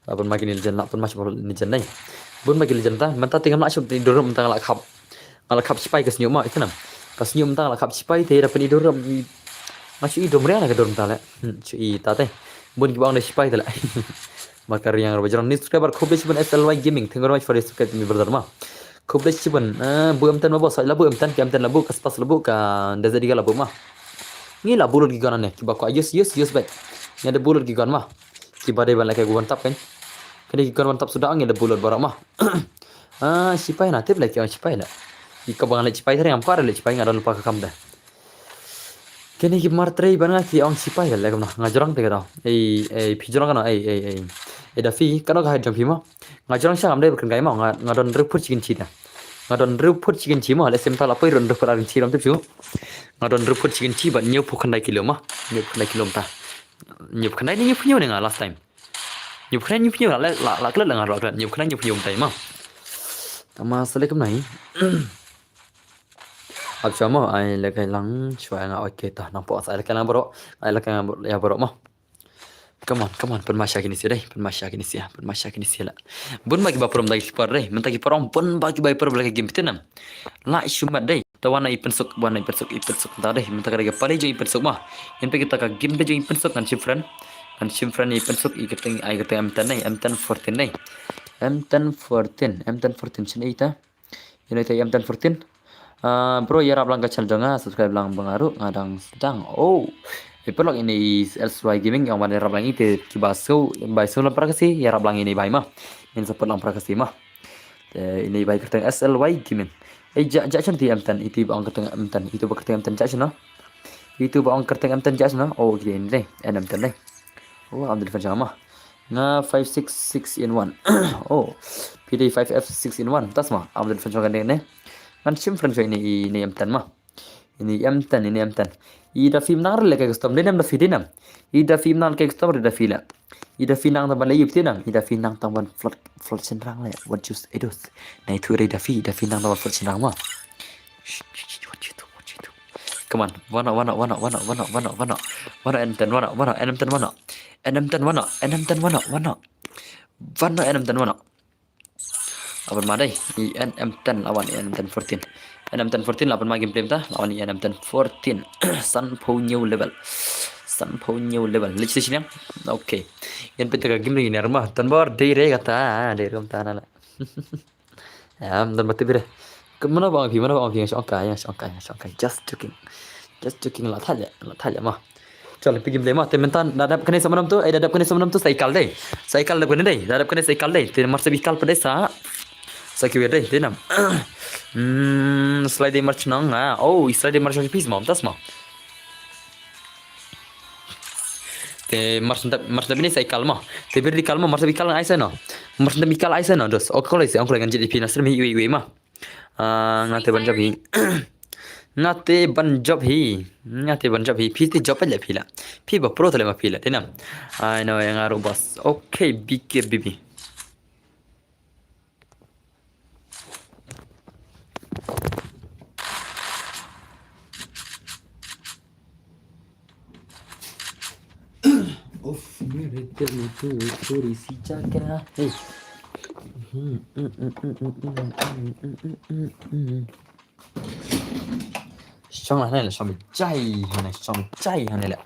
Lah pynma kini legend, lah pynma shuh ni legend nai. Bun ma kini legend ta, mynta te ngam lah shuh ni durum mynta nga lah khap. Nga lah khap sipai ka snium ma, ita nam. Ka snium mynta nga lah khap sipai te da pyni durum i. Nga shu i durum riang na ka durum ta le. Hmm, shu i ta te. Bun ki ba ong da sipai te le. Maka riang ruh ba jrong ni subscriber khublei shibun S L Y Gaming. Thank you very much for the subscribe to me brother ma. Khublei shibun. Eh, bu M ten ma boss, la bu M ten, ki M ten la bu, ka spas la bu, ka Desert Eagle la bu ma. Ngi la bu lut ki gun ne, kiba kwah use, use, use bai. Ngi da bu lut ki gun ma. Kiba dei ban lehkai one tap kan. Kane ki gun one tap suda ngi da bu lut baroh ma. Ah, sipai na tip leh ki ong sipai leh. Ki kaba ngan leh sipai tare ngam kwah leh sipai nga don pa ka kam da. Kane ki mar trei ban nga ki ong sipai leh kumno. Nga jrong te ka dau. Ei, ei, phi jrong kano, ei, ei, ei. Ei Dafi, kano ka hide jong phi ma. Nga jrong sha ngam dei ba kren kai ma, nga, nga don hynriew phut shi kynshi da. Nga don hynriew phut shi kynshi ma, lehse mynta la poi don hynriew phut ar kynshi lam tip shu. Nga don hynriew phut shi kynshi bad hynñiew phew khyndai kilo ma. Hynñiew phew khyndai kilo mynta. Hynñiew phew khyndai ne hynñiew phew hynñiew ne nga last time. Hynñiew phew khyndai hynñiew phew hynñiew la, la, la klet la nga rah klet. Hynñiew phew khyndai hynñiew phew hynñiew mynta ma. Tang ma sa leh kumno hi. Ap sha mo, ai leh kai lang shuwa nga oi ke ta nang po sa ai leh kai lang baroh. Ai leh kai lang baroh, ïa baroh ma. Come on, come on, pynma sha kini sia dei, pynma sha kini sia, pynma sha kini sia la. Bun ba kiba prom da ki por dei, mynta ki por ong bun ba kiba prom da ki game phi te nam. La shu mat dei. Ta wan i pynsuk, wan i pynsuk, i pynsuk mynta dei, mynta ka dei ka pali jong i pynsuk ma. Ngan peit kita ka game dei jong i pynsuk ngan shim friend. Ngan shim friend i pynsuk i kyrteng, ai kyrteng M ten dei, M ten fourteen dei. M ten fourteen, M ten fourteen shin ita. Ïa ita M ten fourteen. Ah, bro, ïarap lang ka channel jong nga, subscribe lang ba nga ruh, nga dang sdang. Oh. Ïa paralok ine i S L Y Gaming, ïa wan ïarap lang ite kiba shu, bai shu lang para Khasi, ïarap lang ine bai ma. Ngin support lang para Khasi ma. Te ine bai kyrteng S L Y Gaming. Eh, ja, ja shano ite M ten, ite ba ong kyrteng M ten, ite ba kyrteng M ten ja shano. Ite ba ong kyrteng M ten ja shano. Oh, okay, ine dei, N M ten dei. Oh, am defense ma. Nga five six six in one. Oh, P D five F six in one. Tas ma, am defense kan ne. Ngan shim friend ine, ine M ten ma. Ine M ten, ine M ten. I Dafi mynta re leh kai custom, dei nam Dafi, dei nam. I Dafi mynta leh kai custom, dei Dafi leh. I Dafi nang tang ban leh ïa phi nam. I Dafi nang tang ban float, float shynrang leh. What just, eh, dos. Nai tu dei Dafi, Dafi nang tang ban float shynrang ma. Shh, shh, shh, what you do, what you do. Come on, wano, wano, wano, wano, wano, wano, wano. Wano M ten, wano, wano, N M ten, wano. N M ten, wano, N M ten, wano, wano. Wano N M ten, wano. Laban ma dei, i N M ten laban i N M ten fourteen. N M ten fourteen laban ma gameplay mynta, laban i N M ten fourteen. Sanphew hynñiew level. Sanphew hynñiew level. Leit shisha niang. Okay. Ïan pynta ka game ni nerma. Tan bor dei re kata, dei re kumta na la. Em, don ba tip re. Kumno ba ong phi, kumno ba ong phi, nga shong kai, nga shong kai, nga shong kai. Just joking. Just joking, la thait le, la thait le ma. Chal, phi game dei ma, te mynta da dep kane sa mynta tu, eh, da dep kane sa mynta tu sa ikal dei. Sa ikal dep kane dei, da dep kane sa ikal dei. Te mar sa ikal pat dei sa. Sa kiwei dei, te nam. Hmm, slide mar chnong, ah. Oh, slide mar chnong pis ma, tas ma. Te mar sa, mar sa bini sa ikal ma. Te bir di kal ma, mar sa ikal ai sa no. Mar sa ikal ai sa no, dos. Ok, kolai sa, ok, kolai kan jadi phi nasir mi, iwi, iwi ma. Ah, nga te ban jop hi. Nga te ban jop hi. Nga te ban jop hi. Phi te jop le phi la. Phi ba pro te le ma phi la. Te nam. Ai no, nga ro boss. Okay, B K B B. Uff, mere dil mein tu thodi si jaga hai. Shong la ne la, shong jai ha ne, shong jai ha ne la.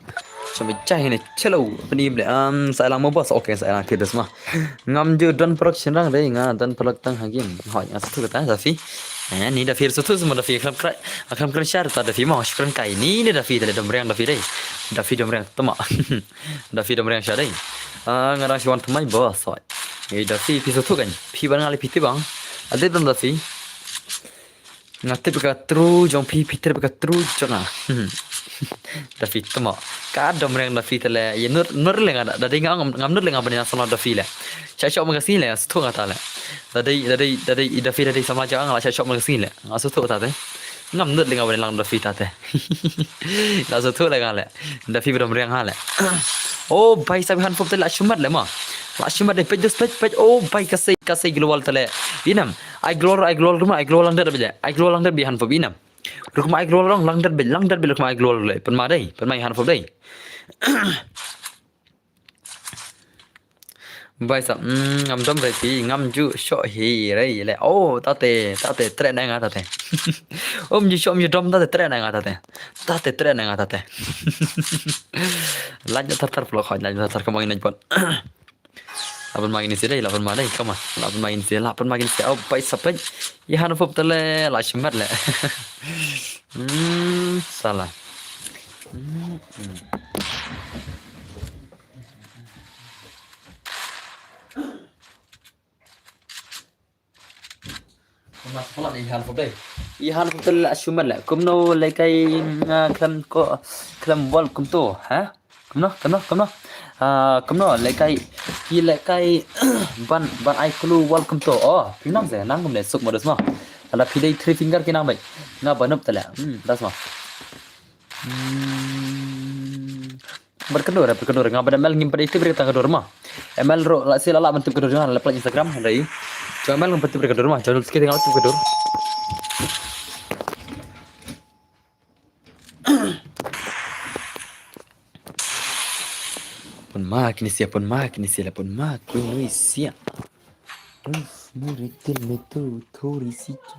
Shong jai ha ne, chalo, pynïap le. Um, sa lang mo boss, okay, sa lang kidus ma. Ngam ju don paralok shynrang dei, nga don paralok tang ha game. Hoi, nga suthu kata, Dafi. Eh, ni Dafi suthu semua Dafi kram krai. Kram krai share ta Dafi ma, shukran kai. Ni ni Dafi tale dom riang Dafi dei. Dafi dom riang tama. Dafi dom riang share dei. Ah, nga dang shi wan tmai boss, hoi. Ni Dafi phi suthu kan. Phi ban ngali phi ti bang. Ade dom Dafi. Nga tip ka tru jong phi, phi tip ka tru jong nga. Dafi tama. Ka dom riang Dafi tale. Ye nur, nur le nga da, da dei nga ngam, ngam nur le nga bani na sama Dafi le. Cha shop magazine le, suthu nga ta le. Da dei, da dei, da dei, Dafi da dei sama jong nga la cha shop magazine le. Nga suthu ta te. Ngam nur le nga bani lang Dafi ta te. Nga suthu le nga le. Dafi ba dom riang ha le. Oh, bai sa bi han pop te la shumat le ma. La shumat de pej dus pej pej. Oh, bai ka sei, ka sei global tale. Inam. Ai glor, ai glor ruma, ai glor lang dat bile. Ai glor lang dat bi han pop inam. Rukma ai glor lang, lang dat bile, lang dat bile rukma ai glor le. Pen ma dei, pen ma han pop dei. Bai sa, mm, ngam dom rei ti, ngam ju shoh hi rei le. Oh, tate, tate, tre na nga tate. Um ju shoh, um ju dom tate, tre na nga tate. Tate, tre na nga tate. Laj thar thar plo khoi, laj thar thar kamang nai pon. Laban ma ini sih dei, laban ma dei, kama. Laban ma ini sih, laban ma ini sih. Oh, bai sa bai. Ye han pop tale, la shimat le. Hmm, salah. Hmm, hmm. Mas pala ni han pop dei. I han pop tale la shumat le. Kumno le kai nga khlem ko, khlem wal kumto, ha? Kumno, kumno, kumno. Ah, kumno le kai, ki le kai ban, ban ai kulu wal kumto. Oh, phi nang se, nang kumne suk modus mo. Ala phi dei three finger ki nang bai. Nga ban up tale. Hmm, das mo. Hmm. Berkendur, berkendur. Nga ban M L ngim pada itu berita kendur mo. M L ro la sila la ban tip kendur jong la pla Instagram dei. Jong M L ngim pada tip kendur mo. Jong tip kendur. Pun ma kini sia, pun ma kini sia, pun ma kini sia. Uf, muritil metu thori siki.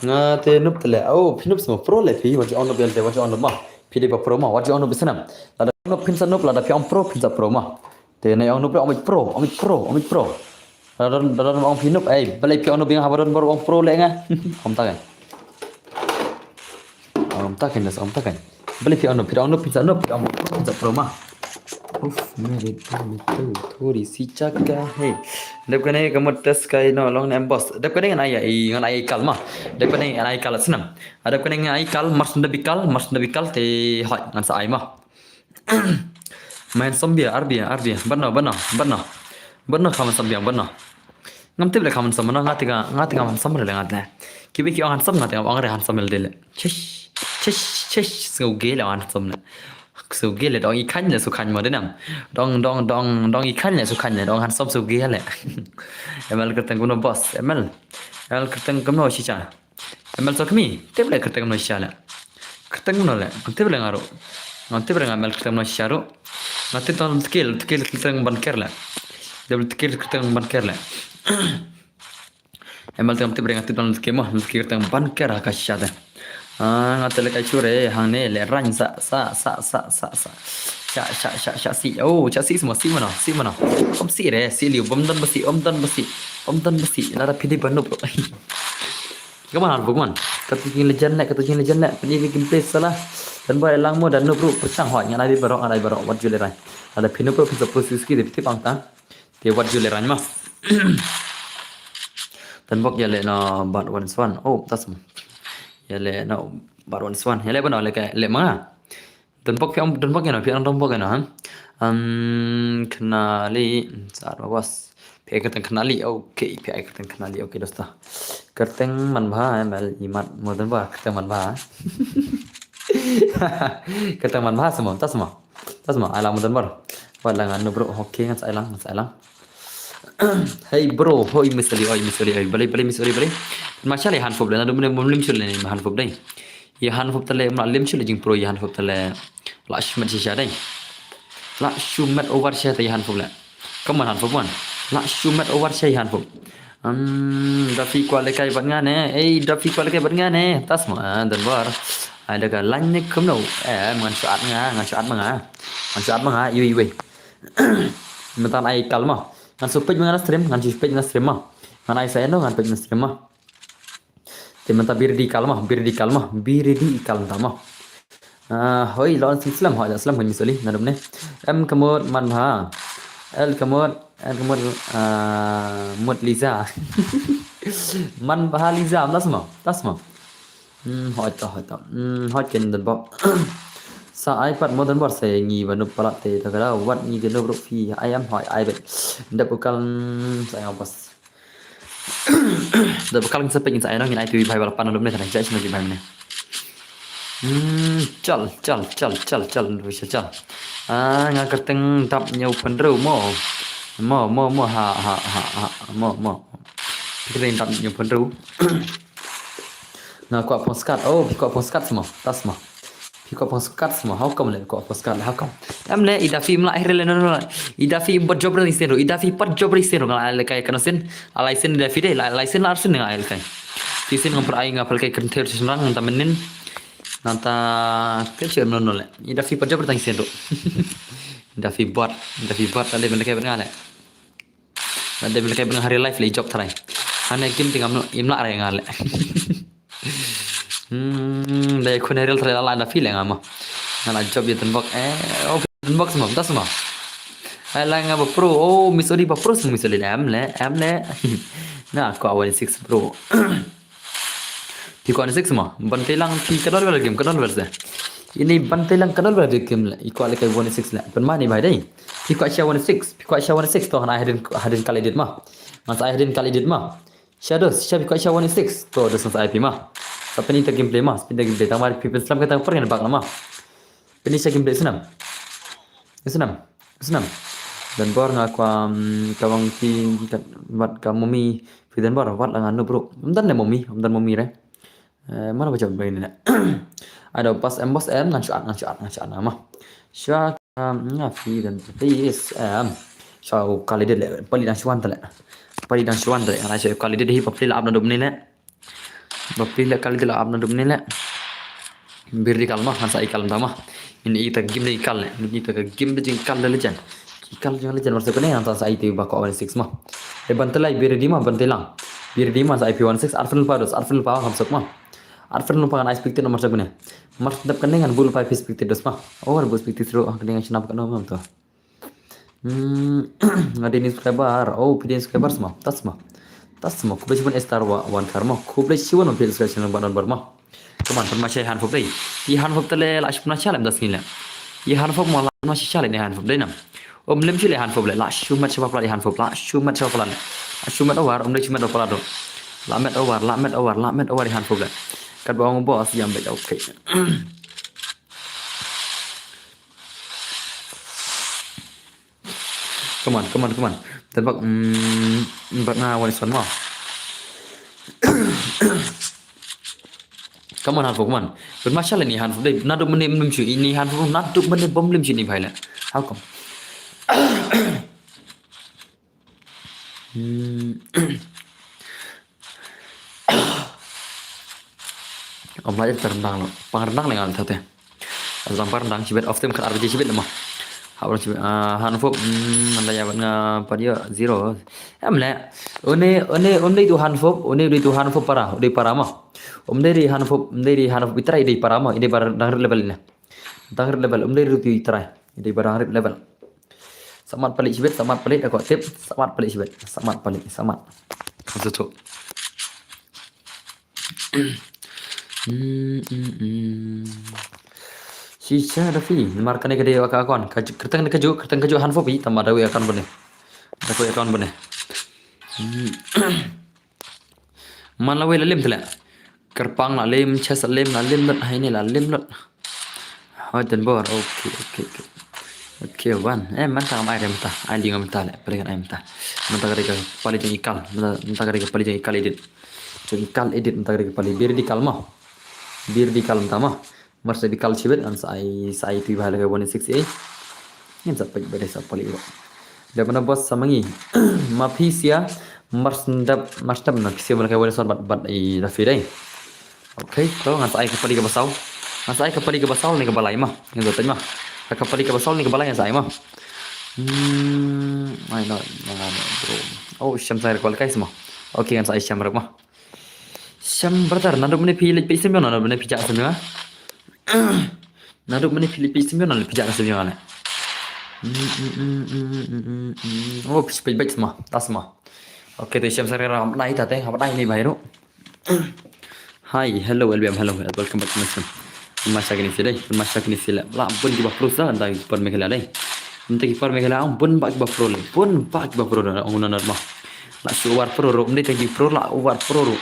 Nga te nup tele. Oh, phi nup sama pro le phi. Wat ju ong nup yal te, wat ju ong nup ma. Phi dei ba pro ma, wat ju ong nup isnam. Lada nup phin sa nup, lada phi ong pro phin sa pro ma. Te na ong nup re ong pro, ong pro, ong pro. Lada, lada ong phi nup, eh, balei phi ong nup ïa nga haba don bor ong pro le nga. Om ta kan. Om ta kan, das, om ta kan. Balei phi ong nup, phi ong nup, phi sa nup, phi ong pro, phi sa pro ma. Uf, mere dil mein tu thodi si jaga hai. Dep kane ka mut test kai no long ne em boss. Dep kane ngan ai, ngan ai kal ma. Dep kane ngan ai kal snam. Dep kane ngan ai kal, mars nda bikal, mars nda bikal te hoi ngan sa ai ma. Main sombia, arbia, arbia. Bano, bano, bano. Bano kaman sombia, bano. Ngam tip le kaman som, nga te nga, nga te nga handsome le nga te. Kiba ki ong handsome nga te nga ong re handsome le de le. Chish, chish, chish, sngew gay le handsome le. Sngew gay le dong i khan le su khan mo de nam. Dong, dong, dong, dong i khan le su khan le dong handsome sngew gay le. M L kyrteng kumno boss, M L. M L kyrteng kumno shisha. M L sa kmi, tip le kyrteng kumno shisha le. Kyrteng kumno le, tip le nga ruh. Nga tip le nga M L kyrteng kumno shisha ruh. Nga tip tang tkiel, tkiel kyrteng ban ker le. Double tkiel kyrteng ban ker le. M L tang tip le nga tip tang tkiel mo, tkiel kyrteng ban ker ha ka shisha te. Ah, nga te le kai sure, hangne le rang sa, sa, sa, sa, sa, sa. Sha, sha, sha, sha, si. Oh, sha si semua, si mano, si mano. Om si re, si liu, bom don basi, om don basi, om don basi. Lada pidi banu bro. Come on, Hanfop, come on. Kata jing legend le, kata jing legend le. Pini bikin play salah. Dan boy lang mo dan no bro, perchang hoi, ngan ai baroh, ngan ai baroh, wat ju le rang. Lada pino bro, pisa posisi ki, de piti pang ta. Te wat ju le rang ma. Dan bok ya le na bat wan swan. Oh, tas ma. Ya le na bat wan swan. Ya le bano le kai le ma. Don bok phi ong, don bok ïa no, phi ong don bok ïa no, ha? Em, khynnah li, sat ma bos. Phi ai kyrteng khynnah li, okay, phi ai kyrteng khynnah li, okay, dosta. Kyrteng man bha, eh, mel imat mo don bok, kyrteng man bha. Kyrteng man bha semua, tas semua. Tas semua, ai lang mo don bok. Wat lang anu bro, okay, ngan sa ai lang, ngan sa ai lang. Hey bro, hoi misali, oi misali, oi, bali, bali misali, bali. Ma sha le Hanfop le, na dum ne mum lim shu le ne Hanfop dai. Ïa Hanfop tale, ma lim shu le jing pro ïa Hanfop tale. La shumet shisha dai. La shumet over shisha ïa Hanfop le. Come on Hanfop man. La shumet over shisha ïa Hanfop. Hmm, da phi kwah le kai bad nga ne. Ei, da phi kwah le kai bad nga ne. Tas ma, ah, dan bar. Ai da ka lain ne kumno. Eh, ngan shu at nga, ngan shu at ma nga. Ngan shu at ma nga, yui, yui. Mynta ai kal ma. Ngan shu peit ma nga na stream, ngan shu peit na stream ma. Ngan ai sa eno, ngan peit na stream ma. Te mynta biri di kal ma, biri di kal ma, biri di kal mynta ma. Ah, hoi, lon sing slem, hoi, slem, hoi, misali, nadum ne. Em kemut man bha. El kemut, el kemut, ah, mut Liza. Man bha Liza, tas ma, tas ma. Hmm, hoi to, hoi to. Hmm, hoi ken dan bok. Sa ai pat mo dan bor sa ngi ba nup palat te ta kala, wat ngi ke nup rup phi, ai am hoi, ai bet. Dep u kal, hmm, sa ai bos. Dep u kal sa pek sa ai nong, ngin ai tu bhai bala pan nup ne, sa nang jai sino bhai ne. Hmm, chal, chal, chal, chal, chal, chal, chal. Ah, nga kyrteng dap nyau pynru mo. Mo, mo, mo, ha, ha, ha, ha, mo, mo. Kyrteng dap nyau pynru. Nga kwah postcard. Oh, phi kwah postcard semua. Tas semua. Phi kwah postcard semua. How come le kwah postcard le? How come? Em le, ida phi mla akhir le no no. Ida phi bad job ring sero. Ida phi pat job ring sero. Nga le kai kano sin. Alai sin ida phi de. Lai sin lar sin nga le kai. Ti sin ngam per ai nga per kai kenther sin rang nta menin. Nta kecil no no le. Ida phi pat job ring sero. Ida phi bad. Ida phi bad ale men kai nga le. Nta de men kai bad nga hari life le job tharai. Hane kim ti ngam no. Im la re nga le. Hmm, dai khun heril trai la la da phi le nga ma. Nga la job ïa Tenbok. Eh, oh, Tenbok semua, tas semua. Ai la nga ba pro. Oh, Miss Odi ba pro semua Miss Odi. Em le, em le. Nga kwah one six pro. Phi kwah one six semua. Ban tei lang phi ka dol wer game, ka dol wer se. Ini ban tei lang ka dol wer game le. I kwah le kai one six le. Pen ma ni bai dai. Phi kwah sha one six. Phi kwah sha one six to hana hadin hadin kali dit ma. Ngan sa hadin kali dit ma. Shadows, shabi kwah sha one six. To, dos ngan sa ai phi ma. Sa pynita gameplay ma, pynita gameplay. Tang ma phi pynslem ka tang pyrngan bak la ma. Pynita gameplay snam. Snam. Snam. Dan bor nga kwah, mm, ka bang phi kat wat ka mummy. Phi dan bor wat la nga no bro. Ym dan le mummy, ym dan mummy re. Eh, mana baca begini ne. Ada bos em, bos em, ngan shuat, ngan shuat, ngan shuat nama. Shuat, em, nga phi dan please, em. Shuat kali dit le, pali dang shuan tale. Pali dang shuan tale, ngan shuat kali dit hi, pali la ap na dum ni le. Pali la kali dit la ap na dum ni le. Bir di kal ma, ngan sa i kal ma. Ini ita game di kal le, ini ita game di jing kal le jan. Kal jong le jan mar sep ne ngan sa ai te ba ko one six ma. E ban telai bir di ma ban telang. Bir di ma sa ai pi one six arfin pa dos arfin pa kam sep ma. Arfin pa ngan ai spectate mar sep ne. Mar sep kan ngan bul pa pi spectate dos ma. Oh bul spectate ro kan ngan chnap kan no ma to. Hmm, nga di subscriber. Oh pi di subscriber ma. Tas ma. Tas ma. Khublei shibun star wa wan kar ma. Khublei shibun pi subscriber ma. Come on, pynma sha i Hanfop dei. I Hanfop tale la shipna sha lem das ngin le. I Hanfop mo la shipna sha lem i Hanfop dei nam. Om lem shu le Hanfop le. La shumet sha palat i Hanfop. La shumet sha palat le. La shumet over, om le shumet palat do. La met over, la met over, la met over i Hanfop le. Kat ba ong boss yam be okay. Come on, come on, come on. Dan bak, mm, bak nga one six one mo. Come on, Hanfop, come on. But mashallah ni Hanfop dei. Naduk mene bom lim shu ni Hanfop. Naduk mene bom lim shu ni bhai le. How come? Hmm. Om la ïa ta rendang lo. Pang rendang le ngan ta te. Asam pang rendang shibit of time khat ar baje shibit mo. Ha orang shibit ah Hanfop hmm anda ya nga padia zero. Em le. Une une une tu Hanfop, une tu Hanfop para, une para mo. Um dei ri Hanfop, um dei ri Hanfop itrai dei para mo, ide bar dang level ne. Dang level um dei ri tu itrai. Ide bar dang level. Samat palik shibit, samat palik aku tip, samat palik shibit, samat palik, samat. Satu. Hmm, hmm, hmm. Shisha da fi, mar kane ka dei ka account. Kaju, kerteng kaju, kerteng kaju Hanfop i, tama da wi account bane. Da wi account bane. Hmm. Man la wi la lim tele. Kerpang la lim, chest la lim, la lim lut, hai ni la lim lut. Hoi ten bor, okay, okay, okay. Okay, wan. Eh, man ta am ai rem ta, ai ling am ta le, paling ai ta. Man ta ka dei ka pali jong ikal, man ta ka dei ka pali jong ikal edit. Jong ikal edit, man ta ka dei ka pali bir di kal mo. Bir di kal man ta mo. Mar sa di kal shibit, an sa ai, sa ai tu ba le ka one six eight. Ngin sa pek bade sa pali ba. Da mana bos sa mangi. Ma phi sia, mar sendap, mar sendap na phi sia ba le ka one sort bat bat i da fi dai. Okay, to ngan sa ai ka pali ka basaw. Ngan sa ai ka pali ka basaw ne ka balai ma. Ngan sa tanya ma. Ka pali ka basaw ne ka balai ngan sa ai ma. Hmm, ai no, no, no, bro. Oh, sham sa ai ka pali kai sama. Okay, ngan sa ai sham rak ma. Sham brother, naduh mynne phi leit peit sim jong, naduh mynne phi jah sim jong. Naduh mynne phi leit peit sim jong, phi jah sim jong ne. Oh, phi peit bait sama, tas sama. Okay, to sham sare ram nai ta te, hap nai ni bhai ru. Hi, hello, L B M, hello, welcome back to my stream. Pynmasa kini sile, pynmasa kini sile. La bun kiba pro sa, da kiper Meghalaya dai. Ynda kiper Meghalaya, bun ba kiba pro le, bun ba kiba pro da, ong na ma. La shu war pro ru, ynda ki pro la war pro ru.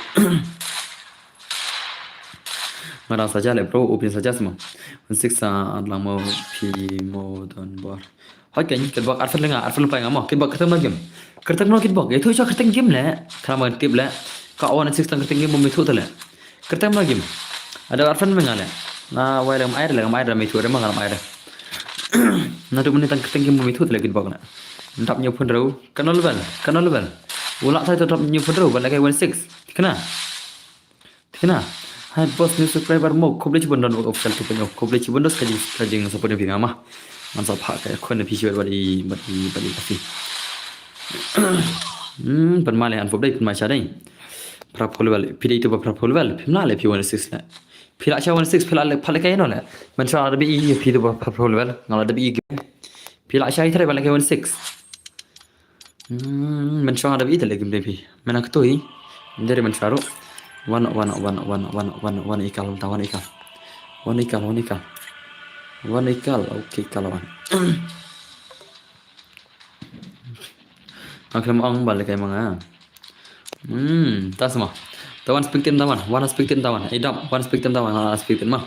Ngarang saja le pro, upin saja sama. Six sa lang mo phi mo don bor. Hoi kan kitbok arfan lenga, arfan pai ngamo, kitbok kerteng game. Kerteng no kitbok, itu cha kerteng game le. Kerama tip le. Ka one six tang kerteng game bumi tu le. Kerteng game. Ada arfan menga le. Na wai le mai le, mai le mai tu le ma mai le. Naduh mynne tang kerteng game bumi tu le kitbok na. Dap nyu pun rau, kanol bel, kanol bel. Ulak tai dap nyu pun rau, bal kai one six. Kena. Kena. Hai bos, new subscriber mo, khublei chibun don official tu penyo, khublei chibun dos kajing kajing support phi ngama. Ngan sa pha ka khun phi shiwet bali bali bali kafi. Hmm, pynmale an pop dai, pynmai cha dai. Pra pol bal, phi dai tu ba pra pol bal, phi mla le phi one six le. Phi la cha one six, phi la le pha le kai no le. Man cha da bi i phi tu ba pra pol bal, ngala da bi i. Phi la cha i tre bal kai one six. Hmm, men shong ada bit lagi mde phi. Men aku tu i. Dari men sharu. Wan wan wan wan wan wan wan ikal ta wan ikal. Wan ikal wan ikal. Wan ikal. Okay, ikal wan. Akhlam ong balik kai manga. Hmm, tas ma. Tawan speak tin tawan. Wan speak tin tawan. Idam wan speak tin tawan. Wan speak tin ma.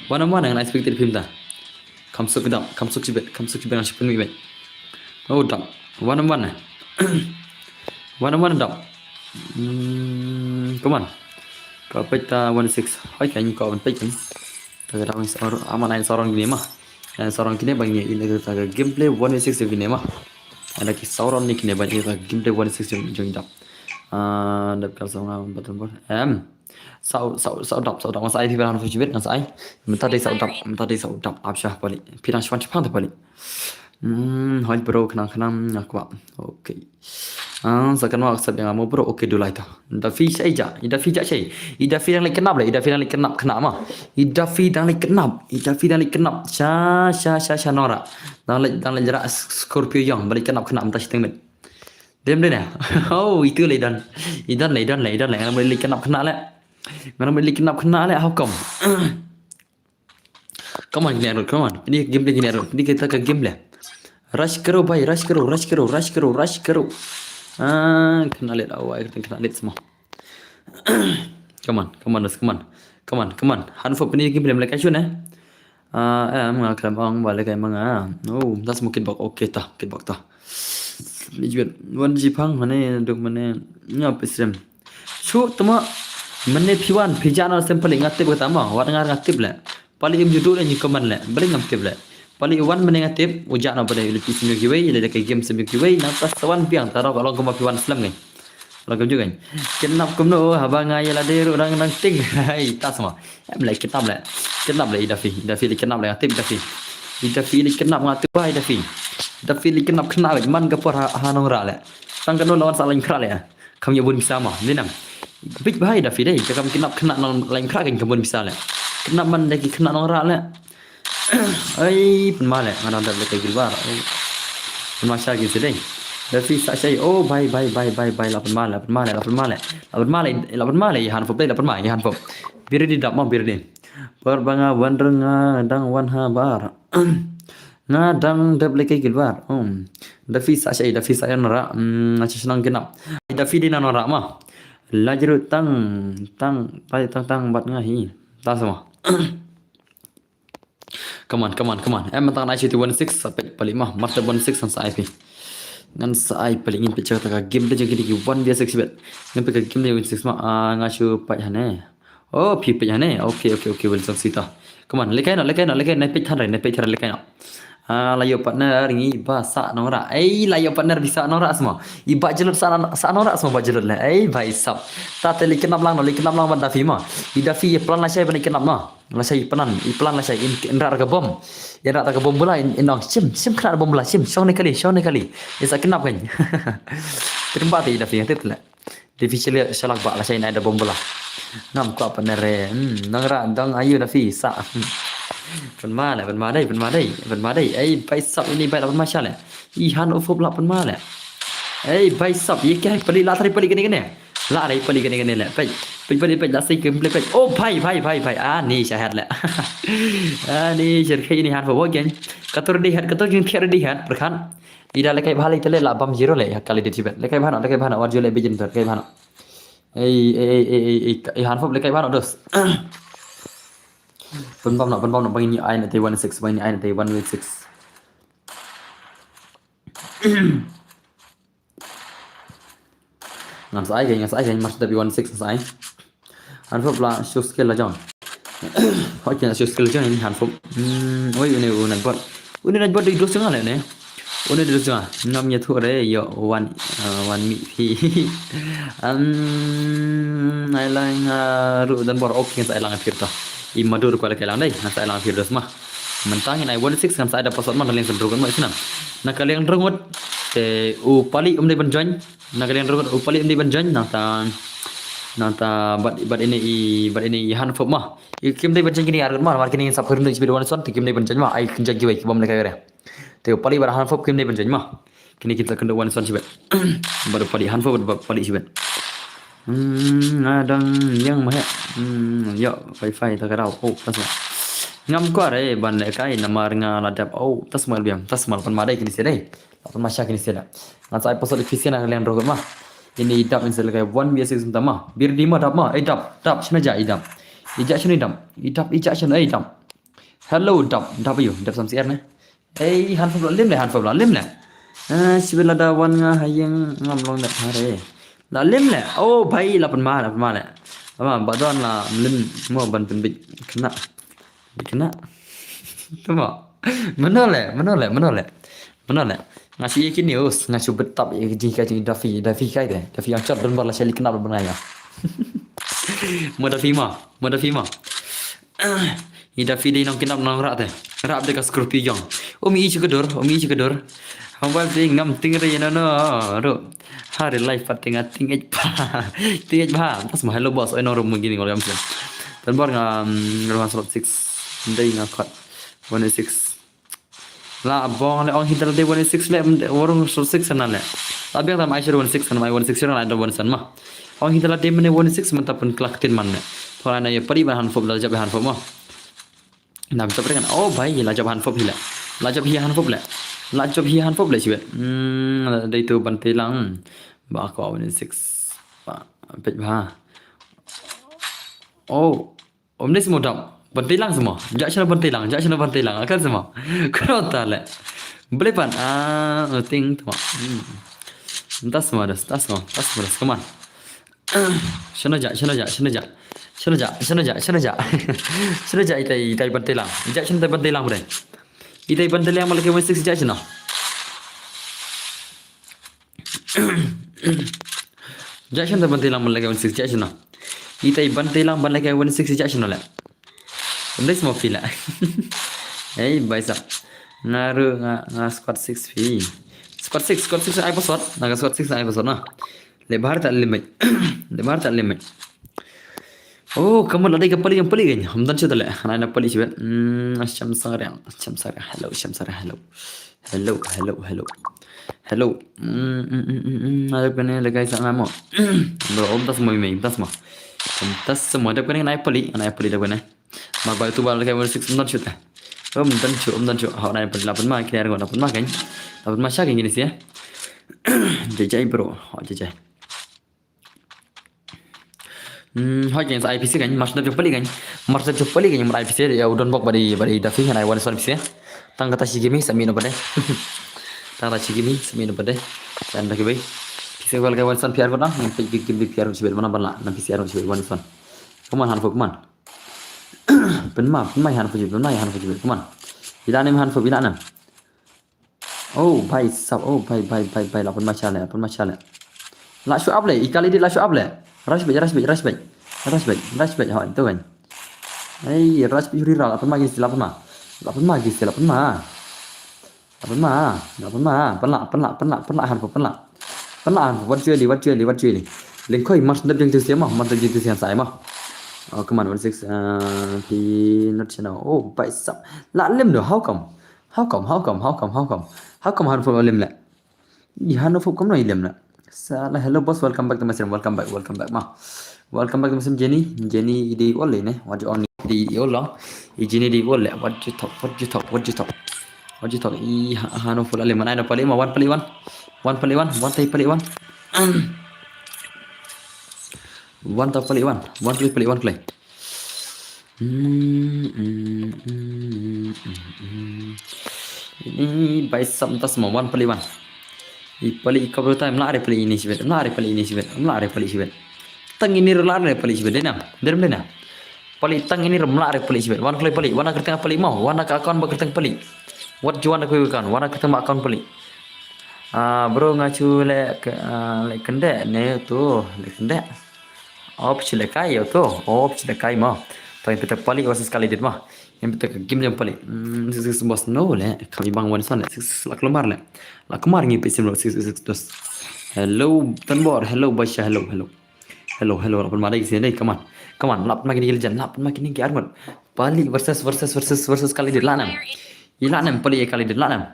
Wan wan ngan speak tin phim ta. Kam suk dam, kam suk chibet, kam suk chibet ngan shipun mi bek. Oh dam. One on one. One on one dam. Hmm, come on. Ka peit ta one six. Hai ka ni ka ban peit kan. Ta ka dam sor ama nine sorong gini ma. Nine sorong gini bang ni ini ta ka gameplay one six gini ma. Ada ki sorong ni kini bang ni ta gameplay one six jong dam. Ah, dap ka song am button ball. Em. Sau sau sau dap sau dap ngan sa ai phi ban han fu chibit ngan sa ai. Mynta dei sau dap mynta dei sau dap ap shah pali. Phi dang shwan shipang ta pali. Hmm, hoi bro khnang khnang nga kwah. Okay. Ah, sa kan wa accept nga mo bro. Okay, du lai ta. Da phi shai ja, da phi ja shai. Ida phi dang leh khnap le, ida phi dang leh khnap khnap ma. Ida phi dang leh khnap, ida phi dang leh khnap. Sha sha sha sha nora. Dang leh dang leh jera Scorpio yang balik khnap khnap mynta shiteng mit. Dem dena. Oh, itu le idan. Idan le idan le idan le ngam le khnap khnap le. Ngam le khnap khnap le, how come? Come on, kini arut, come on. Ini game le kini arut. Ini kita ka game le. Rush karo bhai, rush karo, rush karo, rush karo, rush karo. Ah, kena let awai, kena let semua. Come on, come on, come on. Come on, come on. Han fo pini game le, le ka shun eh. Ah, em nga khlem ong ba le kai manga. Oh, das mo kitbok. Okay ta, kitbok ta. Ni jwet wan ji phang mane duk mane nga pisrem. Shu tama mane phi wan phi jana sem pali nga tip kata ma, wat nga nga tip le. Pali im judu le ni koman le, bali ngam tip le. Pali wan mane nga tip, u jana bade le phi sim kiwei, le kai game sim kiwei, nang tas wan biang taro ka long kama phi wan slem ngai. Lah kumjuh kan. Kidnap kumno haba nga ïa lade ruh dang dang ting. Hai, ta sma. Em leh kidnap leh. Kidnap leh i Daffy. I Daffy leh kidnap leh nga tip i Daffy. I Daffy leh kidnap nga tip ba i Daffy. Daffy leh kidnap khynnah beit man ka por ha, ha Nongrah leh. Tang kano la wan sa lain Nongrah leh. Kam ïa bun pisa ma. Dei nang. Beit ba i Daffy dei. Ka kam kidnap khynnah na lain Nongrah kan kam bun pisa leh. Kidnap man da ki khynnah Nongrah leh. Ai, pynma leh, nga dang dep leh ka Gilbar. Ai. Pynma sha ki sdei. Daffy sa shai. Oh, bai, bai, bai, bai, bai, la pynma leh, la pynma leh, la pynma leh. La pynma leh, la pynma leh, i Hanfop dei, la pynma, i Hanfop. Be ready dap mo, be ready. Por ba nga wan reng nga dang wan habar. Nga dang dep leh ka Gilbar. Um. Daffy sa shai, Daffy sa ïa Nongrah. Hmm, nga shu shnong kidnap. Daffy dei na Nongrah mo. La jrut tang, tang, tang, tang, tang, bad nga hi. Ta sma. Come on, come on, come on. Em, tang nai shu ti one six, sa peit palik ma. Mar te one six ngan sa ai phi. Ngan sa ai palik ngin peit cha ka game te jong kine ki one v six bet. Ngin peit ka game te one six ma. Ah, nga shu peit hane. Oh, phi peit hane. Okay, okay, okay, well, song sita. Come on, lekai no, lekai no, lekai no, peit than rai, peit than rai, lekai no. Ah, la ïoh partner ngi ba sah Nongrah. Ei, la ïoh partner bi sah Nongrah sma. I ba jlut sah, sah Nongrah sma ba jlut le. Ei, bhai sab. Ta te leh kidnap lang no, leh kidnap lang ban Daffy ma. I Daffy ïa plan lashai ban leh kidnap ma. Lashai i plan, i plan lashai in, in rat ka bom. In rat ka bom bula in, in ong shim, shim kena bom bula shim, shong ne kali, shong ne kali. In sa kidnap kan. Terima te i Daffy te le. Daffy shalak, shalak ba lashai in ai da bom bula. Ngam kwah pynere. Hmm, Nongrah dang ayu Daffy sa. Hmm. Pynma le, pynma dei, pynma dei, pynma dei. Ei, bai sap ini bai la pynma sha le. I Hanfop la pynma le. Ei, bai sap, ye ke pali la tari pali kene kene. La rai pali kene kene le. Pai, pai pali pai la sai gameplay pai. Oh, bai, bai, bai, bai. Ah, ni shahat le. Ah, ni sher khai ini Hanfop again. Katur di hat, katur jing thiar di hat, perkhan. Ida lekai bha le tele la bam zero le, ya kali di tibet. Lekai bha no, lekai bha no, war jule bijin ter, lekai bha no. Ei, ei, ei, ei, ei, ei, ei, Hanfop lekai bha no, dos. Pynbam no, pynbam no, bangin ni ai na te one six, bangin ni ai na te one six. Ngan sa ai, ngan sa ai, ngan sa ai, Hanfop la show skill la jong. Hoi, kena show skill jong ini Hanfop. Hmm, oi, une, une bot. Une bot di dos jong le ne. Une dos jong. Ngam ïa thu re, yo, wan, uh, wan mi phi. Um, ai lang, uh, ru dan bor, okay, ngan sa ai lang phi ta. I madur ko le kai lang dei, ngan sa ai lang phi dos ma. Mentang in ai one six ngan sa ai da password ma, da leng sen ru kan ma isnam. Na ka leng ru ngut, te u pali um dei ban join. Na ka liang rukut u pali um dei ban join nangta, nangta bad, bad ini i, bad ini i Hanfop ma. I kim dei ban join kini argut ma, mar kini sap kyrdu sibit one son, te kim dei ban join ma, ai kin join kiwei ki bom lekai re. Te u pali bad Hanfop kim dei ban join ma. Kini kita kyrdu one son sibit. Bad u pali Hanfop bad pali sibit. Hmm, nga dang yang ma he. Hmm, yo, wifi ta ka rau. Oh, tas ma. Ngam kwah re ban lekai namar nga la dep. Oh, tas ma biang, tas ma pan ma dei kini se dei. Apa masha kini sela. Ngan sa ai password efficient na liang rokot ma. Ini i dap in sela kai one v six ma. Bir di ma dap ma. Eh dap, dap shna ja i dap. I ja shna i dap. I dap, i ja shna i dap. Hello dap, dap ayu, dap sam siar ne. Eh Hanfop la lim le, Hanfop la lim le. Eh sibila da wan nga hayeng ngam long dap hare. La lim le. Oh bai la pan ma, la pan ma le. Ama ba don la lim mo ban pynbit kena. Kena. Tama. Mano le, mano le, mano le. Mano le. Nga shu ïa ki news, nga shu bet tap ïa ki jinghikai jong i Daffy, Daffy kai de. Daffy yang chot don bar la shali kena ban ngai. Mo Daffy ma, mo Daffy ma. I Daffy dei nong kidnap nong rah te. Rah te ka Scorpio jong. Umi i chu ka dur, umi i chu ka dur. Hambal dei ngam ting re no no. Ru. Hari life pat tinga ting ej ba. Ting ej ba. Pas ma hello boss, oi nong rum gini ngol gam sen. Tan bor nga, mm, ruhan slot six. Ndai nga khot. One six. La bong le ong hidal de one six le, mm, warung slot six sana le. La biang tam ai shir one six sana, ai one six sana, ai do one sana ma. Ong hidal de mene one six man tapun klak tin man le. Thora na ye pari ban Hanfop la jab Hanfop ma. Nam chop re kan. Oh bhai, la jop Hanfop hi le. La jop hi Hanfop le. La jop hi Hanfop le chibe. Hmm, dei tu ban te lang. Ba ko one six. Ba pet ba. Oh, om ne simo dap. Ban te lang simo. Ja chana ban te lang, ja chana ban te lang. Akan simo. Kro ta le. Bele pan. Ah, ting tuma. Hmm. Tas mo das, tas mo, tas mo das. Come on. Shana ja, shana ja, shana ja. Shana ja, shana ja, shana ja. Shana ja itai, itai ban te lang. Ja shana itai ban te lang bre. Itai ban te lang malaki one six ja shana. Jia shano te ban tei lang ban leh kai one six, jia shano? Itai ban tei lang ban leh kai one six, jia shano leh? Ym dei small fee leh. Hey, bhai sahab. Nga ruh nga, nga squad six fee. Squad six, squad six ai password. Nga ka squad six ai password na. Leh bha te lim beit. Leh bha te lim beit. Oh, ka mut la dei ka pali, ïa pali kein. Ym don shuh te leh. Nai na pali shibit. Hmm, Shamsariang, Shamsariang. Hello, Shamsariang. Hello. Hello, hello, hello. Hello. Hmm, hmm, hmm, hmm, hmm. Ada kane leh kai sa nga mo. Bro, ym tas mo, ym tas mo. Ym tas mo. Ada kane nai pali, nai pali ada kane. Mar ba tu ba leh kai one six, ym don shuh te. Ym don shuh, ym don shuh. Hau nai pali la pynma, kine la pynma kein. La pynma sha kein kine sha. Jai jai bro. Hau jai jai. Hmm, hoi kein sa I P C kein, mar sdep jong pali kein. Mar sdep jong pali kein, mar I P C, ïa u Donbok bad i, bad i Dafi, ngan ai one son I P C. Tang kata shi game sa mih noh pat de. Tang kata shi game sa mih noh pat de. Sa ynda ki bai. Phi sa kwel kai one son P R ko na, ngin peit ki game di P R shibit, mana ban lah, na P C R shibit one son. Come on, Hanfo, come on. Pynma, pynma Hanfo shibit, pynma Hanfo shibit, come on. Ila nem Hanfo, ila nem. Oh, bhai sahab, oh, bhai, bhai, bhai, bhai, la pynma sha leh, la pynma sha leh. La shu ap leh, i kali di la shu ap leh. Rush beit, rush beit, rush beit. Rush beit, rush beit, hoi, tu kan. Hey, rush beit, huri ra, la pynma kine sha, la pynma. La pynma kine sha, la pynma. La pynma, la pynma. Pynlah, pynlah, pynlah, pynlah, Hanfo, pynlah. Pynlah, Hanfo, wat ju eli, wat ju eli, wat ju eli. Lyngkhoi, mar sdep jong tu sha mo, mar sdep jong tu sha sa ai mo. Oh, come on, one six, uh, P not channel. Oh, bhai sahab. La lim do, how come? How come, how come, how come, how come? How come Hanfo lim leh? I Hanfo kumno i lim leh? Sala, hello boss, welcome back to my stream, welcome back, welcome back ma. Welcome back to my stream, Jenny. Jenny, i dei ol ne? What you on, i dei ol long? I Jenny dei ol leh? What you talk, what you talk, what you talk? What you talk? I Ha-, Hanfo la lim, nai na pali ma, one pali one. One pali one, one tai pali one. One tai pali one, one pali pali one klei. Hmm, hmm, hmm, hmm, hmm. Ini bhai sahab, tas mo, one pali one. I pali i cover time, la re pali ini shibit, la re pali ini shibit, la re pali shibit. Tang ini la re pali shibit, dei na, dei na. Pali tang ini la re pali shibit. One klei pali, one kyrteng pali mo, one ka account ba kyrteng pali. Wat ju one ka account, one kyrteng ba account pali. Ah, bro, nga shu leh ke-, ah, leh kyndit ne tu, leh kyndit. Op shu leh kai ïa tu, op shu leh kai mo. To ïa peit pali versus kali dit mo. Ïa peit ka game jong pali. Hmm, six six boss no leh, kami bang one son leh, six six la kulmar leh. La kulmar ngi peit sim lo six six dos. Hello, Tanbor, hello, Baisha, hello, hello. Hello, hello, la pynma dei sien dei, come on. Come on, la pynma kine ki legend, la pynma kine ki armut. Pali versus, versus, versus, versus kali dit la nam. I la nam pali kali dit la nam.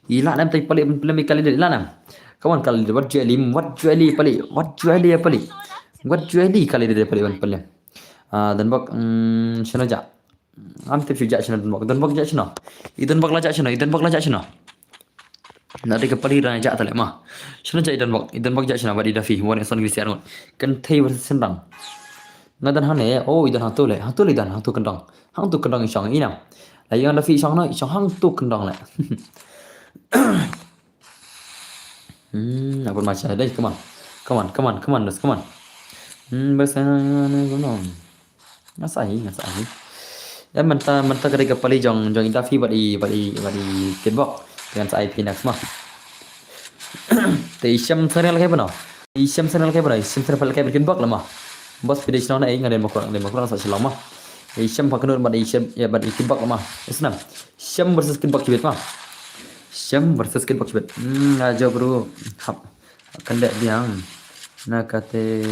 I la nam tai pali pynlem kali dit la nam. Come on kali dit, wat ju eli, wat ju eli pali, wat ju eli pali. Wat ju eli kali dit pali pynlem. Ah, Donbok, mm, shano jia. Am tip shu jia shano Donbok. Donbok jia shano. I Donbok la jia shano, i Donbok la jia shano. Na dei ka pali ra jia ta leh ma. Shano jia i Donbok, i Donbok jia shano bad i Dafi, wan son kine sha arngut. Kynthei versus Synrang. Nga don hangne, oh, i don hangto leh, hangto leh i don, hangto kyndong. Hangto kyndong i shong, i nam. La i Dafi i shong no, i shong hangto kyndong leh. Hmm, apa macam dei, come on. Come on, come on, come on, just come on. Hmm, bas, come on. Nga sa hi, nga sa hi. Ïa mynta, mynta ka dei ka pali jong, jong i Dafi bad i, bad i, bad i Kitbok. Ngan sa ai phi next ma. Te i Shem Sariang leh kai bano. I Shem Sariang leh kai bano, i Shem Sariang leh kai bad Kitbok la ma. Bos phi dei shnong na ei, nga dei Mawkyrwat, nga dei Mawkyrwat, sa Shillong ma. I Shem Phakhynnud bad i Shem, ïa bad i Kitbok la ma. Isnam. Shem versus Kitbok shibit ma. Shem versus Kitbok shibit. Hmm, nga jop ruh. Hap. Kan dei biang. Na kate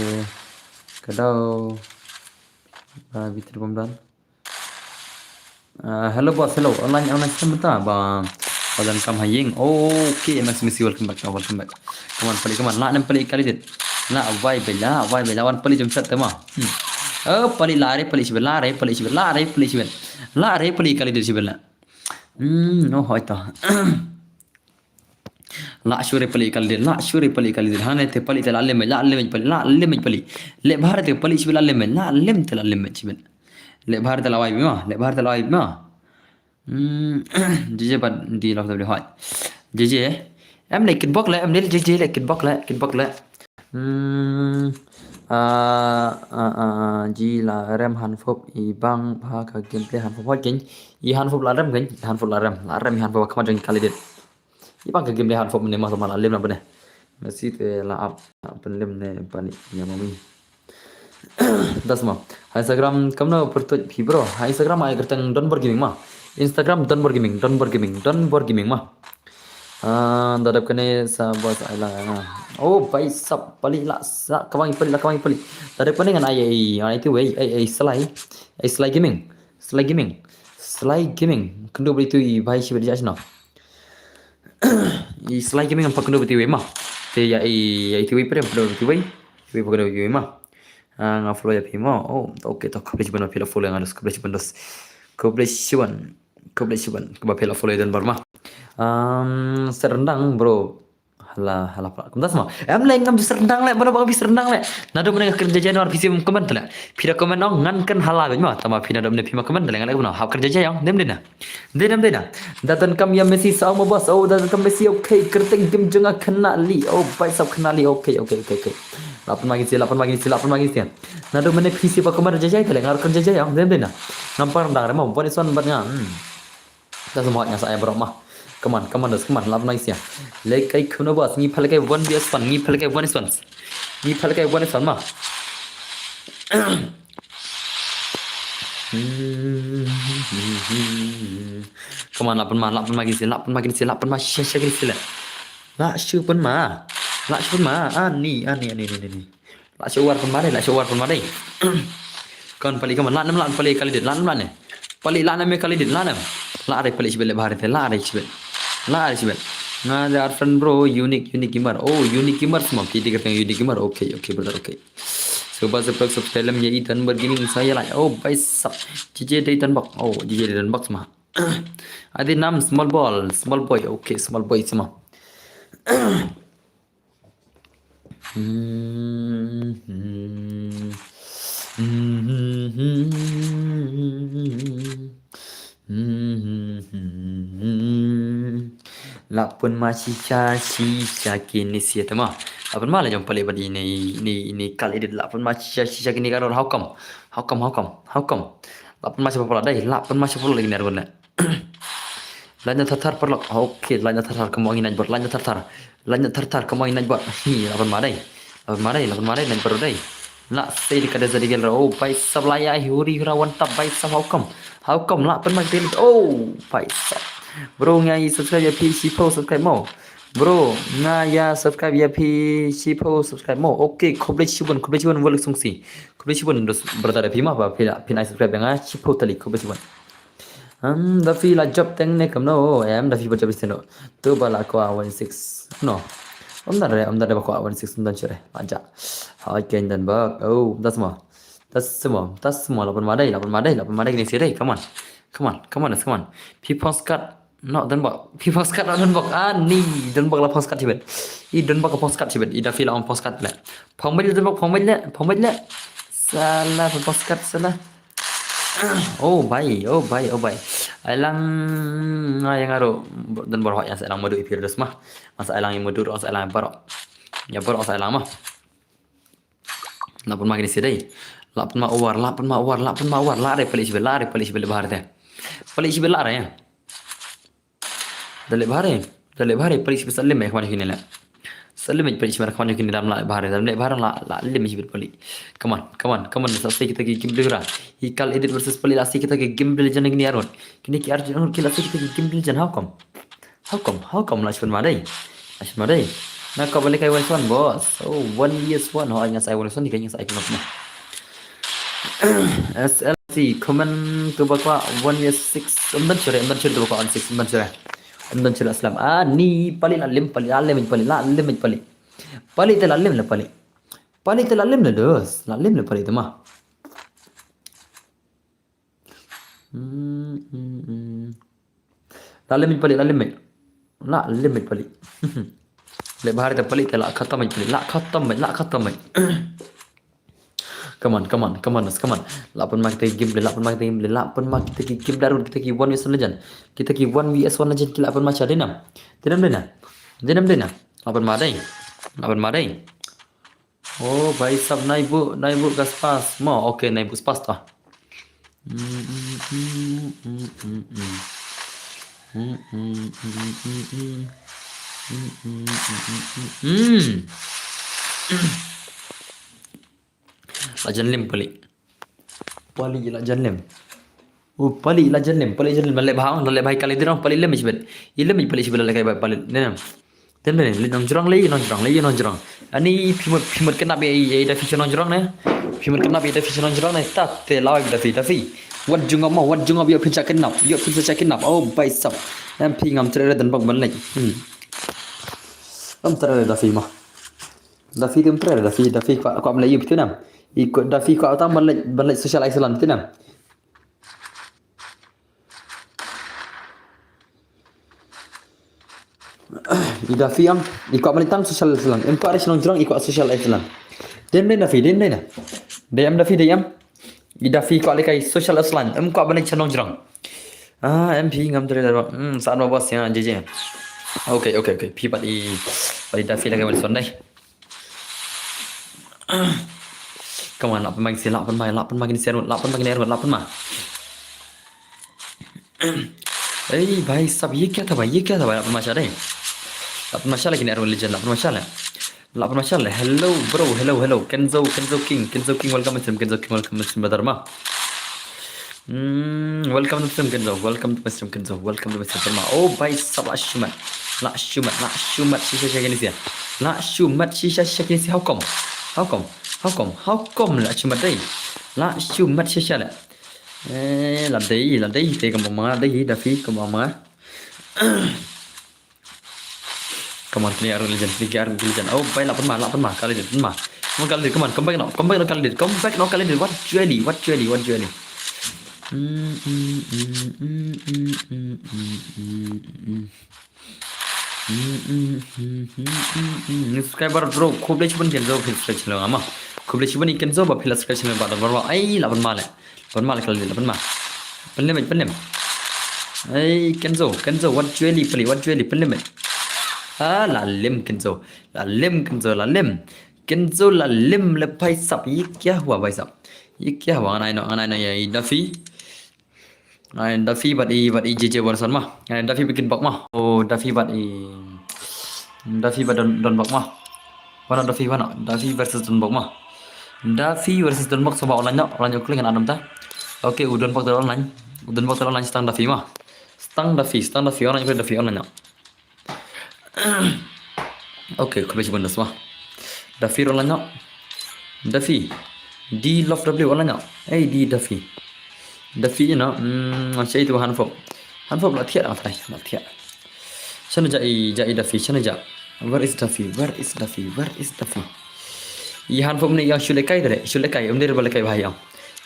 ka dau. Ba bitir bom dan. Ah, hello boss, hello. Online, online system mynta ba, ba donkam ha ïing. Okay, M S M C, welcome back, welcome back. Come on, pali, come on. La nam pali kali dit. La wai bela, wai bela, wan pali jump shot tema. Hmm. Oh, pali la re, pali shibit, la re, pali shibit, la re, pali shibit. La re, pali kali dit shibit la. Hmm, oh, hoi to. La shu re pali kali dit, la shu re pali kali dit. Hangne te pali te la lem, la lem pali, la lem pali. Leh bha te pali shibit la lem, la lem te la lem shibit. Leh bha te la wai bima, leh bha te la wai bima. Hmm, J J bad di lok tabli hoi. J J. Em leh Kitbok leh, em leh J J leh Kitbok leh, Kitbok leh. Hmm. Ah, ah, ah, ah, ji la rem Hanfop i bang bha ka gameplay Hanfop hoi kein. I Hanfop la rem kein, i Hanfop la rem, la rem i Hanfop ka ma jong kali dit. I bang ka game leh Hanfop mynne ma sama la lem na bane. Messi te la ap, la pynlem ne Pali ïa mami. Das ma. Ha Instagram kumno pyrtuit phi bro? Ha Instagram ai kyrteng Donbor Gaming ma. Instagram Donbor Gaming, Donbor Gaming, Donbor Gaming ma. Ah, da dep kane sa bos ai la. Oh, bhai sab Pali la sa kawang Pali la kawang Pali. Da dep kane ngan ai ai ai tu ai ai Sly. Ai Sly Gaming. Sly Gaming. Sly Gaming. Kynduh beli tu i bhai shi beli jasno. I Sly Gaming pa kynduh beti wei ma. Te ïa i ïa i ti wei pyrem kynduh beti wei. Wei pa kynduh beti wei ma. Ah, nga follow ïa phi ma. Oh, okay, to khublei shibun phi la follow nga dos, khublei shibun dos. Khublei shibun. Khublei shibun. Kaba phi la follow Donbor ma. Um, Serdang bro. Hala hala pa. Kumtas ma. Em le ngam Serdang le, mana ba Serdang le. Nado mana kyrja Januar phi sim comment le. Phi da comment ong ngan kan hala bit ma. Tama phi nado ne phi ma comment le ngan le kumno. Hap kyrja jayong. Dem dina. Dina dina. Da tan kam ïa Messi sa ma bos. Oh da tan kam Messi, okay. Kyrteng game jong nga kena li. Oh bhai sab kena li. Okay, okay, okay, okay. Lapan magi si, lapan magi si, lapan magi si. Nado mene phi si pa kumar jajai kale ngar kan jajai ong. Dem dina. Nampar dang rema. Boni son bat nga. Hmm. Da semua nya sa ai bro ma. Come on, come on, come on. Lapan magi si. Lekai kuno bos. Ngi palekai one v one. Ngi palekai one v one. Ngi palekai one v one ma. Come on, lapan ma, lapan ma gini, lapan ma gini, lapan ma sha sha gini le. La shu pun ma. La shu pun ma. Ani, ani, ani, ani, ani. La shu war pun ma dei, la shu war pun ma dei. Kon Pali, come on, la nem la Pali kali dit, la nem la ne. Pali la nem kali dit, la nem. La dei Pali sibel bahar te, la dei sibel. La dei sibel. Nga da friend bro, unique, unique gamer. Oh, unique gamer semua. Kita kata unique gamer. Okay, okay, brother, okay. Suba subscribe subscribe lem ïa i Donbor Gaming sa ïa like. Oh bhai sab. J J dei Donbok. Oh J J dei Donbok sama. Adi nam small ball, small boy. Okay, small boy sama. Hmm, hmm. Hmm, hmm, hmm, hmm. Hmm. La pun ma shisha shisha kini sia tama. La pun ma la jong pali bad ini ini ini kali dit la pun ma shisha shisha kini karor. How come? How come? How come? How come? La pun ma shisha pala dai. La pun ma shisha pala lagi nervon na. Lanya thar thar parlok. Okay, lanya thar thar kamo ngi nai bot lanya thar thar. Lanya thar thar kamo ngi nai bot. Hi, la pun ma dai. La pun ma dai, la pun ma dai, nai bot dai. La sei di kada jadi gel ra. Oh, bhai sab la ya huri hura one tap bhai sab how come? How come la pun ma gel? Oh, bhai sab. Bro nga i subscribe ïa phi shiphew subscribe mo. Bro nga ïa subscribe ïa phi shiphew subscribe mo. Okay, khublei shibun, khublei shibun wal sungsi. Khublei shibun dos brother phi ma ba phi phi nai subscribe nga shiphew tali khublei shibun. Em da phi la job teng ne kam no em da phi ba job isteno. Tu ba la ko one six. No. Om da re om da re ba ko one six om da chere. Aja. Hai ken dan ba. Oh, das ma. Das ma. Das ma la pun ma dai, la pun ma dai, la pun ma dai ne sire. Come on. Come on. Come on. Come on. Phi postcard. No, Donbok. Phi postcard no Donbok. Ah, ni Donbok la postcard sibet. I Donbok la postcard sibet. I da phi la on postcard le. Phong bel Donbok, phong bel le, phong bel le. Salah postcard salah. Oh bai, oh bai, oh bai. Ai lang ai yang aro Donbor hok yang sa lang madu ipir dos mah. Masa ai lang yang madu, sa lang baro. Ya baro sa lang mah. Lapan ma kini sidai. Lapan ma over, lapan ma over, lapan ma over. Lare pali sibe, lare pali sibe bahar te. Pali sibe lare ya. Dale bahare, dale bahare pali sibe salim ya kwan kini la. Salim ya pali sibe kwan kini dam la bahare, dam le bahare la la lim sibe pali. Come on, come on, come on. Sa sai kita ki game dira. Ikal edit versus pali la sai kita ki game dira jan kini arun. Kini ki arjun ki la sai kita ki game dira jan how come? How come? How come la shun madai? La shun madai. Na ka balik kai one one boss. Oh, one v one. Ho ngas ai one one ni kan ngas ai kuma kuma. S L C comment tu bakwa one v six. Emdan chure, emdan chure tu bakwa one six, emdan chure. Emdan chure aslam. Ah, ni pali la lim pali la lim pali la lim pali. Pali te la lim la pali. Pali te la lim la dos. La lim la pali tu mah. Hmm, hmm, hmm. La limit palik, la limit. La limit palik. Le bahar te palik te la khatam palik, la khatam, la khatam. Come on, come on, come on, come on. La pun ma kita game, la pun ma kita game, la pun ma kita game darun kita ki one v one legend. Kita ki one v one legend ki la pun ma cha dinam. Dinam dinam. Dinam dinam. La pun ma dai. La pun ma dai. Oh, bhai sab nai bu, nai bu gas pas. Mo, okay, nai bu pas ta. Hmm. La jan lem pali. Pali la jan lem. Oh, pali la jan lem, pali jan lem, la leh bha, la leh bha i kali dino, pali lem i shibet. I lem i pali shibet la leh kai ba pali. Ne. Tem ne, leh nongjrong leh, nongjrong leh, nongjrong. Ani phi mut, phi mut kynap i, i Dafi sha nongjrong ne. Phi mut kynap i Dafi sha nongjrong ne, ta te lawai Dafi, Dafi. Wat jung mo, wat jung ïoh phin sa kynap, ïoh phin sa kynap. Oh, bai sap. Em phi ngam treh re don bok ban leh. Hmm. Ngam treh re Dafi mo. Dafi tem treh, Dafi, Dafi kwa, kwa mlei yu bitu nam. I kwa, Dafi kwa tam ban leh, ban leh social island bitu nam. I Dafi am, i kwa ban leh tam social island. Em kwa re sha nongjrong, i kwa social island. Dem dem Dafi, dem dem na. Dem Dafi, dem. I Dafi kwa leh kai social island. Em kwa ban leh sha nongjrong. Ah, em phi ngam treh re. Hmm, sa ma bos ya, J J. Okay, okay, okay. Phi pat i, pat i Dafi leh kai ban son dai. Come on, lah pynmai si, lah pynmai, lah pynmai kine si, lah pynmai kine, lah pynmai. Ei, bhai sab, ye kya tha bhai, ye kya tha bhai, lah pynmai sha dai. Lah pynmai sha leh kine Arun Legend, lah pynmai sha leh. Lah pynmai sha leh. Hello, bro, hello, hello. Kenzo, Kenzo King, Kenzo King, welcome, Mister Kenzo King, welcome, Mister Dharma. Hmm, welcome to Mister Kenzo, welcome to Mister Kenzo, welcome to Mister Dharma. Oh, bhai sab la shu mat. La shu mat, la shu mat shisha shisha kine si. La shu mat shisha shisha kine si. How come? How come? How come? How come la shu mat dei? La shu mat shisha leh. Eh, la dei, la dei, te ka mama dei, Dafi ka mama. Come on, kine Arun Legend, kine Arun Legend. Oh, bhai, lah pynmai, lah pynmai, kali dei, pynmai. Come on, kali dei, come on, come back now, come back now, kali dei, come back now, kali dei. What jewelry, what jewelry, what jewelry. Mm, mm, mm, mm, mm, mm, mm, mm, mm. Mm, mm, mm, mm, mm, mm. Subscriber bro, khublei shibun Kenzo, phi subscribe channel nga ma. Khublei shibun i Kenzo ba phi la subscribe channel ba, don bor ba. Ai, lah pynmai leh. Pynmai leh kali, lah pynmai. Pynlem, pynlem. Ai, Kenzo, Kenzo, wat jewelry pynlem, wat jewelry pynlem. Ah, la lem Kenzo. La lem Kenzo, la lem. Kenzo la lem leh bhai sab. Ye kya hua bhai sab? Ye kya hua? Ngan ai noh, ngan ai noh ya i Dafi. Ngan ai Dafi bad i, bad i J J Warson ma. Ngan ai Dafi bikin bok ma. Oh, Dafi bad i, Dafi bad Don, Don Bok ma. Wan noh Dafi, wan noh. Dafi versus Don Bok ma. Dafi versus Don Bok, sngewbha online noh, online noh klik ngan add ym ta. Okay, u Don Bok te online. U Don Bok te online, stang Dafi ma. Stang Dafi, stang Dafi, online klik Dafi, online noh. Okay, khublei shibun da sma. Dafi ruh la nyok. Dafi. Di love W la nyok. Ei, di Dafi. Dafi ïa no. Hmm, acha itu Hanfop. Hanfop la thiah, la thiah, la thiah. Shano ja i, ja i Dafi, shano ja. Where is Dafi? Where is Dafi? Where is Dafi? I Hanfop ne ïa shu lehkai dere, shu lehkai, um dere ba lehkai bha ïa.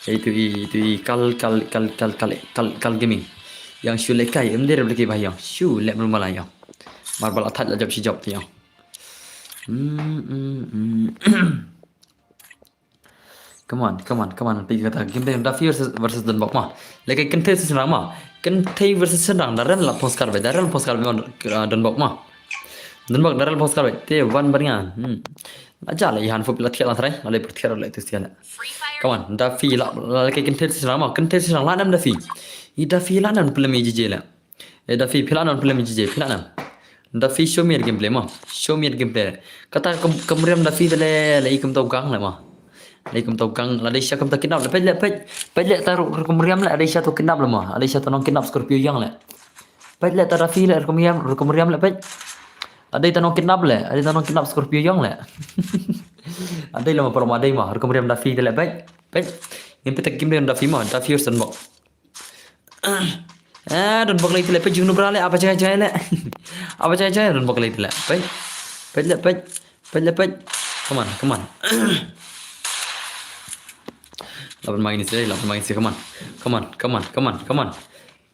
Itu i, itu i kal, kal, kal gaming. Ïa shu lehkai, um dere ba lehkai bha ïa. Shu leh mul mala ïa. Mar ba la thait la jop shi jop te ïa. Mm, mm, mm. Come on, come on, come on. Pi kata game day Dafi versus, versus Don Bok ma. Lehkai kynthei versus shynrang ma. Kynthei versus shynrang. Daren la pong skat bha. Daren la pong skat bha, uh, Don Bok ma. Don Bok, daren la pong skat bha. Te wan bar nga. Hmm. La ja la i Hanfop la thiah la trai. La leh pyrthiah la tu sia la. Come on, Dafi la, la lehkai kynthei versus shynrang ma. Kynthei versus shynrang la nam Dafi. I Dafi la nam pynlem i J J la. Eh, Dafi, phi la nam pynlem i J J, phi la nam. Dafi, show me your gameplay ma. Show me your gameplay. Kata kam, kam riam Dafi te le, le i kam tau gang le ma. Le i kam tau gang, la dei sha kam tau kidnap le, peit le, peit. Peit le ta ruh kam riam le, la dei sha tau kidnap le ma. La dei sha tau nong kidnap Scorpio Young le. Peit le ta Dafi le, kam riam, kam riam le, peit. La dei ta nong kidnap le, la dei ta nong kidnap Scorpio Young le. La dei le ma, pura ma dei ma, kam riam Dafi te le, peit. Peit. Ngin peit ta kim riam Dafi ma, Dafi ur sen bok. Ah, Don Bok lei te le, peit jingnu bra le, apa jai jai le. Apa jai jai, Don Bok lei te le. Peit. Peit le, peit. Peit le, peit. Come on, come on. Laban main ni sih, laban main ni sih, come on. Come on, come on, come on, come on.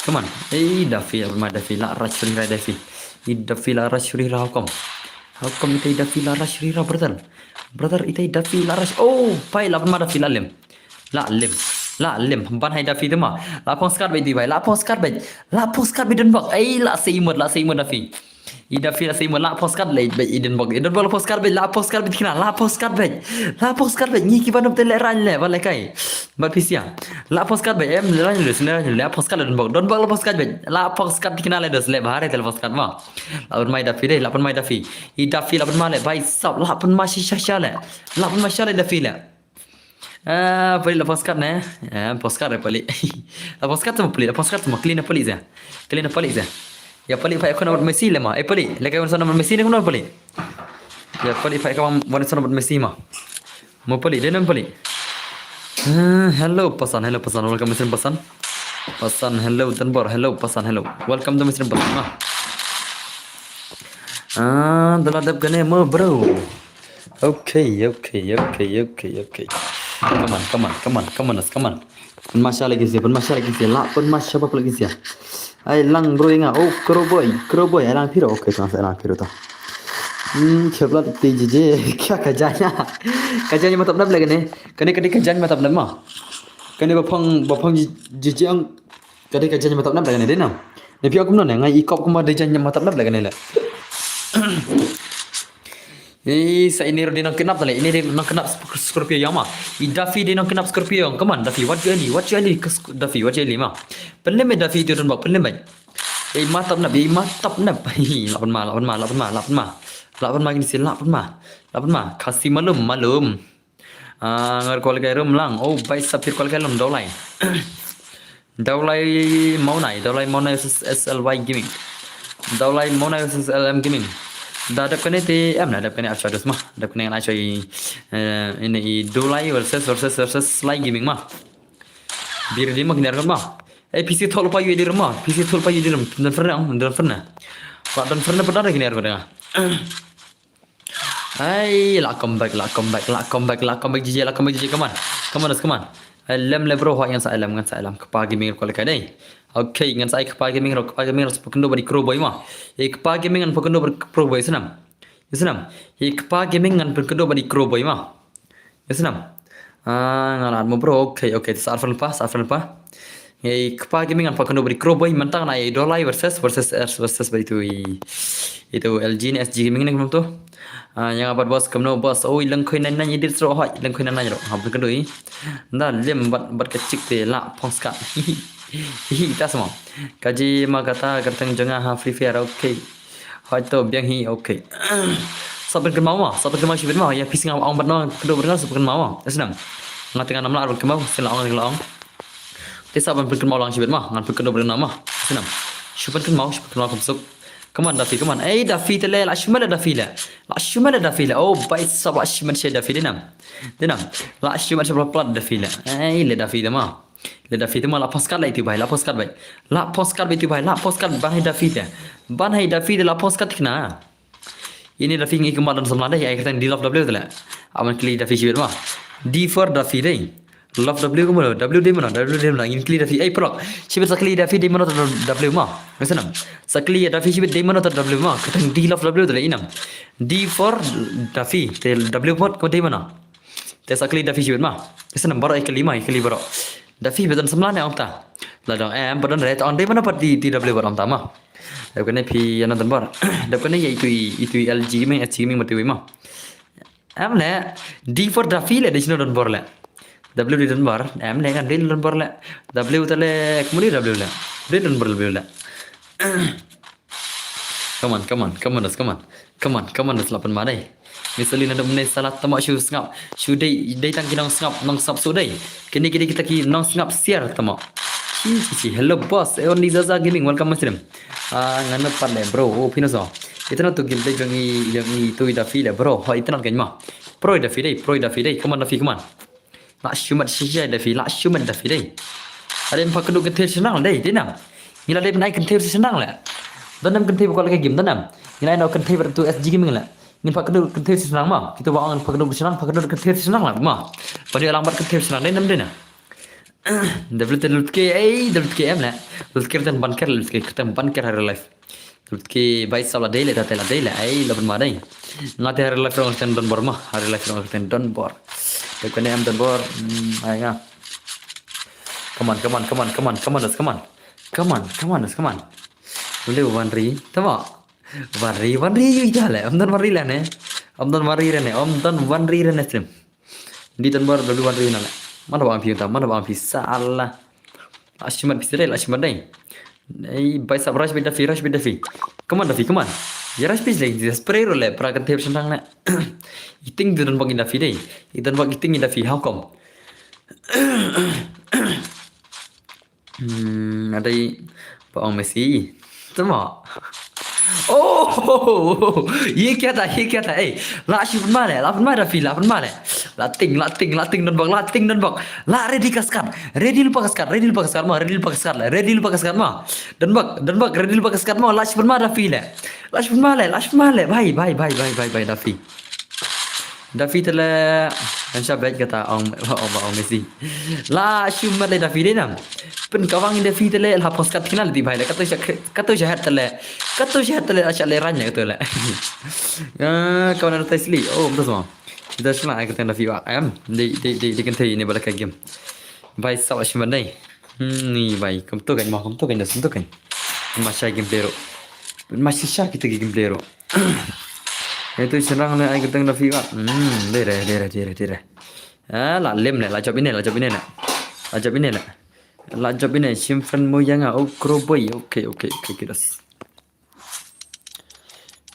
Come on. Ei, Dafi, laban main Dafi, la rach suri rai Dafi. Ei, Dafi, la rach suri ra, how come? How come itai Dafi, la rach suri ra, brother? Brother, itai Dafi, la rach. Oh, pai, laban main Dafi, la lem. La lem. La lem. Ban hai Dafi te ma. La phong skat beit di bai. La phong skat beit. La phong skat beit Don Bok. Ei, la sei mut, la sei mut Dafi. I Dafi la sa imo la postcard leh beit i Donbok. I Donbok la postcard beit, la postcard beit kine, la postcard beit. La postcard beit, ngi kiba nym te leh rang leh, ba leh kai. Bad phi sia. La postcard beit, em leh rang leh, sne rang leh, la postcard leh Donbok. Donbok la postcard beit. La postcard kine leh dos leh, bahar te la postcard ma. La pynma i Dafi dei, la pynma i Dafi. I Dafi la pynma leh, bai sap, la pynma shisha sha leh. La pynma sha leh Dafi leh. Ah, palik la postcard ne. Eh, postcard eh palik. La postcard sama palik, la postcard sama clean palik sa. Clean palik sa. Ïa palik pha khun namar Messi leh ma. Eh palik, leh kai wan sa namar Messi ne khun palik. Ïa palik pha khun wan sa namar Messi ma. Mo palik, dei nam palik. Ah, hello Pasan, hello Pasan, welcome Mister Pasan. Pasan, hello Donbor, hello Pasan, hello. Welcome to Mister Pasan ma. Ah, da la dep kane mo bro. Okay, okay, okay, okay, okay. Come on, come on, come on, come on, come on. Pynma sha lagi sia, pynma sha lagi sia, la pynma sha bap lagi sia. Ai lang bro nga, oh Crowboy, Crowboy, ai lang phi ruh, okay, tang sa lang phi ruh to. Hmm, kheblat ti jije, kya ka janya. Ka janya matap nap lagi ne. Kane kane ka janya matap nap ma. Kane ba phong, ba phong jije ang. Ka dei ka jaiñ matap nap da kane dei nam. Ne phi ong kumno ne, nga i kop kumba dei jaiñ matap nap da kane leh. Ei, sa ini ruh dei nongkidnap tale, ini dei nongkidnap Scorpio ïong ma. I Dafi dei nongkidnap Scorpio ïong. Come on Dafi, wat ju eli, wat ju eli Dafi, wat ju eli ma. Pynlem Dafi itu Donbok, pynlem. Ei matap nap, ei matap nap. La pynma, la pynma, la pynma, la pynma. La pynma kine sia, la pynma. La pynma. Khasi malum, malum. Ah, ngar kwal kai rum lang. Oh, bai sap phi kwal kai lum Dawlai. Dawlai Mawnai, Dawlai Mawnai versus S L Y Gaming. Dawlai Mawnai versus L M Gaming. Da dep kane te em na dep kane archoi dus ma. Dep kane ngan archoi, eh, ini i Dawlai versus, versus, versus Sly Gaming ma. Bir di ma kine ma. Eh, P C thol pa yu di ma. P C thol pa yu di rum. Don ferne, don ferne. Pa don ferne pa don kine ma. Hai, la comeback, la comeback, la comeback, la comeback jije, la comeback jije, come on. Come on, come on. Ai lem le bro, hoi ngan sa ai lem, ngan sa ai lem. Kpa Gaming ko le kai dei. Okay, ngan sa ai Kpa Gaming ro, Kpa Gaming ro sa pynkynduh bad i Crowboy ma. I Kpa Gaming ngan pynkynduh bad Crowboy snam. Snam. I Kpa Gaming ngan pynkynduh bad i Crowboy ma. Snam. Ah, nga lad mo bro. Okay, okay. Sa arfan pa, sa arfan pa. Ei Kpa Gaming ngan pynkynduh bad i Crowboy, mynta ngan ai Dawlai versus, versus, versus bad itu i, itu L G ne S G Gaming ne kumno to. Ah, ïa nga bad boss kumno boss. Oi, lengkhoi nine nine edit ro hoi, lengkhoi nine nine ro. Ha, pynkynduh i. Nda lem bad, bad ka chick te la postcard. Hi, ta samo. Kaji ma kata kyrteng jong nga ha Free Fire, okay. Hoi to biang hi, okay. Sa pynkynmaw ma, sa pynkynmaw shibit ma, ïa phi sngew ong bad nga pynkynduh bad nga, sa pynkynmaw ma. Snam. Nga te ngan ym lah ban kynmaw, sa la ong, la ong. Te sa ban pynkynmaw lang shibit ma, ngan pynkynduh bad nga ma. Snam. Shu pynkynmaw, shu pynkynmaw kumsuk. Come on Dafi, come on. Ei Dafi te le, la shimet le Dafi le. La shimet le Dafi le. Oh, bai sap la shimet shi Dafi dei nam. Dei nam. La shimet shi plat Dafi le. Ei le Dafi te ma. Le Dafi te ma la postcard la itu bai, la postcard bai. La postcard bai itu bai, la postcard ban hai Dafi te. Ban hai Dafi te la postcard kna. Ini Dafi ngi kumba don samla dei, ai kyrteng D Love W te le. Aban kylli Dafi shibit ma. D for Dafi dei. Love W kumno, W dei mano, W dei mano, ngin kylli Dafi. Ei prok. Shibit sa kylli Dafi dei mano ta W ma. Ngan snam. Sa kylli Dafi shibit dei mano ta W ma. Kyrteng D Love W te le inam. D for Dafi, te W mot ko dei mano. Te sa kylli Dafi shibit ma. Ngan snam baroh ai kylli ma, ai kylli baroh. Dafi ba don samla ne ong ta. La dong em ba don re ta ong dei mano pat D W ba ong ta ma. Dep kane phi ïa na Donbor. Dep kane ïa itu i, itu i L G Gaming, S G Gaming mati wi ma. Em le, D for Dafi le, dei shino Donbor le. W dei Donbor, em le kan dei Donbor le. W ta le, kumno dei W le. Dei Donbor W le. Come on, come on, come on, das, come on. Come on, come on, das, la pynma dei. Miss Alina dum ne salat tama shu sngap. Shu dei, dei tang ki nongsngap, nongsngap shu dei. Kini, kini kita ki nongsngap siar tama. Chi, chi, chi. Hello boss, eh, only Zaza Gaming, welcome my stream. Ah, ngan pat le bro, oh pino so. Itna tu game dei jong i, jong i tu i Dafi le bro. Ha itna kan ma. Pro i Dafi dei, pro i Dafi dei. Come on Dafi, come on. La shumat shisha Dafi, la shumat Dafi dei. Are em pa kynduh kynthei shnang dei, dei nam. Ngi la dei pynai kynthei shnang le. Don nam kynthei ba kwal ka game don nam. Ngi la ino kynthei ba tu S G Gaming le. Ngin pa kynduh kynthei shnang ma. Kitu ba ong pa kynduh shnang, pa kynduh kynthei shnang la ma. Pa dei lang bat kynthei shnang dei nam dei na. Double te lut ke, ei, double ke em le. Lut ke ten ban ker, lut ke ten ban ker hari life. Ki bai sa la dei le, ta te la dei le, ai la pynma dei. Nga te hari life rong ten Donbor ma, hari life rong ten Donbor. Te kone em Donbor, hmm, ai nga. Come on, come on, come on, come on, come on, das, come on. Come on, come on, das, come on. Ule wan ri, tama. Wan ri, wan ri ïa ita le. Ym don wan ri lane. Ym don wan ri lane. Ym don wan ri lane stream. Di don wan ri, wan ri lane. Mana ba ong phi uta, mana ba ong phi sala. La shimet phi sdei, la shimet dei. Ei, bai sap rush beit Daffy, rush beit Daffy. Come on Daffy, come on. Ïa rush beit dei, ïa spray ruh le, pra kan thep shen tang le. I think don bok i Daffy dei. I don bok i think i Daffy, how come? Hmm, adei ba ong Messi. Tama. Oh, ye kya tha, ye kya tha. Ei, la shi pynma le, la pynma Daffy, la pynma le. La ting, la ting, la ting don bok, la ting don bok. La ready ka skat, ready lypa ka skat, ready lypa ka skat ma, ready lypa ka skat le, ready lypa ka skat ma. Don bok, don bok, ready lypa ka skat ma, la shi pynma Daffy le. La shi pynma le, la shi pynma le. Bye, bye, bye, bye, bye, bye, Daffy. Daffy te le, kan sha beit kata ong, ong, ong Messi. La shimet le Daffy dei nam. Pyn kawang Daffy te le, la pos kat kina le ti bhai le. Kato sha, kato sha het te le. Kato sha het te le, sha le ranya kato le. Ah, kawan ada tai sli. Oh, betul semua. Kita semua ai kata Daffy wa. Em, di, di, di, di kentai ini balik game. Bhai, sap shimet dei. Hmm, ni bhai, kumto kan, ma kumto kan, das kumto kan. Masha game player. Masha sha kita game player. Itu serang le ai kyrteng Daffy wat. Hmm, dei re, dei re, dei re, dei re. Ah, la lem le, la jop ine, la jop ine le. La jop ine le. La jop ine, shim friend mo ïa nga, oh, Crowboy. Okay, okay, okay, okay, das.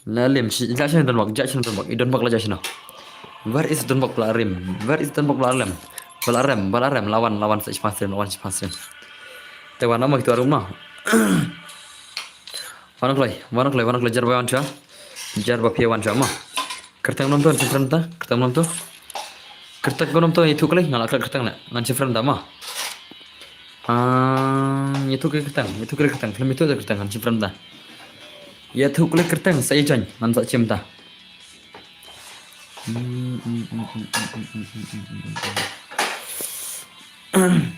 La lem, shi, ja shano don bok, ja shano don bok, i don bok la ja shano. Where is don bok la rem? Where is don bok la rem? Bala rem, bala rem, lawan, lawan sa shipan srem, lawan shipan srem. Te wan ma kitu arum na. Wan kloi, wan kloi, wan kloi, jar ba wan cha. Jar ba phi wan cha ma. Kyrteng nom to, ngan shim friend ta, kyrteng nom to. Kyrteng ko nom to, ïathuh kloi, nga la kyrteng le, ngan shim friend ta ma. Ah, ïathuh kloi kyrteng, ïathuh kloi kyrteng, khlem ïathuh kloi kyrteng, ngan shim friend ta. Ïathuh kloi kyrteng, sa ïa join, ngan sa shim ta. Hmm, hmm, hmm.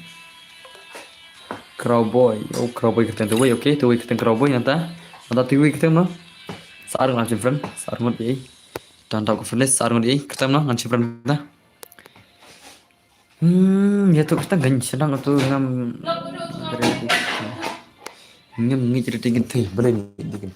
Cowboy, oh, Cowboy kyrteng tu wei, okay, tu wei kyrteng Cowboy nangta. Nangta tu wei kyrteng no. Sa ar ngan shim friend, sa ar ngut ei. Don tap ka friend list, sa ar ngut ei, kyrteng no, ngan shim friend ta. Hmm, ïa tu kyrteng kan sdang tu ngam. Ngam ngi jadi tingin tu, boleh ni tingin.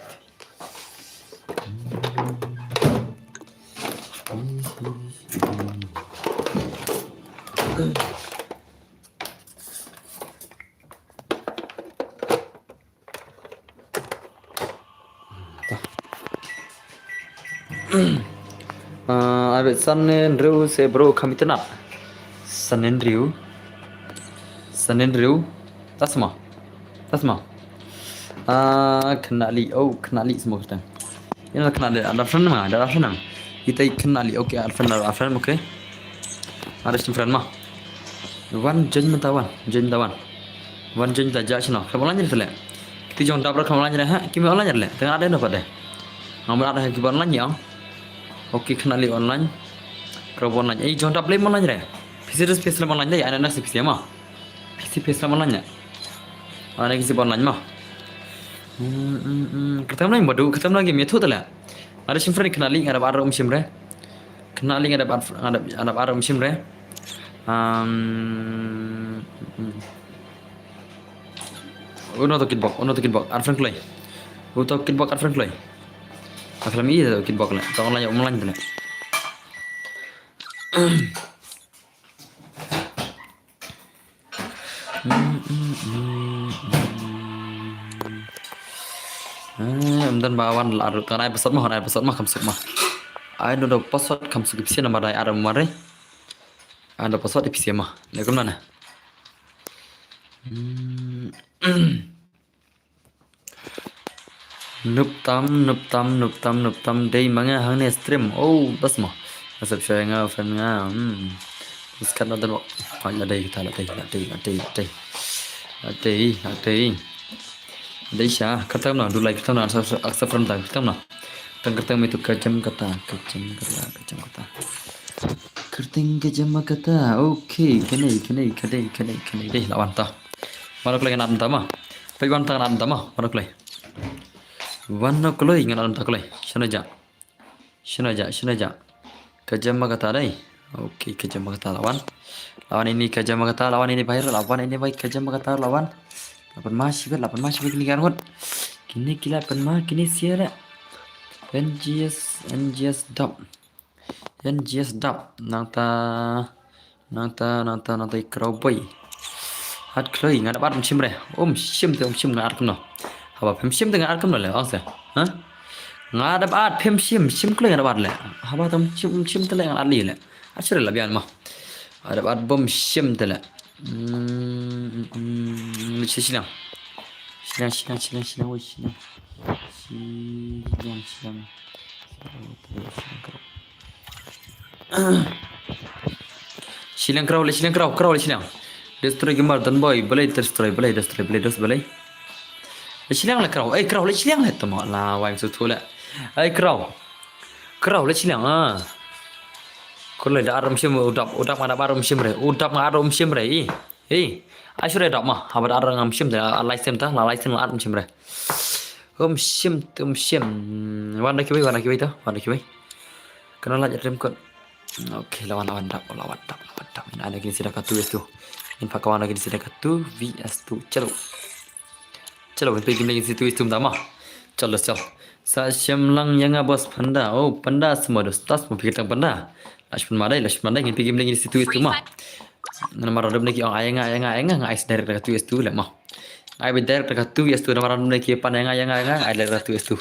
Ah, abet san ne ndriu se bro kami tenat. San ne ndriu. San ne ndriu. Tasma. Tasma. Ah, kena li. Oh, kena li semua kita. Ina kena li, ada friend ma, ada friend ma. Kita kena li, okay, ada friend, ada friend, okay. Ada sim friend ma. Wan, join mynta wan, join mynta wan. Wan join mynta ja shano. Khlem online re tele. Kita jong dap ra khlem online re ha, ki me online re le. Tengah ada no pade. Ngam ada ki online ya. Okay, kena li online. Kro online. Eh, jong dap le online re. Pisi res pisi online de, ana nasi pisi ma. Pisi pisi online ya. Ana kisi online ma. Hmm, hmm, hmm. Kyrteng na badu, kyrteng na game ïathuh tele. Ada shim friend kena li, ada baru um shim re. Kena li ada bar, ada, ada bar um shim re. Um, mm. Uno to kitbok, uno to kitbok, ar friend kloi. Uto kitbok, ar friend kloi. Akhlem i to kitbok le, to online, online le. Mm, mm, mm, mm. Eh, ym don ba wan la ru, tang ai password ma, ai password ma, kam suk ma. Ai no do password kam suk ipsian ma dai ar ma re. Ai no password ipsian ma. Ne kum na na. Hmm. Nup tam, nup tam, nup tam, nup tam, dei ma nga hangne stream. Oh, bas mo. Asap share nga, friend nga. Hmm. Bas kat na dano. Pa la dei kita, la dei, la dei, la dei, la dei. La dei, la dei. Dei sha, kyrteng no, dulai kyrteng no, asap, asap friend ta, kyrteng no. Tang kyrteng me tu ka jam kata, ka jam kata, ka jam kata. Kyrteng ka jam kata. Okay, kane, kane, kane, kane, kane. Dei, lawan ta. Mano kloi ngan ap mynta ma. Peit wan ta ngan ap mynta ma. Mano kloi. Wan no kloi ngan ap mynta kloi. Shano ja. Shano ja, shano ja. Ka jam ma kata dei. Okay, ka jam ma kata lawan. Lawan ini ka jam ma kata, lawan ini bahir, lawan ini bai ka jam ma kata lawan. Lapan ma shibit, lapan ma shibit kini garngot. Kini kila pan ma, kini sia le. N G S, N G S dap. N G S dap. Nangta, nangta, nangta, nangta i kraw boi. Hat kloi, nga dap at um shim re. Um shim te, um shim nga at kumno. Haba phim shim te nga at kumno le, ong se. Ha? Nga dap at phim shim, shim kloi nga dap at le. Haba tam shim, um shim te le nga at li le. At sure la bian mo. Nga dap at bom shim te le. Hmm, hmm, hmm, hmm, shiliang. Shiliang, shiliang, shiliang, shiliang, woi, shiliang. Shiliang, shiliang. Shiliang kraw le, shiliang kraw, kraw le shiliang. Destroy gamer, don boy, balei destroy, balei destroy, balei dos, balei. Le shiliang le kraw, eh, kraw le shiliang le, tama la, wai su tu le. Eh, kraw. Kraw le shiliang, ah. Kur le da arum shim, u dap, u dap nga da arum shim re, u dap nga arum shim re, i. Ei, ai sure dap ma, haba da ar ngam shim da, a lai sem ta, la lai sem la ar um shim re. Um shim, um shim. Wan da kiwei, wan da kiwei ta, wan da kiwei. Kena la jarim kot. Okay, lawan, lawan dap, lawan dap, lawan dap. Ina ada kini sida katu es tu. In paka wan da kini sida katu, V S tu. Chalo. Chalo, in pegim lagi situ es tu tama. Chalo, chalo. Sa shim lang yang abos panda. Oh, panda semua dos tas, mau pikir tang panda. Lashman madai, lashman madai, in pegim lagi situ es tu ma. Namar radum ne ki ong ai nga, ai nga, ai nga, nga ai direct ka tu es tu le mo. Ai be direct ka tu es tu, namar radum ne ki pan ai nga, ai nga, ai nga, ai direct ka tu es tu.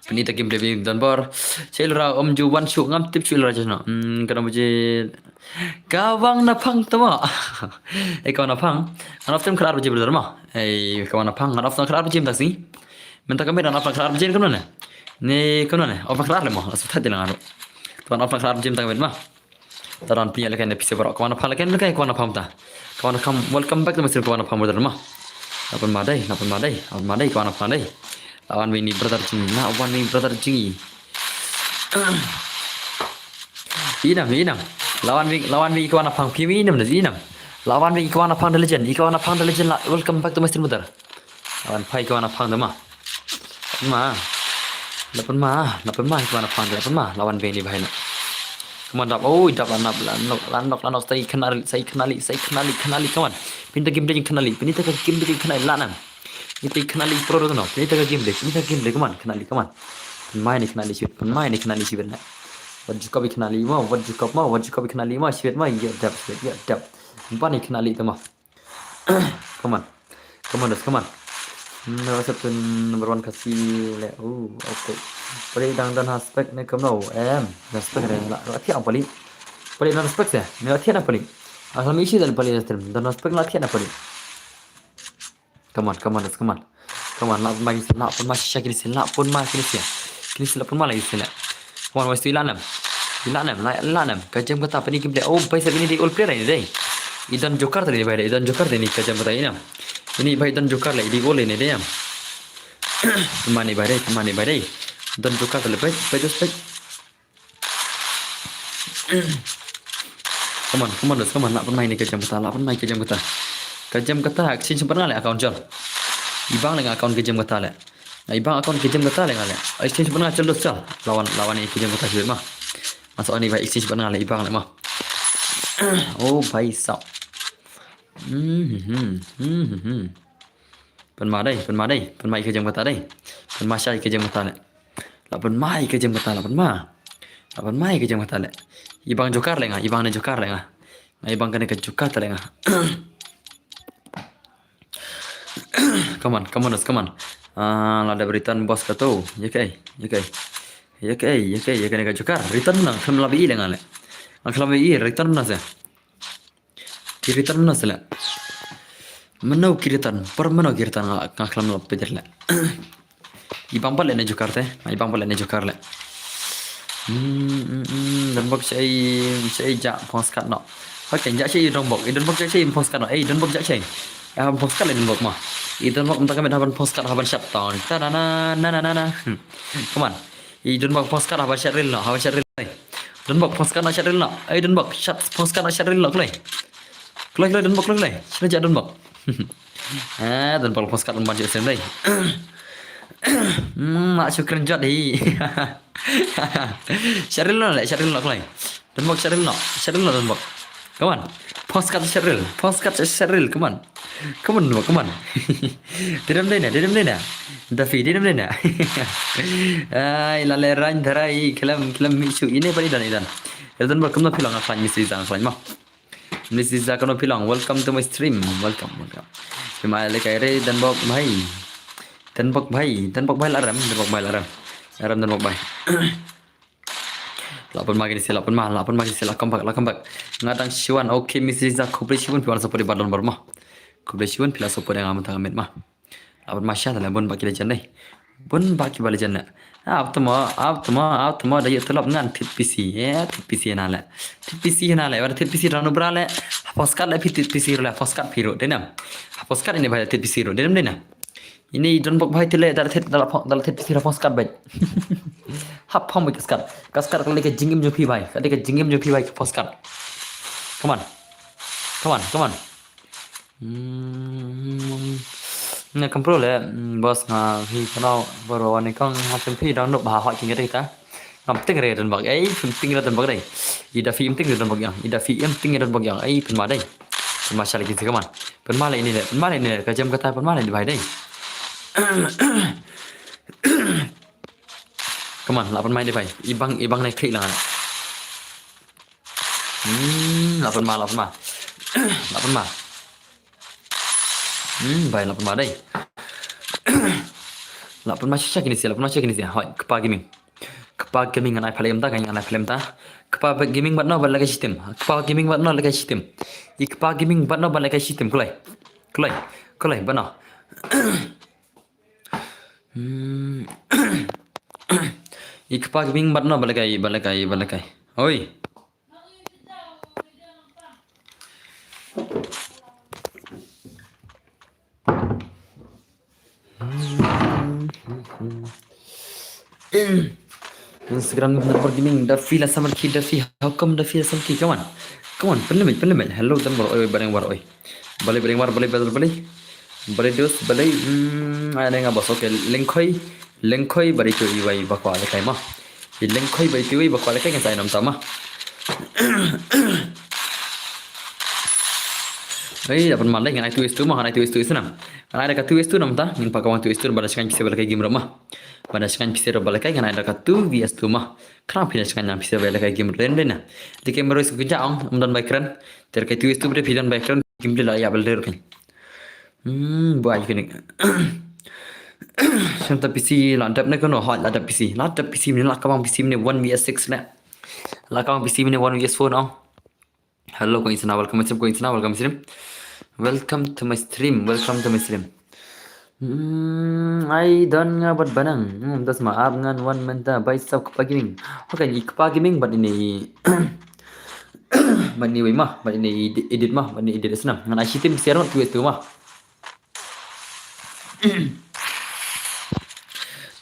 Pini ta game play don bor. Chai lura om ju wan shu ngam tip shu lura jano. Hmm, kana buje. Kawang na phang tama. Eh, kawang na phang. Ngan off time khar buje brother ma. Eh, kawang na phang. Ngan off time khar buje tak si. Mynta kami ngan off time khar buje kumno ne. Ni kumno ne. Off time khar le mo. Asu thad lang aro. Tuan off time khar buje tak ma. Taran pia leken episode baru. Kawang na phang leken leken kawang na phang ta. Kawang na phang, welcome back to my stream kawang na phang brother ma. Lapan madai, lapan madai, lapan madai kawang na phang dai. Lawan wini brother jing, lawan wini brother jing. Inam, inam. Lawan wini, lawan wini kawang na phang pia inam na inam. Lawan wini kawang na phang the legend, kawang na phang the legend la. Welcome back to my stream brother. Lawan phai kawang na phang dama. Ma. Lapan ma, lapan ma kawang na phang, lapan ma, lawan beng ni bahai na. Come on, dap, oh, dap, lanap, lanok, lanok, lanok, sai kena li, sai kena li, sai kena li, kena li, come on. Pinta game ding kena li, pinta ka game ding kena li, lanam. Pinta kena li pro no, pinta ka game ding, pinta game ding, come on, kena li, come on. Mai ni kena li shit, mai ni kena li shit na. Wat ju copy kena li mo, wat ju copy mo, wat ju copy kena li mo, shit mo, ya dap, shit, ya dap. Bani kena li tama. Come on. Come on, just come on. Hmm, what's up to number one Khasi le. Oh, okay. Pare dang don ha spec ne kumno. Em, don spec re la. La thiah pali. Pare don spec se. Ne la thiah na pali. Asal mi isi don pali na stream. Don spec la thiah na pali. Come on, come on, just come on. Come on, la pun mai, la pun mai shisha kini sien, la pun mai kini sien. Kini sien la pun mai lagi sien. Come on, wes tu ilanam. Ilanam, la, ilanam. Ka jem kata pini gameplay. Oh, bhai sab ini di all player ini dei. I don joker tadi bhai, i don joker tadi ka jem kata ini. Ini bhai don joker le, di all ini dei. Pun mai ni bhai dei, pun mai ni bhai dei. Don joker tadi bhai, bhai just bhai. Come on, come on, come on, la pun mai ni ka jem kata, la pun mai ka jem kata. Ka jem kata, exchange pun nga le account jol. I bang le nga account ka jem kata le. Nga i bang account ka jem kata le nga le. Exchange pun nga jol dos jol. Lawan, lawan ni ka jem kata jol ma. Masuk ni bhai exchange pun nga le i bang le ma. Oh, bhai sab. Hmm, hmm, hmm, hmm, hmm. Pynma dei, pynma dei, pynma i ka jem kata dei. Pynma shai ka jem kata le. La pynma i ka jem kata, la pynma. La pynma i ka jem kata le. I bang joker le nga, i bang ne joker le nga. Nga i bang kane ka joker le nga. Come on, come on, come on. Ah, la da return boss ka tu. Ye kai, ye kai. Ye kai, ye kai, ye kai ne ka joker. Return na, kam la bi le nga le. Ang kam la bi return na se. Ki return mano sila. Mano ki return, par mano ki return nga, nga klam lo pedir le. I bang pale ne joker te, i bang pale ne joker le. Hmm, hmm, hmm, don bok shai, shai ja, phong skat no. Okay, ja shai don bok, i don bok ja shai, phong skat no, eh, don bok ja shai. Eh, phong skat le don bok ma. I don bok mta kamet haban phong skat, haban shot ton. Ta na na, na na na na. Hmm. Come on. I don bok phong skat haban shot reel no, haban shot reel no. Don bok phong skat na shot reel no. Ei don bok shot phong skat na shot reel no kloi. Kloi kloi don bok kloi kloi. Shino ja don bok. Eh don bok phong skat ban jot sem dai. Hmm, mak shukran jot hi. Shot reel no le, shot reel no kloi. Don bok shot reel no, shot reel no don bok. Come on. Postcard Cheryl. Postcard Cheryl. Come on. Come on, come on. Didem dei na, didem dei na. Dafi, didem dei na. Ai, la le rain darai, kelam, kelam misu. Ine bari dan idan. Idan ba kumno phi long, nga fan misi zang fan mo. Misi zang kumno phi long. Welcome to my stream. Welcome, welcome. Phi ma le kai re dan bok bhai. Dan bok bhai, dan bok bhai la ram, dan bok bhai la ram. Ram dan bok bhai. La pynma kine si, la pynma, la pynma kine si, la come back, la come back. Nga dang shiwan, okay, misi zang khublei shibun phi wan support ba don bor ma. Khublei shibun phi la support nga mynta nga met ma. La pynma sha la bun ba ki legend dei. Bun ba ki ba legend na. Ap tmo, ap tmo, ap tmo da yu tulop ngan tit pisi. Eh, tit pisi na le. Tit pisi na le, ba tit pisi ranu bra le. Postcard le phi tit pisi le, postcard phi ru, dei nam. Postcard ini ba tit pisi ru, dei nam, dei nam. Ini don bok bhai tile, dal tit, dal pho-, dal tit pisi la postcard bai. Hap phong bai ka skat. Ka skat ka lei ka jingim jong phi bai. Ka lei ka jingim jong phi bai ka postcard. Come on. Come on, come on. Hmm. Nga kam pro le, hmm, boss nga hi kanau boro ni kong ha tem phi dang nup ha hoi king ka dei ta. Ngam ting re don bok, ei, pynting re don bok dei. Ida phi im ting re don bok yang, ida phi im ting re don bok yang, ei, pynma dei. Pynma sha le ki si, come on. Pynma le ini le, pynma le ini le, ka jem kata pynma le ini bai dei. Come on, la pynma ini bai. Ibang, ibang ne klik lang. Hmm, la pynma, la pynma. La pynma. Hmm, bai la pynma dei. La pynma shisha kine si, la pynma shisha kine si. Hoi, Kpa Gaming. Kpa Gaming ngan ai phalem ta, ngan ai phalem ta. Kpa Gaming bat no bat lehkai shitim. Kpa Gaming bat no lehkai shitim. I Kpa Gaming bat no bat lehkai shitim. Kulai. Kulai. Kulai bat no. Hmm. I Kpa Gaming bat no bat lehkai, bat lehkai, bat lehkai. Oi. Instagram number gaming, Dafi la samar ki, Dafi, how come Dafi la samar ki? Come on. Come on, pynlem, pynlem. Hello, dan bor oi, bareng war oi. Balei, bareng war, balei, balei, balei. Balei dos, balei, hmm, ai nga boss, okay, lengkhoi, lengkhoi, bari tu iwai bakwa lehkai ma. I lengkhoi bari tu iwai bakwa lehkai ngan sa ai nom ta ma. Ei, dapat malai ngan ai tu istu ma, ngan ai tu istu istu nam. Ngan ai da ka tu istu nam ta, ngin pa kawang tu istu, bada skan kise ba lehkai game ro ma. Bada skan kise ro ba lehkai, ngan ai da ka tu istu ma. Kram pina skan nam kise ba lehkai game ro den den na. Di game ro isu kujang, um don bai kren. Ter kai tu istu bade phi don bai kren, game la ya bel der kan. Hmm, buai kini. Senta P C la dep ne kono, hoi la dep P C. La dep P C mini, la kawang P C mini one V S six ne. La kawang P C mini one V S four no. Hello, ko insana, welcome to my stream, ko insana, welcome stream. Welcome to my stream, welcome to my stream. Hmm, ai don nga bat banang. Hmm, das ma ap ngan wan menta bai sab Kpa Gaming. Okay, i Kpa Gaming bat ini. Bat ini wei ma, bat ini edit, edit ma, bat ini edit snam. Ngan ai shitim siar tu tu ma.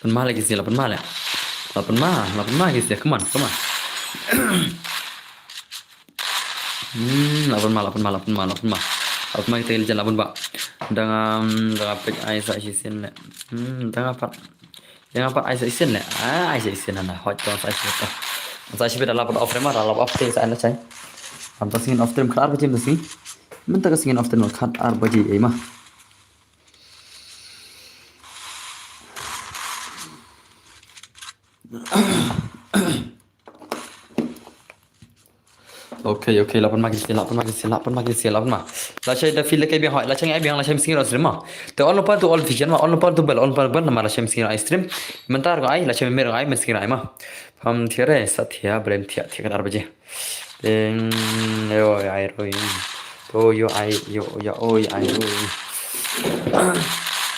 Pynma lagi si, la pynma le. La pynma, la pynma lagi si, come on, come on. Hmm, la pynma, la pynma, la pynma, la pynma. La pynma kita jan la pynma. Dang, um, dang apik ai sa shisien le. Hmm, dang apat. Dang apat ai sa shisien le. Ah, ai sa shisien na. Hot ko sa shisien. Sa shisien la pat off rema, la off te sa na chai. Am ta singin off stream khat ar baje mesti. Mynta ka singin off stream khat ar baje ai ma. Okay, okay, la pynma kisi, la pynma kisi, la pynma kisi, la pynma. La shai da feel ke biang, la shai ai biang, la shai missing stream ma. Te all part to all vision ma, all part to bell, all part bell ma la shai missing ai stream. Mentar ko ai, la shai mer ai missing ai ma. Pam thiare, sa thia, brem thia, thia kan ar baje. Ding, yo ai roi. To yo ai, yo, ya oi ai roi.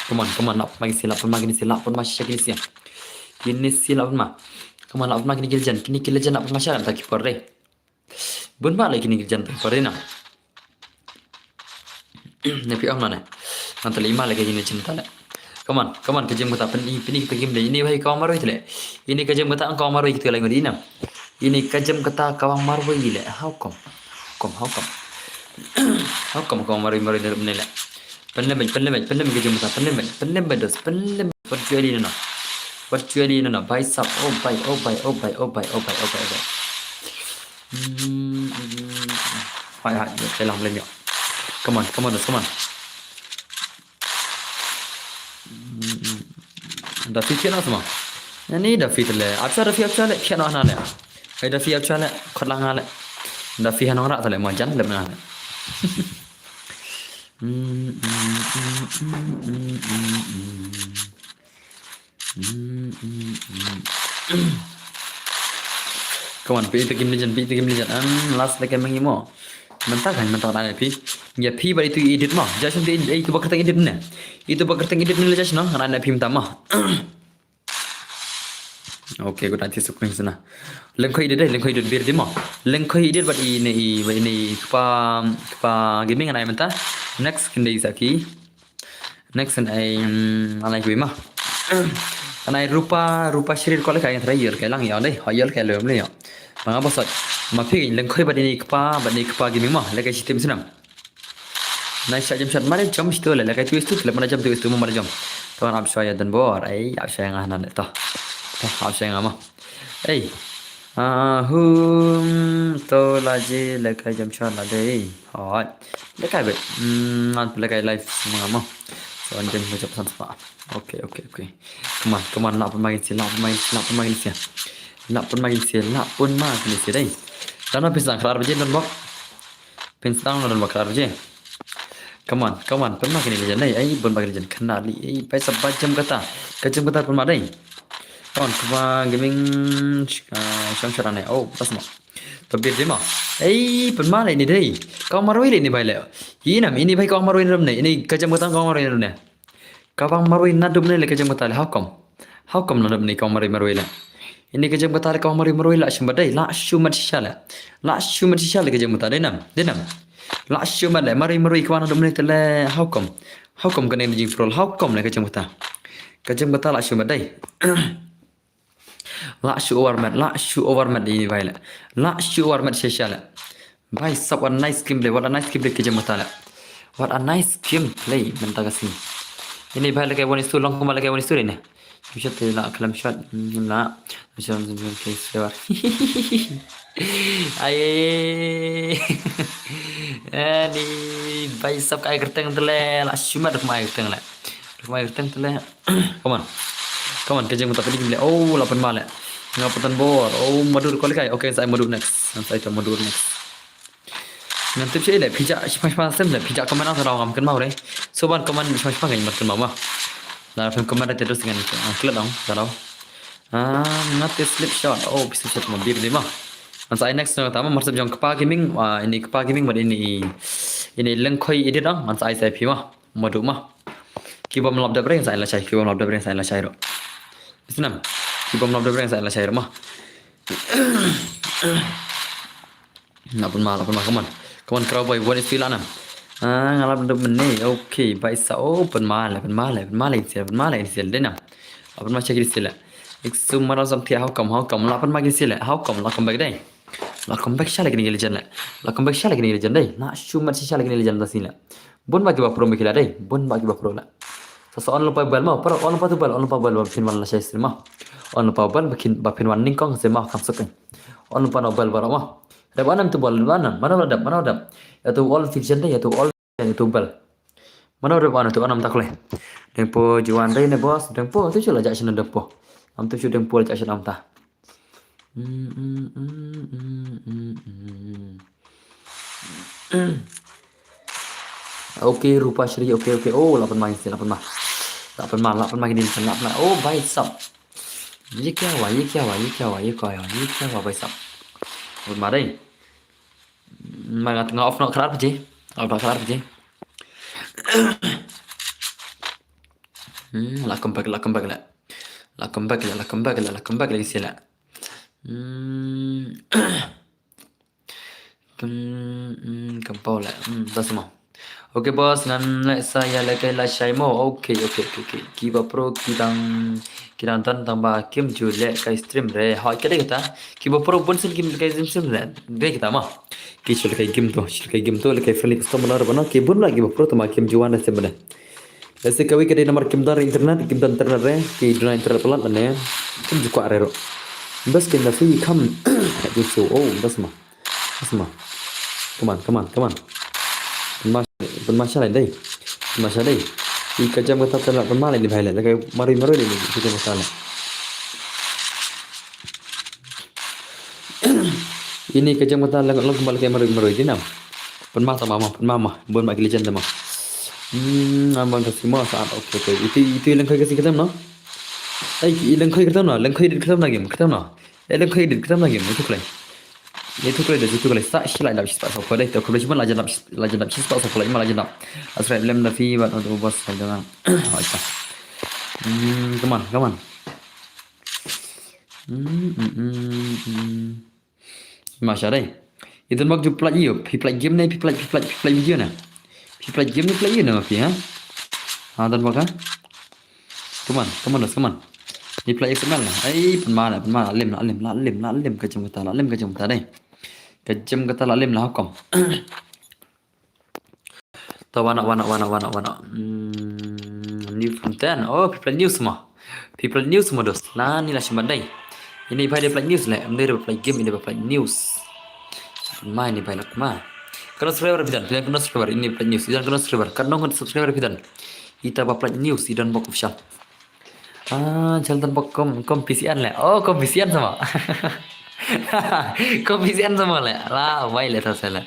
Come on, come on, la pynma kisi, la pynma kisi, la pynma shisha kisi. Kini si la pynma. Come on, la pynma kini ki legend, kini ki legend la pynma sha ta ki por re. Bun ba le kini ki legend ta ki por re na. Ne pi am na ne. Ngan tali ma le kini legend ta le. Come on, come on, ka jem kata pyn-, pyn-, ka game de. Ini wahai kawang marwei tele. Ini ka jem kata kawang marwei kita lagi di ina. Ini ka jem kata kawang marwei le. How come? How come, how come? How come kawang marwei, marwei ne le. Pynlem, pynlem, pynlem ka jem kata, pynlem, pynlem dos, pynlem. Virtually no no. Virtually no no. Buy sub. Oh buy, oh buy, oh buy, oh buy, oh buy, oh buy, oh buy. Hmm, hmm. Hai, hai, te lang len ïoh. Come on, come on, come on. Da phi thiah noh sma. Ani da phi te le. Ap sha da phi ap sha le. Thiah noh na le. Ai da phi ap sha le. Khot lang le. Da phi hanong ra te le ma jan le na le. Come on, phi te kim lijan, phi te kim lijan. An last le ke mengi mo. Mynta kan mynta kan phi. Ya phi ba itu edit mo. Just nanti itu bakar edit ne. Itu bakar edit ne le just no. Kan phi mynta mo. Okay, good. Nanti sukun sana. Lengkoi edit deh, lengkoi edit bir dimo. Lengkoi edit bad ini i bad ini kpa kpa gaming kan mynta. Next kinde saki. Next and I mm, alai kui ma. Anai rupa rupa shrir kole kai trai yel kai lang ya deh. Ha yel kai lem le ya. Manga bosot. Ma phi lengkoi bad ini kpa bad ini kpa gaming ma. Lekai shitim sinam. Nai sha jam shat mare jam shitu le lekai tu istu le mana jam tu istu mare jam. Tuan ap shwa ya dan bor. Ai ap shwa nga nan to. To ap shwa nga ma. Ei. Ahum to laji lekai jam shat la dei. Hot. Lekai be. Hmm, nan lekai live ma ma. So an jam jam san spa. Okay, okay, okay. Come on, come on, lap pun main si, lap pun main si, lap pun main si. Lap pun main si, lap pun main si dei. Dan pisa klar baje dan bok. Pin stang lo don bakar je. Come on, come on, pynma kine lijan dei. Ai, bun bakar lijan kena li. Ai, paisa bajam kata. Kajam kata pynma dei. Come on, kpa gaming shang shara ne. Oh, tas ma. To bir dei ma. Ai, pynma le ni dei. Kau maroi le ni bai le. Inam ini bai kau maroi ram ne. Ini kajam kata kau maroi ram ne. Ka bang marwei na dum ne le ka jeng bata le how come? How come na dum ne ka bang marwei marwei le? Ini ka jeng bata le ka bang marwei marwei la shumat dei, la shumat shisha le. La shumat shisha le ka jeng bata dei nam, dei nam. La shumat le marwei marwei ka bang na dum ne te le how come? How come ka ne jing frol? How come le ka jeng bata? Ka jeng bata la shumat dei. La shu over mat, la shu over mat ini bai le. La shu over mat shisha le. Bai sab what a nice gameplay, what a nice gameplay ka jeng bata le. What a nice gameplay mynta ka sini. Ini bai le kai one is two long kuma le kai one is two ne. Shot te la klam shot na. Shot ke sewa. Ai. Ani bai sab kai kerteng te le la shu mat kuma ai kerteng le. Kuma ai kerteng te le. Come on. Come on, ka jeng mata pedi le. Oh, la pynma le. Nga patan bor. Oh, madur ko le kai. Okay, sai madur next. Sai to madur next. Ngan tip shi le pija shipang shipang sem le pija comment ang sarau ngam kynmaw re. So ban comment shipang shipang ngam kynmaw ma. Na film comment te terus ngan klik dong sarau. Ah, ngat slip shot. Oh, bisa shot mo bir di ma. Ngan sai next na tama marsap jong kpa gaming. Ah, ini kpa gaming bad ini ini lengkhoi edit dong. Ngan sai sai phi ma. Madu ma. Ki bom lap dep reng sa la shai, ki bom lap dep reng sa la shai ro. Isnam. Ki bom lap dep reng sa la shai ro ma. Na pun ma, pun ma, come on. Come on, crowd boy, what is feel anam? Ah, ngalap dep mene. Okay, bai sa. Oh, pun ma le, pun ma le, pun ma le, pun ma le, pun ma le. Pun ma check sila. Iksu mara sam thia how come, how come? La pun ma sila. How come? La come back dai. La come back shala kini legend le. La come back shala kini legend dai. Na shumat shala kini legend da sila. Bun ba ki ba pro me kila dai. Bun ba ki ba pro la. Sa sa on lupa bal ma. Para on lupa tu bal. On lupa bal ba phin wan la shai stream ma. On lupa bal ba kin ba phin wan ning kong se ma kam suk. On lupa no bal ba ma. Rep anam tu bal anam. Mana dap mana dap. Ya tu all fiction dai ya tu all ya tu bal. Mana rep anam tu anam tak le. Dengpo juan dai ne boss. Dengpo tu chula jak shin dengpo. Am tu chu dengpo jak shin am ta. Okay, Rupa Shri, okay, okay. Oh, lapan mai, lapan mai. Lapan mai, lapan mai ni, lapan mai. Oh, bhai sab. Ye kya hua, ye kya hua, ye kya hua, ye kya hua, ye kya hua, bhai sab. Lapan mai dai. Mai nga tengah off no kharar je. Off no kharar je. Hmm, la come back, la come back la. La come back la, la come back la, la come back la sila. Hmm. Hmm, kampau la. Hmm, das mo. Okay boss, ngan le sa ya le kai la shai mo. Okay, okay, okay, okay. Ki ba pro ki dang ki dang tan tang ba kim ju le kai stream re. Ha, kede kita. Ki ba pro bun sin kim kai stream re. De kita ma. Ki shil kai game to, shil kai game to le kai friendly customer ba no. Ki bun la ki ba pro to ma kim ju wan stream re. Ese kawi ka dei namar kim don internet, kim don internet re, ki don internet palat ne, kim ju kwah re ro. Bas kin da fi kam, ka ju su, oh, bas ma. Bas ma. Come on, come on, come on. Pynma, pynma sha lei dei. Pynma sha dei. I ka jam kata te la pynma lei ni bhai lei. Lei ka marwei marwei lei ni ka jam kata lei. Ini ka jam kata lei long kumba lei ka marwei marwei dei nam. Pynma tama ma, pynma ma. Bun ma ki legend tama. Hmm, am bang ka sima sa. Okay, okay. Itu itu lengkhoi ka si kata no. Ai, i lengkhoi kata no, lengkhoi dit kata na game, kata no. Eh, lengkhoi dit kata na game, itu klei. Itu klei da, itu klei. Sa shi lai dap shi spah sa ko dei, to ko dei shi man la jan dap, la jan dap shi spah sa ko lai man la jan dap. Asrai lem da fi bat tu bos sa jangan. Oh, isa. Hmm, come on, come on. Hmm, hmm, hmm, hmm. Masha dei. Itu mak ju play io, pi play game ne, pi play, pi play, pi play video na. Pi play game ne play io na pi ha. Ha dan baka. Come on, come on, come on. Ni play X M L na. Ai, pynma na, pynma na, lim na, lim na, lim na, lim ka jam kata, lim ka jam kata dei. Ka jam kata lim na hukum. Ta wana, wana, wana, wana, wana. Hmm, new content. Oh, people news mo. People news mo dos. La ni la shim dei. Ini bai dei play news le. Em dei play game, ini play news. Mai ni bai lak ma. Kano subscriber pidan, pidan kano subscriber, ini play news. Pidan kano subscriber, kano ngon subscriber pidan. Ita ba play news, idan bok official. Ah, chal tan bok kom, kom P C N le. Oh, kom P C N sama. Kom P C N sama le. La, bai le ta sele.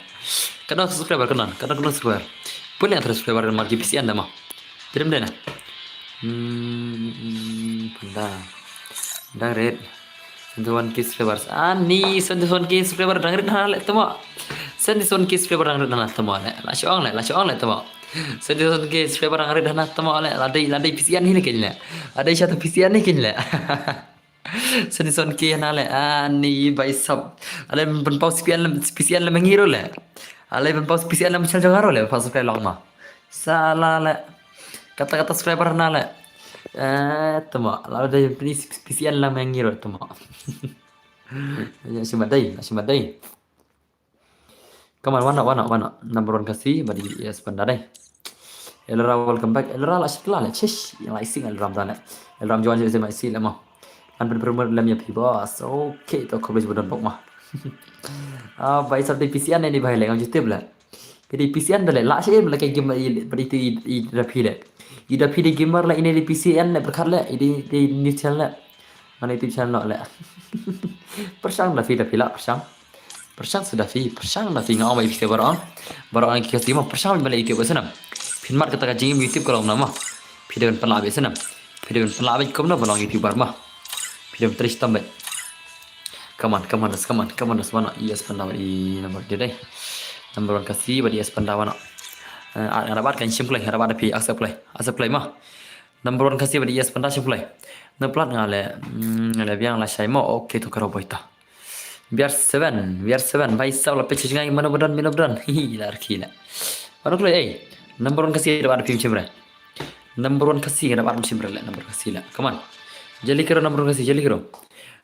Kano subscriber kano, kano kano subscriber. Pun yang subscriber mar ki P C N da ma. Kirim dei na. Hmm, hmm, panda. Dang red. Seventy-one K subscribers. Ani, seventy-one K subscriber dang red na le tama. Seventy-one K subscriber dang red na tama le. La shong le, la shong le tama. Seventy-one K subscriber dang red na tama le. La dei, la dei P C N hi le kin le. La dei sha tu P C N hi kin le. Seventy-one K na le. Ani bai sab. Ale pynpaw P C N le, P C N le mengi ro le. Ale pynpaw P C N le mechal jong ro le. Pas kai long ma. Sala le. Kata kata subscriber na le. Eh, tama. La dei P C N le mengi ro tama. Ya, shim dei, shim dei. Come on, wana, wana, wana. Number one Khasi, bad i Yes Panda dei. Elra, welcome back. Elra la shikla le, chish. Yang la ising Elra mta le. Elra mjuan je ma isi le ma. An pynpromote lem ya phi boss. Okay, to khublei shibun don bok ma. Ah, bai sab dei P C N ni bai le, ngam ju tip le. Kidi P C N da le, la shi em le ka game i, bad itu i, i da phi le. I da phi dei gamer le, ini dei P C N le, berkat le, i dei, dei news channel le. Mana itu channel le. Persang da phi, da phi la, persang. Persang suda phi, persang da phi nga ong ba i phi baroh. Baroh ki Khasi ma, persang ba le YouTube sana. Phin mat kata ka jingim YouTube ka long na ma. Phi da pynlah ba sana. Phi da pynlah ba kum na ba long YouTuber ma. Phi da pyntrei stam ba. Come on, come on, come on, come on, mana Yes Panda i number dia dei. Number one Khasi bad Yes Panda wana. Eh, ah, rabat kan shim play, rabat da phi accept play, accept play ma. Number one Khasi bad Yes Panda shim play. Na plat nga le, mm, nga le biang la shai mo, okay to karo boita. Biar seven, biar seven, bai sab la pechis ngai mano badan, mino badan. Hi, la arki la. Mano kloi, eh. Number one Khasi rabat da phi shim re. Number one Khasi rabat da phi shim re le, number Khasi la. Come on. Jali karo number one Khasi, jali karo.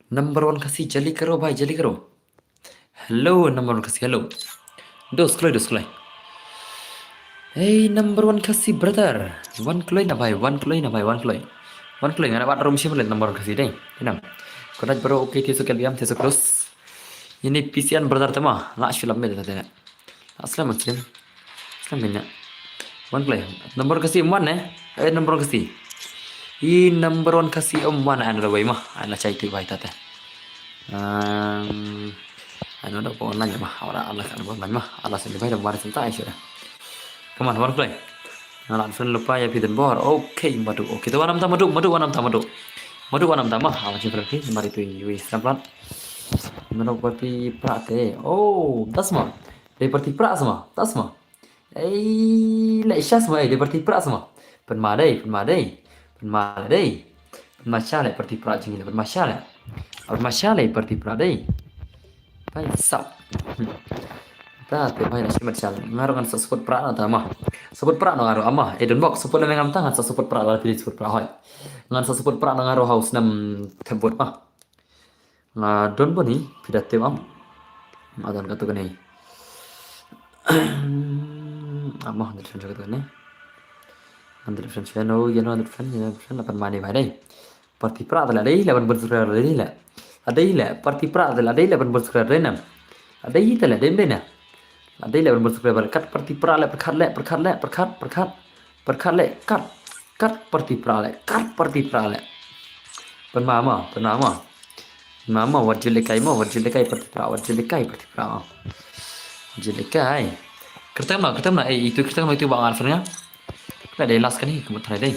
Number one Khasi, jali karo, bhai, jali karo. Hello, number one Khasi, hello. Dos kloi, dos kloi. Hey, number one Khasi, brother. One kloi na bhai, one kloi na bhai, one kloi. One kloi, nga rabat rum shim le number one Khasi dei. Inam. Kodak bro, okay, tiso kel biam, tiso close. Ini P C N brother tama, la shulam me tata. Aslam, aslam. Aslam kenya. One play. Number Khasi em wan ne? Eh, number Khasi. I number one Khasi em wan an da wei ma. An la chai tu bai tata. Um, an da ko online ma. Ora Allah kan online ma. Allah sini bai da wan senta ai sura. Come on, one play. Nga la friend lupa ya phi don bor. Okay, madu. Okay, to wanam ta madu, madu wanam ta madu. Madu wanam ta ma. Awa chi friend phi, mari tu yui snaplat. Madu party pra te. Oh, das ma. Dei party pra sama, tas ma. Ei, le sha sama, ei, dei party pra sama. Pynma dei, pynma dei. Pynma dei. Pynma sha le party pra jing le, pynma sha le. Pynma sha le party pra dei. Bai sap. Ta te bai na shimat sha. Nga ruh ngan sa support pra na ta ma. Support pra na nga ruh ama. Eh, don bok support le me ngam ta ngan sa support pra la pili support pra hoi. Ngan sa support pra na nga ruh house nam thembot ma. Nga don bani pida tem am. Nga don katu kani. Ama hundred friends katu kani. Hundred friends ya no, ya no hundred friends, ya no hundred friends lapan mani bai dei. Party pra tala dei, lapan bun subscriber dei la. Adei la, party pra tala dei, lapan bun subscriber dei nam. Adei tala dei dei na. Dei leh ban bun subscriber. Kat party pra leh, pyrkhat leh, pyrkhat leh, pyrkhat, pyrkhat. Pyrkhat leh, kat, kat party pra leh, kat party pra leh. Pynma mo, pynma mo. Pynma mo, wat ju lehkai mo, wat ju lehkai party pra, wat ju lehkai party pra mo. Wat ju lehkai. Kyrteng no, kyrteng no, eh, itu kyrteng no itu ba ngan phone nga. Ka dei last kane, ka mut try dei.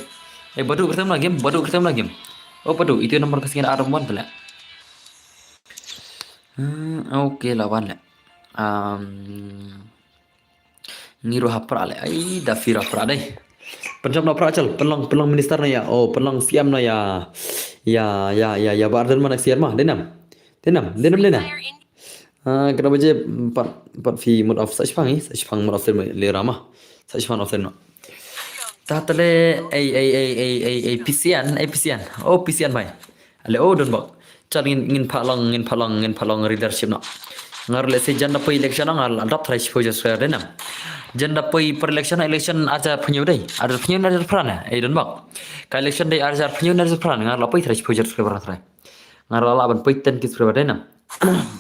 Eh, Badu kyrteng no game, Badu kyrteng no game. Oh, Badu, itu number ka sngi ar mon tele. Hmm, okay, la wan leh. Um, ngi ruh ha pra leh. Ai, da phi ruh ha pra dei. Pynjop na pra chal, pynlong, pynlong minister na ya. Oh, pynlong C M na ya. Ya, ya, ya, ya, ba Ardent ma next year ma. Dei nam. Dei nam, dei nam, dei nam. Ah, kena baje pat, pat phi mut off sa shipang, eh. Sa shipang mut off le rama. Sa shipang off no. Ta tele, ei, ei, ei, ei, ei, ei, P C N, ei, P C N. Oh, P C N mai. Ale, oh, don bok. Chal ngin, ngin pha long, ngin pha long, ngin pha long leadership no. Ngar leh se jan da poi election ngar la dap trai shiphew jar subscriber dei nam. Jan da poi per election, election ar jar phew dei. Ar jar phew ar jar phra ne, ei don bok. Ka election dei ar jar phew ar jar phra ne, ngar la poi trai shiphew jar subscriber trai. Ngar la lah ban poi ten K subscriber dei nam.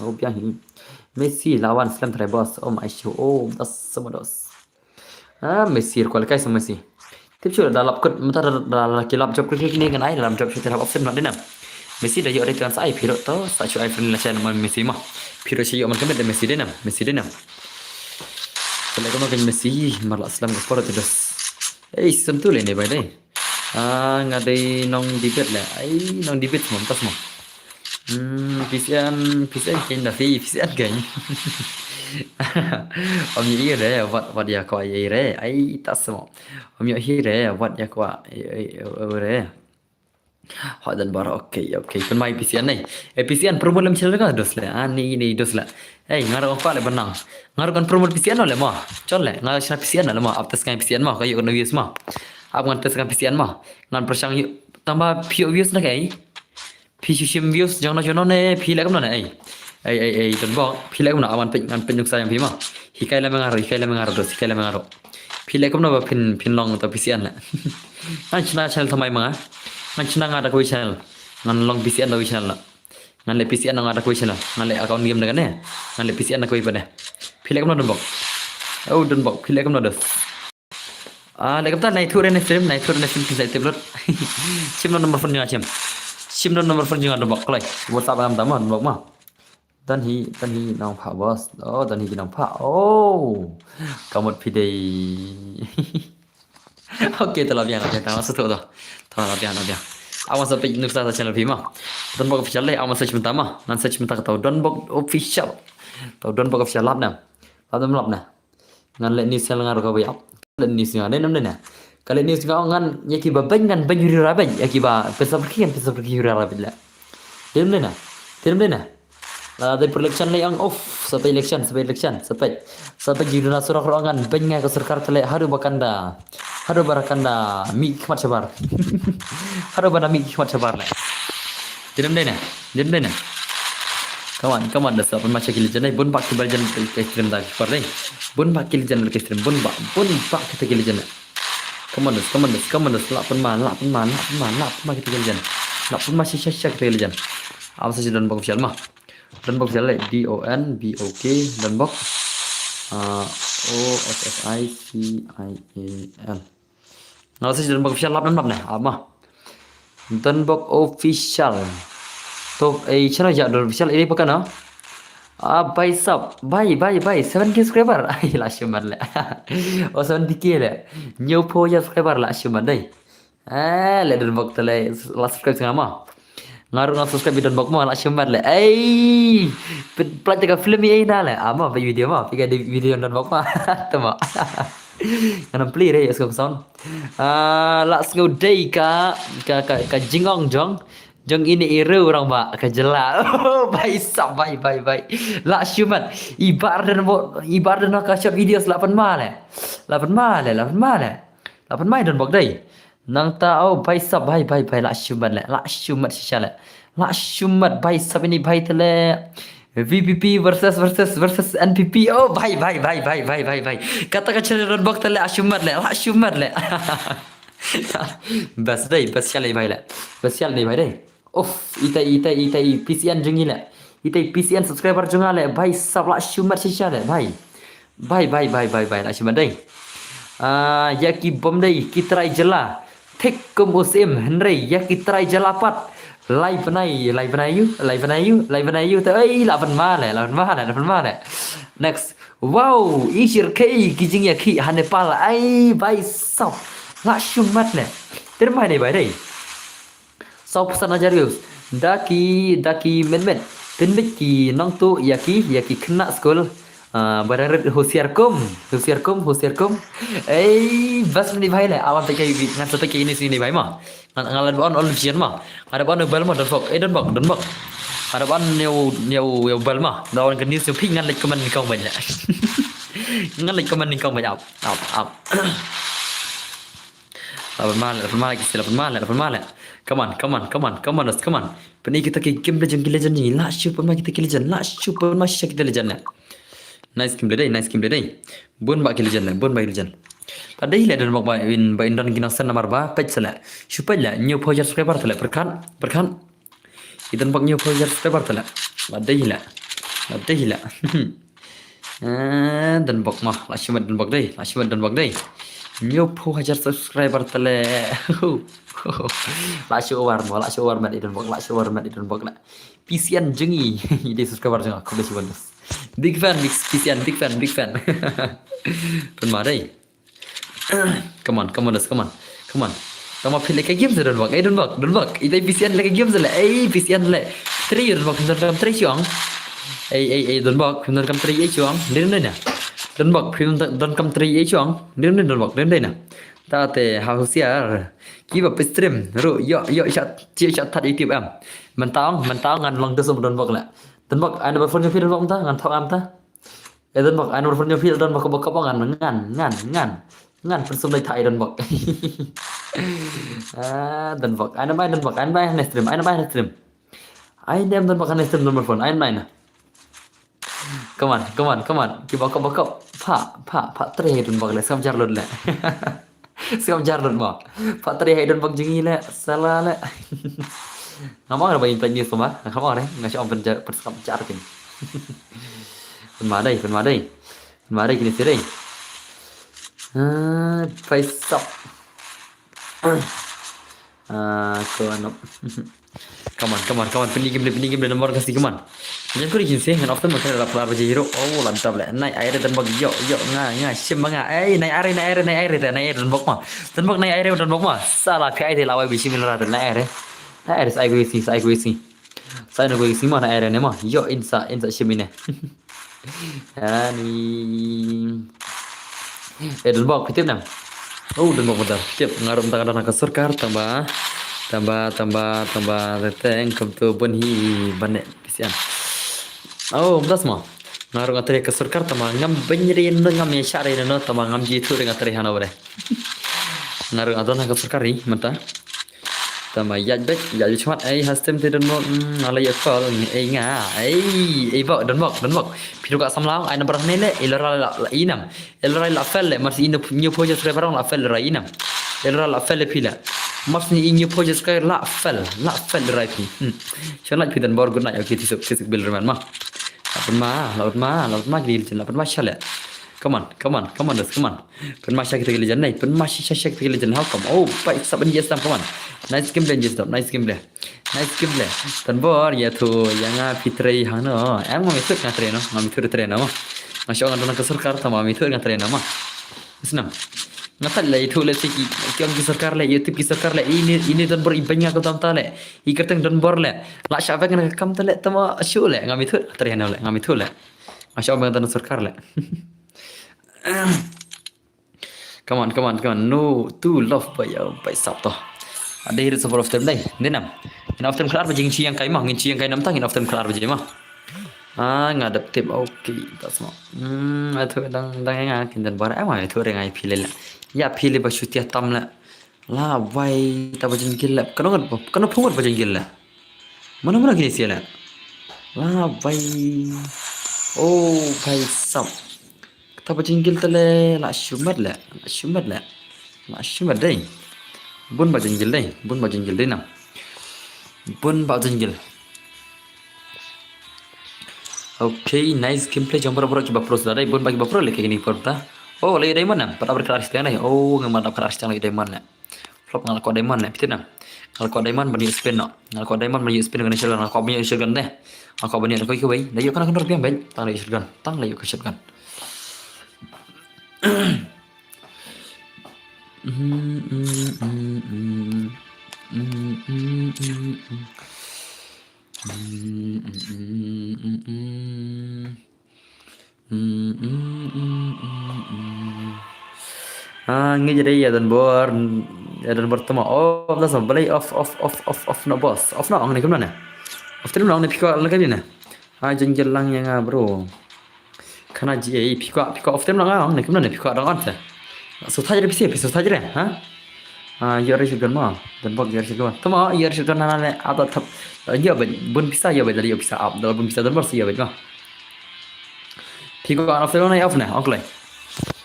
Oh, biang hi. Messi, la wan slem trai boss. Oh, my show. Oh, das sama dos. Ah, Messi, kwal kai sa Messi. Tip shu da lap kut, mynta da, da, da ki lap job klik klik ni kan ai, lap job shu terhap option mat dei nam. Messi da ïoh dei kan sa ai, phi ruh to, sa shu ai friend la chen man Messi ma. Phi ruh shu ïoh man kemit da Messi dei nam, Messi dei nam. Pele kono kan Messi, mar la slam ka por te dos. Ei, sem tu le ne bai dei. Ah, nga dei nong debate le. Ai, nong debate mo, tas mo. Hmm, P C N, P C N kein da phi, P C N kein. Om ïohi re, wat, wat ïa kwah ïohi re. Ai, tas mo. Om ïohi re, wat ïa kwah ïohi re. Hot dan bar, okay, okay. Pynmai P C N nei. Eh, P C N promote lem channel ka dos le. Ah, ni, ni dos le. Eh, nga ruh kwah le ban nang. Nga ruh kan promote P C N no le mo. Chon le, nga shna P C N no le mo. Ap test ngai P C N mo, ka ïoh kan views mo. Ap ngan test ngai P C N mo. Ngan pyrshang ïoh tang ba phi ïoh views na kai. Phi shu shim views jong no jong no ne, phi leh kumno ne, ei. Ei, ei, ei, don bok, phi leh kumno, aman peit, ngan peit nuksa jong phi mo. Hikai lem nga ruh, hikai lem nga ruh, dos, hikai lem nga ruh. Phi leh kumno ba phin, phin long to P C N le. Ngan shna channel thymmai ma nga. Ngan shna nga da kawei channel. Ngan long P C N da kawei channel le. Ngan leh P C N nga da kawei channel. Ngan leh account game da kane. Ngan leh P C N da kawei pat ne. Phi leh kumno don bok. Oh, don bok, phi leh kumno dos. Ah, leh kumta nai thu re ne film, nai thu re ne film kin sa tip lut. Shim no number phone jong nga shim. Shim no number phone jong nga don bok kloi. WhatsApp am ta mo don bok ma. Don hi, don hi nongphah boss. Oh, don hi ki nongphah. Oh. Ka mut phi dei. Okay, to la biang, la biang, ta ma sa thu to. To la biang, la biang. Awan sa peit nuksa sa channel phi ma. Don bok official le, awan sa shim ta ma. Ngan sa shim ta ka to don bok official. To don bok official lap ne. Lap ne, lap ne. Ngan leh news channel nga ruh kawei ap. Leh news nga dei nam dei na. Ka leh news nga ngan ïa kiba beiñ ngan beiñ ri ra beiñ. Ïa kiba pynsaprki ngan pynsaprki ri ra beiñ leh. Dei nam dei na. Dei nam dei na. La dei per election leh ang of. Sa peit election, sa peit election, sa peit. Sa peit jingduna surok ruh ngan beiñ ngai ka sorkar te leh haduh ba kan da. Haduh ba kan da mih khmat shabar. Haduh ba da mih khmat shabar leh. Dei nam dei na. Dei nam dei na. Come on, come on, da sa pynma sha ki legend dei. Bun bak kiba legend ka stream da ki por dei. Bun bak ki legend ka stream, bun bak, bun bak kita ki legend. Come on, come on, come on, la pynma, la pynma, la pynma, la pynma kita ki legend. La pynma sha sha sha kita ki legend. Am sa don bok official ma. Don bok official le, D O N B O K, don bok. Ah, O F F I C I A L. Nga la search don bok official lap nam lap ne, ap ma. Don bok official. To ei channel ja don official ini pakana. Ah, bai sap, bai, bai, bai, seven K subscriber. Ai, la shimat le. Oh, seven K le. Nyeu po ya subscriber la shimat dei. Eh, le don bok te le la subscribe nga ma. Nga ruh nga subscribe don bok ma la shimat le. Ei, pynplat ka film ei na le. Ama ba video ma, pika di video don bok ma. Tama. Ngan pli re, yes, sound. Ah, la sngew dei ka, ka, ka, ka jingong jong. Jong ini iru orang ba, ka jela. Bai sap, bai, bai, bai. La shimat. Ibar den bo, ibar den ka short videos la pynma le. La pynma le, la pynma le. La pynma don bok dei. Nangta, oh, bai sap, bai, bai, bai, la shimat le, la shimat shisha le. La shimat bai sap ini bai te le. V P P versus, versus, versus N P P. Oh, bai, bai, bai. Kata ka channel don bok te le, la shimat le, la shimat le. Best dei, best shal dei bai le. Best shal dei bai dei. Uff, itai, itai, itai, P C N jong i le. Itai P C N subscriber jong nga le, bai sap la shimat shisha le, bai. Bye, bye, bye, bye, bye. Lah shu mat dei. Ah, ïa ki bym dei ki trai jylla. Thik kum u Syiem, hynrei ïa ki trai jylla pat. Lai bnai, lai bnai ïa u, lai bnai ïa u, lai bnai ïa u. Te ei, lah ban ma leh, lah ban ma leh, lah ban ma leh. Next. Wow, i shirkhei ki jingïakhih ha Nepal. Ai, bye sop. Lah shu mat leh. Te ma dei bye dei. Sawphew san hajar views. Da ki, da ki met met. Pynbeit ki nongtuh ïa ki, ïa ki khynnah skul. Ah, ba dang rit husiar kum, husiar kum, husiar kum. Ei, bas mynta bhai leh, awan peit ki, ngan sa peit ki ini sini bhai ma. Ngan, ngan lad on, on vision ma. Nga dep on bel ma, Donbok. Eh, Donbok, Donbok. Nga dep on new, new, new bel ma. Da on ka news phi ngan leit comment nyngkong bad leh. Ngan leit comment nyngkong bad ap, ap, ap. Lah ban ma leh, lah ban ma leh, lah ban ma leh, lah ban ma leh. Come on, come on, come on, come on, come on. Pynbeit kita ki game legend, ki legend ni. Lah shu pynbeit kita ki legend, lah shu pynbeit kita ki legend leh. Nice game dei, nice game dei. Bun bah ki legend leh, bun bah ki legend. Lada dei leh Donbok ba in, ba in don ki nongsen namar ba peit sa leh. Shu peit leh, hynñiewphew hajar subscriber sa leh, pyrkhat, pyrkhat. I Donbok hynñiewphew hajar subscriber sa leh. Lada dei leh. Lada dei leh. Eh, Donbok ma, lah shu mat Donbok dei, lah shu mat Donbok dei. Hynñiewphew hajar subscriber sa leh. Lah shu war mo, lah shu war mat i Donbok, lah shu war mat i Donbok leh. P C N jong ngi, i dei subscriber jong nga, khublei shibun. Big fan, big P C N, big fan, big fan. Pynma dei. Come on, come on, Dos, come on. Come on. Tang ma phi leh ka game sa Donbok. Ei, Donbok, Donbok. I dei P C N leh ka game sa leh. Ei, P C N leh. Three Donbok, phim donkam three shuh. Ei, ei, ei, Donbok, phim donkam three ei shuh. Dei, dei na. Donbok, phim don-, donkam three ei shuh. Dei, dei Donbok, dei, dei na. Ta te ha husiar. Kiba peit stream ruh, ïoh, ïoh, sha, ïoh sha that YouTube em. Mynta ong, mynta ong ngan long dusum Donbok leh. Donbok, ai number phone jong phi Donbok mynta, ngan thok am ta. Eh, Donbok, ai number phone jong phi Donbok, ba kop ngan, ngan, ngan, ngan. Ngan pynsum leit thah i Donbok. Ah, Donbok, ai number, ai Donbok, ai number, ai stream, ai number, ai stream. Ai nem Donbok, ai stream number phone, ai number, ai na. Come on, come on, come on. Kiba kop, ba kop. Pha, pha, pha, trei Donbok leh, skam jar lut leh. Skam jar lut mo. Pha trei Donbok jong ngi leh, sala leh. Ngam ong re ba in play news kumba. Ngam ong re, nga shu ong pynjar, pynskam jar kin. Pynma dei, pynma dei. Pynma dei kine sih dei. Ah, face up. Ah, ko anop. Come on, come on, come on. Pynïa game dei, pynïa game dei, number kasi, come on. Jangan kuri jin sih, ngan off time makan dalam kelar baje hero. Oh, lantap leh. Nai air Donbok, yo, yo, nga, nga, shim nga. Eh, nai air, nai air, nai air, nai air Donbok ma. Donbok nai air, Donbok ma. Sala, phi air, lawai bisi mil rata, nai air. Nai air, sai gue sih, sai gue sih. Sai na gue sih ma, nai air ne ma. Yo, insa, insa shim ine. Ani. Eh, Donbok, phi tip nam? Oh, Donbok betul. Tip, nga ruh mynta nga don ha ka sorkar, tangba, tangba, tangba, tangba, teng, kam tu bun hi, ban ne, P C N. Oh, mynta sma. Nga ruh nga trei ha ka sorkar, tangba, ngam beiñ re no, ngam ïa shah re no, tangba, ngam ju ithuh re nga trei hano re. Nga ruh nga don ha ka sorkar ri, mynta. Tama ïaid beit, ïaid beit shmat, ei, ha stem te Donbok, mm, nga la ïa call, ei nga, ei, ei bok, Donbok, Donbok. Phi ruh ka samla, ai number hangne leh, i Lora la, la, i nam. I Lora la fail leh, mar shu i hynñiewphew subscriber la fail Lora i nam. I Lora la fail leh phi leh. Mar shu i hynñiewphew subscriber la fail, la fail Lora phi. Hmm. Shon lait phi Donbor, good night, okay, tisuk, tisuk bil reman ma. La pynma, la pynma, la pynma, gili chen, la pynma shaleh. Come on, come on, come on, Dos, come on. Pynma sha kita ki legend nei, pynma sha, sha, sha kita ki legend. How come? Oh, bye, stop and yes, come on. Nice gameplay, yes, stop. Nice gameplay. Nice gameplay. Donbor, ïathuh ïa nga phi trei hangno. Em, ngam ithuh nga trei no, ngam ithuh trei no. Nga shu ong nga don ha ka sorkar, tangba ngam ithuh nga trei no ma. Snam. Nga thad leh ithuh leh ki, ki ong ki sorkar leh, ïathuh ki sorkar leh, ine, ine Donbor i beiñ nga ko tam ta leh. I kyrteng Donbor leh. La shah bek nga ka kam ta leh, tangba shu leh, ngam ithuh trei no leh, ngam ithuh leh. Nga shu ong nga don ha sorkar leh. Come on, come on, come on. No, too love, bye, oh, bye, sap to. Ada hirit super off time dai. Dei nam. Ngin off time khatar baje ngin shu ïeng kai ma, ngin shu ïeng kai nam tang, ngin off time khatar baje ma. Ah, nga dep tip. Okay, ta sma. Hmm, ïathuh dang, dang nga kin Donbor. Em, ïathuh re nga ïa phi leh. Ïa phi leh ba shu tiah tam leh. La wai ta ba jingil leh. Kano ngat, kano phungut ba jingil leh. Mano mano kine sih leh. La wai. Oh, bhai sab. Kata ba jingil ta leh, la shu mat leh, la shu mat leh. La shu mat dei. Bun ba jingil dei, bun ba jingil dei nam. Bun ba jingil. Okay, nice gameplay jong baroh baroh kiba pro sdang dei, bun ba kiba pro leh kine por ta. Oh, la ïoh diamond na, pat ap kar arshiteng dei. Oh, nga man ap kar arshiteng la ïoh diamond na. Flop nga la kwah diamond na, phi tip na. Nga la kwah diamond ban ïoh spin na. Nga la kwah diamond ban ïoh spin, kane shotgun, nga la kwah ban ïoh shotgun dei. Nga la kwah ban ïoh kane kawei kawei. La ïoh kane kane rupiah bad. Tang la ïoh ka shotgun. Tang la ïoh ka shotgun. Ah, ngi jadi ïa don bor, ïa don bor tama. Oh, dah sama beli off, off, off, off, off, no boss. Off no, ang ni kumna ne. Off terus no, ang ni pika lagi ni ne. Ah, jeng jelang ïa nga, bro. Kana ji, eh, pika, pika off terus no, ang ni kumna ne, pika dang on sa. So thajre pisi, pisi so thajre, ha? Ah, ïa ri shotgun ma. Don bok ïa ri shotgun. Tama, ïa ri shotgun na ne, ada thap. Ïa bad, bun pisa, ïa bad, ïa pisa up. Dal bun pisa don bor si ïa bad ma. Phi kwah off ne, off ne, ong kloi.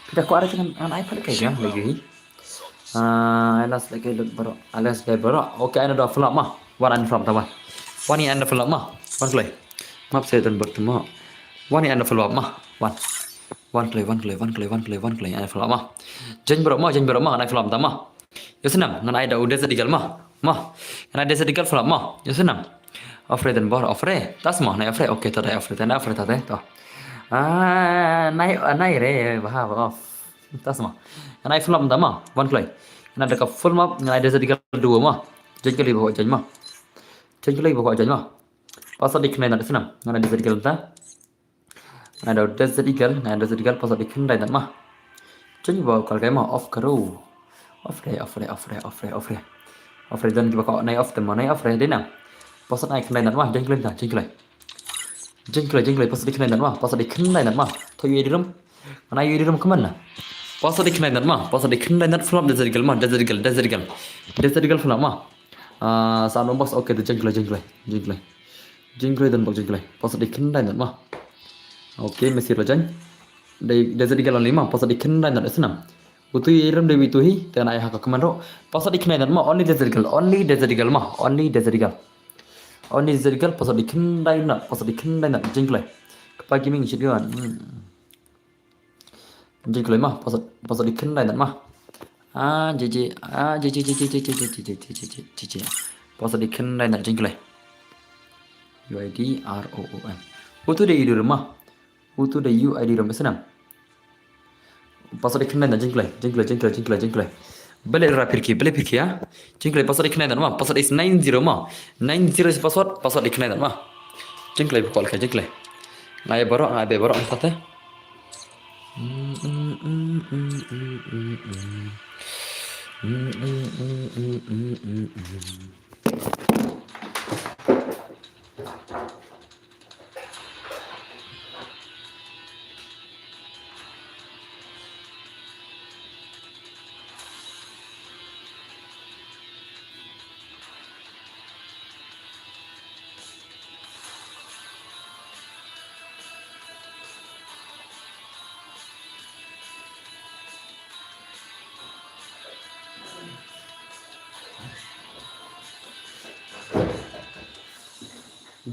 Phi da kwah re kan an iPad kai jam lagi. Ah, alas lagi lut baroh, alas lagi baroh. Okay, ai na da flop ma. Wan ai na flop ta wan. Wan ai na flop ma. Wan kloi. Map sa don bor tama. Wan ai na flop ma. Wan. Wan kloi, wan kloi, wan kloi, wan kloi, wan kloi, ai na flop ma. Jen baroh ma, jen baroh ma, ai na flop ta ma. Ïa snem, ngan ai da u Desert Eagle ma. Ma. Ngan ai Desert Eagle flop ma. Ïa snem. Ofre don bor, ofre. Tas ma, nai ofre. Okay, to dai ofre, to dai ofre, to dai, to. Ah, nai, nai re, bah, bah, off. Tas ma. Ngan ai flop ta ma, wan kloi. Ngan ai da ka full map, ngan ai Desert Eagle duo ma. Jen kloi ba ko jen ma. Jen kloi ba ko jen ma. Pas di kena nat snem, ngan ai Desert Eagle ta. Ngan ai da Desert Eagle, ngan ai Desert Eagle, pas di khyndai nat ma. Jen ba kal kai ma, off karo. Off re, off re, off re, off re, off re. Off re, jen ba ko nai off te ma, nai off re, dei na. Pas nai khyndai nat ma, jen kloi ta, jen kloi. Jen kloi, jen kloi, pas di khyndai nat ma, pas di khyndai nat ma. To ïa di rum. Ngan ai ïa di rum kemana. Pas di khyndai nat ma, pas di khyndai nat flop Desert Eagle ma, Desert Eagle, Desert Eagle. Desert Eagle flop ma. Ah, sa no boss, okay, to jen kloi, jen kloi, jen kloi. Jen kloi don bok jen kloi. Pas di khyndai nat ma. Okay, mesti lo jen. Dei, Desert Eagle only ma, pas di khyndai nat snem. Utu i rum dei witu hi, te ngan ai ha ka command ro. Pas di khyndai nat ma, only Desert Eagle, only Desert Eagle ma, only Desert Eagle. Only Desert Eagle, pas di khyndai nat, pas di khyndai nat, jen kloi. Kpa gaming shit gun. Hmm. Jen kloi ma, pas, pas di khyndai nat ma. Ah, J J, ah, J J, J J. Pas di khyndai nat, jen kloi. U I D R O O M. Utu dei i dur ma. Utu dei u I D rom isnam. Pas di khyndai na, jen kloi, jen kloi, jen kloi, jen kloi, jen kloi. Bele ra phirki, bele phirki ya. Jen kloi, pas di khyndai na ma, pas di nine zero ma. Nine zero is password, pas di khyndai na ma. Jen kloi, call ka, jen kloi. Ngai baroh, ngai be baroh, ngai sate.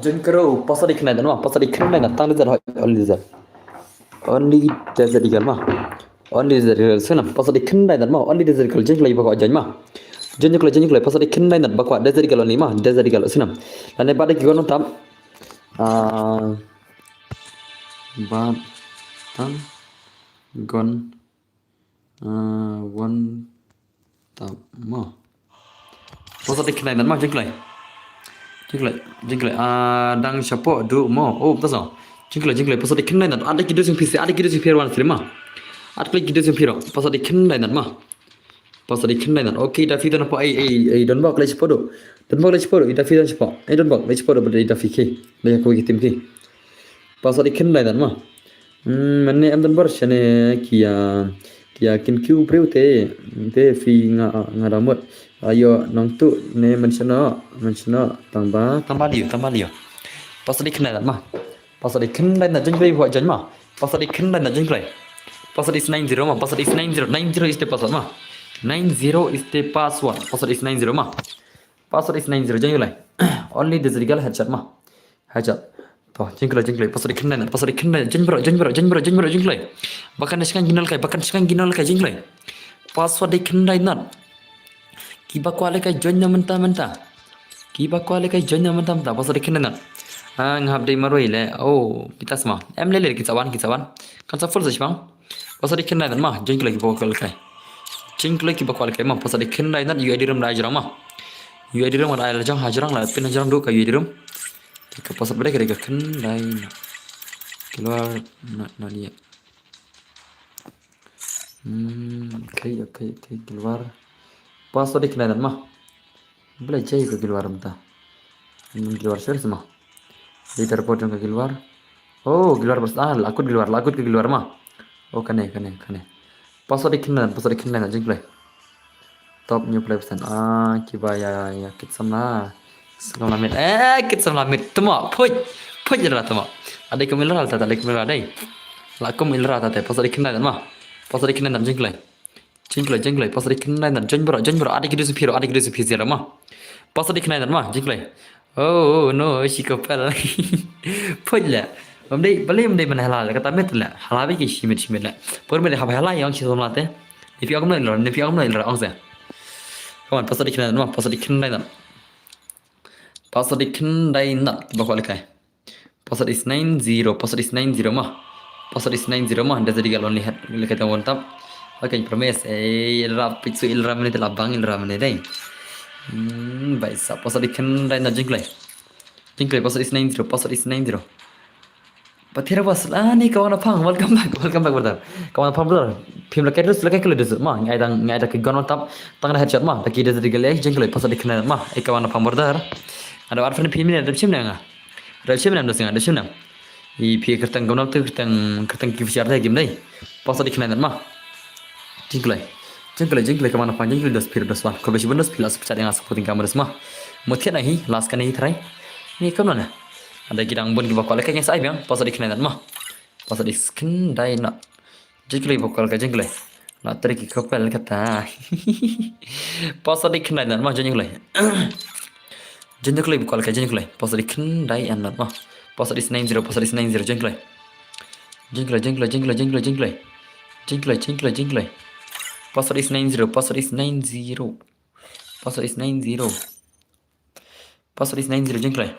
Jen kro, pas di khyndai na ma, pas di khyndai na, tang di zat hoi, only zat. Only Desert Eagle ma. Only Desert Eagle, sinam. Pas di khyndai na ma, only Desert Eagle, jen kloi ba kwah jen ma. Jen kloi, jen kloi, pas di khyndai na ba kwah Desert Eagle only ma, Desert Eagle, sinam. Lane ba di ki gon tam. Ah, ba tam gon. Ah, wan tam ma. Pas di khyndai na ma, jen kloi. Jen kloi, jen kloi. Ah, dang shapoh du mo. Oh, tas o. Jen kloi, jen kloi. Pas di khyndai na. Ada ki dus yang pisi, ada ki dus yang pir wan sri ma. Ada ki dus yang piro. Pas di khyndai na ma. Pas di khyndai na. Okay, Daffy don apa, ai, ai, ai, don bok lai shapoh du. Don bok lai shapoh du, Daffy don shapoh. Ai, don bok lai shapoh du, ba di Daffy ki. Lai ko ki tim ki. Pas di khyndai na ma. Hmm, mane em don bor shane kia, kia kin kiu preu te, te phi nga, nga ramot. Ayo nong tu ne mention o, mention o, tang ba, tang ba liu, tang ba liu. Pas di khyndai na ma. Pas di khyndai na, jen kloi ba kwah jen ma. Pas di khyndai na, jen kloi. Pas di nine zero ma, pas di nine zero, nine zero is the password ma. Nine zero is the password. Pas di nine zero ma. Pas di nine zero, jen kloi. Only Desert Eagle headshot ma. Headshot. Oh, jingkloi, jingkloi, password dei khyndai nat, password dei khyndai nat, join baroh, join baroh, join baroh, join baroh, jingkloi. Ba kan shngaiñ ki nonglekai, ba kan shngaiñ ki nonglekai, jingkloi. Password dei khyndai nat. Kiba kwah lehkai join na mynta mynta. Kiba kwah lehkai join na mynta mynta, password dei khyndai nat. Ah, nga hap dei marwei leh. Oh, kita sma. Em leh leh kita wan, kita wan. Kan sa full sa shipang. Password dei khyndai nat ma, jingkloi kiba kwah lehkai. Jingkloi kiba kwah lehkai ma, password dei khyndai nat, U I D room da hajrong ma. U I D room da hajrong, hajrong la pin hajrong duh ka U I D room. Ka password ba dei ka dei ka khyndai nat. Keluar nat nat ïa. Hmm, okay, okay, okay, keluar. Password dei khyndai nat ma. Balei jai ka keluar mynta. Hmm, keluar serius ma. Leaderboard jong ka keluar. Oh, keluar bas ah, la kut keluar, la kut ka keluar ma. Oh, kane, kane, kane. Password dei khyndai nat, password dei khyndai nat, jingkloi. Top new play percent. Ah, kiba ïa, ïa kit samla. Samla mit. Eh, kit samla mit. Tuma, phuit. Phuit ïa la tuma. Adei kum ïa la ta, adei kum ïa la dei. La kum ïa la ta, password dei khyndai nat ma. Password dei khyndai nat, jingkloi. Jingkloi, jingkloi, password dei khyndai nat, join baroh, join baroh, adei ki dei shu phi ruh, adei ki dei shu phi zero ma. Password dei khyndai nat ma, jingkloi. Oh, oh, no, shi kapel. Phuit leh. Ym dei, balei ym dei ban hala leh, kata met leh. Hala beit ki shi met, shi met leh. Por met leh hap hala ïa ong shi samla te. Ne phi ong kumno ïa la, ne phi ong kumno ïa la ong se. Come on, password dei khyndai nat ma, password dei khyndai nat. Password dei khyndai nat, ba kwah lehkai. Password is nine zero, password is nine zero ma. Password is nine zero ma, da jadi ka lonely heart, lehkai tang one tap. Okay, promise. Eh, ïa la pit su ïa la mane te la bang ïa la mane dei. Hmm, bai sa, password dei khyndai nat, jingkloi. Jingkloi, password is nine zero, password is nine zero. Pathira was, ah, ni ka wan na phang, welcome back, welcome back, brother. Ka wan na phang, brother. Phim la kai dus, la kai kle dus, ma, ngai dang, ngai dang ki gun one tap, tang da headshot ma, da ki da jadi ka leh, jingkloi, password dei khyndai nat ma, eh, ka wan na phang, brother. Ada war friend phim ni, da chim na nga. Rel shim nam da singa da shim nam. I phi kyrteng kumno te kyrteng kyrteng ki phi share te kim dei. Password dei khyndai nat ma. Jingkloi. Jingkloi jingkloi ka man na phang jingkloi dos phi dos wan. Khublei shibun dos phi la supporting nga supporting ka ma dos ma. Mut thied na hi last kane hi trai. Ni kumno na. Ada ki dang bun kiba kwah lehkai ngi sa ai biang. Password dei khyndai nat ma. Password dei khyndai nat. Jingkloi ba kwah lehkai jingkloi. La trei ki couple kata. Password dei khyndai nat ma jingkloi. Jingkloi ba kwah lehkai jingkloi. Password dei khyndai nat ma. Password is nine zero, password is nine zero jingkloi. Jingkloi, jingkloi, jingkloi, jingkloi, jingkloi. Jingkloi, jingkloi, jingkloi. Password is nine zero, password is nine zero. Password is nine zero. Password is nine zero jingkloi.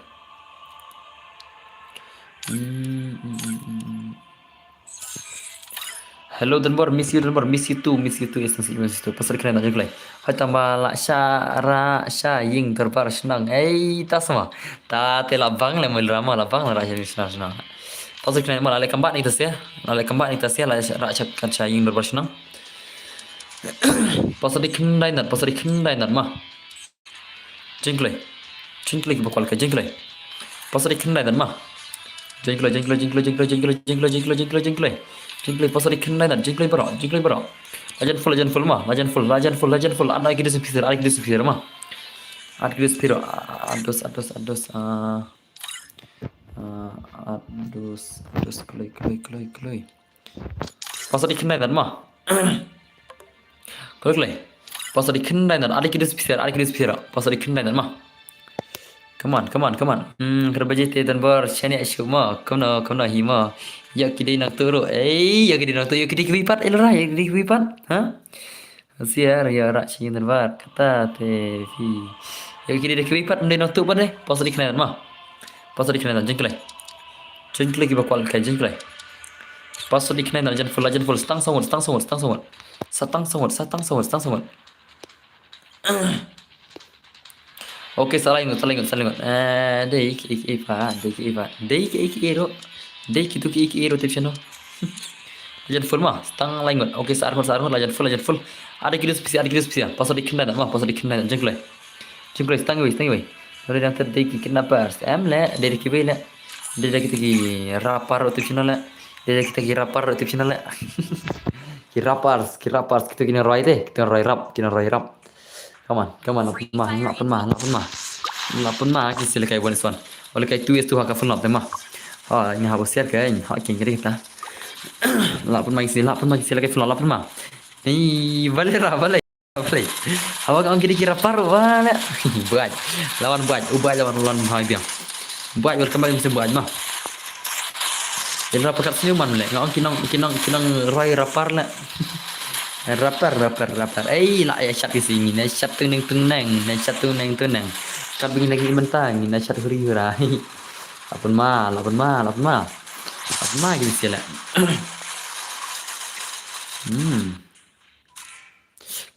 Hmm, hmm, hmm, hmm. Hello Donbor, miss you Donbor, miss you too, miss you too, yes, miss you, miss you too. Password khyndai nat jingkloi. Hoi tang ba la sha ra sha ïing dorbar shnong. Ei, ta sma. Ta te la bang le mul rama, la bang la ra sha ïing shnong shnong. Password khyndai nat ma la leh kamba ni ta sia. La leh kamba ni ta sia la sha ra sha ka sha ïing dorbar shnong. Password khyndai nat, password khyndai nat ma. Jingkloi. Jingkloi kiba kwah lehkai jingkloi. Password dei khyndai nat ma. Jingkloi, jingkloi, jingkloi, jingkloi, jingkloi, jingkloi, jingkloi, jingkloi, jingkloi. Jingkloi, password dei khyndai nat, jingkloi baroh, jingkloi baroh. Lajan full, lajan full ma, lajan full, lajan full, lajan full. Ada ki dus phi zero, ada ki dus phi zero ma. Ada ki dus phi zero, ah, ados, ados, ados, ah, ah, ados, ados, kloi, kloi, kloi, kloi. Password dei khyndai nat ma. Kloi kloi. Password dei khyndai nat. Ada ki dus phi zero, ada ki dus phi zero. Password dei khyndai nat ma. Come on, come on, come on. Hmm, khyndai baje te Donbor shane shu ma. Kumno, kumno hi ma. Ïa ki dei nongtuh ruh. Ei, ïa ki dei nongtuh, ïa ki dei kiwei pat, ïa la ra, ïa ki dei kiwei pat. Ha? Siar ïa ra shi Donbor. Kata te phi. Ïa ki dei kiwei pat, ym dei nongtuh pat dei. Password dei khyndai nat ma. Password dei khyndai nat, jingkloi. Jingkloi kiba kwah lehkai jingkloi. Password dei khyndai nat, lajan full, lajan full. Stang sawut, stang sawut, stang sawut. Sa tang sawut, sa tang sawut, stang sawut. Okay, sa lai ngut, sa lai ngut, sa lai ngut. Eh, dei ki, ki, ki, pa, dei ki, pa. Dei ki, ki, ero. Dei ki tu ki, ki, ero tip shano. Lajan full ma, stang lai ngut. Okay, sa ar ngut, sa ar ngut, lajan full, lajan full. Ada ki dus phi zero, ada ki dus phi zero. Password dei khyndai nat ma, password dei khyndai nat, jingkloi. Jingkloi, stang wei, stang wei. Dei dang ter dei ki kidnappers. Em leh, dei ki wei leh. Dei dang kita ki rapper tip shano leh. Dei dang kita ki rapper tip shano leh. Ki rappers, ki rappers, kita ki nongrwai te, kita nongrwai rap, kita nongrwai rap. Come on, come on, la pynmah, la pynmah, la pynmah. La pynmah ki sila kai one is one. Wala kai two is two ha ka phone lap te ma. Ha, nga haba share kai, ha king kiri kita. La pynmah ki sila, la pynmah ki sila kai phone lap, la pynmah. Ni, bale ra, bale. Bale. Haba ka ong kiri kira par, bale. Buat. Lawan buat, u buat lawan lawan hai biang. Buat, welcome back, Mister Buat ma. Ila pakat sniew man le. Nga ong ki nong, ki nong, ki nong roi rapper le. Rapper, rapper, rapper. Ei, la ïa shat ki sngi ne, shat tuneng tuneng, ne shat tuneng tuneng. Kat bing lagi mentang, ne shat huri hura. Lapun ma, lapun ma, lapun ma. Lapun ma ki sila. Hmm.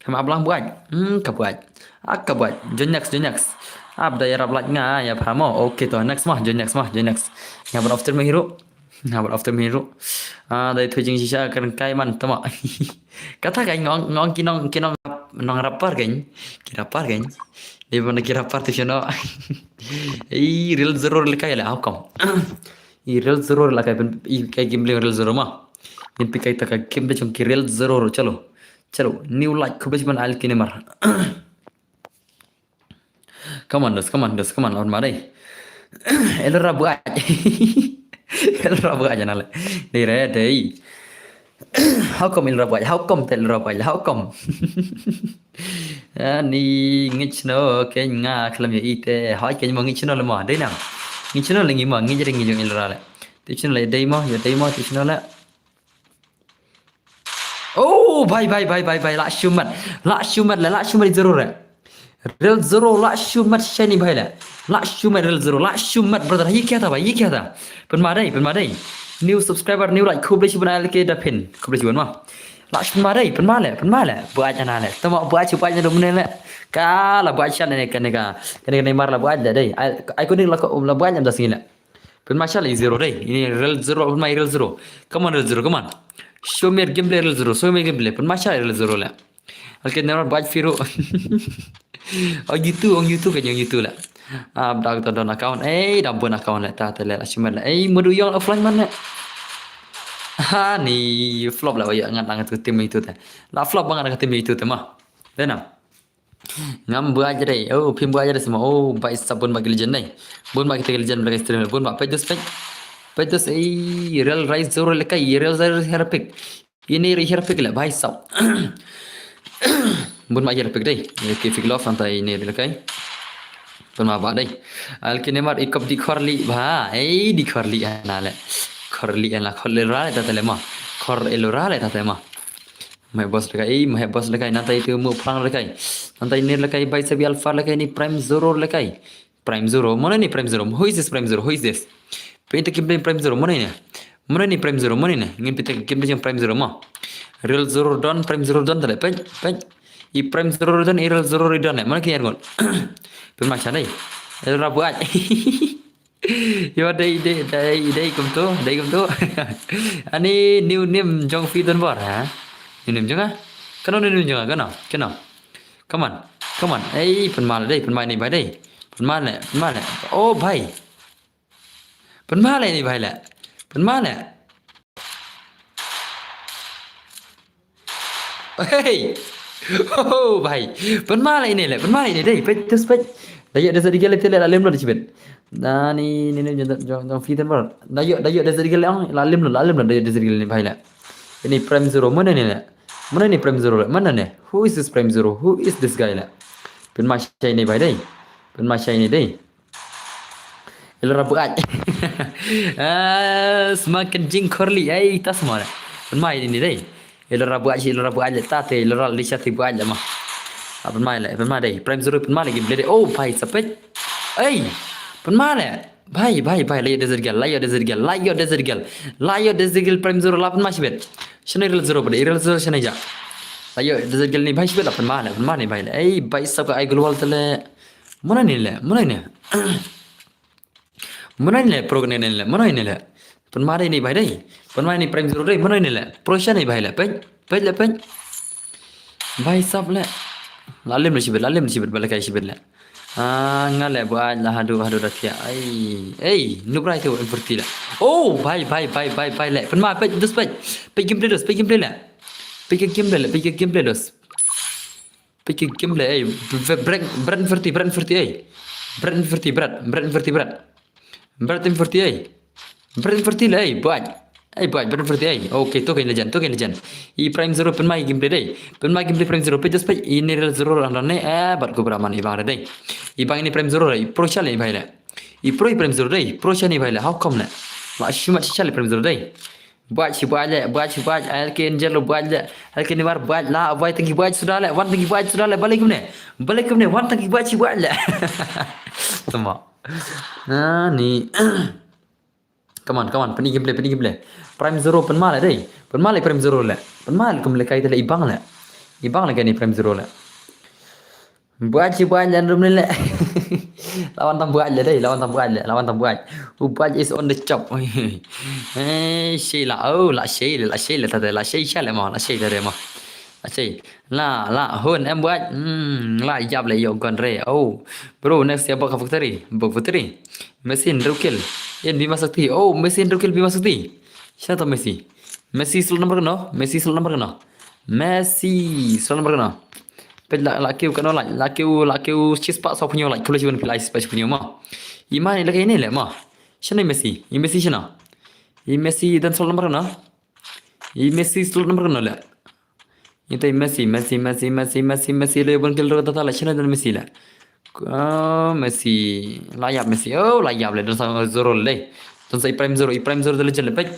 Kam ablang buat. Hmm, ka buat. Ah, ka buat. Join next, join next. Ab da yarap laj nga ya phamo. Okay to, next mah, join next mah, join next. Nga ban after me hero. Nga ban after me hero. Ah, dai thu jing shisha kan kai man tama. Kata kai ngong ngong ki nong ki nong nong rapper kan. Ki rapper kan. Di mana ki rapper tu shono. Ei, real zero le kai le, how come? I real zero le kai pen i kai game le real zero ma. Ngin pi kai ta ka game le chong ki real zero, chalo. Chalo, new like khubej ban al kine mar. Come on, dos, come on, dos, come on, on mare. El rabu aj. El rabu aj nale. Dei re, dei. How come el rabu aj? How come tel rabu aj? How come? Ani ngich no ken nga klam ya ite. Hai ken mo ngich no le mo. Dei nam. Ngich no le ngi mo, ngich ring ngi jong el rale. Tichno le dei mo, ya dei mo, tichno le. Oh, bhai, bhai, bhai, bhai, bhai, la shumat. La shumat le, la shumat zero re. Real zero, la shumat shani bhai le. La shumat real zero, la shumat brother. Ye kya tha bhai, ye kya tha? Pynma dei, pynma dei. New subscriber, new like, khublei shibun al ke da pin. Khublei shibun ma. La shumat dei, pynma le, pynma le. Buat ana le. Tama buat shi buat na dum ne le. Ka la buat shan ne ka ne ka. Ka ne ka ne mar la buat dei. Ai ko ne la ko la buat am da sini le. Pynma sha le zero dei. Ini real zero, pynma real zero. Come on, real zero, come on. Show me gameplay, real zero. Show me gameplay. Pynma sha real zero le. Okay, never buat firu. Oh, gitu, oh, gitu kan, oh, gitu le. Ah, da to don account. Eh, da bun account le. Ta te le la shimer le. Eh, mudu yong offline man le. Ha, ni flop le, oh, ya ngat ngat tim itu te. La flop bangat ngat tim itu te ma. Dei nam. Ngam buat jere. Oh, phim buat jere semua. Oh, bai sabun bagi legend dei. Bun bagi tiga legend bagi stream. Bun bagi pejus pej. Pejus, eh, real rise zero lekai. Real rise herpik. Ini ri herpik le, bai sab. Bun bagi herpik dei. Oke, fik love santai ini lekai. Bun bagi dei. Al kini mar ikop di khorli ba. Eh, di khorli ana le. Khorli ana khorli ra le ta le ma. Khor elo ra le ta le ma. Mahek boss lekai, eh, mahek boss lekai, nantai tu mu plang lekai. Nantai ni lekai, bai sabi alpha lekai, ni prime zero lekai. Prime zero, mana ni prime zero? Who is this prime zero? Who is this? Pita kim prime zero, mana ni? Mana ni prime zero, mana ni? Ngin pita kim prime zero ma. Real zero don, prime zero don tale, pen, pen. I prime zero don, i real zero don, mana ki ergon? Pun macam ni. El rabu aj. Yo, dei, dei, dei, dei, kumtu, dei, kumtu. Ani new name jong phi don bor, ha? New name jong, ha? Kano new name jong, kano, kano? Come on, come on. Ei, pynmal dei, pynmal ni bai dei. Pynmal le, pynmal le. Oh, bai. Pynmal ni bai le. Pynmal le. Hey. Oh, bai. Pynmal ini le, pynmal ini dei. Pej, just pej. Dayo desa digel tele la lem lo di chibet. Dani ni ni jong jong jong fiten bor. Dayo dayo desa digel ong la lem lo, la lem lo dayo desa digel ni bai le. Ini prime zero mana ni le? Mana ni prime zero le? Mana ni? Who is this prime zero? Who is this guy le? Pynma shai ni bai dei. Pynma shai ni dei. Ilora buat. Ah, semakin jingkorli ai tas mana. Pynma ini dei. Ilora buat shi, ilora buat le tate, ilora li shati buat le ma. Ah, pynma le, pynma dei. Prime zero pynma le game dei. Oh, bai sapet. Ei, pynma le. Bai, bai, bai, layo desert girl, layo desert girl, layo desert girl. Layo desert girl prime zero la pynma shibet. Shane real zero pada, real zero shane ja. Layo desert girl ni bai shibet la pynma le, pynma ni bai le. Ei, bai sap ka ai global tele. Mana ni le, mana ni. Mana ni le, pro ni le, mana ni le. Pynma dei ni bai dei. Pynma ni prime zero dei, mana ni le. Pro shane bai le, pen, pen le, pen. Bai sap le. La lem le shibet, la lem le shibet, balakai shibet le. Ah, nga le buat la hadu, hadu da kia. Ai, ei, nubrai tu M forty le. Oh, bai, bai, bai, bai, bai le. Pynma, pej, dus pej. Pej gameplay dus, pej gameplay le. Pej gameplay le, pej gameplay dus. Pej gameplay, ei. Brand, brand forty, brand forty, ei. Brand forty, brand, brand forty, brand. Brand forty, ei. Brand forty le, ei, buat. Ei, buat, brand forty, ei. Okay, tu kan legend, tu kan legend. I prime zero pynma gameplay dei. Pynma gameplay prime zero, pej just pej. Ini real zero andon ne, eh, bat kubra man i bang dei. I bang ini prime zero dei, pro shal i bai le. I pro i prime zero dei, pro shal i bai le. How come le? La shu mat shisha le Prime Zero dei. Buaid shi buaid le, buaid shi buaid, ai ke Angelo buaid le, ai ke Neymar buaid la, buaid tang ki buaid suda le, wan tang ki buaid suda le, balei kumne, balei kumne, wan tang ki buaid shi buaid le. Tama. Ah, ni. Come on, come on, pyni gameplay, pyni gameplay. Prime Zero pynma le dei. Pynma le Prime Zero le. Pynma le kum le kai te le ibang le. Ibang le kai ni Prime Zero le. Buaid shi buaid le rum le le. Lawan tam buaid le dei, lawan tam buaid le, lawan tam buaid. U buaid is on the job. Eh, shi la, oh, la shi le, la shi le, ta de, la shi sha le mo, la shi ta de mo. La shi. La, la, hun em buaid. Hmm, la yap le yo gon re. Oh, bro, next ya bok factory, bok factory. Messi hynriew kill. Ïa Bima Sakti. Oh, Messi hynriew kill Bima Sakti. Sha to Messi. Messi slot number kano? Messi slot number kano? Messi slot number kano? Peit la, la kiew kano la, la kiew, la kiew shispah sawphew hynñiew la, kiew la shiwan phi la shispah sawphew hynñiew ma. I ma ni la kai ni le ma. Shano i Messi? I Messi shano? I Messi don slot number kano? I Messi slot number kano le? Ita i Messi, Messi, Messi, Messi, Messi, Messi le ban kill ro ta ta la shano don Messi le? Ah, Messi, la yap Messi. Oh, la yap le, don sa Zero le. Don sa i Prime Zero, i Prime Zero de le jel le peit.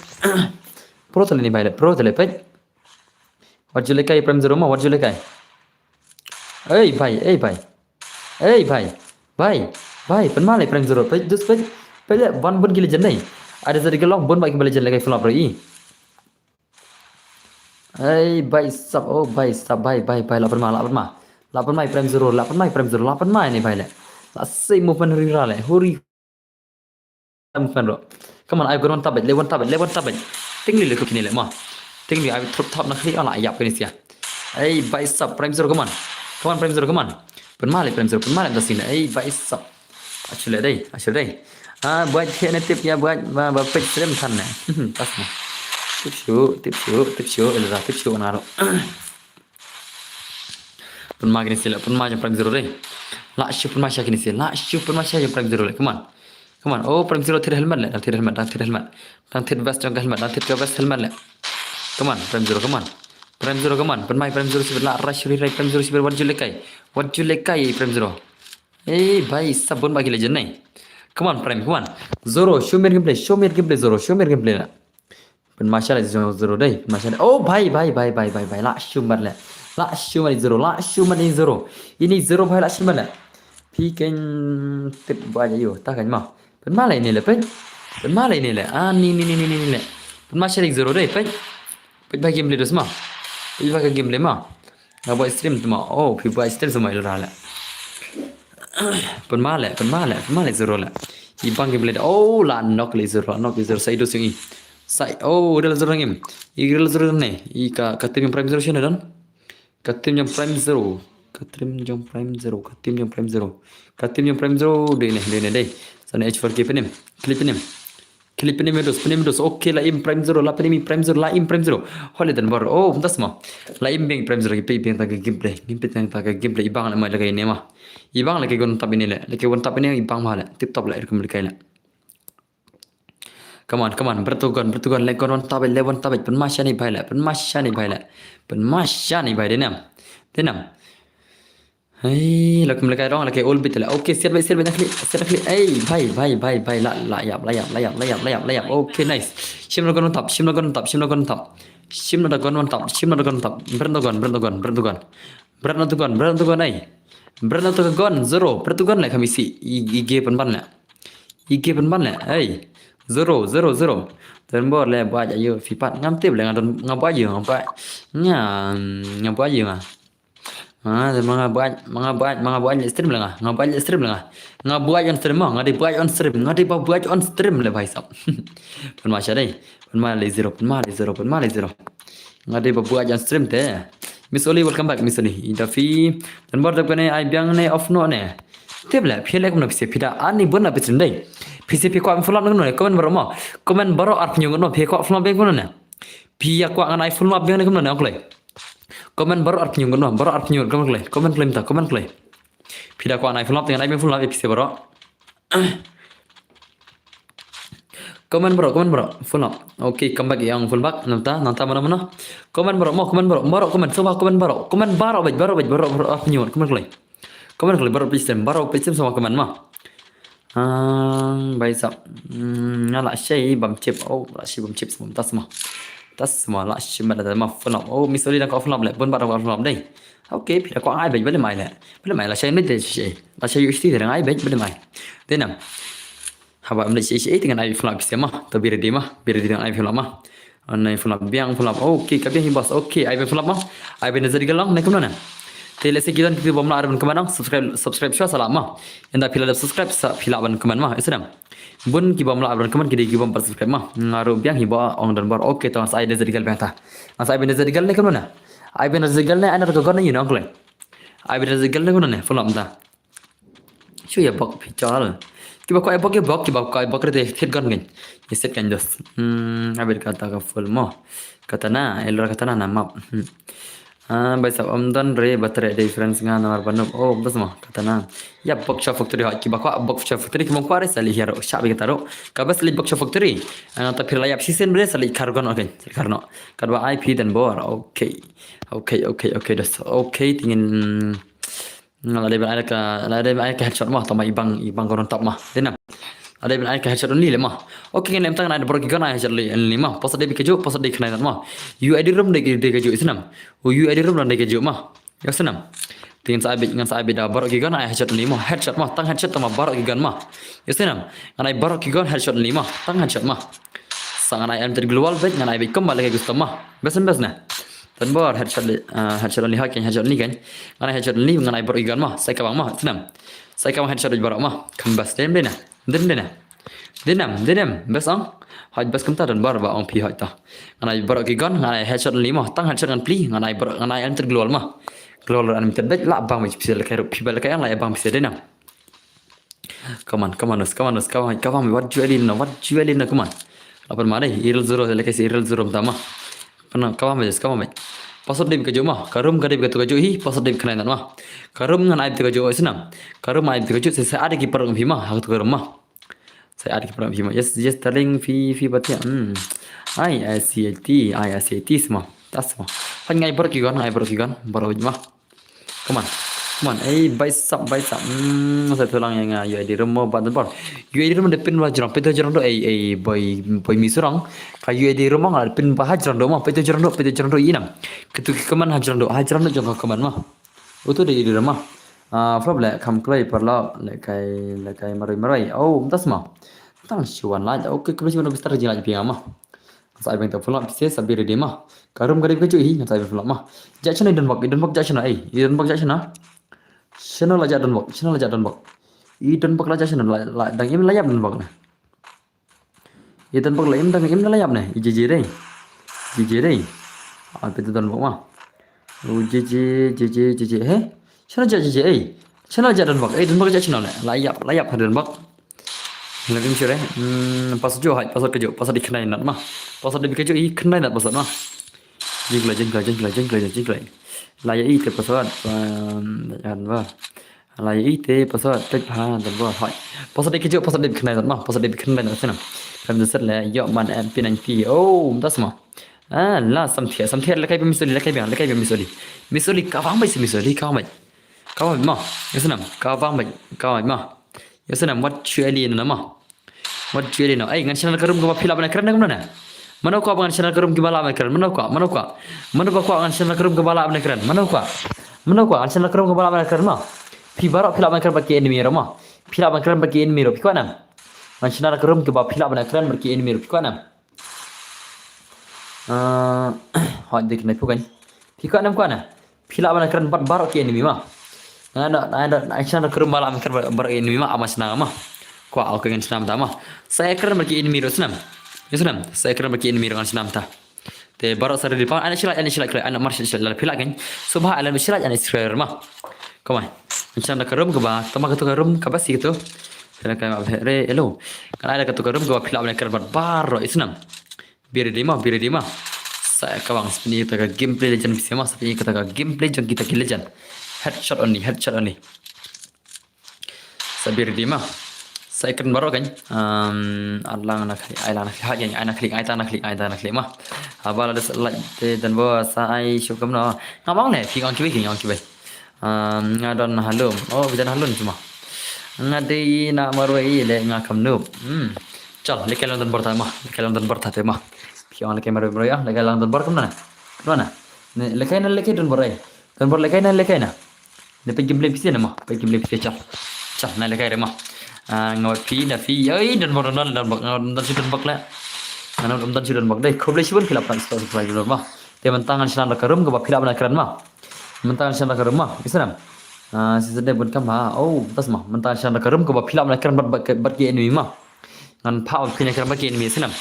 Pro tele ni bai le, pro tele peit. Wat ju le kai Prime Zero ma, wat ju le kai. Ei bai, ei bai. Ei bai. Bai, bai, pynma le Prime Zero peit, dus peit. Peit le, wan bun ki legend nei. Ada jadi gelong bun bai ki legend le kai flop ro i. Ei bai sap, oh bai sap, bai, bai, bai, la pynma, la pynma. La pynma i Prime Zero, la pynma i Prime Zero, la pynma ni bai le. La sei movement huri ra le, huri. Movement ro. Come on, ai gon wan tabet, le wan tabet, le wan tabet. Tingli le ko kini le ma. Tingli ai trup tap na khli, ala yap kini sia. Ei bai sap, Prime Zero, come on. Come on, Prime Zero, come on. Pynma le Prime Zero, pynma le da sini. Ei bai sap. Actually dei, actually dei. Ah, buat khe ne tip ya buat ba ba pek srem than ne. Pas ma. Tip shu, tip shu, tip shu, ila tip shu na ro. Pynma kini sila, pynma jong Prime Zero dei. La shu pynma sha kini sila, la shu pynma sha jong Prime Zero le. Come on. Come on. Oh, Prime Zero thir helmet le, dang thir helmet, dang thir helmet. Dang thir vest jong ka helmet, dang thir ka vest helmet le. Come on, Prime Zero, come on. Prime Zero, come on. Pynma Prime Zero sibit la rush ri rai Prime Zero sibit wat ju le kai. Wat ju le kai Prime Zero. Eh, bai sap bun ba ki legend nei. Come on, Prime, come on. Zero, show me gameplay, show me gameplay, Zero, show me gameplay la. Pynma sha le Zero, Zero dei, pynma sha le. Oh, bai, bai, bai, bai, bai, bai, la shu mat le. La shu mat Zero, la shu mat Zero. Ini Zero bai la shu mat le. Phi ken tip ba ya yo, ta kan ma. Pynma le ini le, peit. Pynma le ini le. Ah, ni, ni, ni, ni, ni, ni le. Pynma sha le Zero dei, peit. Peit ba gameplay dos ma. Peit ba gameplay ma. Nga buat stream tu ma. Oh, phi buat stream tu ma ila le. Pynma le, pynma le, pynma le Zero le. I bang gameplay. Oh, la knock le Zero, la knock le Zero. Sa i dos i. Sa i, oh, real Zero ngim. I real Zero ne. I ka, ka team jong Prime Zero shane don. Ka team jong Prime Zero. Ka team jong Prime Zero. Ka team jong Prime Zero. Ka team jong Prime Zero. Dei ne, dei ne, dei. Sa ne H four K pynim. Clip pynim. Clip pynim dos, pynim dos. Okay, la im Prime Zero, la pynim Prime Zero, la im Prime Zero. Hole dan bor. Oh, mynta sma. La im beng Prime Zero, ki pei beng ta ka gameplay. Ki pei ta ka gameplay. I bang la mai la ka ine ma. I bang la ka gon tap ini le. La ka gon tap ini i bang ma le. Tip top la irkum le kai le. Come on, come on. Bertugon, bertugon. Le gon wan tabet, le wan tabet. Pynma shani bai le. Pynma shani bai le. Pynma shani bai denam. Denam. Hei, la kum le kai rong, la kai ol bit le. Okay, siat bai, siat bai, nakli, siat nakli. Ei, bai, bai, bai, bai, la, la yap, la yap, la yap, la yap, la yap, la yap. Okay, nice. Shim la gon tap, shim la gon tap, shim la gon tap. Shim la gon tap, shim la gon tap. Bertugon, bertugon, bertugon. Bertugon, bertugon, ei. Bertugon, Zero. Bertugon le kami si. I, i ge pynban le. I ge pynban le. Ei. Zero, Zero, Zero. Don bor le buat ayo fipat. Ngam tip le nga don, nga buat ayo, nga buat. Nga, nga buat ayo nga. Ah, ma nga buat, ma nga buat, ma nga buat le stream le nga. Nga buat le stream le nga. Nga buat on stream ma, nga dei buat on stream. Nga dei ba buat on stream le bai sap. Pynma sha dei. Pynma le Zero, pynma le Zero, pynma le Zero. Nga dei ba buat on stream te. Miss Oli, welcome back, Miss Oli. Ida phi. Don bor dep kane ai biang ne off no ne. Tip le, phi le kumno phi se phi da ani bun na phi stream dei. Phi se phi kwah follow no ne, comment baroh ma. Comment baroh ar phi nyung no, phi kwah follow beng kumno ne. Phi ya kwah ngan ai follow beng ne kumno ne, ong kloi. Comment baroh ar phi nyung no, baroh ar phi nyung comment kloi. Comment kloi mynta, comment kloi. Phi da kwah ngan ai follow te ngan ai beng follow phi se baroh. Comment baroh, comment baroh. Follow. Okay, come back yang follow back. Nangta, nangta mano mano. Comment baroh, mo comment baroh, baroh comment, semua comment baroh. Comment baroh bej, baroh bej, baroh, baroh, ah, penyuat, comment kloi. Comment kloi, baroh pistem, baroh pistem semua comment ma. Ah, bai sap. Hmm, nga la shei bam chip. Oh, la shei bam chip semua. Tas semua. Tas semua la shei bam tas semua. Full up. Oh, Miss Oli dang ko full up le. Bun ba dang ko full up dei. Okay, phi da ko ai bej bale mai le. Bale mai la shei ne de shei. La shei U S D dang ai bej bale mai. Dei nam. Haba mle shei shei dengan ai full up sema. To biri di ma. Biri di dengan ai full up ma. An nai full up biang full up. Okay, ka biang hi boss. Okay, ai biang full up ma. Ai biang zat galong nai kumno na. Te lehse ki don ki bym lah ban kmen nang subscribe subscribe shuwa sa lah ma. Ynda phi la dep subscribe sa phi lah ban kmen ma. Isnam. Bun ki bym lah ban kmen ki dei ki bym pat subscribe ma. Nga ruh biang hi ba ong don bor. Okay, to sa ai biang zat gal biang ta. Sa ai biang zat gal nai kumno na. Ai biang zat gal nai ana ka gon nai ong kleng. Ai biang zat gal nai kumno na. Full up ta. Shu ïa bok phi chal. Kiba kwah ïa bok ïa bok, kiba kwah ïa bok rete thied gon ngan. Ïa set kan dos. Hmm, habit kata ka full mo. Kata na, elra kata na na map. Hmm. Ah, bai sap om don re batre dei friends nga namar banup. Oh, bas mo, kata na. Ïa bok sha factory ha, kiba kwah bok sha factory, kiba kwah re sa li hiaro, sha bi kata ro. Ka bas li bok sha factory. Ah, ta phi la ïap sisen bre sa li kar gon, okay, sa li kar no. Kadwa I P dan bor. Okay. Okay, okay, okay, dos. Okay, tingin Nga la dei ban ai ka, la dei ban ai ka headshot ma, tama ibang, ibang koron tap ma. Dei nam. La dei ban ai ka headshot only le ma. Okay, ngan lem tang ngan ai bor ki gun ai headshot only ma. Pasal dei bi kajuh, pasal dei khnai nat ma. U I D room dei, dei kajuh isnam. U I D room dei kajuh ma. Ya isnam. Tingin sa abit, ngan sa abit da bor ki gun ai headshot only ma. Headshot ma, tang headshot tama bor ki gun ma. Ya isnam. Ngan ai bor ki gun headshot only ma. Tang headshot ma. Sa ngan ai em ter global bet ngan ai bet kembal lagi custom ma. Besen bes na. Tan bor headshot li, ah, headshot only ha kan headshot only kan. Ngan ai headshot only ngan ai bor igan ma. Sai ka bang ma. Senam. Sai ka bang headshot bor ma. Kan bas dem dena. Dem dena. Denam, denam. Bas ang. Haj bas kumta don bor ba ang pi haj ta. Ngan ai bor igan ngan ai headshot only ma. Tang headshot ngan pli ngan ai bor ngan ai enter global ma. Global an mitet bet la bang mi psel kai rup pi bal kai ang la bang psel denam. Come on, come on, come on, come on, come on, what you really know, what you really know, come on. Apa ma dei, iril zero, like I say, iril zero tama. Kana, come on, come on. Pasal dei kajuh ma, karum kadei kajuh kajuh hi, pasal dei kena ma. Karum ngan ai kajuh senam. Karum ai kajuh, saya ada ki parang phi ma, hak tu karum ma. Saya ada ki parang phi ma. Yes, yes, darling, phi, phi batia. Hmm. Ai, I C T, ai, I C T semua. Tas semua. Kan ngai bor ki gon, ngai bor ki gon, bor ma. Come on. Come on. Ei, bai sap, bai sap. Hmm, sa tulang yang ah, U I D room mo ba tempor. U I D room de pin ba jrong, pin to jrong do ei, ei, boy, boy mi surang. Ka U I D room nga pin ba ha jrong do ma, pin to jrong do, pin to jrong do inam. Ketu ki kaman ha jrong do, ha jrong do jong ka kaman ma. Utu de U I D room ma. Ah, problem kam kloi parlo, le kai, le kai maroi maroi. Oh, tas ma. Tang shuan la. Okay, kemesi ma bistar jing la pi ma. Ngan sa ai beng ta full up pise sa bi ready ma. Karum kadei kajuh hi ngan sa ai beng full up ma. Ja chana i don bok, i don bok ja chana ei. I don bok ja chana. Chana la ja don bok, chana la ja don bok. I don bok la ja chana la, la dang im la yap don bok na. I don bok la im dang im la yap na. I je je dei. Je je dei. Ah, pete don bok ma. U je je, je je, je je. He? Chana ja je je ei. Chana la ja don bok. Ei don bok ja chana la. La yap, la yap ha don bok. Ladim shure. Hmm, pasal jo hai, pasal kejo, pasal di khnai nat ma. Pasal di kejo i khnai nat pasal ma. Jingklai, jingklai, jingklai, jingklai, jingklai. Laya i te pasal, um, an ba. Laya i te pasal, tek ha, dan ba, hai. Pasal di kejo, pasal di khnai nat ma, pasal di khnai nat sana. Kam desat le, yo man, em, P nine P. Oh, das ma. Ah, la, samthia, samthia, lekai Miss Oli, lekai biang, lekai Miss Oli. Miss Oli, kawang bai si Miss Oli, kawang bai. Kawang ma, ya senam, kawang bai, kawang ma. Ya senam, wat chueli na ma. Wat chueli na. Ai, ngan channel karum kaba phi lah ban kren na kumno na. Mano ka ba ngan channel karum kaba lah ban kren, mano ka, mano ka. Mano ba ka ngan channel karum kaba lah ban kren, mano ka. Mano ka, ngan channel karum kaba lah ban kren ma. Phi baroh phi lah ban kren ba ki enemy ro ma. Phi lah ban kren ba ki enemy ro, phi kwah nam. Ngan channel karum kaba phi lah ban kren ba ki enemy ro, phi kwah nam. Ah, hoi dik nai pukan. Phi kwah nam kwah na. Phi lah ban kren bad baroh ki enemy ma. Nga na, na, na, na, channel karum ba lah ban kren bad baroh ki enemy ma, ama chna ma. Kwah, okay ngan chna ta ma. Sa kren bad ki enemy ro senam. Ya senam. Sa kren bad ki enemy ro ngan chna ta. Te baroh sa ready pa, ana shilai, ana shilai, ana mar shilai, phi lah kan. Subha ana shilai, ana shilai ma. Come on. Ngan chna karum kaba, tama katu karum kaba si katu. Phi lah kan ma re, hello. Kan ada katu karum kaba phi lah ban kren bad baroh isnam. Bi ready ma, bi ready ma. Sa ka bang, sa pyni kata ka gameplay legend phi ma, sa pyni kata ka gameplay jong kita ki legend. Headshot only, headshot only. Sa bi ready ma. Sa kren baroh kan. Um, alang na klik, ai lang na klik, ai lang na klik, ai tang na klik, ai tang na klik ma. Haba la des like te dan ba sa ai shu kam na. Nga bang ne, phi ong kiwei, phi ong kiwei. Um, nga don halum. Oh, phi don halum cuma. Nga dei na marwei le nga kam noob. Hmm. Chal, lehkai lang donbor ta ma. Lehkai lang donbor ta te ma. Phi ong lehkai marwei marwei ah, lehkai lang donbor kumno na. Kumno na. Ne, lehkai na lehkai donbor ai. Donbor lehkai na lehkai na. Ne peit game play phi sien ma. Peit game play phi sien chal. Chal, na lehkai re ma. Ah, nga wat phi na phi. Ai, donbor donbor donbor. Nga don shu donbor le. Nga don shu donbor dei. Khublei shibun phi la pran subscribe donbor ma. Te mynta ngan shna da ka room kaba phi lah ban kren ma. Mynta ngan shna da ka room ma. Isnam. Ah, season dei bun kam ha. Oh, tas ma. Mynta ngan shna da ka room kaba phi lah ban kren bad bad bad ki enemy ma. Ngan phah bad phi na kren bad ki enemy isnam.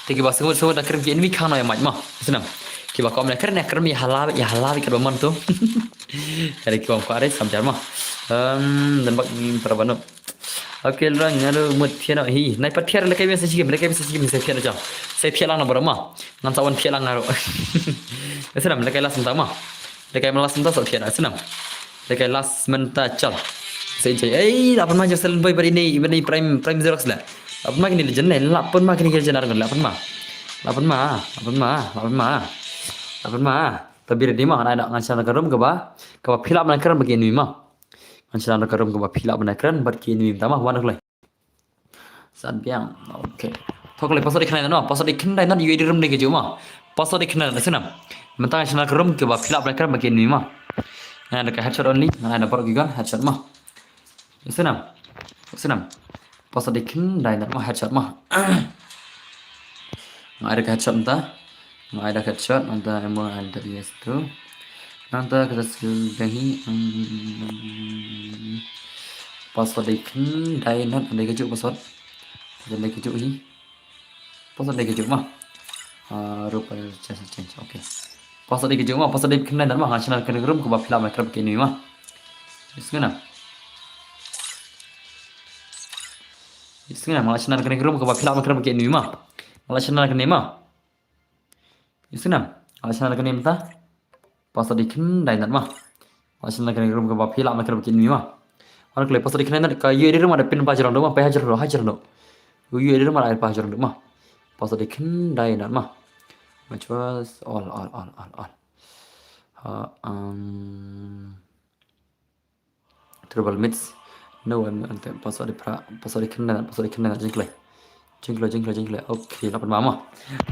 Te kiba sngewbha sngewbha da kren ki enemy khang na ïa mach ma. Isnam. Kiba kom na kren na kren ïa hala ïa hala kaba man tu. Kare kiba kom are samjar ma. Em, donbor ni para banu. Okay, lrang nga lu mut thian hi. Nai pat thiar lehkai message game, lehkai message game sa thiar jam. Sa thiar lang na bora ma. Ngan sa wan thiar lang nga ru. Isnam lehkai last mynta ma. Lehkai last mynta sa thiar isnam. Lehkai last mynta chal. Sa injai. Ei, la pun ma jam silent boy bad ini, bad ini prime, prime Xerox la. La pun ma kini legend la, la pun ma kini legend ar la pun ma. La pun ma, la pun ma, la pun ma. La pun ma. Tabi ready ma, ngan ai da ngan shna da ka room kaba, kaba phi lah ban kren bad ki enemy ma. Ngan shna da ka room kaba phi lah ban kren bad ki enemy mynta ma, wan kloi. Sat biang. Okay. Thok le password i khyndai no. Password i khyndai no, U A D room dei kajuh ma. Password i khyndai no, isnam. Mynta ngan shna da ka room kaba phi lah ban kren bad ki enemy ma. Ngan ai da ka headshot only. Ngan ai da bor ki gun headshot ma. Isnam. Isnam. Password i khyndai no ma headshot ma. Ngan ai da ka headshot mynta. Nga ai da headshot, mynta em, nga ai da yes tu. Nangta kita skill dang hi, mm, password dei khyndai no, dei kajuh password. Dei kajuh hi. Password dei kajuh ma. Ah, rupa change, change. Okay. Password dei kajuh ma, password dei khyndai no ma, ngan shna da ka room kaba phi lah ban kren bad ki enemy ma. Isnam. Isnam, ngan shna da ka room kaba phi lah ban kren bad ki enemy ma. Ngan shna da kane ma. Isnam, ngan shna da kane mynta. Password i khyndai no ma. Ngan shna da kane room kaba phi lah ban kren bad ki enemy ma. Wan kloi password i khyndai no ka U A D room da pin pa jrong do ma, pa ha jrong do, ha jrong do. U A D room da pa ha jrong do ma. Password i khyndai no ma. Which was all, all, all, all, all. Ha, um, Trouble mates. No, I'm, I'm, password i phra, password i khyndai no, password i khyndai no, jingkloi. Jingkloi, jingkloi, jingkloi. Okay, la pun ma ma.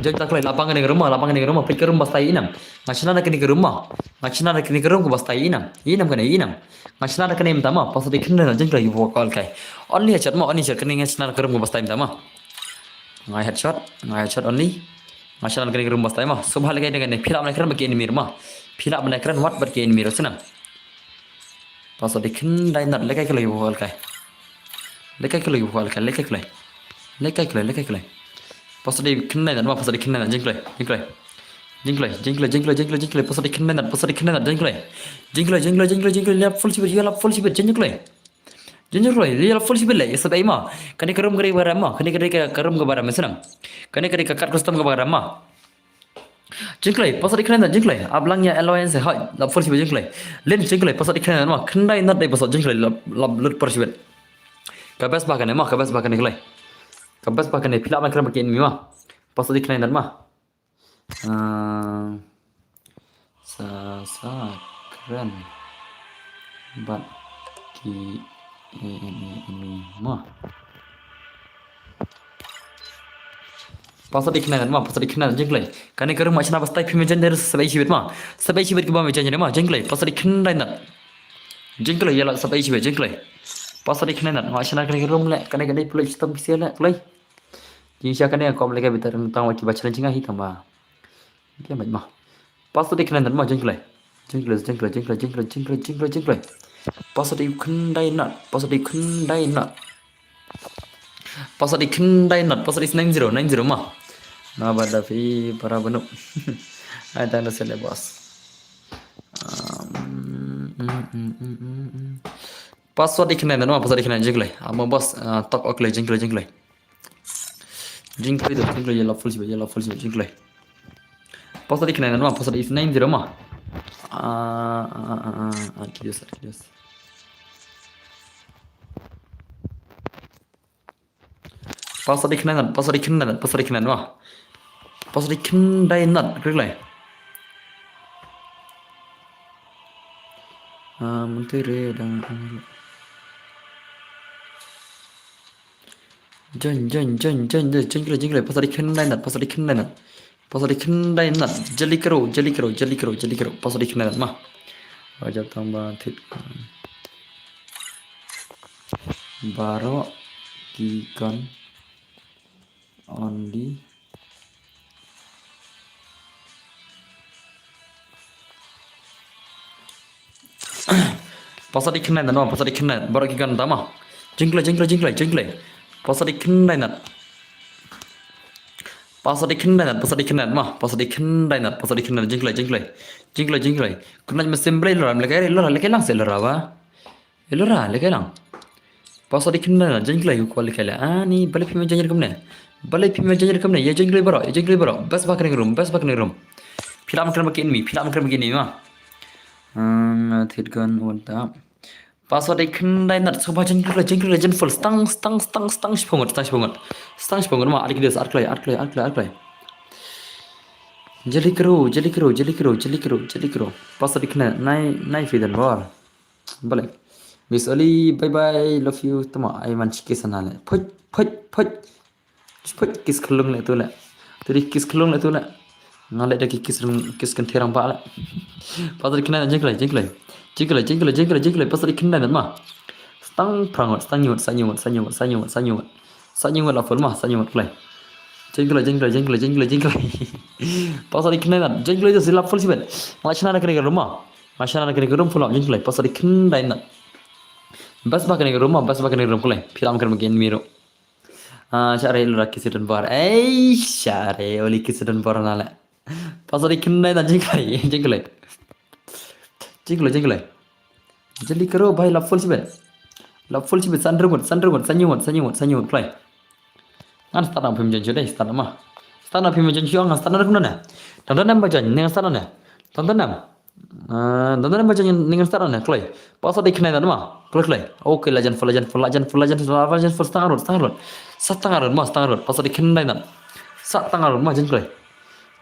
Jingkloi, la pang kane ka room ma, la pang kane ka room ma, peit ka room ba stai isnam. Ngan shna da kane ka room ma. Ngan shna da kane ka room kaba stai isnam. Isnam kane, isnam. Ngan shna da kane mynta ma, password i khyndai no, jingkloi, yu wa call kai. Only headshot ma, only headshot kane ngan shna da ka room kaba stai mynta ma. Nga ai headshot, nga ai headshot only. Nga shna da kane ka room ba stai ma. Sngewbha lehkai da kane, phi lah ban kren bad ki enemy ma. Phi lah ban kren wat bad ki enemy isnam. Password i khyndai no, lehkai kloi yu wa call kai. Lehkai kloi yu wa call kai, lehkai kloi. Lehkai kloi, lehkai kloi. Password i khyndai no ma, password i khyndai no, jingkloi, jingkloi. Jingkloi, jingkloi, jingkloi, jingkloi, jingkloi, password i khyndai no, password i khyndai no, jingkloi. Jingkloi, jingkloi, jingkloi, jingkloi, lap full shibit, yu lap full shibit, jingkloi. Jingkloi, yu lap full shibit le, yu sat ai ma. Kane ka room kaba ram ma, kane ka room kaba ram isnam. Kane ka kat custom kaba ram ma. Jingkloi, password i khyndai no, jingkloi. Ap lang ïa alliance, hai, lap full shibit jingkloi. Lin jingkloi, password i khyndai no ma, khyndai no dei password jingkloi, lap, lap lut full shibit. Ka best ba kane ma, ka best ba kane kloi. Ka best ba kane phi lah ban kren bad ki enemy ma. Password i khyndai no ma. Ah, sa, sa kren bad ki enemy ma. Password i khyndai no ma, password i khyndai no, jingkloi. Kane ka room ma shna ba stai phi me jan der sa bai shibit ma. Sa bai shibit kiba me jan der ma, jingkloi. Password i khyndai no. Jingkloi, ïa la sa bai shibit, jingkloi. Password i khyndai no, ma shna kane ka room le, kane ka dei pulai chitom kisia le, kloi. Jingshisha kane ka kom lehkai bitar tang wa kiba challenge nga hi tang ba. Ke mait ma. Password i khyndai no ma, jingkloi. Jingkloi, jingkloi, jingkloi, jingkloi, jingkloi, jingkloi, jingkloi. Password i khyndai no, password i khyndai no. Password i khyndai no, password is nine zero, nine zero ma. Na ba da phi para banu. Ai tang da sele boss. Um, mm, mm, mm, mm, mm. Password i khyndai no ma, password i khyndai jingkloi. Amo boss, ah, tok ok le jingkloi, jingkloi. Jingkloi do, jingkloi, ïa la full shibit, ïa la full shibit, jingkloi. Password i khyndai no ma, password is nine zero ma. Ah, ah, ah, ah, ah, kidos, kidos. Password i khyndai no, password i khyndai no, password i khyndai no ma. Password i khyndai no, klik lai. Ah, menteri dang. Join, join, join, join, join, join kloi, join kloi. Pasal dei khyndai nat, pasal dei khyndai nat. Pasal dei khyndai nat. Jali kro, jali kro, jali kro, jali kro. Pasal dei khyndai nat ma. Ba jap tang ba thit. Baroh ki gun only. Pasal dei khyndai nat ma, pasal dei khyndai nat. Baroh ki gun da ma. Join kloi, join kloi, join kloi, join kloi. Pasal dei khyndai nat. Pasal dei khyndai nat, pasal dei khyndai nat ma. Pasal dei khyndai nat, pasal dei khyndai nat. Join kloi, join kloi. Join kloi, join kloi. Khyndai nat ma sim brei lora, lehkai, lora, lehkai lang se lora ba. Lora, lehkai lang. Pasal dei khyndai nat, join kloi, ko lehkai la. Ani, balei phim join kumne. Balei phim join kumne. Ïa join kloi baroh, ïa join kloi baroh. Best ba kane ka room, best ba kane ka room. Phi lah ban kren ba ki enemy, phi lah ban kren ba ki enemy ma. Hmm, thit gun, what the? Pasal dei khyndai nat, sngewbha join kloi, join kloi, join full. Stang, stang, stang, stang shiphew ngut, stang shiphew ngut. Stang shiphew ngut ma, ar ki dos, ar kloi, ar kloi, ar kloi, ar kloi. Jali kro, jali kro, jali kro, jali kro, jali kro. Pasal dei khyndai nat, nai, nai phi don bor. Balei. Miss Oli, bye bye, love you. Tama, ai man shiki sana le. Phuit, phuit, phuit. Phuit, kiss khlung le tu le. Tu dei kiss khlung le tu le. Nga le da ki kiss rung, kiss kynthei rang ba le. Pasal dei khyndai nat, join kloi, join kloi. Join kloi, join kloi, join kloi, join kloi. Pasal dei khyndai nat ma. Stang phra ngut, stang hynñiew ngut, san hynñiew ngut, san hynñiew ngut, san hynñiew ngut, san hynñiew ngut. San hynñiew ngut la full ma, san hynñiew ngut kloi. Join kloi, join kloi, join kloi, join kloi, join kloi. Pasal dei khyndai nat, join kloi, join kloi, la full shibit. Nga la shna na kane ka room ma. Nga la shna na kane ka room full ma, join kloi. Pasal dei khyndai nat. Best ba kane ka room ma, best ba kane ka room kloi. Phi lah ban kren ba ki enemy ruh. Ah, share lora ki sdang bor. Ei, share, Oli ki sdang bor na le. Pasal dei khyndai nat, join kloi, join kloi. Join kloi, join kloi. Jali kro bhai, la full shibit. La full shibit, san hynriew ngut, san hynriew ngut, san hynñiew ngut, san hynñiew ngut, san hynñiew ngut kloi. Ngan start na phim join shuh dei, start na ma. Start na phim join shuh, ngan start na kumno ne. Tang don em ba join, ne ngan start na ne. Tang don em. Ah, tang don em ba join, ne ngan start na ne, kloi. Pasal dei khyndai nat ma. Kloi, kloi. Okay, la jan full, la jan full, la jan full, la jan full, la jan full, stang arut, stang arut. Sa stang arut ma, stang arut. Pasal dei khyndai nat. Sa stang arut ma, join kloi.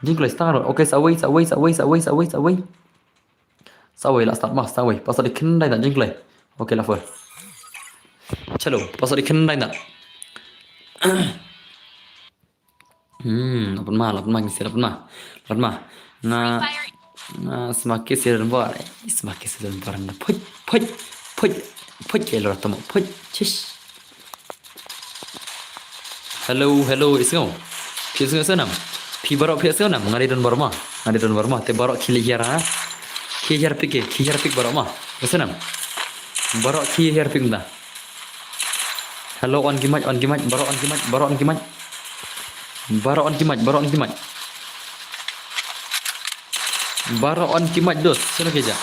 Join kloi, stang arut. Okay, sa wei, sa wei, sa wei, sa wei, sa wei, sa wei. Sa wei la start ma, sa wei. Pasal dei khyndai nat, join kloi. Okay, la full. Chalo, pasal dei khyndai nat. Hmm, la pynma, la pynma, ngin sdang, la pynma. La pynma. Nga, nga sma ki sdang bor. Eh, sma ki sdang bor na. Phuit, phuit, phuit, phuit, ke lora tama. Phuit, chish. Hello, hello, i sngew. Phi sngew snam. Phi baroh phi sngew nam. Nga dei don bor ma. Nga dei don bor ma. Te baroh ki leh hiar ha. Ki hiar pick, ki hiar pick baroh ma. Snam. Baroh ki hiar pick mynta. Hello, on ki mic, on ki mic, baroh on ki mic, baroh on ki mic. Baroh on ki mic, baroh on ki mic. Baroh on ki mic, dos, sino ki ja.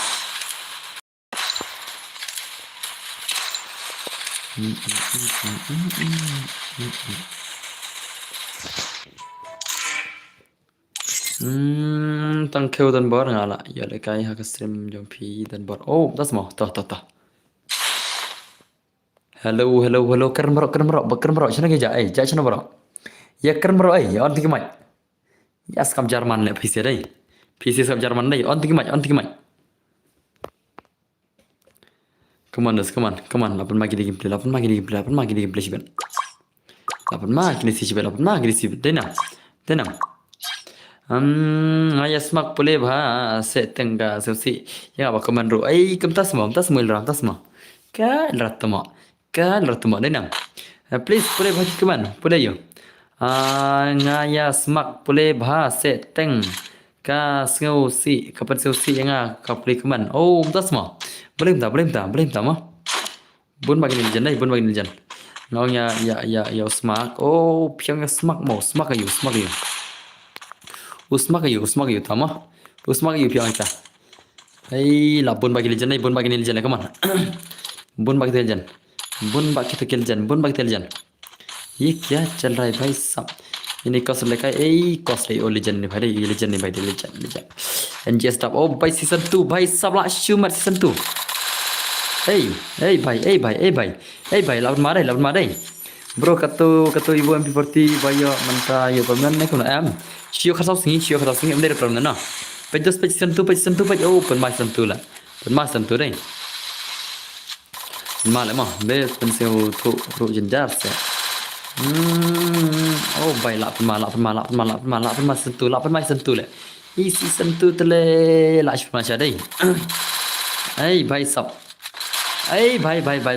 Hmm, tang khew don bor nga la. Ïa lehkai ha ka stream jong phi don bor. Oh, das mo. Toh, toh, toh. Hello, hello, hello. Kren baroh, kren baroh, ba kren baroh. Shano ki ja, eh, ja shano baroh. Ïa kren baroh, eh, on tiki mic. Ïa skam German le, phi sdang dei. Phi sdang skam German dei, on tiki mic, on tiki mic. Come on, come on, come on. La pynma kine gameplay, la pynma kine gameplay, la pynma kine gameplay shibit. La pynma kine shi shibit, la pynma kine shi shibit. Dei nam, dei nam. Hmm, nga ïa smak pule bha, se teng ka, se si. Ïa ba comment ruh. Ai, kumta sma, kumta sma, ïa lora, kumta sma. Ka lora tama. Ka lora tama, dei nam. Eh, please, pule bha ki comment, pule ïa. Ah, nga ïa smak pule bha, se teng. Ka sngewsih, ka pynsngewsih ïa nga, ka pule comment. Oh, kumta sma. Balei kumta, balei kumta, balei kumta ma. Bun ba kine legend dei, bun ba kine legend. Nga ong ïa, ïa, ïa, ïa u smak. Oh, phi ong ïa u smak mo, u smak aïu, u smak aïu. U smak aïu, u smak aïu tama. U smak aïu phi ong ïa ta. Hei, la bun ba kine legend dei, bun ba kine legend dei, come on. Bun ba kine legend. Bun ba kine legend, bun ba kine legend. Ye kya chal raha hai bhai sahab? Ini kos lekai, ei kos dei, oh legend ni bhai dei, legend ni bhai dei, legend, legend. N G S dap, oh bhai season two, bhai sahab la shumat season two. Ei, ei bhai, ei bhai, ei bhai. Ei bhai, la pynma dei, la pynma dei. Bro, kato, kato ibu M P forty, bhai ïoh mynta ïoh permanent ne kumno em. Shu ïoh khatsaw sngi, shu ïoh khatsaw sngi, em dei permanent na. Peit dos, peit season two, peit season two, peit, oh, pynma season two la. Pynma season two dei. Pynma le mo, be pynsngewthuh ruh jynjar se. Hmm. Oh, bhai, lah pynma, lah pynma, lah pynma, lah pynma, lah pynma, santu, lah pynma, santu le. Isi santu te le, lah shi pynma sha dei. Hey, bhai sab. Hey, bhai, bhai, bhai,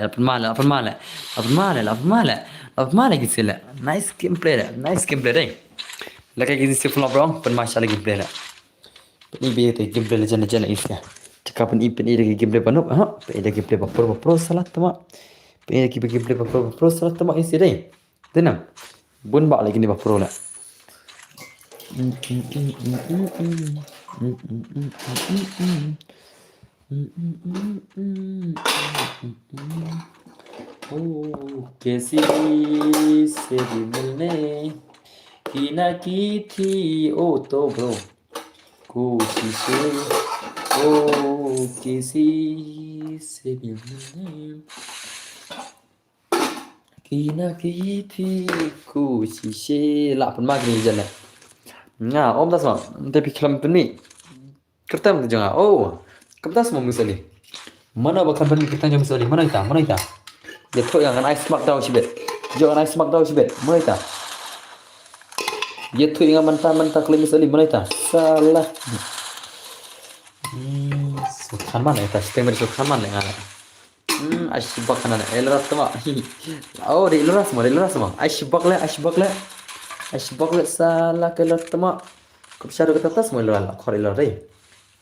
lah pynma le, lah pynma le. Lah pynma le, lah pynma le. Lah pynma le kisi le. Nice gameplay le, nice gameplay dei. Laka kisi flop rong, pynma sha le gameplay le. Pynï beit ïa ki gameplay legend legend ïa ki. Te ka pynï pynï da ki gameplay ba noob, ha? Pynï da ki gameplay ba pro ba pro sala tama. Pynï da ki gameplay ba pro ba pro sala tama ïa ki dei. Te nang. Bun bah lagi ni ba pro la. ओ कैसी से भी मिलने की ना की थी ओ तो ब्रो कोशिशें ओ कैसी से भी मिलने की ना की थी कोशिशें. Lah pynma kine jan ne. Nga om ta sma. Te phi khlem pynmih. Kyrtem te jong nga. Oh. Kam ta sma Miss Ali. Mano ba khlem pynmih kyrtem jong Miss Ali? Mano ita? Mano ita? Ïathuh ïa nga, ngan ai smackdown shibit. Ïa ngan ai smackdown shibit. Mano ita? Ïathuh ïa nga mynta mynta khlem Miss Ali, mano ita? Salah. Hmm, sukhan man ita, siteng bad sukhan man nga. Hmm, ai shibak hangne, eh, Lora tama. Oh, dei Lora sma, dei Lora sma. Ai shibak le, ai shibak le. Ai shibak le, salah ka Lora tama. Kup shadow kata tas mo Lora, la khor Lora dei.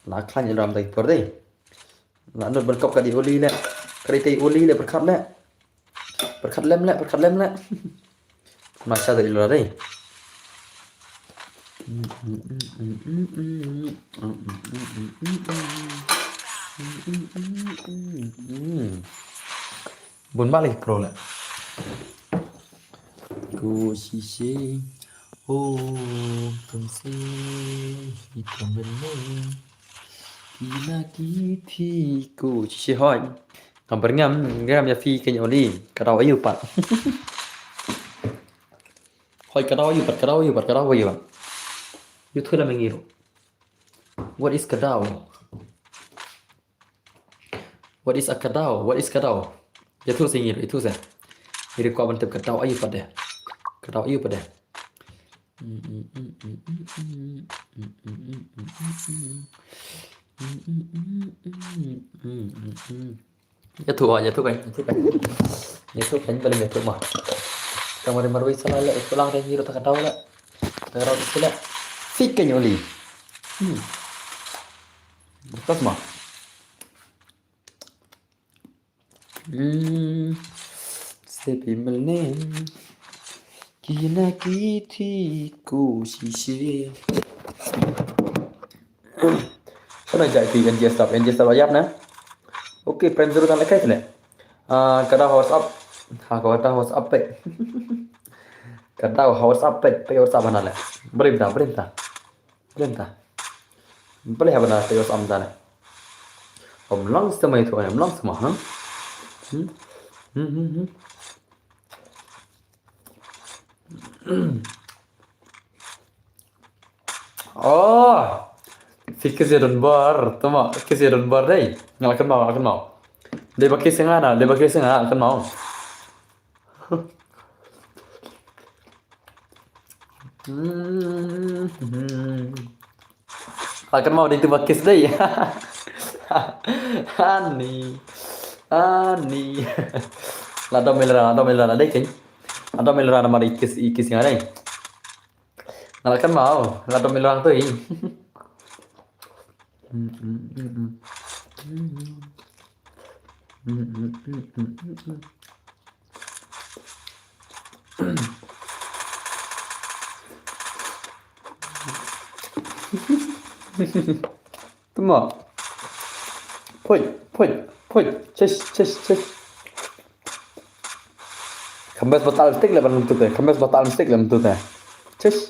La khlaiñ Lora mynta ki por dei. La nud ban kop ka dei Oli le. Ka dei ka Oli le, pyrkhat le. Pyrkhat lem le, pyrkhat lem le. Masha dei Lora dei. Bun bah lagi pro le. कोशिशें ओ तुमसे ही तो मिलने की ना की थी कोशिशें. Hooid. Ngam byrngem, ngam ïa phi keiñ Oli. Ka daw aïu pat? Hooid, ka daw aïu pat, ka daw aïu pat, ka daw aïu pat? Ïathuh lem ïa ngi ruh. What is ka daw? What is a ka daw? What is ka daw? Ïathuh seh ngi ruh, ïathuh seh. Ngi ruh kwah ban tip ka daw aïu pat de. Ka daw aïu pat de. Ïathuh, ïathuh kan, ïathuh kan. Ïathuh kan, balei ïathuh ma. Tang marwei marwei sala le, ïathuh lang de ngi ruh ta ka daw le. Ta ka daw de sila. Fik keiñ Oli. Hmm. Betul ma. Hmm, से भी मिलने की ना की थी कोशिशें. Kano jai ti N G S tap, N G S tap ïap na. Okay, friend zero tan lekai tene. Ah, ka daw WhatsApp. Ha, ka daw WhatsApp pek. Ka daw WhatsApp pek, pek WhatsApp mana le. Brim ta, brim ta. Brim ta. Bale haba na te os am dane. Om lang sema itu, om lang sema, ha? Hmm? Hmm, hmm, hmm. Oh. Fi kisi don bar, tama, kisi don bar dei. Ngala kan mau, kan mau. Dei ba kisi ngana, dei ba kisi ngana, kan mau. Hmm. Akan mau dei tu ba kiss dei. Ani. Ani. La dom Lora, la dom Lora dei keiñ. La dom Lora namar i kiss, i kiss nga dei. Nga la kan mau, la dom Lora tu i. Tuma. Poi, poi, poi. Chesh, chesh, chesh. Khambes batal stick le ban tu te. Khambes batal stick le ban tu te. Chesh.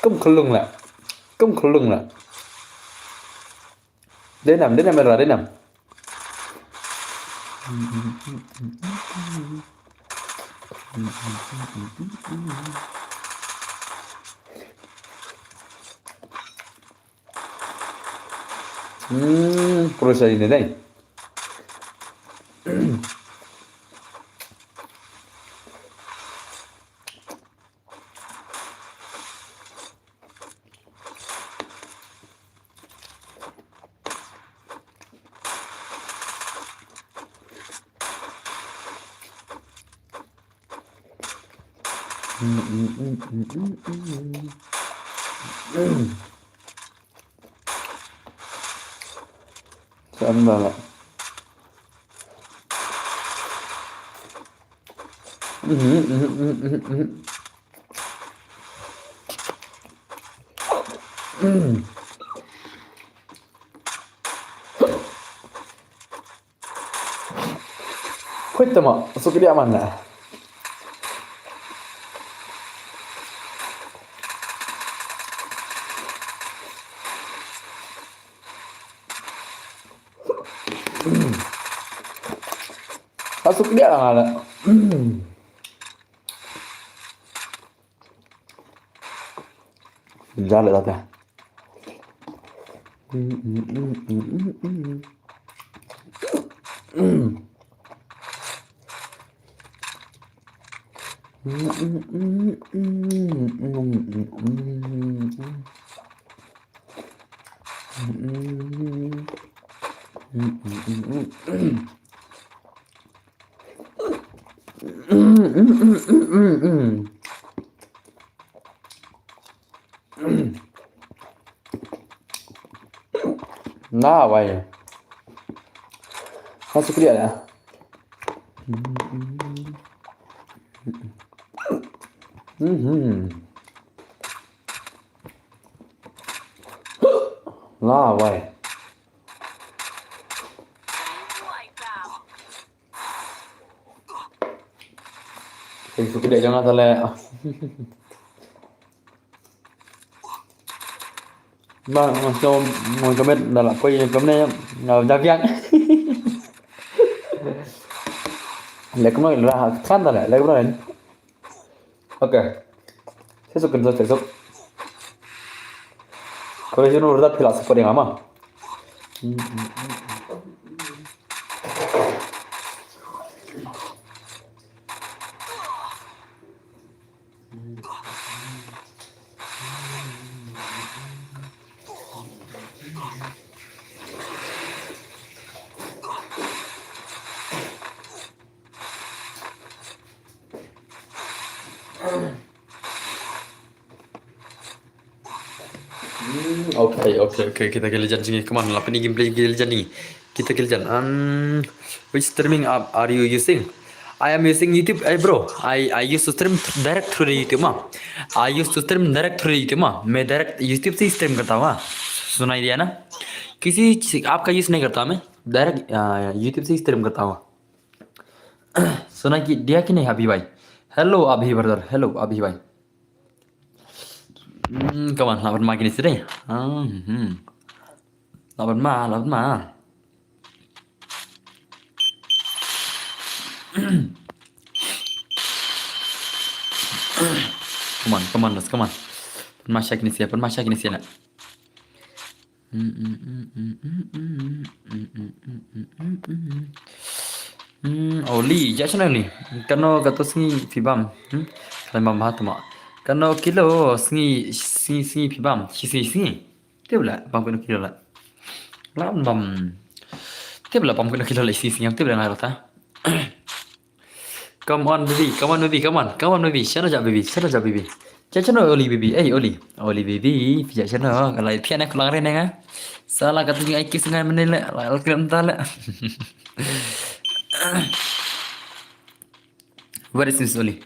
Kum khulung la. Kum khulung la. Denam, denam, era, denam. Hmm, proses ini deh. Sa em ba la. Khuid tama, suk dia man la. Suk dia la. Jale tata. Na wai. Ha sukriya la. Mhm. Na wai. Ei, sukriya jong nga tale. Ba, ma sio mo kamet da la poi kamne nga jagiang. Le kumno la kan da le, le kumno. Okay. Sesuk kan sesuk. Kalau sino udah pila seperti yang ama. Hmm, okay, okay, okay. Kita ke legend sini. Come on, lapan ni gameplay kita ke legend ni. Kita ke legend. Um, which streaming app are you using? I am using YouTube. Hey bro, I I used to stream th- direct through the YouTube ma. I used to stream direct through the YouTube ma. मैं direct YouTube से ही stream करता हूँ. सुनाई दिया ना? किसी चीज़- app का यूज़ नहीं करता मैं, डायरेक्ट YouTube से ही स्ट्रीम करता हूँ. सुनाई कि दिया कि नहीं अभी भाई? हेलो अभी ब्रदर, हेलो अभी भाई. Hmm, come on, laban ma kini sini. Ah, hmm. Laban ma, laban ma. Come on, come on, let's come on. Pan ma sha kini sini, pan ma sha kini sini. Hmm, Oli, ja shano Oli. Kano kato sngi phi bam. Hmm? Kano bam bha tama. Kano kilo sngi sngi sngi phi bam. Shi sngi sngi. Tip la bam kano kilo la. La bam. Tip la bam kano kilo la sngi sngi. Tip la ngai rota. Come on baby, come on baby, come on, come on baby. Shano ja baby, shano ja baby. Ja shano Oli baby, eh Oli, Oli baby. Phi ja shano, kalau phi anak kulang rene nga. Salah kata ni I Q sengai menile, la la kira mentale. Where is Miss Oli?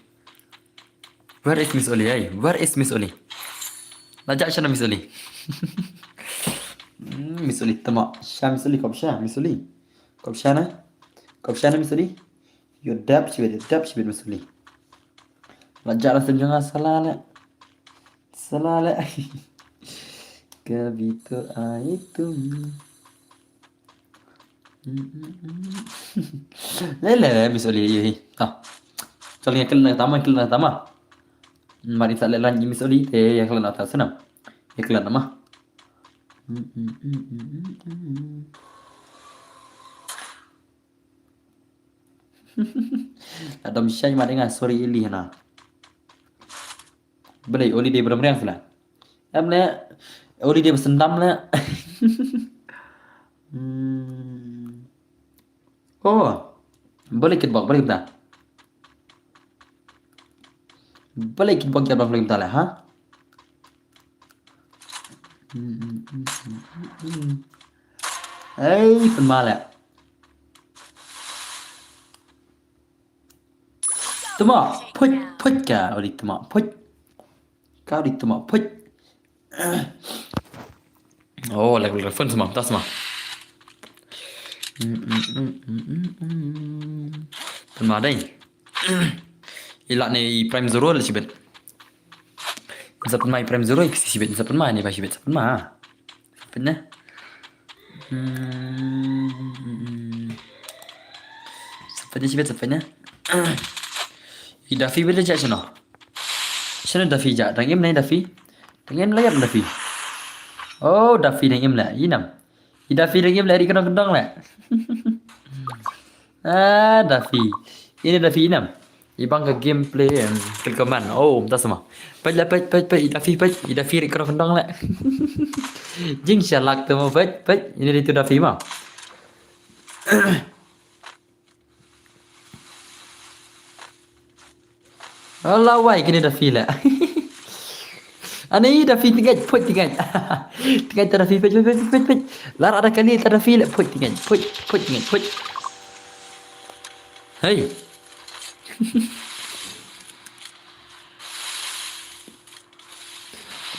Where is Miss Oli? Hey, where is Miss Oli? La ja shano Miss Oli? Hmm, Miss Oli tama. Sha Miss Oli, kop sha Miss Oli. Kop sha na. Kop sha na Miss Oli. Yo dap shibit, yo dap shibit Miss Oli. La ja la sem jong nga salah le. Salah le. Kabhi to aaye tum. Le le le Miss Oli yo hi. Ha. Chal ya kal na tama, kal na tama. Mari sa le lan Miss Oli te ya kal na ta sana. Ya kal na ma. Adam shai ma denga sorry Eli hana. Belai Oli de bram riang sila. Em le Oli de besendam le. Hmm. Oh. Boleh kit bak, boleh kita. Balei ki bok ki bang lem tale, ha? Ei, pynma le. Tama, put, put ka, odi tama, put. Ka odi tama, put. Oh, lag lag phone sama, tas sama. Pynma dei. Ila ne i prime zero le shibit. Sa pynma i prime zero i pisi shibit, sa pynma ne ba shibit, sa pynma. Pynma. Sa pynma shibit, sa pynma. I Daffy bit ja shano. Shano Daffy ja, dang im ne Daffy. Dang im layap Daffy. Oh, Daffy dang im la, inam. I Daffy dang im la ri kandong kandong la. Ah, Daffy. Ini Daffy inam. Ibang ka gameplay em kil kaman. Oh, tas sama. Pet la pet pet pet i Daffy pet i Daffy ri kandong kandong la. Jing shalak tu mo pet pet. Ini di tu Daffy ma. Ala wai kini Daffy la. Ani Daffy tingait, put tingait. Tingait ta Daffy, put, put, put, put, put. Lar ada kali ta Daffy la, put tingait, put, put tingait, put. Hey.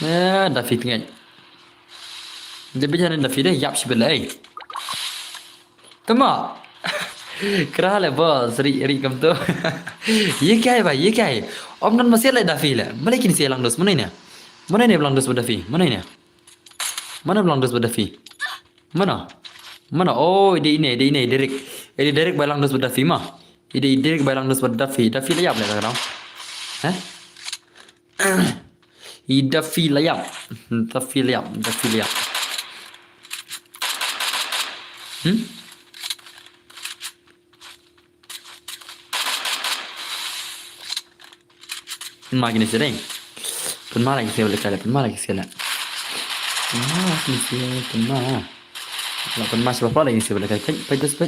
Eh, Daffy tingait. Dia bijan Daffy deh, yap shibit la, eh. Tama. Kra le boss, ri ri kam tu. Ye kai ba, ye kai. Om nan masih le Daffy le. Mana kini si lang dos, mana ini? Mana ini lang dos Daffy? Mana ini? Mana lang dos Daffy? Mana? Mana? Oh, ide ini, ide ini, Derek. Ide Derek ba lang dos Daffy ma. Ide Derek ba lang dos Daffy. Daffy le yap le kau. Hah? I Daffy la yap. Daffy la yap. Daffy la yap. Hmm? Pynma kini sering. Pynma lagi sila kali. Pynma lagi sila. Pynma lagi sila. Pynma. La pynma siapa lagi sila kali. Pynma, pynma, pynma.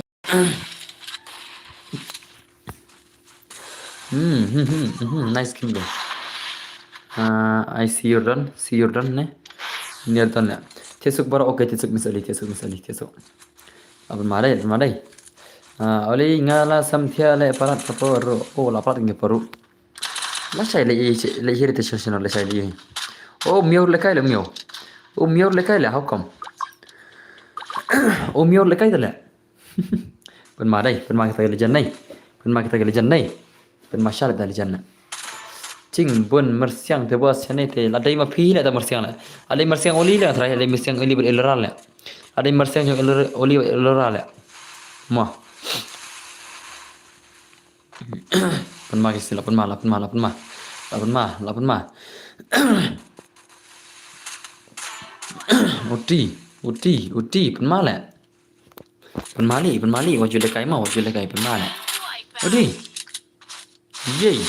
Hmm, hmm, hmm, hmm, nice game bro. Uh, I see you're done, see you're done ne. Near done ne. Tiesuk baroh, okay, tiesuk Miss Ali, tiesuk Miss Ali, tiesuk. Apa madai, apa madai. Uh, oli nga la samthia le parat ka paru. Oh, la parat ngi paru. La shai le i le hiri te shoshino le shai le. Oh, mior le kai le mior. Oh, mior le kai le, how come? Oh, mior le kai le. Pynma dei, pynma kita ki legend dei. Pynma kita ki legend dei. Pynma sha kita legend na. Ching bun myrsiang te bos chane te la dei ma phi la da myrsiang la. La dei myrsiang oli la trai, la dei myrsiang oli bad elra la. La dei myrsiang jong elra, oli bad elra la. Mo. Pynma ki sila pynma la pynma la pynma. La pynma la pynma. Uti, uti, uti pynma la. Pynma li, pynma li, wat ju lehkai ma, wat ju lehkai, pynma li. Odi. Yey.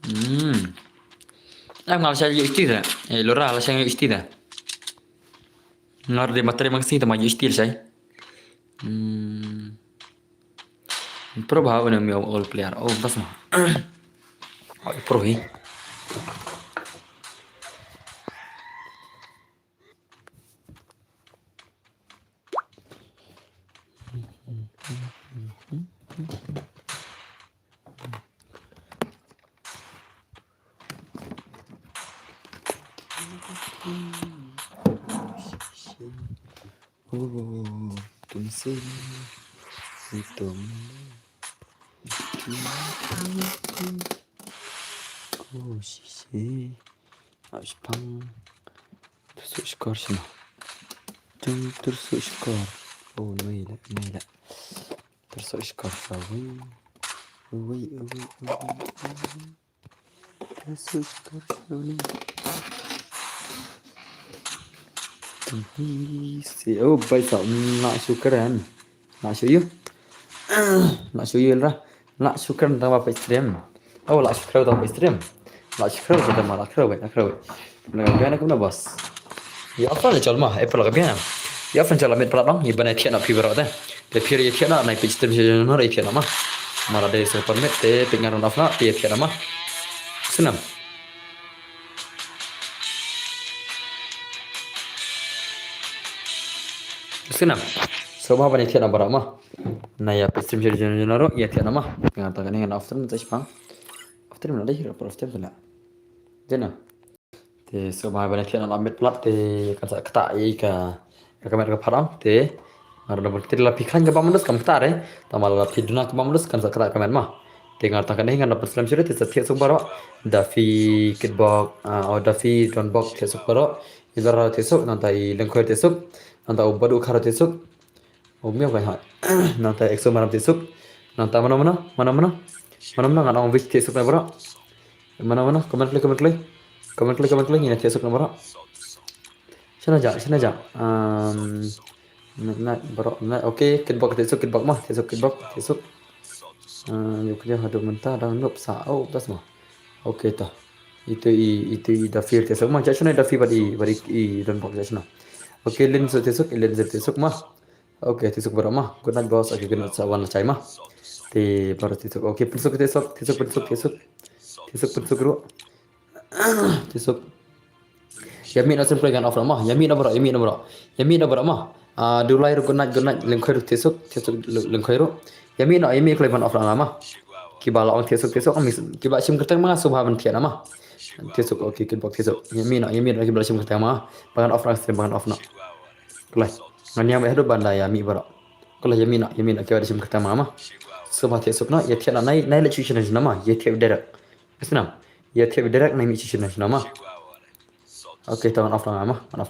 Hmm. Am ngal sha yu istira. Eh, lora la sha yu istira. Ngar de matre maksi ta ma yu istir sai. Hmm. Pro ba ha una mi all player. Oh, bas ma. Oh, pro hi. Oh, tum se, tum. Oh, shi shi. Ash pang. Tersu skor sini. Tum tersu skor. Oh, noi la, noi la. Tersu skor sa. Ui, ui, ui, ui, ui. Oh, bai sa, na shukran. Na shuyu. Na shuyu ra. Na shukran tang ba peit stream. Oh, la shukran tang peit stream. La shukran tang ma la shukran, la shukran. Na ka biana kumna bos. Ya apa le chol ma, eh pala ka biana. Ïa phin jala mit palat dong, ïa ban ïa thiah noh phi baroh te. Te phi ïa thiah noh, nai phi stream sha jong no ïa thiah noh ma. Ma la dei sa permit te phi ngan off noh, phi ïa thiah noh ma. Snam. Snam. So ma ban ïa thiah noh baroh ma. Na ïa phi stream sha jong no ruh ïa thiah noh ma. Nga ta kane ngan off stream ta shipang. Off stream na dei hira off stream pala. Jena. Te so ma ban ïa thiah noh la mit palat te kan sa kata ïa ka ka met ka pharang te. Ngar da bol te la phi khlaiñ ka bamdus kam kata re. Tama la phi duna ka bamdus kan sa kata ka met ma. Te ngar tang kane ngan da pynslem shuh te sa thiah suk baroh. Da phi kitbok, ah, o da phi donbok thiah suk baroh. I lara thiah suk, nangta i lengkhoi thiah suk. Nangta u badu khara thiah suk. O miaw kai hai. Nangta exo maram thiah suk. Nangta mano mano, mano mano. Mano mano ngan ong wis thiah suk na baroh. Mano mano, comment klik, comment klik. Comment klik, comment klik, ngin thiah suk na baroh. Shana ja, shana ja. Um, na, na, baroh, na, okay, kitbok thiah suk, kitbok ma, thiah suk, kitbok, thiah suk. Uh, yu kya hadu mynta dang nup sa, oh, das ma. Okay ta. Itu i, itu i da phi thiah suk ma, ja shana da phi bad i, bad i, i donbok ja shana. Okay, lin so thiah suk, lin so thiah suk ma. Okay, thiah suk baroh ma. Good night boss. Okay, good night sa wan la chai ma. Te baroh thiah suk. Okay, pynsuk thiah suk, thiah suk pynsuk, thiah suk. Thiah suk pynsuk ruh. Thiah suk. Ïa mih noh sim kloi ngan off noh ma. Ïa mih noh baroh, ïa mih noh baroh. Ïa mih noh baroh ma. Ah, Dulai ruh good night, good night. Lengkhoi ruh thiah suk, thiah suk lengkhoi ruh. Ïa mih noh, ïa mih kloi ban off noh ma. Kiba la ong thiah suk, thiah suk, kiba shim kyrteng ma nga sngewbha ban thiah noh ma. Thiah suk, okay, kitbok thiah suk. Ïa mih noh, ïa mih noh kiba la shim kyrteng ma. Ba ngan off noh, stream ba ngan off noh. Kloi. Ngan ïa mih haduh ban da ïa mih baroh. Kloi ïa mih noh, ïa mih noh kiba la shim kyrteng ma ma. Sngewbha thiah suk noh, ïa thiah noh nai, nai leit shu shu noh ma. Ïa thiah direct. Snam. Ïa thiah direct nai mih shu shu noh ma. Okay, to ngan off noh ma. Ngan off.